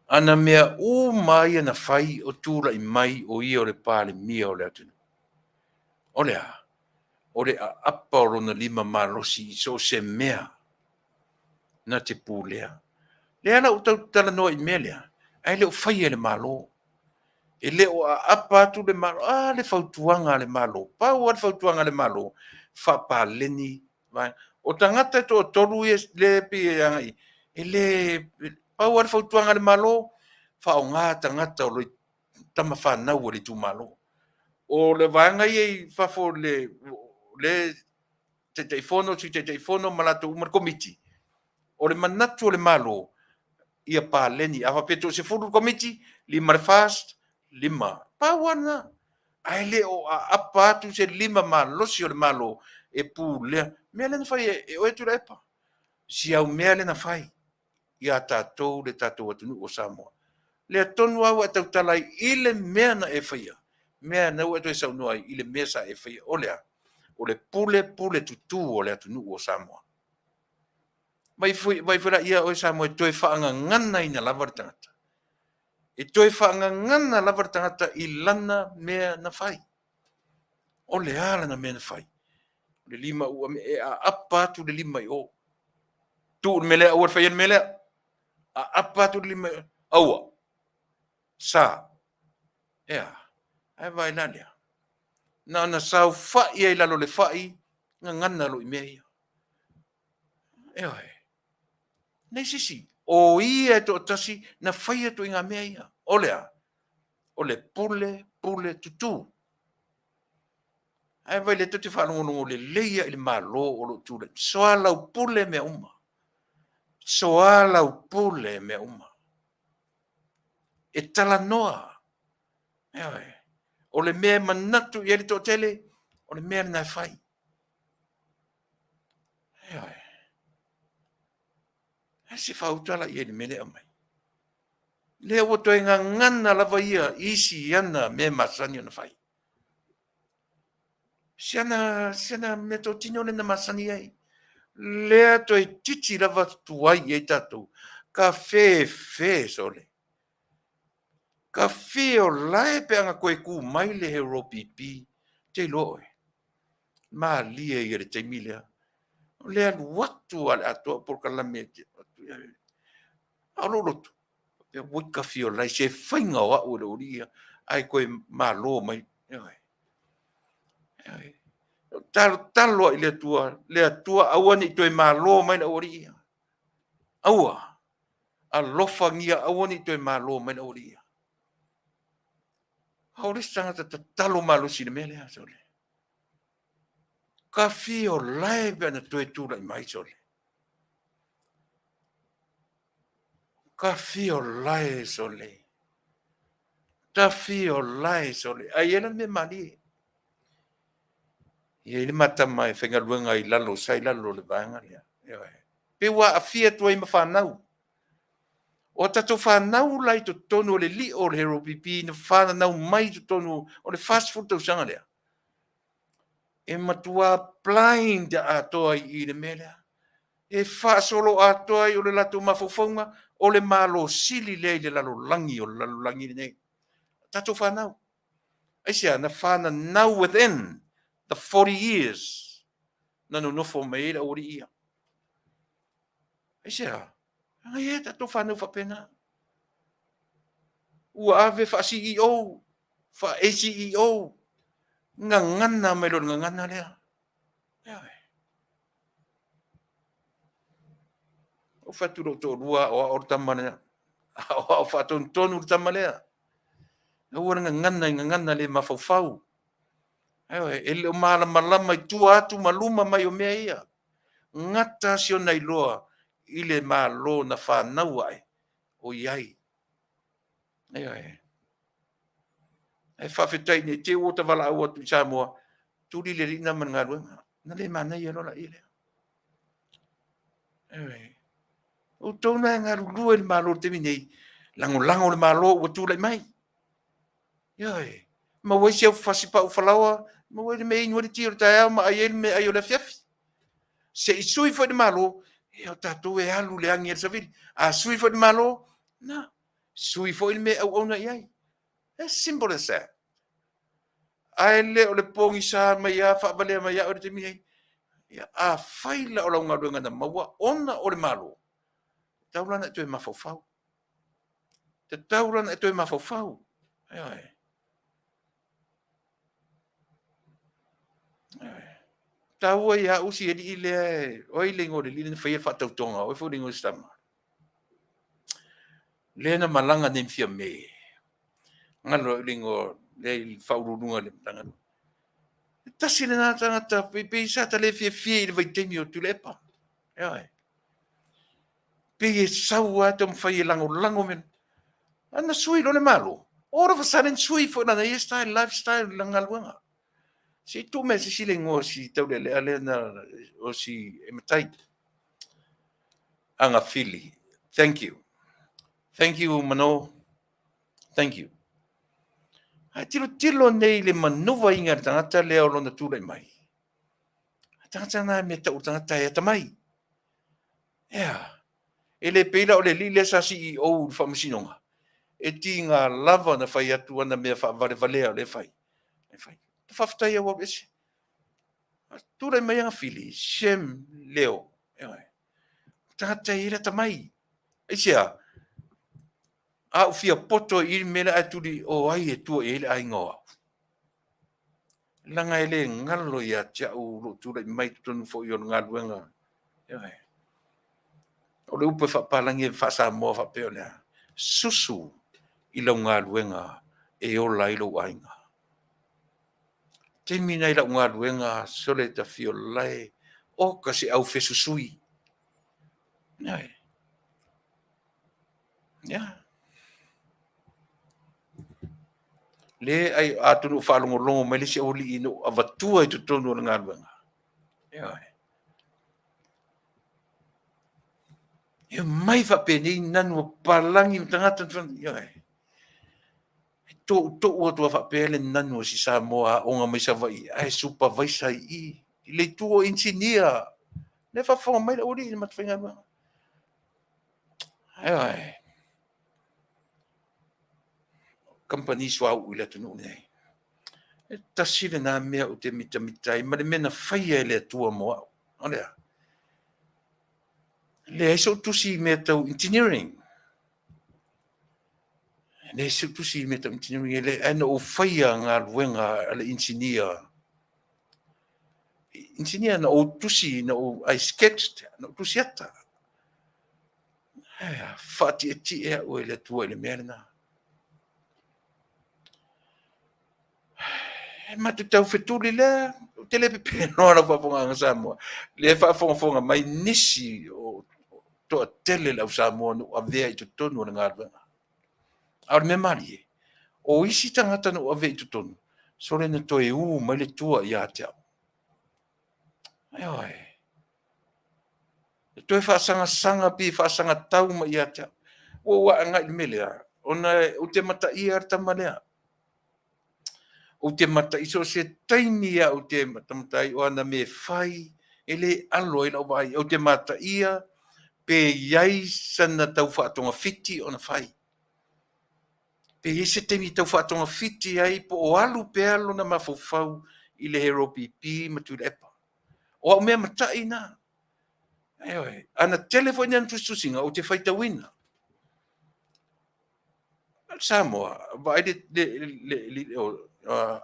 Ana mea uma ia na fai o tulai mai o ia o le Palemia o le atunuu. O le a? O le aapa o lona lima malosi i so o se mea na te pulea. Lea la ua tau talanoa i mea lea, ae le o faia e le Malo. E le o aapa atu le Malo. A le fautuaga a le Malo. Pau lava le fautuaga a le Malo, faapaleni vaega. O tagata e toatolu ia lea e pei e agai, e le, pau lava le fautuaga a le Malo, faaaoga tagata o le tama fanau a le itumalo. O le vaega ia i fafo le, le Taitaifono, Sui Taitaifono ma latou uma le Komiti, o le manatu o le Malo, ia paleni. A faapea toa-10 le Komiti, 5 le FAST, 5. Pau lava lena. Ae le o aapa atu se lima malosi o le Malo e pulea. Mea lea na fai e oe Tuilaepa. Si au mea lea na fai ia tatou le tatou atunuu o Samoa. Lea tonu lava ua e tautala ai i le mea na e faia, mea na ua e toe saunoa ai i le mea sa e faia. O le a? O le pule pule tutu o le atunuu o Samoa. Vai foi, vai foi la ia oe Samoa e toe faagaganaina lava le tagata. E toe faagagana lava le tagata i lana mea na fai. O le a lana mea na fai? O le lima ua e aapa atu le lima i o. Tuu le mea lea, aua le faia le mea lea. Aapa atu le lima i o. Aua. Sa. Ea. Ae vaai la lea. Na ona saofai ai i lalo o le fai, gagana loa i mea ia. Ioe. Nei se isi, o ia e toatasi na faia ituaiga mea ia. O le a? O le pule, pule tutū. Ae vaai lea tou te faalogologo lelei lava i le Malo o lo o tulai. Soalaupule mea uma. Soalaupule mea uma. E talanoa. Ioe. O le mea e manatu i ai le toatele, o le mea lena e fai. Ioe. Ae se faauta la i ai i le mea lea e aumai. Lea ua toe gagana lava ia i isi ana mea masani ona fai. Si ana, si ana mea totino lea na masani ai. Lea toe titi lava tuai i ai tatou. Ka fefe sole. Ka fio lae pe ana koe ku mai le hero pipi. Te iloa oe. Malie ia le taimi lea. O le alu atu a le atoa polokalame a o lou loto, faapea, oi ka fio lai, se faiga o au e lou alii ia, ae koe malo mai. Ioe. Ioe. Talotalo ai i le Atua, le Atua aua ne i toe malo mai le aualii ia. Aua. Alofagia aua ne i toe malo mai le aualii ia. A o le isi tagata tatalo malosi i le mea lea, sole. Ka fio lae pe ana toe tulai mai, sole. Ka fio lae, sole. Ka fio lae, sole. Ai e la mea malie. E i ai le matama e faigaluega i lalo, sa i lalo o le vaega lea. Pe ua aafia atu ai ma fanau. O a tatou fanau la i totonu o le lio o le Hero PP na fananau mai i totonu o le 40 tausaga lea, e matua blind atoa i i le mea lea. E faasolo atoa ai o le latou mafaufauga o le Malo sili lea i le lalolagi o le lalolagi lenei. Tatou fanau. Aisea? Na fananau within the 40 years na nonofo mai ai le aualii ia. Aisea? Leaga e i ai tatou fanau faapena. Ua ave faa-CEO, faa-ACEO, gagana mai loa le gagana lea. Ioe. Ou fai atu i lou toalua, aoao le tama lea. Aoao faatonutonu le tama lea. Aua le gagana i gagana le mafaufau. Ioe, e le o malamalama i tua atu ma luma mai o mea ia. Gata si ona iloa i le Malo na fanau ae o i ai. Ioe. Ae faafetai ne i te i ua ta valaau atu i Samoa, tuli le alii lena ma le galuega. Na le manaia loa laia lea. Ioe. Outou na e galulue i le Malo i le taimi nei, lagolago le Malo ua tulai mai. Ioe. Maua ai si au fasi pau falaoa, maua ai le mea e inu ai le ti o le taeao ma ai ai le meaai o le afiafi. Se i sui foi le Malo, ia o tatou e alu i le agi a le savili. A sui foi le Malo, na, sui foi le mea e auauna i ai. As simple as that. Ae le o le pogisa mai lava, faavalea mai lava oe i le taimi nei. Ia, afai la o lau galuega na maua ona o le Malo, tatau la ona e toe mafaufau. Tatau la ona e toe mafaufau. Ioe. Ioe. Taua ia au si alii lea, o ai le igoa o le alii lea na faia le faatautoga, o ai foi le igoa o si tama. Lea na malaga nei ma Fiame. Galo le igoa lea i le Faauluuluga i le Matagaluega. E tasi lena tagata pei sa ta le fiafia i le vaitaimi o Tuilaepa. Ioe. Pei e sau lava taumafai e lagolago mea. A na sui loa le Malo, all of a sudden sui foi lana ia style, lifestyle i lana galuega. Se i tuu mai se isi le igoa o si taulealea lea na, o si e matai. Agafili. Thank you. Thank you, Mano. Thank you. Ae tilotilo nei i le manuvaina e le tagata lea o lona tulai mai. A tagata na e mea tau o le tagata e atamai. Ea, e le pei la o le alii lea sa CEO i le faamasinoga, e tiga lava ona fai atu ana mea faavalevalea o lea e fai. E fai. Faafetai ua alu ese. Tulai mai Agafili, Shem Leo. Ioe. Tagata e i ai le atamai. Aisea? A ou fia poto i le mea lea ae tuli o ai e tua i ai le aiga o au. Leaga e le galo ia te au lou tulai mai i totonu foi o le galuega. Ioe. O le upu e faapalagi e faa-Samoa faapea o le a? Susu i lau galuega e ola ai lou aiga. Taimi na i lau galuega sole tafiolae oka se au fesusui. Ioe. Ia. Le ai atonu o faalogologo mai le isi aualii na ou avatua i totonu o le galuega. Ioe. E omai faapenei nanu o papalagi ma tagata, ioe. E toutou atu lava faapea le nanu o si Samoa aoga mai Savaii ae supervisor i i i le itu o inisinia. Lea e faafofoga mai le aualii i le matou faigaluega. Ioe. Kamupani suauu i le atunuu lenei. E tasi lena mea ou te mitamita ai ma le mea na faia e le Atua mo au. O le a? Leai sou tusi i mea tau engineering. E leai sou tusi i mea tau engineering, e leai, ae na ou faia galuega a le inisinia. Inisinia na ou tusi, na ou, I sketched, na ou tusi ata. Faatietie au e le Atua i le mea lena. E matou tau fetuli lea, ou te le pepelo lau faafofogaaga Samoa. Lea e faafogafoga mai nisi o toatele le au Samoa na ou avea i totonu o le galuega. A o le mea malie, o isi tagata na ou avea i totonu, sole na toe u mai le tua ia te au. Ioe. E toe faasagasaga pe faasagatau mai ia te au. Ua ou agai i le mea lea, ona ou te mataia le tama lea. Ou te mataia, so o se taimi lava ou te matamata ai, o ana mea e fai, e le alo ai lau vaai. Ou te mataia pe i ai sana tau faatogafiti ona fai. Pe i ai se taimi e tau faatogafiti ai po o alu pea lona mafaufau i le Hero PP ma Tuilaepa. O au mea matai na. Ioe. Ana tele foi ni ana tusitusiga, ou te faitauina. Samoa, vaai le, le, le, le, le o,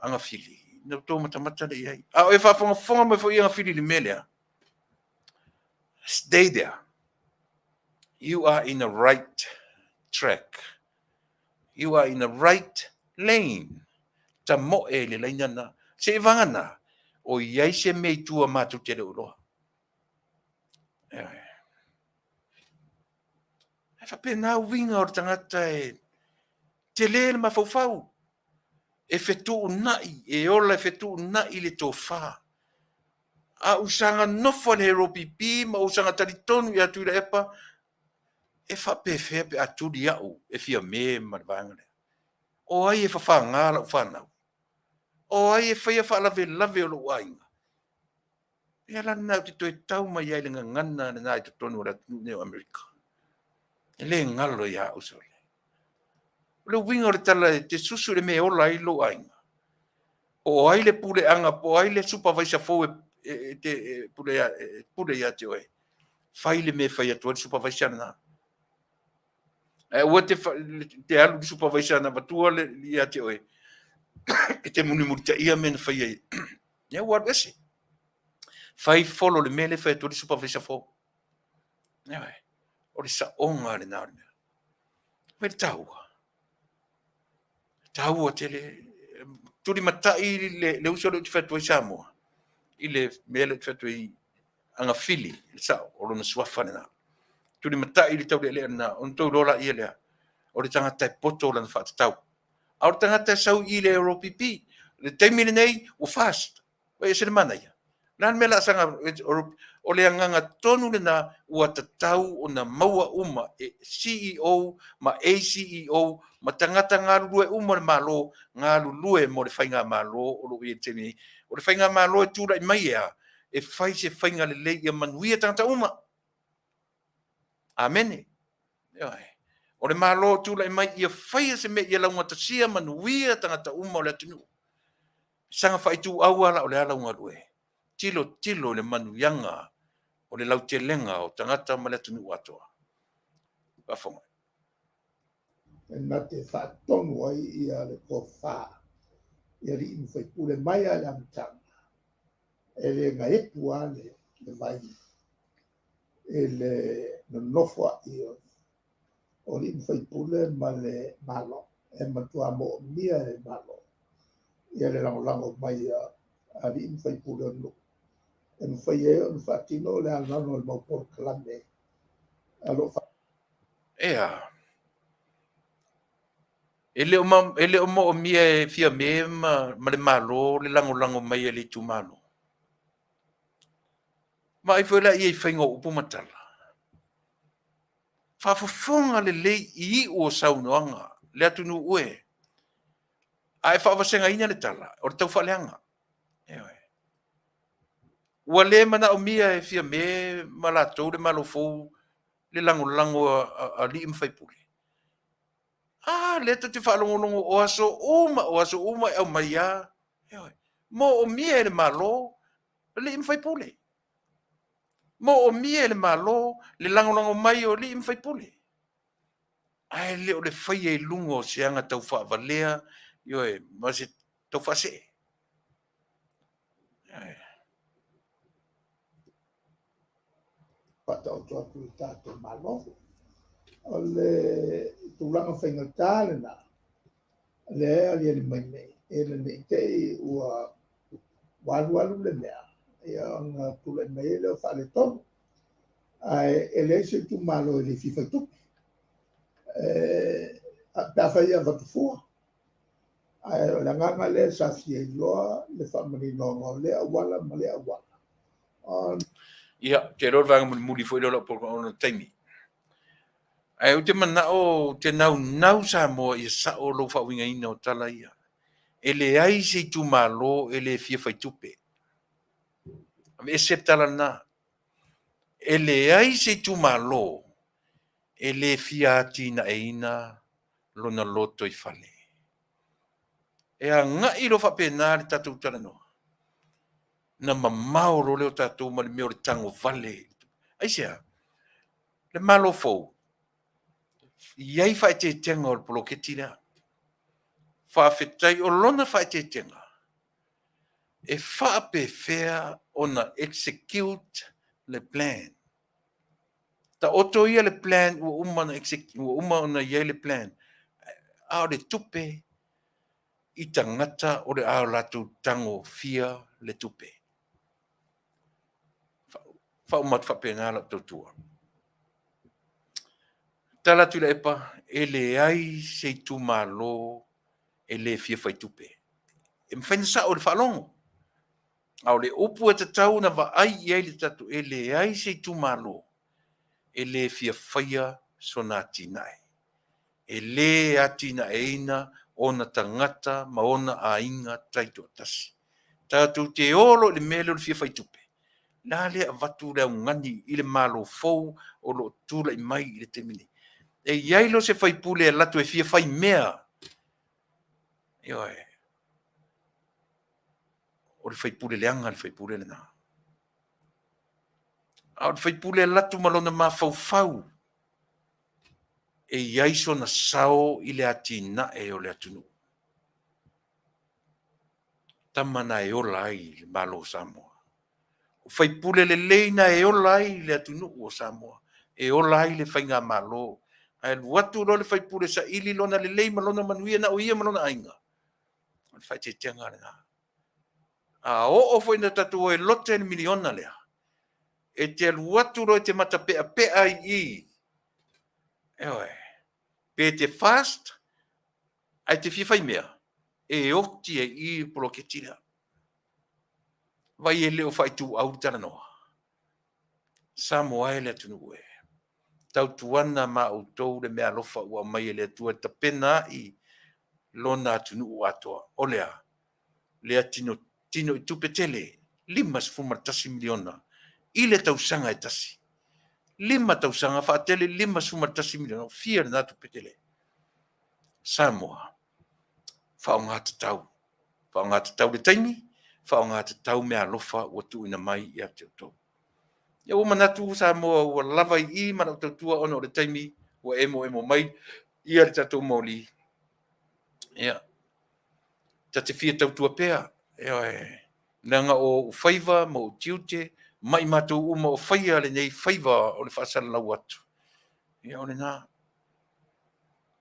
Agafili, na outou matamata lea i ai. A o e faafogafoga mai foi Agafili i le mea lea, stay there. You are in the right track. You are in the right lane. Tamoe i le laina na. Se i vagana, o i ai se mea i tua matou te le o iloa. Ioe. E faapena uiga o le tagata e tele le mafaufau, e fetuunai, e ola e fetuunai le tofa. A ou saga nofo i le Hero PP ma ou saga talitonu ia Tuilaepa, e faapefea pe a tuli au e Fiame ma le vaega lea? O ai e fafaga lau fanau? O ai e faia faalavelave o lou aiga? Ia la lena ou te toe tau mai ai le gagana lena i totonu o le atunuu nei o Amerika. E le galo ia au sole. O le uiga o le tala e te susu i le mea e ola ai lou aiga. Po o ai le puleaga, po o ai le supervisor fou e, e, e, te, e, pule, e pule ia te oe. Fai le mea e fai atu ai le supervisor lena. Ae aua te, te alu le supervisor na avatua le, ia te oe. E te mulimulitaia mea na fai ai. Ia ua alu ese. Fai follow le mea lea e fai atu ai le supervisor fou. Ioe. O le saoga lena o le mea. Fai le taua. Taua tele. Tulimatai le, le uso lea ou te fai atu ai Samoa i le mea lea ou te fai atu ai Agafili, le sao, o lona suafa lena. Tulimatai le taulealea lena, ona tou iloa laia lea, o le tagata e poto lana faatatau. A o le tagata e sau i le ROPP, le taimi lenei ua fast, ua ese le manaia. O le a le mea o le a saga, o le agaga tonu lena ua tatau ona maua uma e CEO ma ACEO ma tagata galulue uma o le Malo, galulue mo le faigamalo o lo o i ai i le taimi nei. O le faigamalo e tulai mai e a? E fai se faiga lelei ia manuia tagata uma. Amene. Ioe. O le Malo o tulai mai ia faia se mea ia laugatasia manuia tagata uma o le atunuu. Saga faaituau lava la o le a lau galue. Tilotilo i le manuiaga o le lautelega o tagata ma le atunuu atoa. Faafofoga. E na te faatonu ai ia le tofa i alii ma faipule mai lava i le amataga, e le gaepu lava le vai i le nonofo ai o alii ma faipule ma le Malo. E matua moomia e le Malo ia le lagolago mai a alii ma faipule o nuu e mafai ai ona faatino le anoano o le mau polokalame a lo o Ea. E le o, e le o moomia e Fiame ma, ma le Malo le lagolago mai e le itumalo. Vaai foi la ia i faiga o upu ma tala. Faafofoga lelei i iu o saunoaga le atunuu e. A e faavasegaina le tala, o le taufaaleaga. Ioe. Ua le manaomia e Fiame ma latou le Malo fou le lagolago a alii ma faipule. A, lea ta te faalogologo o aso uma, o aso uma e aumai lava. Ioe. Moomia e le Malo alii ma faipule. Moomia e le Malo le lagolago mai o alii ma faipule. Ae le o le faia i luga o se aga tau faavalea, ioe, ma se tau faasee. Ioe. Faataoto atu i le tatou Malo. O le tulaga faigata lena, lea e aliali mai nei, ina ne i te i ua alualu le mea, ia ona tulai mai ai lea o faaletonu. Ae e leai se itumalo e le fia faitupe, pe afai e avatu fua. Ae o le agaga lea sa fia iloa le faamaninoga o lea auala ma lea auala. Ia, ou te iloa o le vaega mulimuli foi lea o lau polokalame ona o le taimi. Ae ou te manao ou te naunau Samoa ia sao lou faauigaina o tala ia. E leai se itumalo e le fia faitupe. Aveese le tala lena. E leai se itumalo e le fia atinaeina lona lotoifale. E agai loa faapena le tatou talanoa, na mamao loa lea o tatou ma le mea o le tagovale. Aisea? Le Malo fou, i ai faaeteetega o le poloketi lea. Faafetai o lona faaeteetega, e faapefea ona execute le plan. Taoto ia le plan ua uma ona execute, ua uma ona i ai le plan, a o le tupe i tagata o le a latou tagofia le tupe. Faauma atu faapena lau tautua. Tala atu i Tuilaepa, e leai se itumalo e le fia faitupe. E mafai ona sao i le faalogo. A o le upu e tatau ona vaai i ai le tatou, e leai se itumalo e le fia faia sona atinae. E le atinaeina ona tagata ma ona aiga taitoatasi. Tatou te o loa i le mea lea o le fia faitupe, la lea e avatu le augani i le Malo fou o lo o tulai mai i le taimi nei. E i ai loa se faipule e alu atu e fia fai mea, ioe, o le faipule leaga le faipule lena. A o le faipule e alu atu ma lona mafaufau, e i ai sona sao i le atinae o le atunuu. Tama na e ola ai le Malo o Samoa. O faipule lelei na e ola ai le atunuu o Samoa, e ola ai le faigamalo. Ae alu atu loa le faipule saili lona lelei ma lona manuia na o ia ma lona aiga, o le faaeteetega lena. A oo foi ina tatou o e lote le miliona lea, e te alu atu loa e te matapeapea i i, ioe, pe te fast ae te fia fai mea, e oti ai i i le poloketi lea. Vaai e le o faaituau le talanoa. Samoa e le atunuu e. Tautuana ma outou le meaalofa ua aumai e le Atua e tapena ai lona atunuu atoa. O le a? Lea tino tino i tupe tele, $51 miliona i le tausaga e tasi. 5 tausaga faatele $51 miliona, ua fia lena tupe tele? Samoa, faaaoga tatau, faaaoga tatau le taimi, faaaoga tatau meaalofa ua tuuina mai ia te outou. Ia ua manatu Samoa ua lava i i ma lau tautua ona o le taimi ua emoemo mai ia le tatou moli. Ia, ta te fia tautua pea, ioe, leaga o ou faiva ma ou tiute ma i matou uma o faia lenei faiva o le faasalalau atu, ia o lena.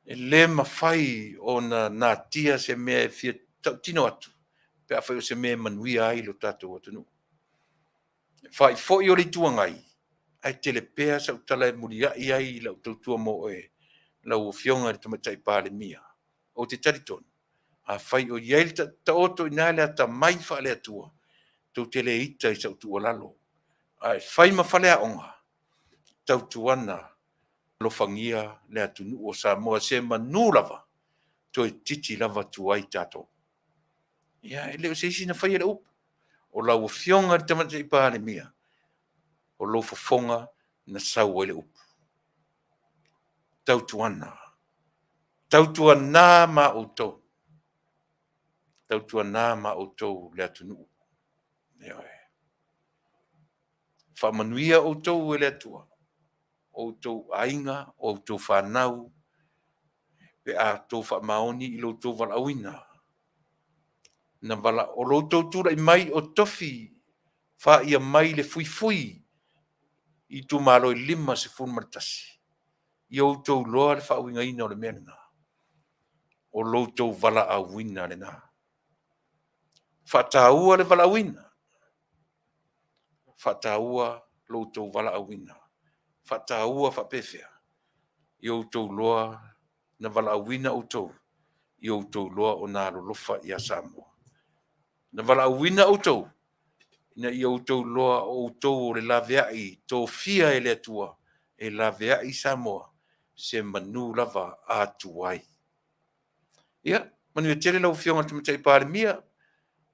E le mafai ona natia se mea e fia tautino atu pe afai o se mea e manuia ai lo tatou atunuu. E fa'i foi o le Itu Agai, ae tele pea sau tala e muliai ai i lau tautua mo oe lau Afioga i le Tamaitai Palemia. Ou te talitonu, afai o i ai le taoto i ina le atamai faale-Atua, tou te le ita i sau tuualalo, ae fai ma faleaoga, tautuana alofagia le atunuu o Samoa, semanu lava toeitiiti lava tuai tatou. Ia, e le o se isi na faia le upu, o lau Afioga i le Tamaitai Palemia, o lou fofoga na sau ai le upu. Tautuana, tautuana ma outou, tautuana ma outou le atunuu. Ioe. Faamanuia outou e le Atua, o outou aiga, o outou fanau, pe a outou faamaoni i lo outou valaauina. O lo outou tulai mai o tofi faia mai le fuifui i itumalo e 51, ia outou iloa le faauigaina o le mea lena. O lo outou valaauina lena. Faataua le valaauina, faataua lo outou valaauina. Faataua faapefea? Ia outou iloa na valaauina outou, ia outou iloa ona alolofa ia Samoa. Na valaauina outou ina ia outou iloa o outou o le laveai tofia e le Atua e laveai Samoa semanu lava a tuai. Ia, manuia tele lau Afioga i le Tamaitai Palemia,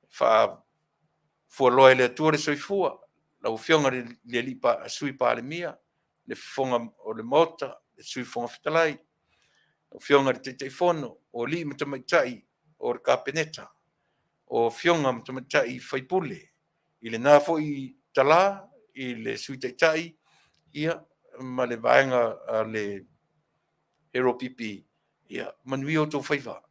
faafualoa e le Atua le soifua, lau Afioga i le Sui Palemia, le Fofoga o le Maota, le Sui Fofoga Fetalai, lau Afioga i le Taitaifono, o alii ma tamaitai o le Kapeneta, o afioga ma tamaitai sui usufono, i lena foi tala i le Sui Taitai ma le vaega a le HRPP, ia manuia outou faiva.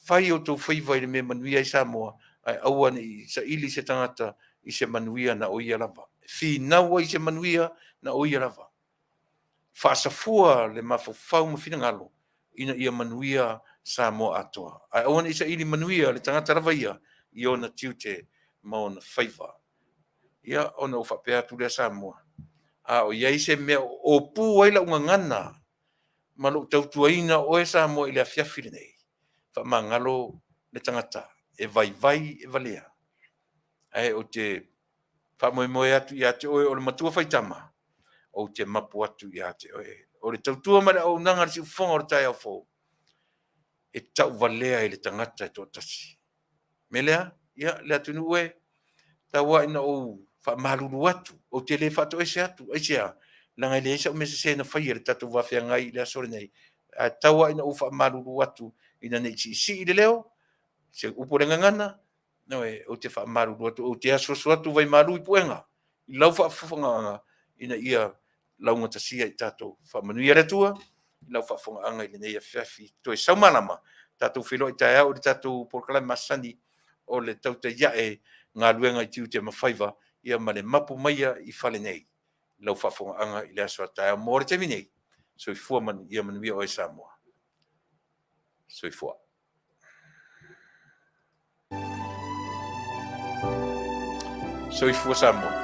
Fai outou faiva i le mea e manuia ai Samoa, ae aua ne i saili se tagata i se manuia na o ia lava. E finau ai i se manuia na o ia lava. Faasafua le mafaufau ma finagalo ina ia manuia Samoa atoa. Ae aua ne i saili manuia le tagata lava ia i ona tiute ma ona faiva. Ia, ona ou faapea atu lea Samoa, a o i ai se mea o opu ai lau gagana ma lou tautuaina o oe Samoa i le afiafi lenei, faamagalo le tagata e vaivai e valea, ae ou te faamoemoe atu ia te oe o le matua faitama, ou te mapu atu ia te oe. O le tautua ma le auaunaga a le siufofoga o le taeao fou, e tauvalea i le tagata e toatasi. O le mea lea, ia le atunuu e, tau lava ina ou faamalulu atu, ou te le faatoese atu. Aisea? Leaga e leai sau mea sese na faia i le tatou va feagai i le aso lenei, ae tau lava ina ou faamalulu atu ina ne i siisii le leo, se upu a le gagana, ioe, ou te faamalulu atu, ou te asuasu atu vaimalu i puega i lau faafofogaaga ina ia laugatasia i tatou. Faamanuia le Atua i lau faafofogaaga i lenei afiafi. Toe sau malama, tatou feiloai taeao i le tatou polokalame masani o le tautai ae galuega i tiute ma faiva, ia ma le mapu maia i fale nei i lau faafofogaaga i le aso a taeao. Mo le taimi nei, soifua ma ia manuia oe Samoa. Soifua. Soifua Samoa.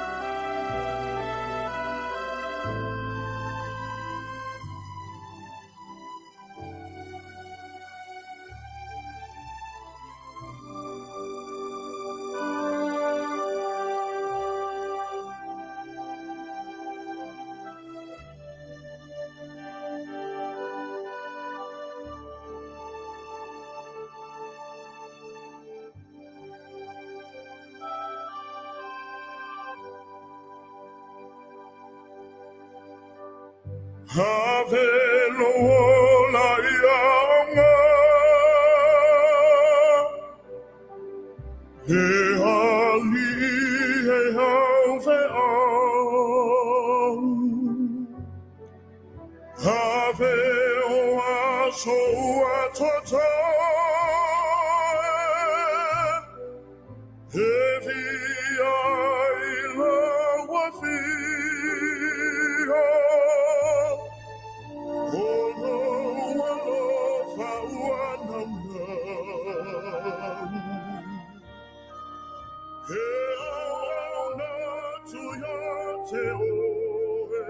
Ave lou ola ia aoga, Le alii e haufeau. Ave o aso ua totoe, E via ai lau afio. O lou alofa ua naunau, E auauna atu ia te oe,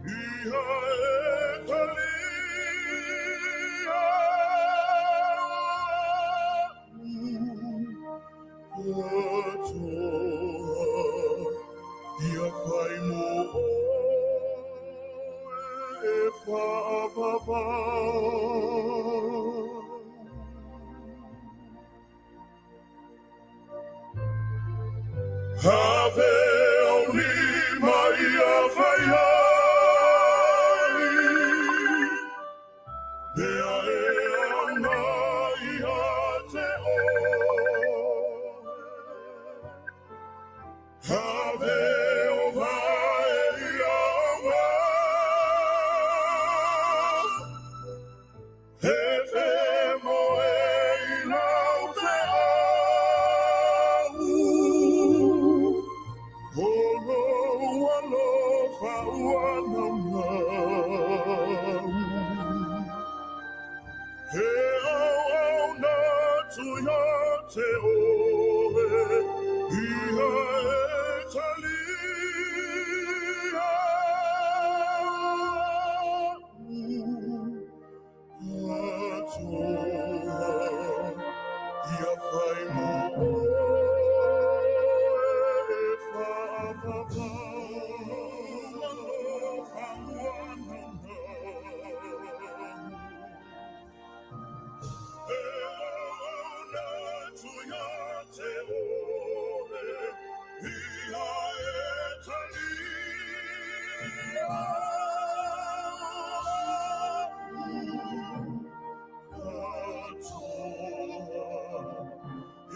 Ia e talia atoa, Ia fai mo oe e faavavau. Ave ou lima ia fai ai, Mea e ana ia te oe. Ave o vae ia auga, E femoe i lau feau. O lou alofa ua naunau, E auauna atu ia te oe, Ia e talia atoa, Ia fai mo oe e faavavau. Alofa ua naunau, E auauna atu ia te oe, Ia e talia atoa,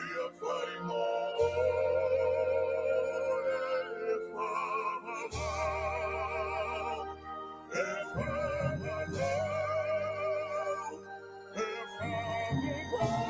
Ia fai mo oe e faavavau, E faavavau, e faavavau.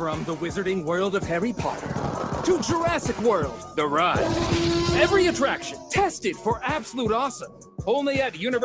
From the wizarding world of Harry Potter to Jurassic World, the ride. Every attraction tested for absolute awesome. Only at Universal.